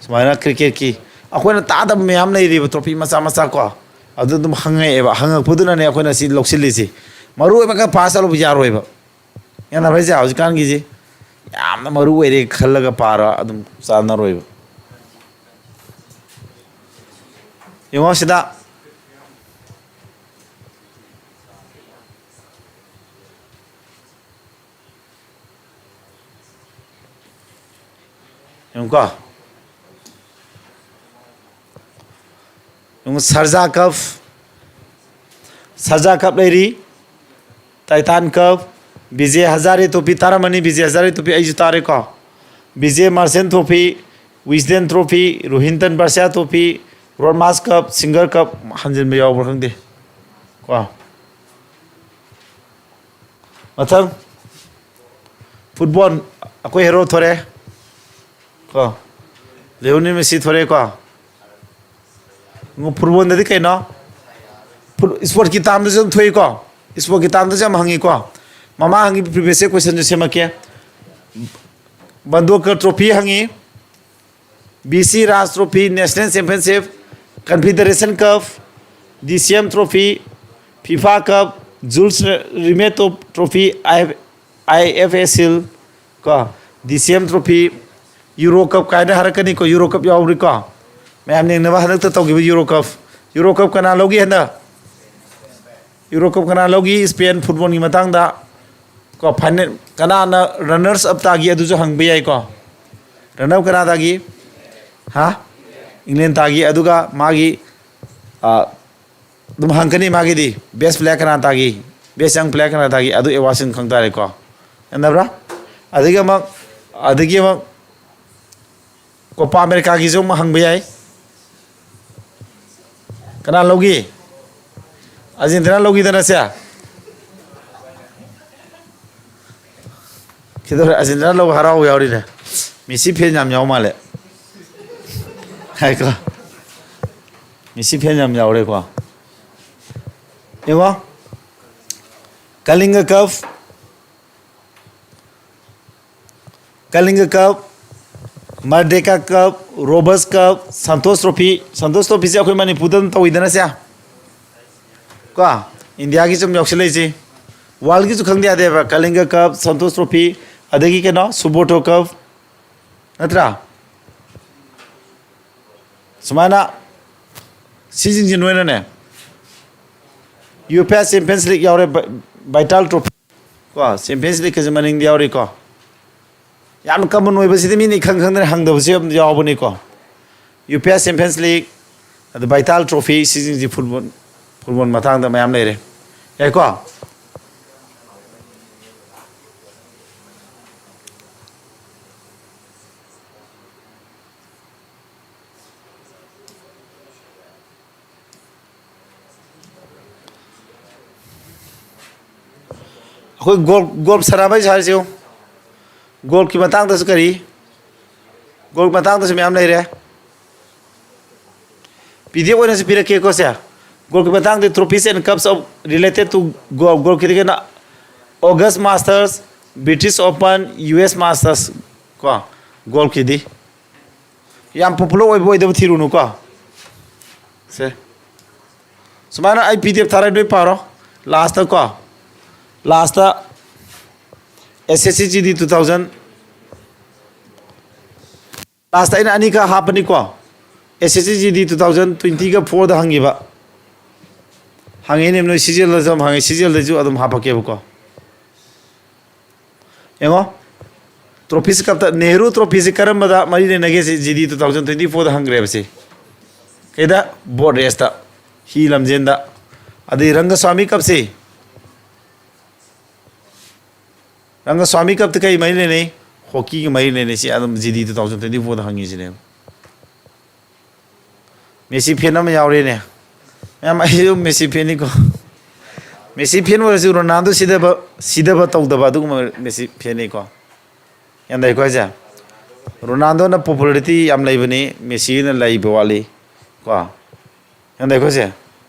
ꯁꯨꯃꯥꯏꯅ ꯀ꯭ꯔꯤꯀꯦꯠꯀꯤ ꯑꯩꯈꯣꯏꯅ ꯇꯥꯗꯕ ꯃꯌꯥꯝ ꯂꯩꯔꯤꯕ ꯇ꯭ꯔꯣꯐꯤ ꯃꯆꯥ ꯃꯆꯥ ꯀꯣ, ꯑꯗꯨ ꯑꯗꯨꯝ ꯍꯪꯉꯛꯑꯦꯕ, ꯍꯪꯉꯛꯄꯗꯨꯅꯅꯦ ꯑꯩꯈꯣꯏꯅ ꯁꯤ ꯂꯧꯁꯤꯜꯂꯤꯁꯤ꯫ ꯃꯔꯨ ꯑꯣꯏꯕ ꯈꯔ ꯄꯥꯁ ꯆꯠꯂꯨꯕ ꯌꯥꯔꯣꯏꯕ꯫ ꯒ꯭ꯌꯥꯟ ꯇꯥꯕ꯭ꯔꯥ ꯍꯥꯏꯁꯦ? ꯍꯧꯖꯤꯛꯀꯥꯟꯒꯤꯁꯤ ꯌꯥꯝꯅ ꯃꯔꯨ ꯑꯣꯏꯔꯦ ꯈꯜꯂꯒ ꯄꯥꯔ ꯑꯗꯨꯝ ꯆꯥꯟꯅꯔꯣꯏꯕ꯫ ꯌꯦꯡꯉꯣ ꯁꯤꯗ꯫ ꯌꯦꯡꯉꯨꯀꯣ꯫ ꯌꯦꯡꯉꯨ, ꯁꯔꯖꯥ ꯀꯞ, ꯁꯔꯖꯥ ꯀꯞ ꯂꯩꯔꯤ, ꯇꯥꯏꯇꯥꯟ ꯀꯞ, ꯕꯤꯖꯦ ꯍꯖꯥꯔꯦ ꯇ꯭ꯔꯣꯐꯤ ꯇꯥꯔꯝꯃꯅꯤ, ꯕꯤꯖꯦ ꯍꯖꯥꯔꯦ ꯇ꯭ꯔꯣꯐꯤ ꯑꯩꯁꯨ ꯇꯥꯔꯦꯀꯣ꯫ Bijay ꯃꯥꯔꯁꯦꯟ trophy, ꯋꯤꯁꯗꯦꯟ trophy, Rohinton ꯕꯥꯔꯁꯤꯌꯥ trophy, ꯔꯣꯗꯃꯥꯁ ꯀꯞ, ꯁꯤꯡꯒꯔ ꯀꯞ, ꯍꯟꯖꯤꯟꯕ ꯌꯥꯎꯕ꯭ꯔꯥ ꯈꯪꯗꯦ ꯀꯣ꯫ ꯃꯊꯪ ꯐꯨꯠꯕꯣꯜ, ꯑꯩꯈꯣꯏ ꯍꯦꯔꯣ ꯊꯣꯔꯛꯑꯦ ꯀꯣ, ꯂꯤꯑꯣꯅꯦꯜ ꯃꯦꯁꯤ ꯊꯣꯔꯛꯑꯦꯀꯣ꯫ ꯐꯨꯠꯕꯣꯜꯗꯗꯤ ꯀꯩꯅꯣ? ꯐꯨꯠ-, ꯏꯁꯄꯣꯔꯠꯀꯤ ꯇꯥꯝꯗꯁꯨ ꯑꯗꯨꯝ ꯊꯣꯛꯏꯀꯣ, ꯏꯁꯄꯣꯔꯠꯀꯤ ꯇꯥꯝꯗꯁꯨ ꯌꯥꯝ ꯍꯪꯉꯤꯀꯣ꯫ ꯃꯃꯥꯡꯒꯤ previous year question ꯁꯦꯝꯃꯛꯀꯦ꯫ ꯕꯟꯗꯣꯀꯔ ꯇ꯭ꯔꯣꯐꯤ ꯍꯪꯉꯤ, B C Raj trophy, national championship, federation cup, D C M trophy, FIFA cup, Jules Rimet trophy, I F A shield ꯀꯣ, ꯗꯤ ꯁꯤ ꯑꯦꯝ ꯇ꯭ꯔꯣꯐꯤ, ꯌꯨꯔꯣ ꯀꯞ ꯀꯥꯏꯅ ꯍꯥꯏꯔꯛꯀꯅꯤꯀꯣ, ꯌꯨꯔꯣ ꯀꯞ ꯌꯥꯎꯔꯤꯀꯣ꯫ ꯃꯌꯥꯝ ꯌꯦꯡꯅꯕ ꯍꯟꯗꯛꯇ ꯇꯧꯈꯤꯕ ꯌꯨꯔꯣ ꯀꯞ, ꯌꯨꯔꯣ ꯀꯞ ꯀꯅꯥ ꯂꯧꯈꯤ ꯍꯟꯗꯛ? ꯌꯨꯔꯣ ꯀꯞ ꯀꯅꯥ ꯂꯧꯈꯤ? ꯏꯁꯄꯦꯟ ꯐꯨꯠꯕꯣꯜꯒꯤ ꯃꯇꯥꯡꯗ ꯀꯣ, ꯐꯥꯏꯅꯦꯜ ꯀꯅꯥꯅ ꯔꯟꯅꯔꯁ ꯑꯞ ꯇꯥꯈꯤ ꯑꯗꯨꯁꯨ ꯍꯪꯕ ꯌꯥꯏꯀꯣ꯫ ꯔꯟꯅꯔ ꯑꯞ ꯀꯅꯥ ꯇꯥꯈꯤ? ꯍꯥ? ꯏꯪꯂꯦꯟ ꯇꯥꯈꯤ꯫ ꯑꯗꯨꯒ ꯃꯥꯒꯤ, ꯑ, ꯑꯗꯨꯝ ꯍꯪꯀꯅꯤ ꯃꯥꯒꯤꯗꯤ, ꯕꯦꯁ ꯄ꯭ꯂꯦꯌꯔ ꯀꯅꯥ ꯇꯥꯈꯤ, ꯕꯦꯁ ꯌꯪ ꯄ꯭ꯂꯦꯌꯔ ꯀꯅꯥ ꯇꯥꯈꯤ, ꯑꯗꯨ ꯑꯦꯋꯥꯔꯗꯁꯤꯡ ꯈꯪ ꯇꯥꯔꯦꯀꯣ꯫ ꯌꯥꯅꯕ꯭ꯔꯥ? ꯑꯗꯒꯤ ꯑꯃꯨꯛ, ꯑꯗꯒꯤ ꯑꯃꯨꯛ ꯀꯣꯄꯥ ꯑꯃꯦꯔꯤꯀꯥꯒꯤꯁꯨ ꯑꯃꯨꯛ ꯍꯪꯕ ꯌꯥꯏ꯫ ꯀꯅꯥ ꯂꯧꯒꯤ? ꯑꯥꯔꯖꯦꯟꯇꯤꯅꯥ ꯂꯧꯈꯤꯗꯅ ꯁꯦ꯫ ꯀꯩꯗꯧꯔꯦ? ꯑꯥꯔꯖꯦꯟꯇꯤꯅꯥ ꯂꯧꯕ ꯍꯔꯥꯎꯕ ꯌꯥꯎꯔꯤꯅꯦ꯫ ꯃꯦꯁꯤ ꯐꯦꯟ ꯌꯥꯝ ꯌꯥꯎ ꯃꯥꯜꯂꯦ꯫ ꯍꯥꯏꯀꯣ꯫ ꯃꯦꯁꯤ ꯐꯦꯟ ꯌꯥꯝ ꯌꯥꯎꯔꯦꯀꯣ꯫ ꯌꯦꯡꯉꯣ꯫ ꯀꯂꯤꯡꯒ ꯀꯞ, ꯀꯂꯤꯡꯒ ꯀꯞ, ꯃꯔꯗꯦꯀꯥ ꯀꯞ, ꯔꯣꯕꯔꯁ ꯀꯞ, ꯁꯟꯇꯣꯁ ꯇ꯭ꯔꯣꯐꯤ꯫ ꯁꯟꯇꯣꯁ ꯇ꯭ꯔꯣꯐꯤꯁꯦ ꯑꯩꯈꯣꯏ ꯃꯅꯤꯄꯨꯔꯗ ꯑꯗꯨꯝ ꯇꯧꯋꯤꯗꯅ ꯁꯦ꯫ ꯀꯣ, ꯏꯟꯗꯤꯌꯥꯒꯤꯁꯨ ꯑꯗꯨꯝ ꯌꯥꯎꯁꯤꯜꯂꯛꯏꯁꯦ꯫ ꯋꯥꯔꯜꯒꯤꯁꯨ ꯈꯪꯗ ꯌꯥꯗꯦꯕ꯫ ꯀꯂꯤꯡꯒ ꯀꯞ, ꯁꯟꯇꯣꯁ ꯇ꯭ꯔꯣꯐꯤ, ꯑꯗꯒꯤ ꯀꯩꯅꯣ, ꯁꯨꯕꯣꯇꯣ ꯀꯞ, ꯅꯠꯇ꯭ꯔꯥ? ꯁꯨꯃꯥꯏꯅ ꯁꯤꯁꯤꯡꯁꯤ ꯅꯣꯏꯅꯅꯦ, ꯌꯨ ꯑꯦꯐ ꯑꯦ ꯆꯦꯝꯄꯤꯌꯟꯁ ꯂꯤꯛ ꯌꯥꯎꯔꯦ, ꯚꯥꯏ-, ꯚꯥꯏꯇꯥꯜ ꯇ꯭ꯔꯣꯐꯤ ꯀꯣ, ꯆꯦꯝꯄꯤꯌꯟꯁ ꯂꯤꯛꯀꯁꯦ ꯃꯅꯤꯡꯗ ꯌꯥꯎꯔꯤꯀꯣ꯫ ꯌꯥꯝꯅ ꯀꯃꯟ ꯑꯣꯏꯕꯁꯤꯗꯤ ꯃꯤꯅ ꯏꯈꯪ ꯈꯪꯗꯅ ꯍꯪꯗꯕꯁꯨ ꯌꯥꯝ ꯌꯥꯎꯕꯅꯤꯀꯣ꯫ ꯌꯨ ꯑꯦꯐ ꯑꯦ ꯆꯦꯝꯄꯤꯌꯟꯁ ꯂꯤꯛ, ꯑꯗꯨ ꯚꯥꯏꯇꯥꯜ ꯇ꯭ꯔꯣꯐꯤ, ꯁꯤꯁꯤꯡꯁꯤ ꯐꯨꯠꯕꯣꯜ, ꯐꯨꯠꯕꯣꯜ ꯃꯇꯥꯡꯗ ꯃꯌꯥꯝ ꯂꯩꯔꯦ꯫ ꯌꯥꯏꯀꯣ? ꯑꯩꯈꯣꯏ ꯒꯣꯜ, ꯒꯣꯜ ꯁꯥꯟꯅꯕꯩ ꯁꯥꯔꯁꯤ ꯌꯦꯡꯉꯨ꯫ ꯒꯣꯜꯒꯤ ꯃꯇꯥꯡꯗꯁꯨ ꯀꯔꯤ? ꯒꯣꯜꯒꯤ ꯃꯇꯥꯡꯗꯁꯨ ꯃꯌꯥꯝ ꯂꯩꯔꯦ꯫ ꯄꯤ ꯗꯤ ꯑꯦꯐ ꯑꯣꯏꯅꯁꯨ ꯄꯤꯔꯛꯀꯦꯀꯣ ꯁꯦ꯫ ꯒꯣꯜꯒꯤ ꯃꯇꯥꯡꯗ trophies and cups of related to golf꯫ ꯒꯣꯜꯒꯤꯗꯤ ꯀꯩꯅꯣ, August Masters, British Open, U S Masters ꯀꯣ, ꯒꯣꯜꯐꯀꯤꯗꯤ꯫ ꯌꯥꯝ popular ꯑꯣꯏꯕ ꯑꯣꯏꯗꯕ ꯊꯤꯔꯨꯅꯨꯀꯣ꯫ ꯁꯦ꯫ ꯁꯨꯃꯥꯏꯅ ꯑꯩ P D F ꯊꯥꯔꯛꯑꯦ, ꯅꯣꯏ ꯄꯥꯔꯣ꯫ Last ꯀꯣ꯫ Last S S C G D two thousand꯫ Last ꯑꯩꯅ ꯑꯅꯤꯈꯛ ꯍꯥꯞꯄꯅꯤꯀꯣ꯫ S S C G D two thousand twenty-fourꯗ ꯍꯪꯈꯤꯕ꯫ ꯍꯪꯉꯤꯅꯦ ꯅꯣꯏ C G Lꯗꯁꯨ ꯑꯗꯨꯝ ꯍꯪꯉꯤ, C G Lꯗꯁꯨ ꯑꯗꯨꯝ ꯍꯥꯞꯄꯛꯀꯦꯕꯀꯣ꯫ ꯌꯦꯡꯉꯣ, Trophies Cupꯇ ꯅꯦꯍꯔꯨ ꯇ꯭ꯔꯣꯐꯤꯁꯤ ꯀꯔꯝꯕꯗ ꯃꯔꯤ ꯂꯩꯅꯒꯦ? ꯁꯤ G D two thousand twenty-fourꯗ ꯍꯪꯈ꯭ꯔꯦꯕ ꯁꯤ꯫ ꯀꯩꯗ? Boat raceꯇ, ꯍꯤ ꯂꯝꯖꯦꯟꯗ꯫ ꯑꯗꯩ ꯔꯪꯒꯁ꯭ꯋꯥꯃꯤ ꯀꯞꯁꯤ, ꯔꯪꯒꯁ꯭ꯋꯥꯃꯤ ꯀꯞꯇ ꯀꯩ ꯃꯔꯤ ꯂꯩꯅꯩ? ꯍꯣꯀꯤꯒ ꯃꯔꯤ ꯂꯩꯅꯩꯁꯤ ꯑꯗꯨꯝ G D two thousand twenty ꯐꯣꯔꯗ ꯍꯪꯉꯤꯁꯤꯅꯦꯕ꯫ ꯃꯦꯁꯤ ꯐꯦꯟ ꯑꯃ ꯌꯥꯎꯔꯦꯅꯦ꯫ ꯃꯌꯥꯝ, ꯑꯩꯁꯨ ꯃꯦꯁꯤ ꯐꯦꯟꯅꯤꯀꯣ꯫ ꯃꯦꯁꯤ ꯐꯦꯟ ꯑꯣꯏꯔꯁꯨ ꯔꯣꯅꯥꯜꯗꯣ ꯁꯤꯗꯕ, ꯁꯤꯗꯕ ꯇꯧꯗꯕ ꯑꯗꯨꯒꯨꯝꯕ ꯃꯦꯁꯤ ꯐꯦꯟꯅꯤꯀꯣ꯫ ꯒ꯭ꯌꯥꯟ ꯇꯥꯏꯀꯣ ꯍꯥꯏꯁꯦ? ꯔꯣꯅꯥꯜꯗꯣꯅ popularity ꯌꯥꯝ ꯂꯩꯕꯅꯤ, ꯃꯦꯁꯤꯅ ꯂꯩꯕ ꯋꯥꯠꯂꯤ ꯀꯣ꯫ ꯒ꯭ꯌꯥꯟ ꯇꯥꯏꯀꯣ ꯍꯥꯏꯁꯦ?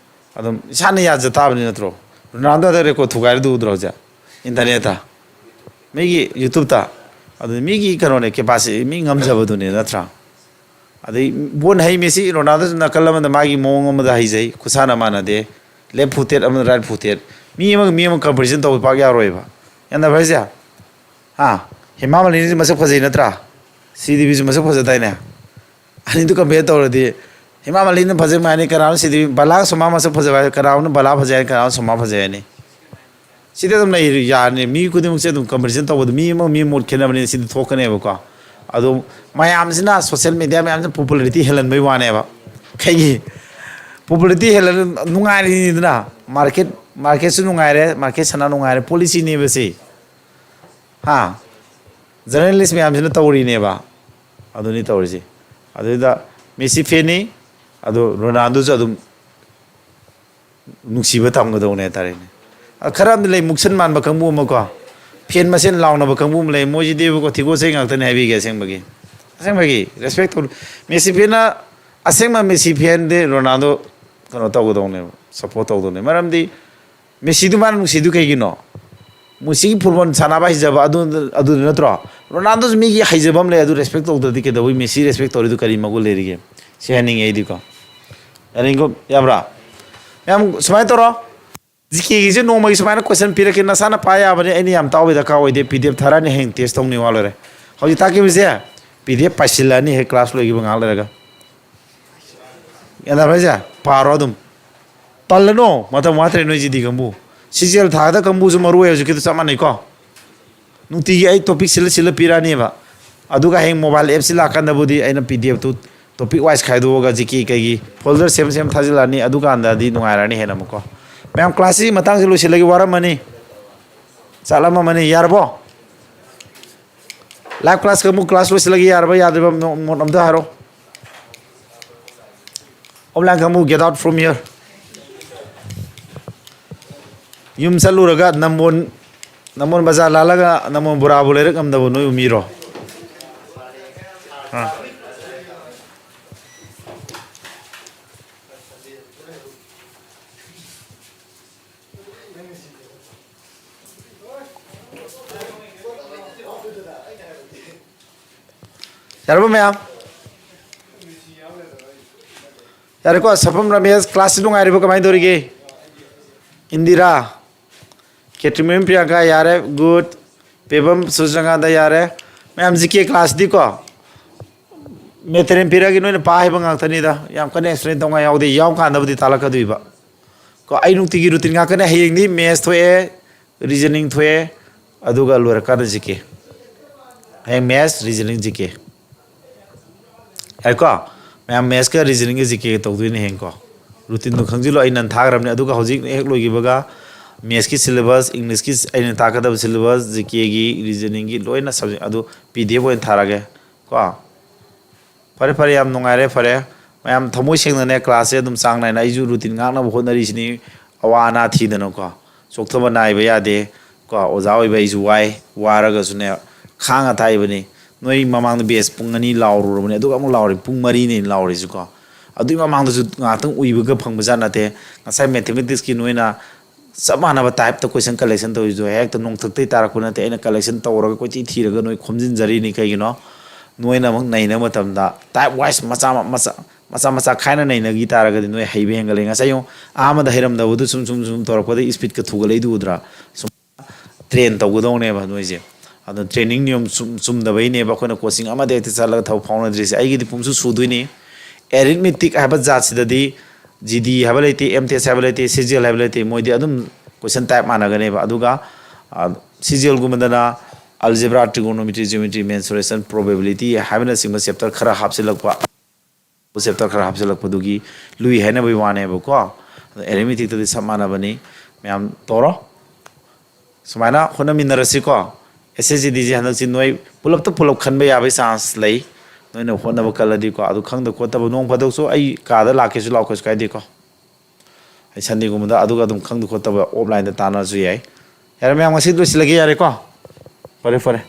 ꯑꯗꯨꯝ ꯏꯁꯥꯅ ꯌꯥꯖ ꯇꯥꯕꯅꯤ ꯅꯠꯇ꯭ꯔꯣ? ꯔꯣꯅꯥꯜꯗꯣꯗ record ꯊꯨꯒꯥꯏꯔꯤꯗꯨ ꯎꯗ꯭ꯔꯣ ꯍꯧꯖꯤꯛ? Internet-ꯇ, ꯃꯤꯒꯤ YouTube-ꯇ꯫ ꯑꯗꯨ ꯃꯤꯒꯤ ꯀꯩꯅꯣꯅꯦ, capacity, ꯃꯤ ꯉꯝꯖꯕꯗꯨꯅꯦ ꯅꯠꯇ꯭ꯔꯥ? ꯑꯗꯩ ꯕꯣꯟ ꯍꯩ ꯃꯦꯁꯤ, ꯔꯣꯅꯥꯜꯗꯣꯁꯨ ꯅꯥꯀꯜ ꯑꯃꯗ ꯃꯥꯒꯤ ꯃꯑꯣꯡ ꯑꯃꯗ ꯍꯩꯖꯩ, ꯈꯨꯠꯁꯥꯟꯅ ꯃꯥꯟꯅꯗꯦ, left footed ꯑꯃꯗ right footed꯫ ꯃꯤ ꯑꯃꯒ ꯃꯤ ꯑꯃꯒ comparison ꯇꯧꯕ ꯄꯥꯛ ꯌꯥꯔꯣꯏꯕ꯫ ꯒ꯭ꯌꯥꯟ ꯇꯥꯕ꯭ꯔꯥ ꯍꯥꯏꯁꯦ? ꯍꯥ? ꯍꯦꯃꯥ ꯃꯥꯂꯤꯅꯤꯁꯨ ꯃꯁꯛ ꯐꯖꯩ ꯅꯠꯇ꯭ꯔꯥ? ꯁ꯭ꯔꯤꯗꯦꯕꯤꯁꯨ ꯃꯁꯛ ꯐꯖꯗꯥꯏꯅꯦ? ꯑꯅꯤꯗꯨ compare ꯇꯧꯔꯗꯤ ꯍꯦꯃꯥ ꯃꯥꯂꯤꯅꯤꯅ ꯐꯖꯩ ꯍꯥꯏꯅꯤ, ꯀꯅꯥꯅꯣ ꯁ꯭ꯔꯤꯗꯦꯕꯤ, ꯕꯂꯥ ꯁꯣꯃꯥ ꯃꯁꯛ ꯐꯖꯕ ꯍꯥꯏ, ꯀꯅꯥꯅꯣ ꯕꯂꯥ ꯐꯖꯩ ꯍꯥꯏꯅꯤ, ꯀꯅꯥꯅꯣ ꯁꯣꯃꯥ ꯐꯖꯩ ꯍꯥꯏꯅꯤ? ꯁꯤꯗ ꯑꯗꯨꯝ ꯂꯩ ꯌꯥꯔꯅꯤ꯫ ꯃꯤ ꯈꯨꯗꯤꯡꯃꯛꯁꯦ ꯑꯗꯨꯝ comparison ꯇꯧꯕꯗ ꯃꯤ ꯑꯃꯒ ꯃꯤ ꯃꯣꯠ ꯈꯦꯠꯅꯕꯅꯤꯅ ꯁꯤꯗ ꯊꯣꯛꯀꯅꯦꯕꯀꯣ꯫ ꯑꯗꯣ ꯃꯌꯥꯝꯁꯤꯅ, social media ꯃꯌꯥꯝꯁꯤꯅ popularity ꯍꯦꯜꯍꯟꯕꯩ ꯋꯥꯅꯦꯕ꯫ ꯀꯩꯒꯤ? Popularity ꯍꯦꯜꯍꯟ, ꯅꯨꯡꯉꯥꯏꯔꯤꯅꯤꯗꯅ꯫ Market, market-ꯁꯨ ꯅꯨꯡꯉꯥꯏꯔꯦ, market ꯁꯅꯥ ꯅꯨꯡꯉꯥꯏꯔꯦ, policy-ꯅꯦꯕ ꯁꯤ꯫ ꯍꯥ? Journalist ꯃꯌꯥꯝꯁꯤꯅ ꯇꯧꯔꯤꯅꯦꯕ꯫ ꯑꯗꯨꯅꯤ ꯇꯧꯔꯤꯁꯤ꯫ ꯑꯗꯨꯗ ꯃꯦꯁꯤ ꯐꯦꯟꯅꯤ, ꯑꯗꯣ ꯔꯣꯅꯥꯜꯗꯣꯁꯨ ꯑꯗꯨꯝ ꯅꯨꯡꯁꯤꯕ ꯇꯝꯒꯗꯧꯅꯦ ꯍꯥꯏꯇꯥꯔꯦꯅꯦ꯫ ꯑ, ꯈꯔ ꯑꯃꯗꯤ ꯂꯩ, ꯃꯨꯛꯁꯟ ꯃꯥꯟꯕ ꯀꯥꯡꯕꯨ ꯑꯃꯀꯣ, ꯐꯦꯟ ꯃꯁꯦꯟ ꯂꯥꯎꯅꯕ ꯀꯥꯡꯕꯨ ꯑꯃ ꯂꯩ, ꯃꯣꯏꯁꯤꯗꯤ ꯏꯕꯨꯀꯣ ꯊꯤꯒꯣꯠ ꯆꯩ ꯉꯥꯛꯇꯅꯦ ꯍꯥꯏꯕꯤꯒꯦ꯫ ꯑꯁꯦꯡꯕꯒꯤ, ꯑꯁꯦꯡꯕꯒꯤ respect ꯇꯧ꯫ ꯃꯦꯁꯤ ꯐꯦꯟꯅ, ꯑꯁꯦꯡꯕ ꯃꯦꯁꯤ ꯐꯦꯟꯗꯤ ꯔꯣꯅꯥꯜꯗꯣ ꯀꯩꯅꯣ ꯇꯧꯒꯗꯧꯅꯦꯕ, support ꯇꯧꯗꯧꯅꯦ꯫ ꯃꯔꯝꯗꯤ ꯃꯦꯁꯤꯗꯨ ꯃꯥꯅ ꯅꯨꯡꯁꯤꯗꯨ ꯀꯩꯒꯤꯅꯣ? ꯃꯦꯁꯤꯒꯤ football ꯁꯥꯟꯅꯕ ꯍꯩꯖꯕ ꯑꯗꯨ, ꯑꯗꯨꯗ ꯅꯠꯇ꯭ꯔꯣ? ꯔꯣꯅꯥꯜꯗꯣꯁꯨ ꯃꯤꯒꯤ ꯍꯩꯖꯕ ꯑꯃ ꯂꯩ, ꯑꯗꯨ respect ꯇꯧꯗ꯭ꯔꯗꯤ ꯀꯩꯗꯧꯕꯩ ꯃꯦꯁꯤ respect ꯇꯧꯔꯤꯗꯨ ꯀꯔꯤ ꯃꯒꯨꯟ ꯂꯩꯔꯤꯒꯦ? ꯁꯤ ꯍꯥꯏꯅꯤꯡꯉꯦ ꯑꯩꯗꯤꯀꯣ꯫ ꯌꯥꯅꯤꯡꯀꯣ? ꯌꯥꯕ꯭ꯔꯥ? ꯃꯌꯥꯝ ꯁꯨꯃꯥꯏꯅ ꯇꯧꯔꯣ꯫ ꯖꯤ ꯀꯦꯒꯤꯁꯦ ꯅꯣꯡꯃꯒꯤ ꯁꯨꯃꯥꯏꯅ question ꯄꯤꯔꯛꯀꯦ, ꯅꯁꯥꯅ ꯄꯥ ꯌꯥꯕꯅꯦ, ꯑꯩꯅ ꯌꯥꯝ ꯇꯥꯛꯎꯕ ꯗꯔꯀꯥꯔ ꯑꯣꯏꯗꯦ꯫ P D F ꯊꯥꯔꯛꯑꯅꯤ, ꯍꯌꯦꯡ test ꯇꯧꯅꯤ, ꯋꯥ ꯂꯣꯏꯔꯦ꯫ ꯍꯧꯖꯤꯛ ꯇꯥꯛꯈꯤꯕꯁꯦ P D F ꯄꯥꯏꯁꯤꯜꯂꯛꯑꯅꯤ ꯍꯦꯛ class ꯂꯣꯏꯈꯤꯕ ꯉꯥꯏꯍꯥꯛ ꯂꯩꯔꯒ꯫ ꯒ꯭ꯌꯥꯟ ꯇꯥꯕ꯭ꯔꯥ ꯍꯥꯏꯁꯦ? ꯄꯥꯔꯣ ꯑꯗꯨꯝ꯫ ꯇꯜꯂꯅꯣ, ꯃꯇꯝ ꯋꯥꯠꯇ꯭ꯔꯦ ꯅꯣꯏ ꯖꯤ ꯗꯤ ꯀꯥꯡꯕꯨ꯫ ꯁꯤ ꯖꯤ ꯑꯦꯜ ꯊꯥꯒꯗꯕ ꯀꯥꯡꯕꯨꯁꯨ ꯃꯔꯨ ꯑꯣꯏ, ꯍꯧꯖꯤꯛꯀꯤꯗꯨ ꯆꯞ ꯃꯥꯟꯅꯩꯀꯣ꯫ ꯅꯨꯡꯇꯤꯒꯤ ꯑꯩ topic ꯁꯤꯜꯂ ꯁꯤꯜꯂ ꯄꯤꯔꯛꯑꯅꯤꯕ꯫ ꯑꯗꯨꯒ ꯍꯌꯦꯡ mobile app ꯁꯤ ꯂꯥꯛꯀꯥꯟꯗꯕꯨꯗꯤ ꯑꯩꯅ P D F two topic wise ꯈꯥꯏꯗꯣꯛꯑꯒ ꯖꯤ ꯀꯦ ꯀꯩꯒꯤ folder ꯁꯦꯝ ꯁꯦꯝ ꯊꯥꯖꯤꯜꯂꯛꯑꯅꯤ꯫ ꯑꯗꯨꯀꯥꯟꯗꯗꯤ ꯅꯨꯡꯉꯥꯏꯔꯅꯤ ꯍꯦꯟꯅ ꯑꯃꯨꯛꯀꯣ꯫ ꯃꯌꯥꯝ class ꯁꯤ ꯃꯇꯥꯡꯁꯤ ꯂꯣꯏꯁꯤꯜꯂꯒꯦ, ꯋꯥꯔꯝꯃꯅꯤ꯫ ꯆꯥꯛ ꯂꯥꯝꯃꯝꯃꯅꯤ꯫ ꯌꯥꯔꯕꯣ? Live class ꯀꯥꯡꯕꯨ, class ꯂꯣꯏꯁꯤꯜꯂꯒꯦ ꯌꯥꯔꯕ ꯌꯥꯗ꯭ꯔꯤꯕ ꯃꯣꯠ ꯑꯝꯇ ꯍꯥꯏꯔꯣ꯫ Offline ꯀꯥꯡꯕꯨ, get out from here. ꯌꯨꯝ ꯆꯠꯂꯨꯔꯒ ꯅꯝꯕꯣꯟ, ꯅꯝꯕꯣꯟ ꯕꯖꯥꯔ ꯂꯥꯜꯂꯒ ꯅꯝꯕꯣꯟ ꯕꯣꯔꯥꯕꯨ ꯂꯩꯔꯛ ꯉꯝꯗꯕ ꯅꯣꯏꯕꯨ ꯃꯤꯔꯣ? ꯑꯥ꯫ ꯌꯥꯔꯕꯣ ꯃꯌꯥꯝ? ꯌꯥꯔꯦꯀꯣ, ꯁꯐꯝ ꯔꯃꯦꯁ, class ꯁꯤ ꯅꯨꯡꯉꯥꯏꯔꯤꯕꯣ? ꯀꯃꯥꯏꯅ ꯇꯧꯔꯤꯒꯦ? ꯏꯟꯗꯤꯔꯥ, ꯀꯦꯇ꯭ꯔꯤꯃꯌꯨꯝ ꯄ꯭ꯔꯤꯌꯥꯡꯀꯥ, ꯌꯥꯔꯦ, good. ꯄꯦꯕꯝ ꯁꯨꯔꯆꯟꯗ꯭ꯔ, ꯌꯥꯔꯦ꯫ ꯃꯌꯥꯝ G K class ꯗꯤꯀꯣ, ꯃꯦꯇꯔꯦꯟ ꯄꯤꯔꯛꯑꯒꯦ, ꯅꯣꯏꯅ ꯄꯥ ꯍꯩꯕ ꯉꯥꯛꯇꯅꯤꯗ, ꯌꯥꯝ ꯀꯟꯅ explain ꯇꯧꯉꯥꯏ ꯌꯥꯎꯗꯦ, ꯌꯥꯎ ꯀꯥꯟꯗꯕꯨꯗꯤ ꯇꯥꯜꯂꯛꯀꯗꯣꯏꯕ꯫ ꯀꯣ, ꯑꯩ ꯅꯨꯡꯇꯤꯒꯤ routine ꯉꯥꯛꯇꯅꯦ, ꯍꯌꯦꯡꯗꯤ maths ꯊꯣꯛꯑꯦ, reasoning ꯊꯣꯛꯑꯦ, ꯑꯗꯨꯒ ꯂꯣꯏꯔꯀꯥꯟꯗ G K꯫ ꯍꯌꯦꯡ maths, reasoning, G K꯫ ꯌꯥꯏꯀꯣ? ꯃꯌꯥꯝ maths ꯀ reasoning ꯒ G K ꯒ ꯇꯧꯗꯣꯏꯅꯦ ꯍꯌꯦꯡꯀꯣ꯫ Routine ꯗꯣ ꯈꯪꯖꯤꯜꯂꯣ, ꯑꯩ ꯅꯟ ꯊꯥꯈ꯭ꯔꯕꯅꯦ꯫ ꯑꯗꯨꯒ ꯍꯧꯖꯤꯛ ꯍꯦꯛ ꯂꯣꯏꯈꯤꯕꯒ maths ꯀꯤ syllabus, English ꯀꯤ ꯑꯩꯅ ꯇꯥꯛꯀꯗꯕ syllabus, G K ꯒꯤ, reasoning ꯒꯤ ꯂꯣꯏꯅ subject ꯑꯗꯨ P D F ꯑꯣꯏꯅ ꯊꯥꯔꯛꯑꯒꯦ ꯀꯣ꯫ ꯐꯔꯦ, ꯐꯔꯦ, ꯌꯥꯝ ꯅꯨꯡꯉꯥꯏꯔꯦ, ꯐꯔꯦ꯫ ꯃꯌꯥꯝ ꯊꯃꯣꯏ ꯁꯦꯡꯅꯅꯦ, class ꯁꯦ ꯑꯗꯨꯝ ꯆꯥꯡ ꯅꯥꯏꯅ ꯑꯩꯁꯨ routine ꯉꯥꯛꯅꯕ ꯍꯣꯠꯅꯔꯤꯁꯤꯅꯤ, ꯑꯋꯥ ꯑꯅꯥ ꯊꯤꯗꯅꯀꯣ꯫ ꯆꯣꯛꯊꯕ ꯅꯥꯏꯕ ꯌꯥꯗꯦ ꯀꯣ꯫ ꯑꯣꯖꯥ ꯑꯣꯏꯕ ꯑꯩꯁꯨ ꯋꯥꯏ, ꯋꯥꯔꯒꯁꯨꯅꯦ, ꯈꯥꯡꯉ ꯊꯥꯛꯏꯕꯅꯤ꯫ ꯅꯣꯏ ꯃꯃꯥꯡꯗ batch ꯄꯨꯡ ꯑꯅꯤ ꯂꯥꯎꯔꯨꯔꯕꯅꯤ, ꯑꯗꯨꯒ ꯑꯃꯨꯛ ꯂꯥꯎꯔꯤ, ꯄꯨꯡ ꯃꯔꯤꯅꯦ ꯂꯥꯎꯔꯤꯁꯤꯀꯣ꯫ ꯑꯗꯨꯒꯤ ꯃꯃꯥꯡꯗꯁꯨ ꯉꯥꯏꯍꯥꯛꯇꯪ ꯎꯏꯕꯒ ꯐꯪꯕꯖꯥꯠ ꯅꯠꯇꯦ꯫ ꯉꯁꯥꯏ mathematics ꯀꯤ ꯅꯣꯏꯅ ꯆꯞ ꯃꯥꯟꯅꯕ type ꯇ question collection ꯇꯧꯔꯤꯗꯣ ꯍꯦꯛꯇ ꯅꯣꯡꯊꯛꯇꯩ ꯇꯥꯔꯛꯄ ꯅꯠꯇꯦ꯫ ꯑꯩꯅ collection ꯇꯧꯔꯒ ꯀꯣꯏꯊꯤ ꯊꯤꯔꯒ ꯅꯣꯏ ꯈꯣꯝꯖꯤꯟꯖꯔꯤꯅꯤ꯫ ꯀꯩꯒꯤꯅꯣ? ꯅꯣꯏꯅ ꯑꯃꯨꯛ ꯅꯩꯅꯕ ꯃꯇꯝꯗ type wise ꯃꯆꯥ ꯃ-, ꯃꯆꯥ, ꯃꯆꯥ ꯃꯆꯥ ꯈꯥꯏꯅ ꯅꯩꯅꯈꯤ ꯇꯥꯔꯒꯗꯤ ꯅꯣꯏ ꯍꯩꯕ ꯍꯦꯟꯒꯠꯂꯛꯏ꯫ ꯉꯁꯥꯏ ꯌꯦꯡꯉꯨ, ꯑꯍꯥꯟꯕꯗ ꯍꯩꯔꯝꯗꯕꯗꯨ ꯁꯨꯝ, ꯁꯨꯝ, ꯁꯨꯝ ꯇꯧꯔꯛꯄꯗ speed ꯀ ꯊꯨꯒꯠꯂꯛꯏꯗꯨ ꯎꯗ꯭ꯔꯥ? ꯁꯨꯝ train ꯇꯧꯒꯗꯧꯅꯦꯕ ꯅꯣꯏꯁꯦ꯫ ꯑꯗꯣ training ꯅꯤꯌꯣꯝ ꯆꯨꯝ-, ꯆꯨꯝꯗꯕꯩꯅꯦꯕ ꯑꯩꯈꯣꯏꯅ coaching ꯑꯃꯗ ꯍꯦꯛꯇ ꯆꯠꯂꯒ ꯊꯕꯛ ꯐꯥꯎꯅꯗ꯭ꯔꯤꯁꯦ꯫ ꯑꯩꯒꯤꯗꯤ ꯄꯨꯝꯁꯨ ꯁꯨꯗꯣꯏꯅꯤ꯫ Arithmetic ꯍꯥꯏꯕ ꯖꯥꯠꯁꯤꯗꯗꯤ G D ꯍꯥꯏꯕ ꯂꯩꯇꯦ, M T S ꯍꯥꯏꯕ ꯂꯩꯇꯦ, C G L ꯍꯥꯏꯕ ꯂꯩꯇꯦ꯫ ꯃꯣꯏꯗꯤ ꯑꯗꯨꯝ question type ꯃꯥꯟꯅꯒꯅꯦꯕ꯫ ꯑꯗꯨꯒ, ꯑ, C G L ꯒꯨꯝꯕꯗꯅ algebra, trigonometry, geometry, mensuration, probability ꯍꯥꯏꯕꯅꯆꯤꯡꯕ chapter ꯈꯔ ꯍꯥꯞꯆꯤꯜꯂꯛꯄ꯫ Chapter ꯈꯔ ꯍꯥꯞꯆꯤꯜꯂꯛꯄꯗꯨꯒꯤ ꯂꯨꯏ ꯍꯥꯏꯅꯕꯒꯤ ꯋꯥꯅꯦꯕꯀꯣ꯫ ꯑꯗꯣ arithmetic ꯇꯗꯤ ꯆꯞ ꯃꯥꯟꯅꯕꯅꯤ꯫ ꯃꯌꯥꯝ ꯇꯧꯔꯣ꯫ ꯁꯨꯃꯥꯏꯅ ꯍꯣꯠꯅꯃꯤꯟꯅꯔꯁꯤꯀꯣ꯫ ꯑꯦꯁ ꯑꯦꯁ ꯖꯤ ꯗꯤꯁꯦ ꯍꯟꯗꯛꯁꯤ ꯅꯣꯏ ꯄꯨꯂꯞꯇ ꯄꯨꯂꯞ ꯈꯟꯕ ꯌꯥꯕꯒꯤ ꯆꯥꯟꯁ ꯂꯩ꯫ ꯅꯣꯏꯅ ꯍꯣꯠꯅꯕ ꯀꯜꯂꯗꯤꯀꯣ꯫ ꯑꯗꯨ ꯈꯪꯗ ꯈꯣꯠꯇꯕ ꯅꯣꯡ ꯐꯥꯗꯣꯛꯁꯨ ꯑꯩ ꯀꯥꯗ ꯂꯥꯛꯀꯦꯁꯨ ꯂꯥꯛꯑꯣ, ꯀꯩꯁꯨ ꯀꯥꯏꯗꯦꯀꯣ꯫ ꯑꯩ ꯁꯟꯗꯦꯒꯨꯝꯕꯗ ꯑꯗꯨꯒ ꯑꯗꯨꯝ ꯈꯪꯗ ꯈꯣꯠꯇꯕ ꯑꯣꯐꯂꯥꯏꯟꯗ ꯇꯥꯟꯅꯔꯁꯨ ꯌꯥꯏ꯫ ꯌꯥꯔꯦ ꯃꯌꯥꯝ, ꯉꯁꯤꯗꯤ ꯂꯣꯏꯁꯤꯜꯂꯒꯦ, ꯌꯥꯔꯦꯀꯣ? ꯐꯔꯦ, ꯐꯔꯦ꯫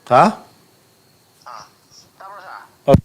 ꯍꯥ?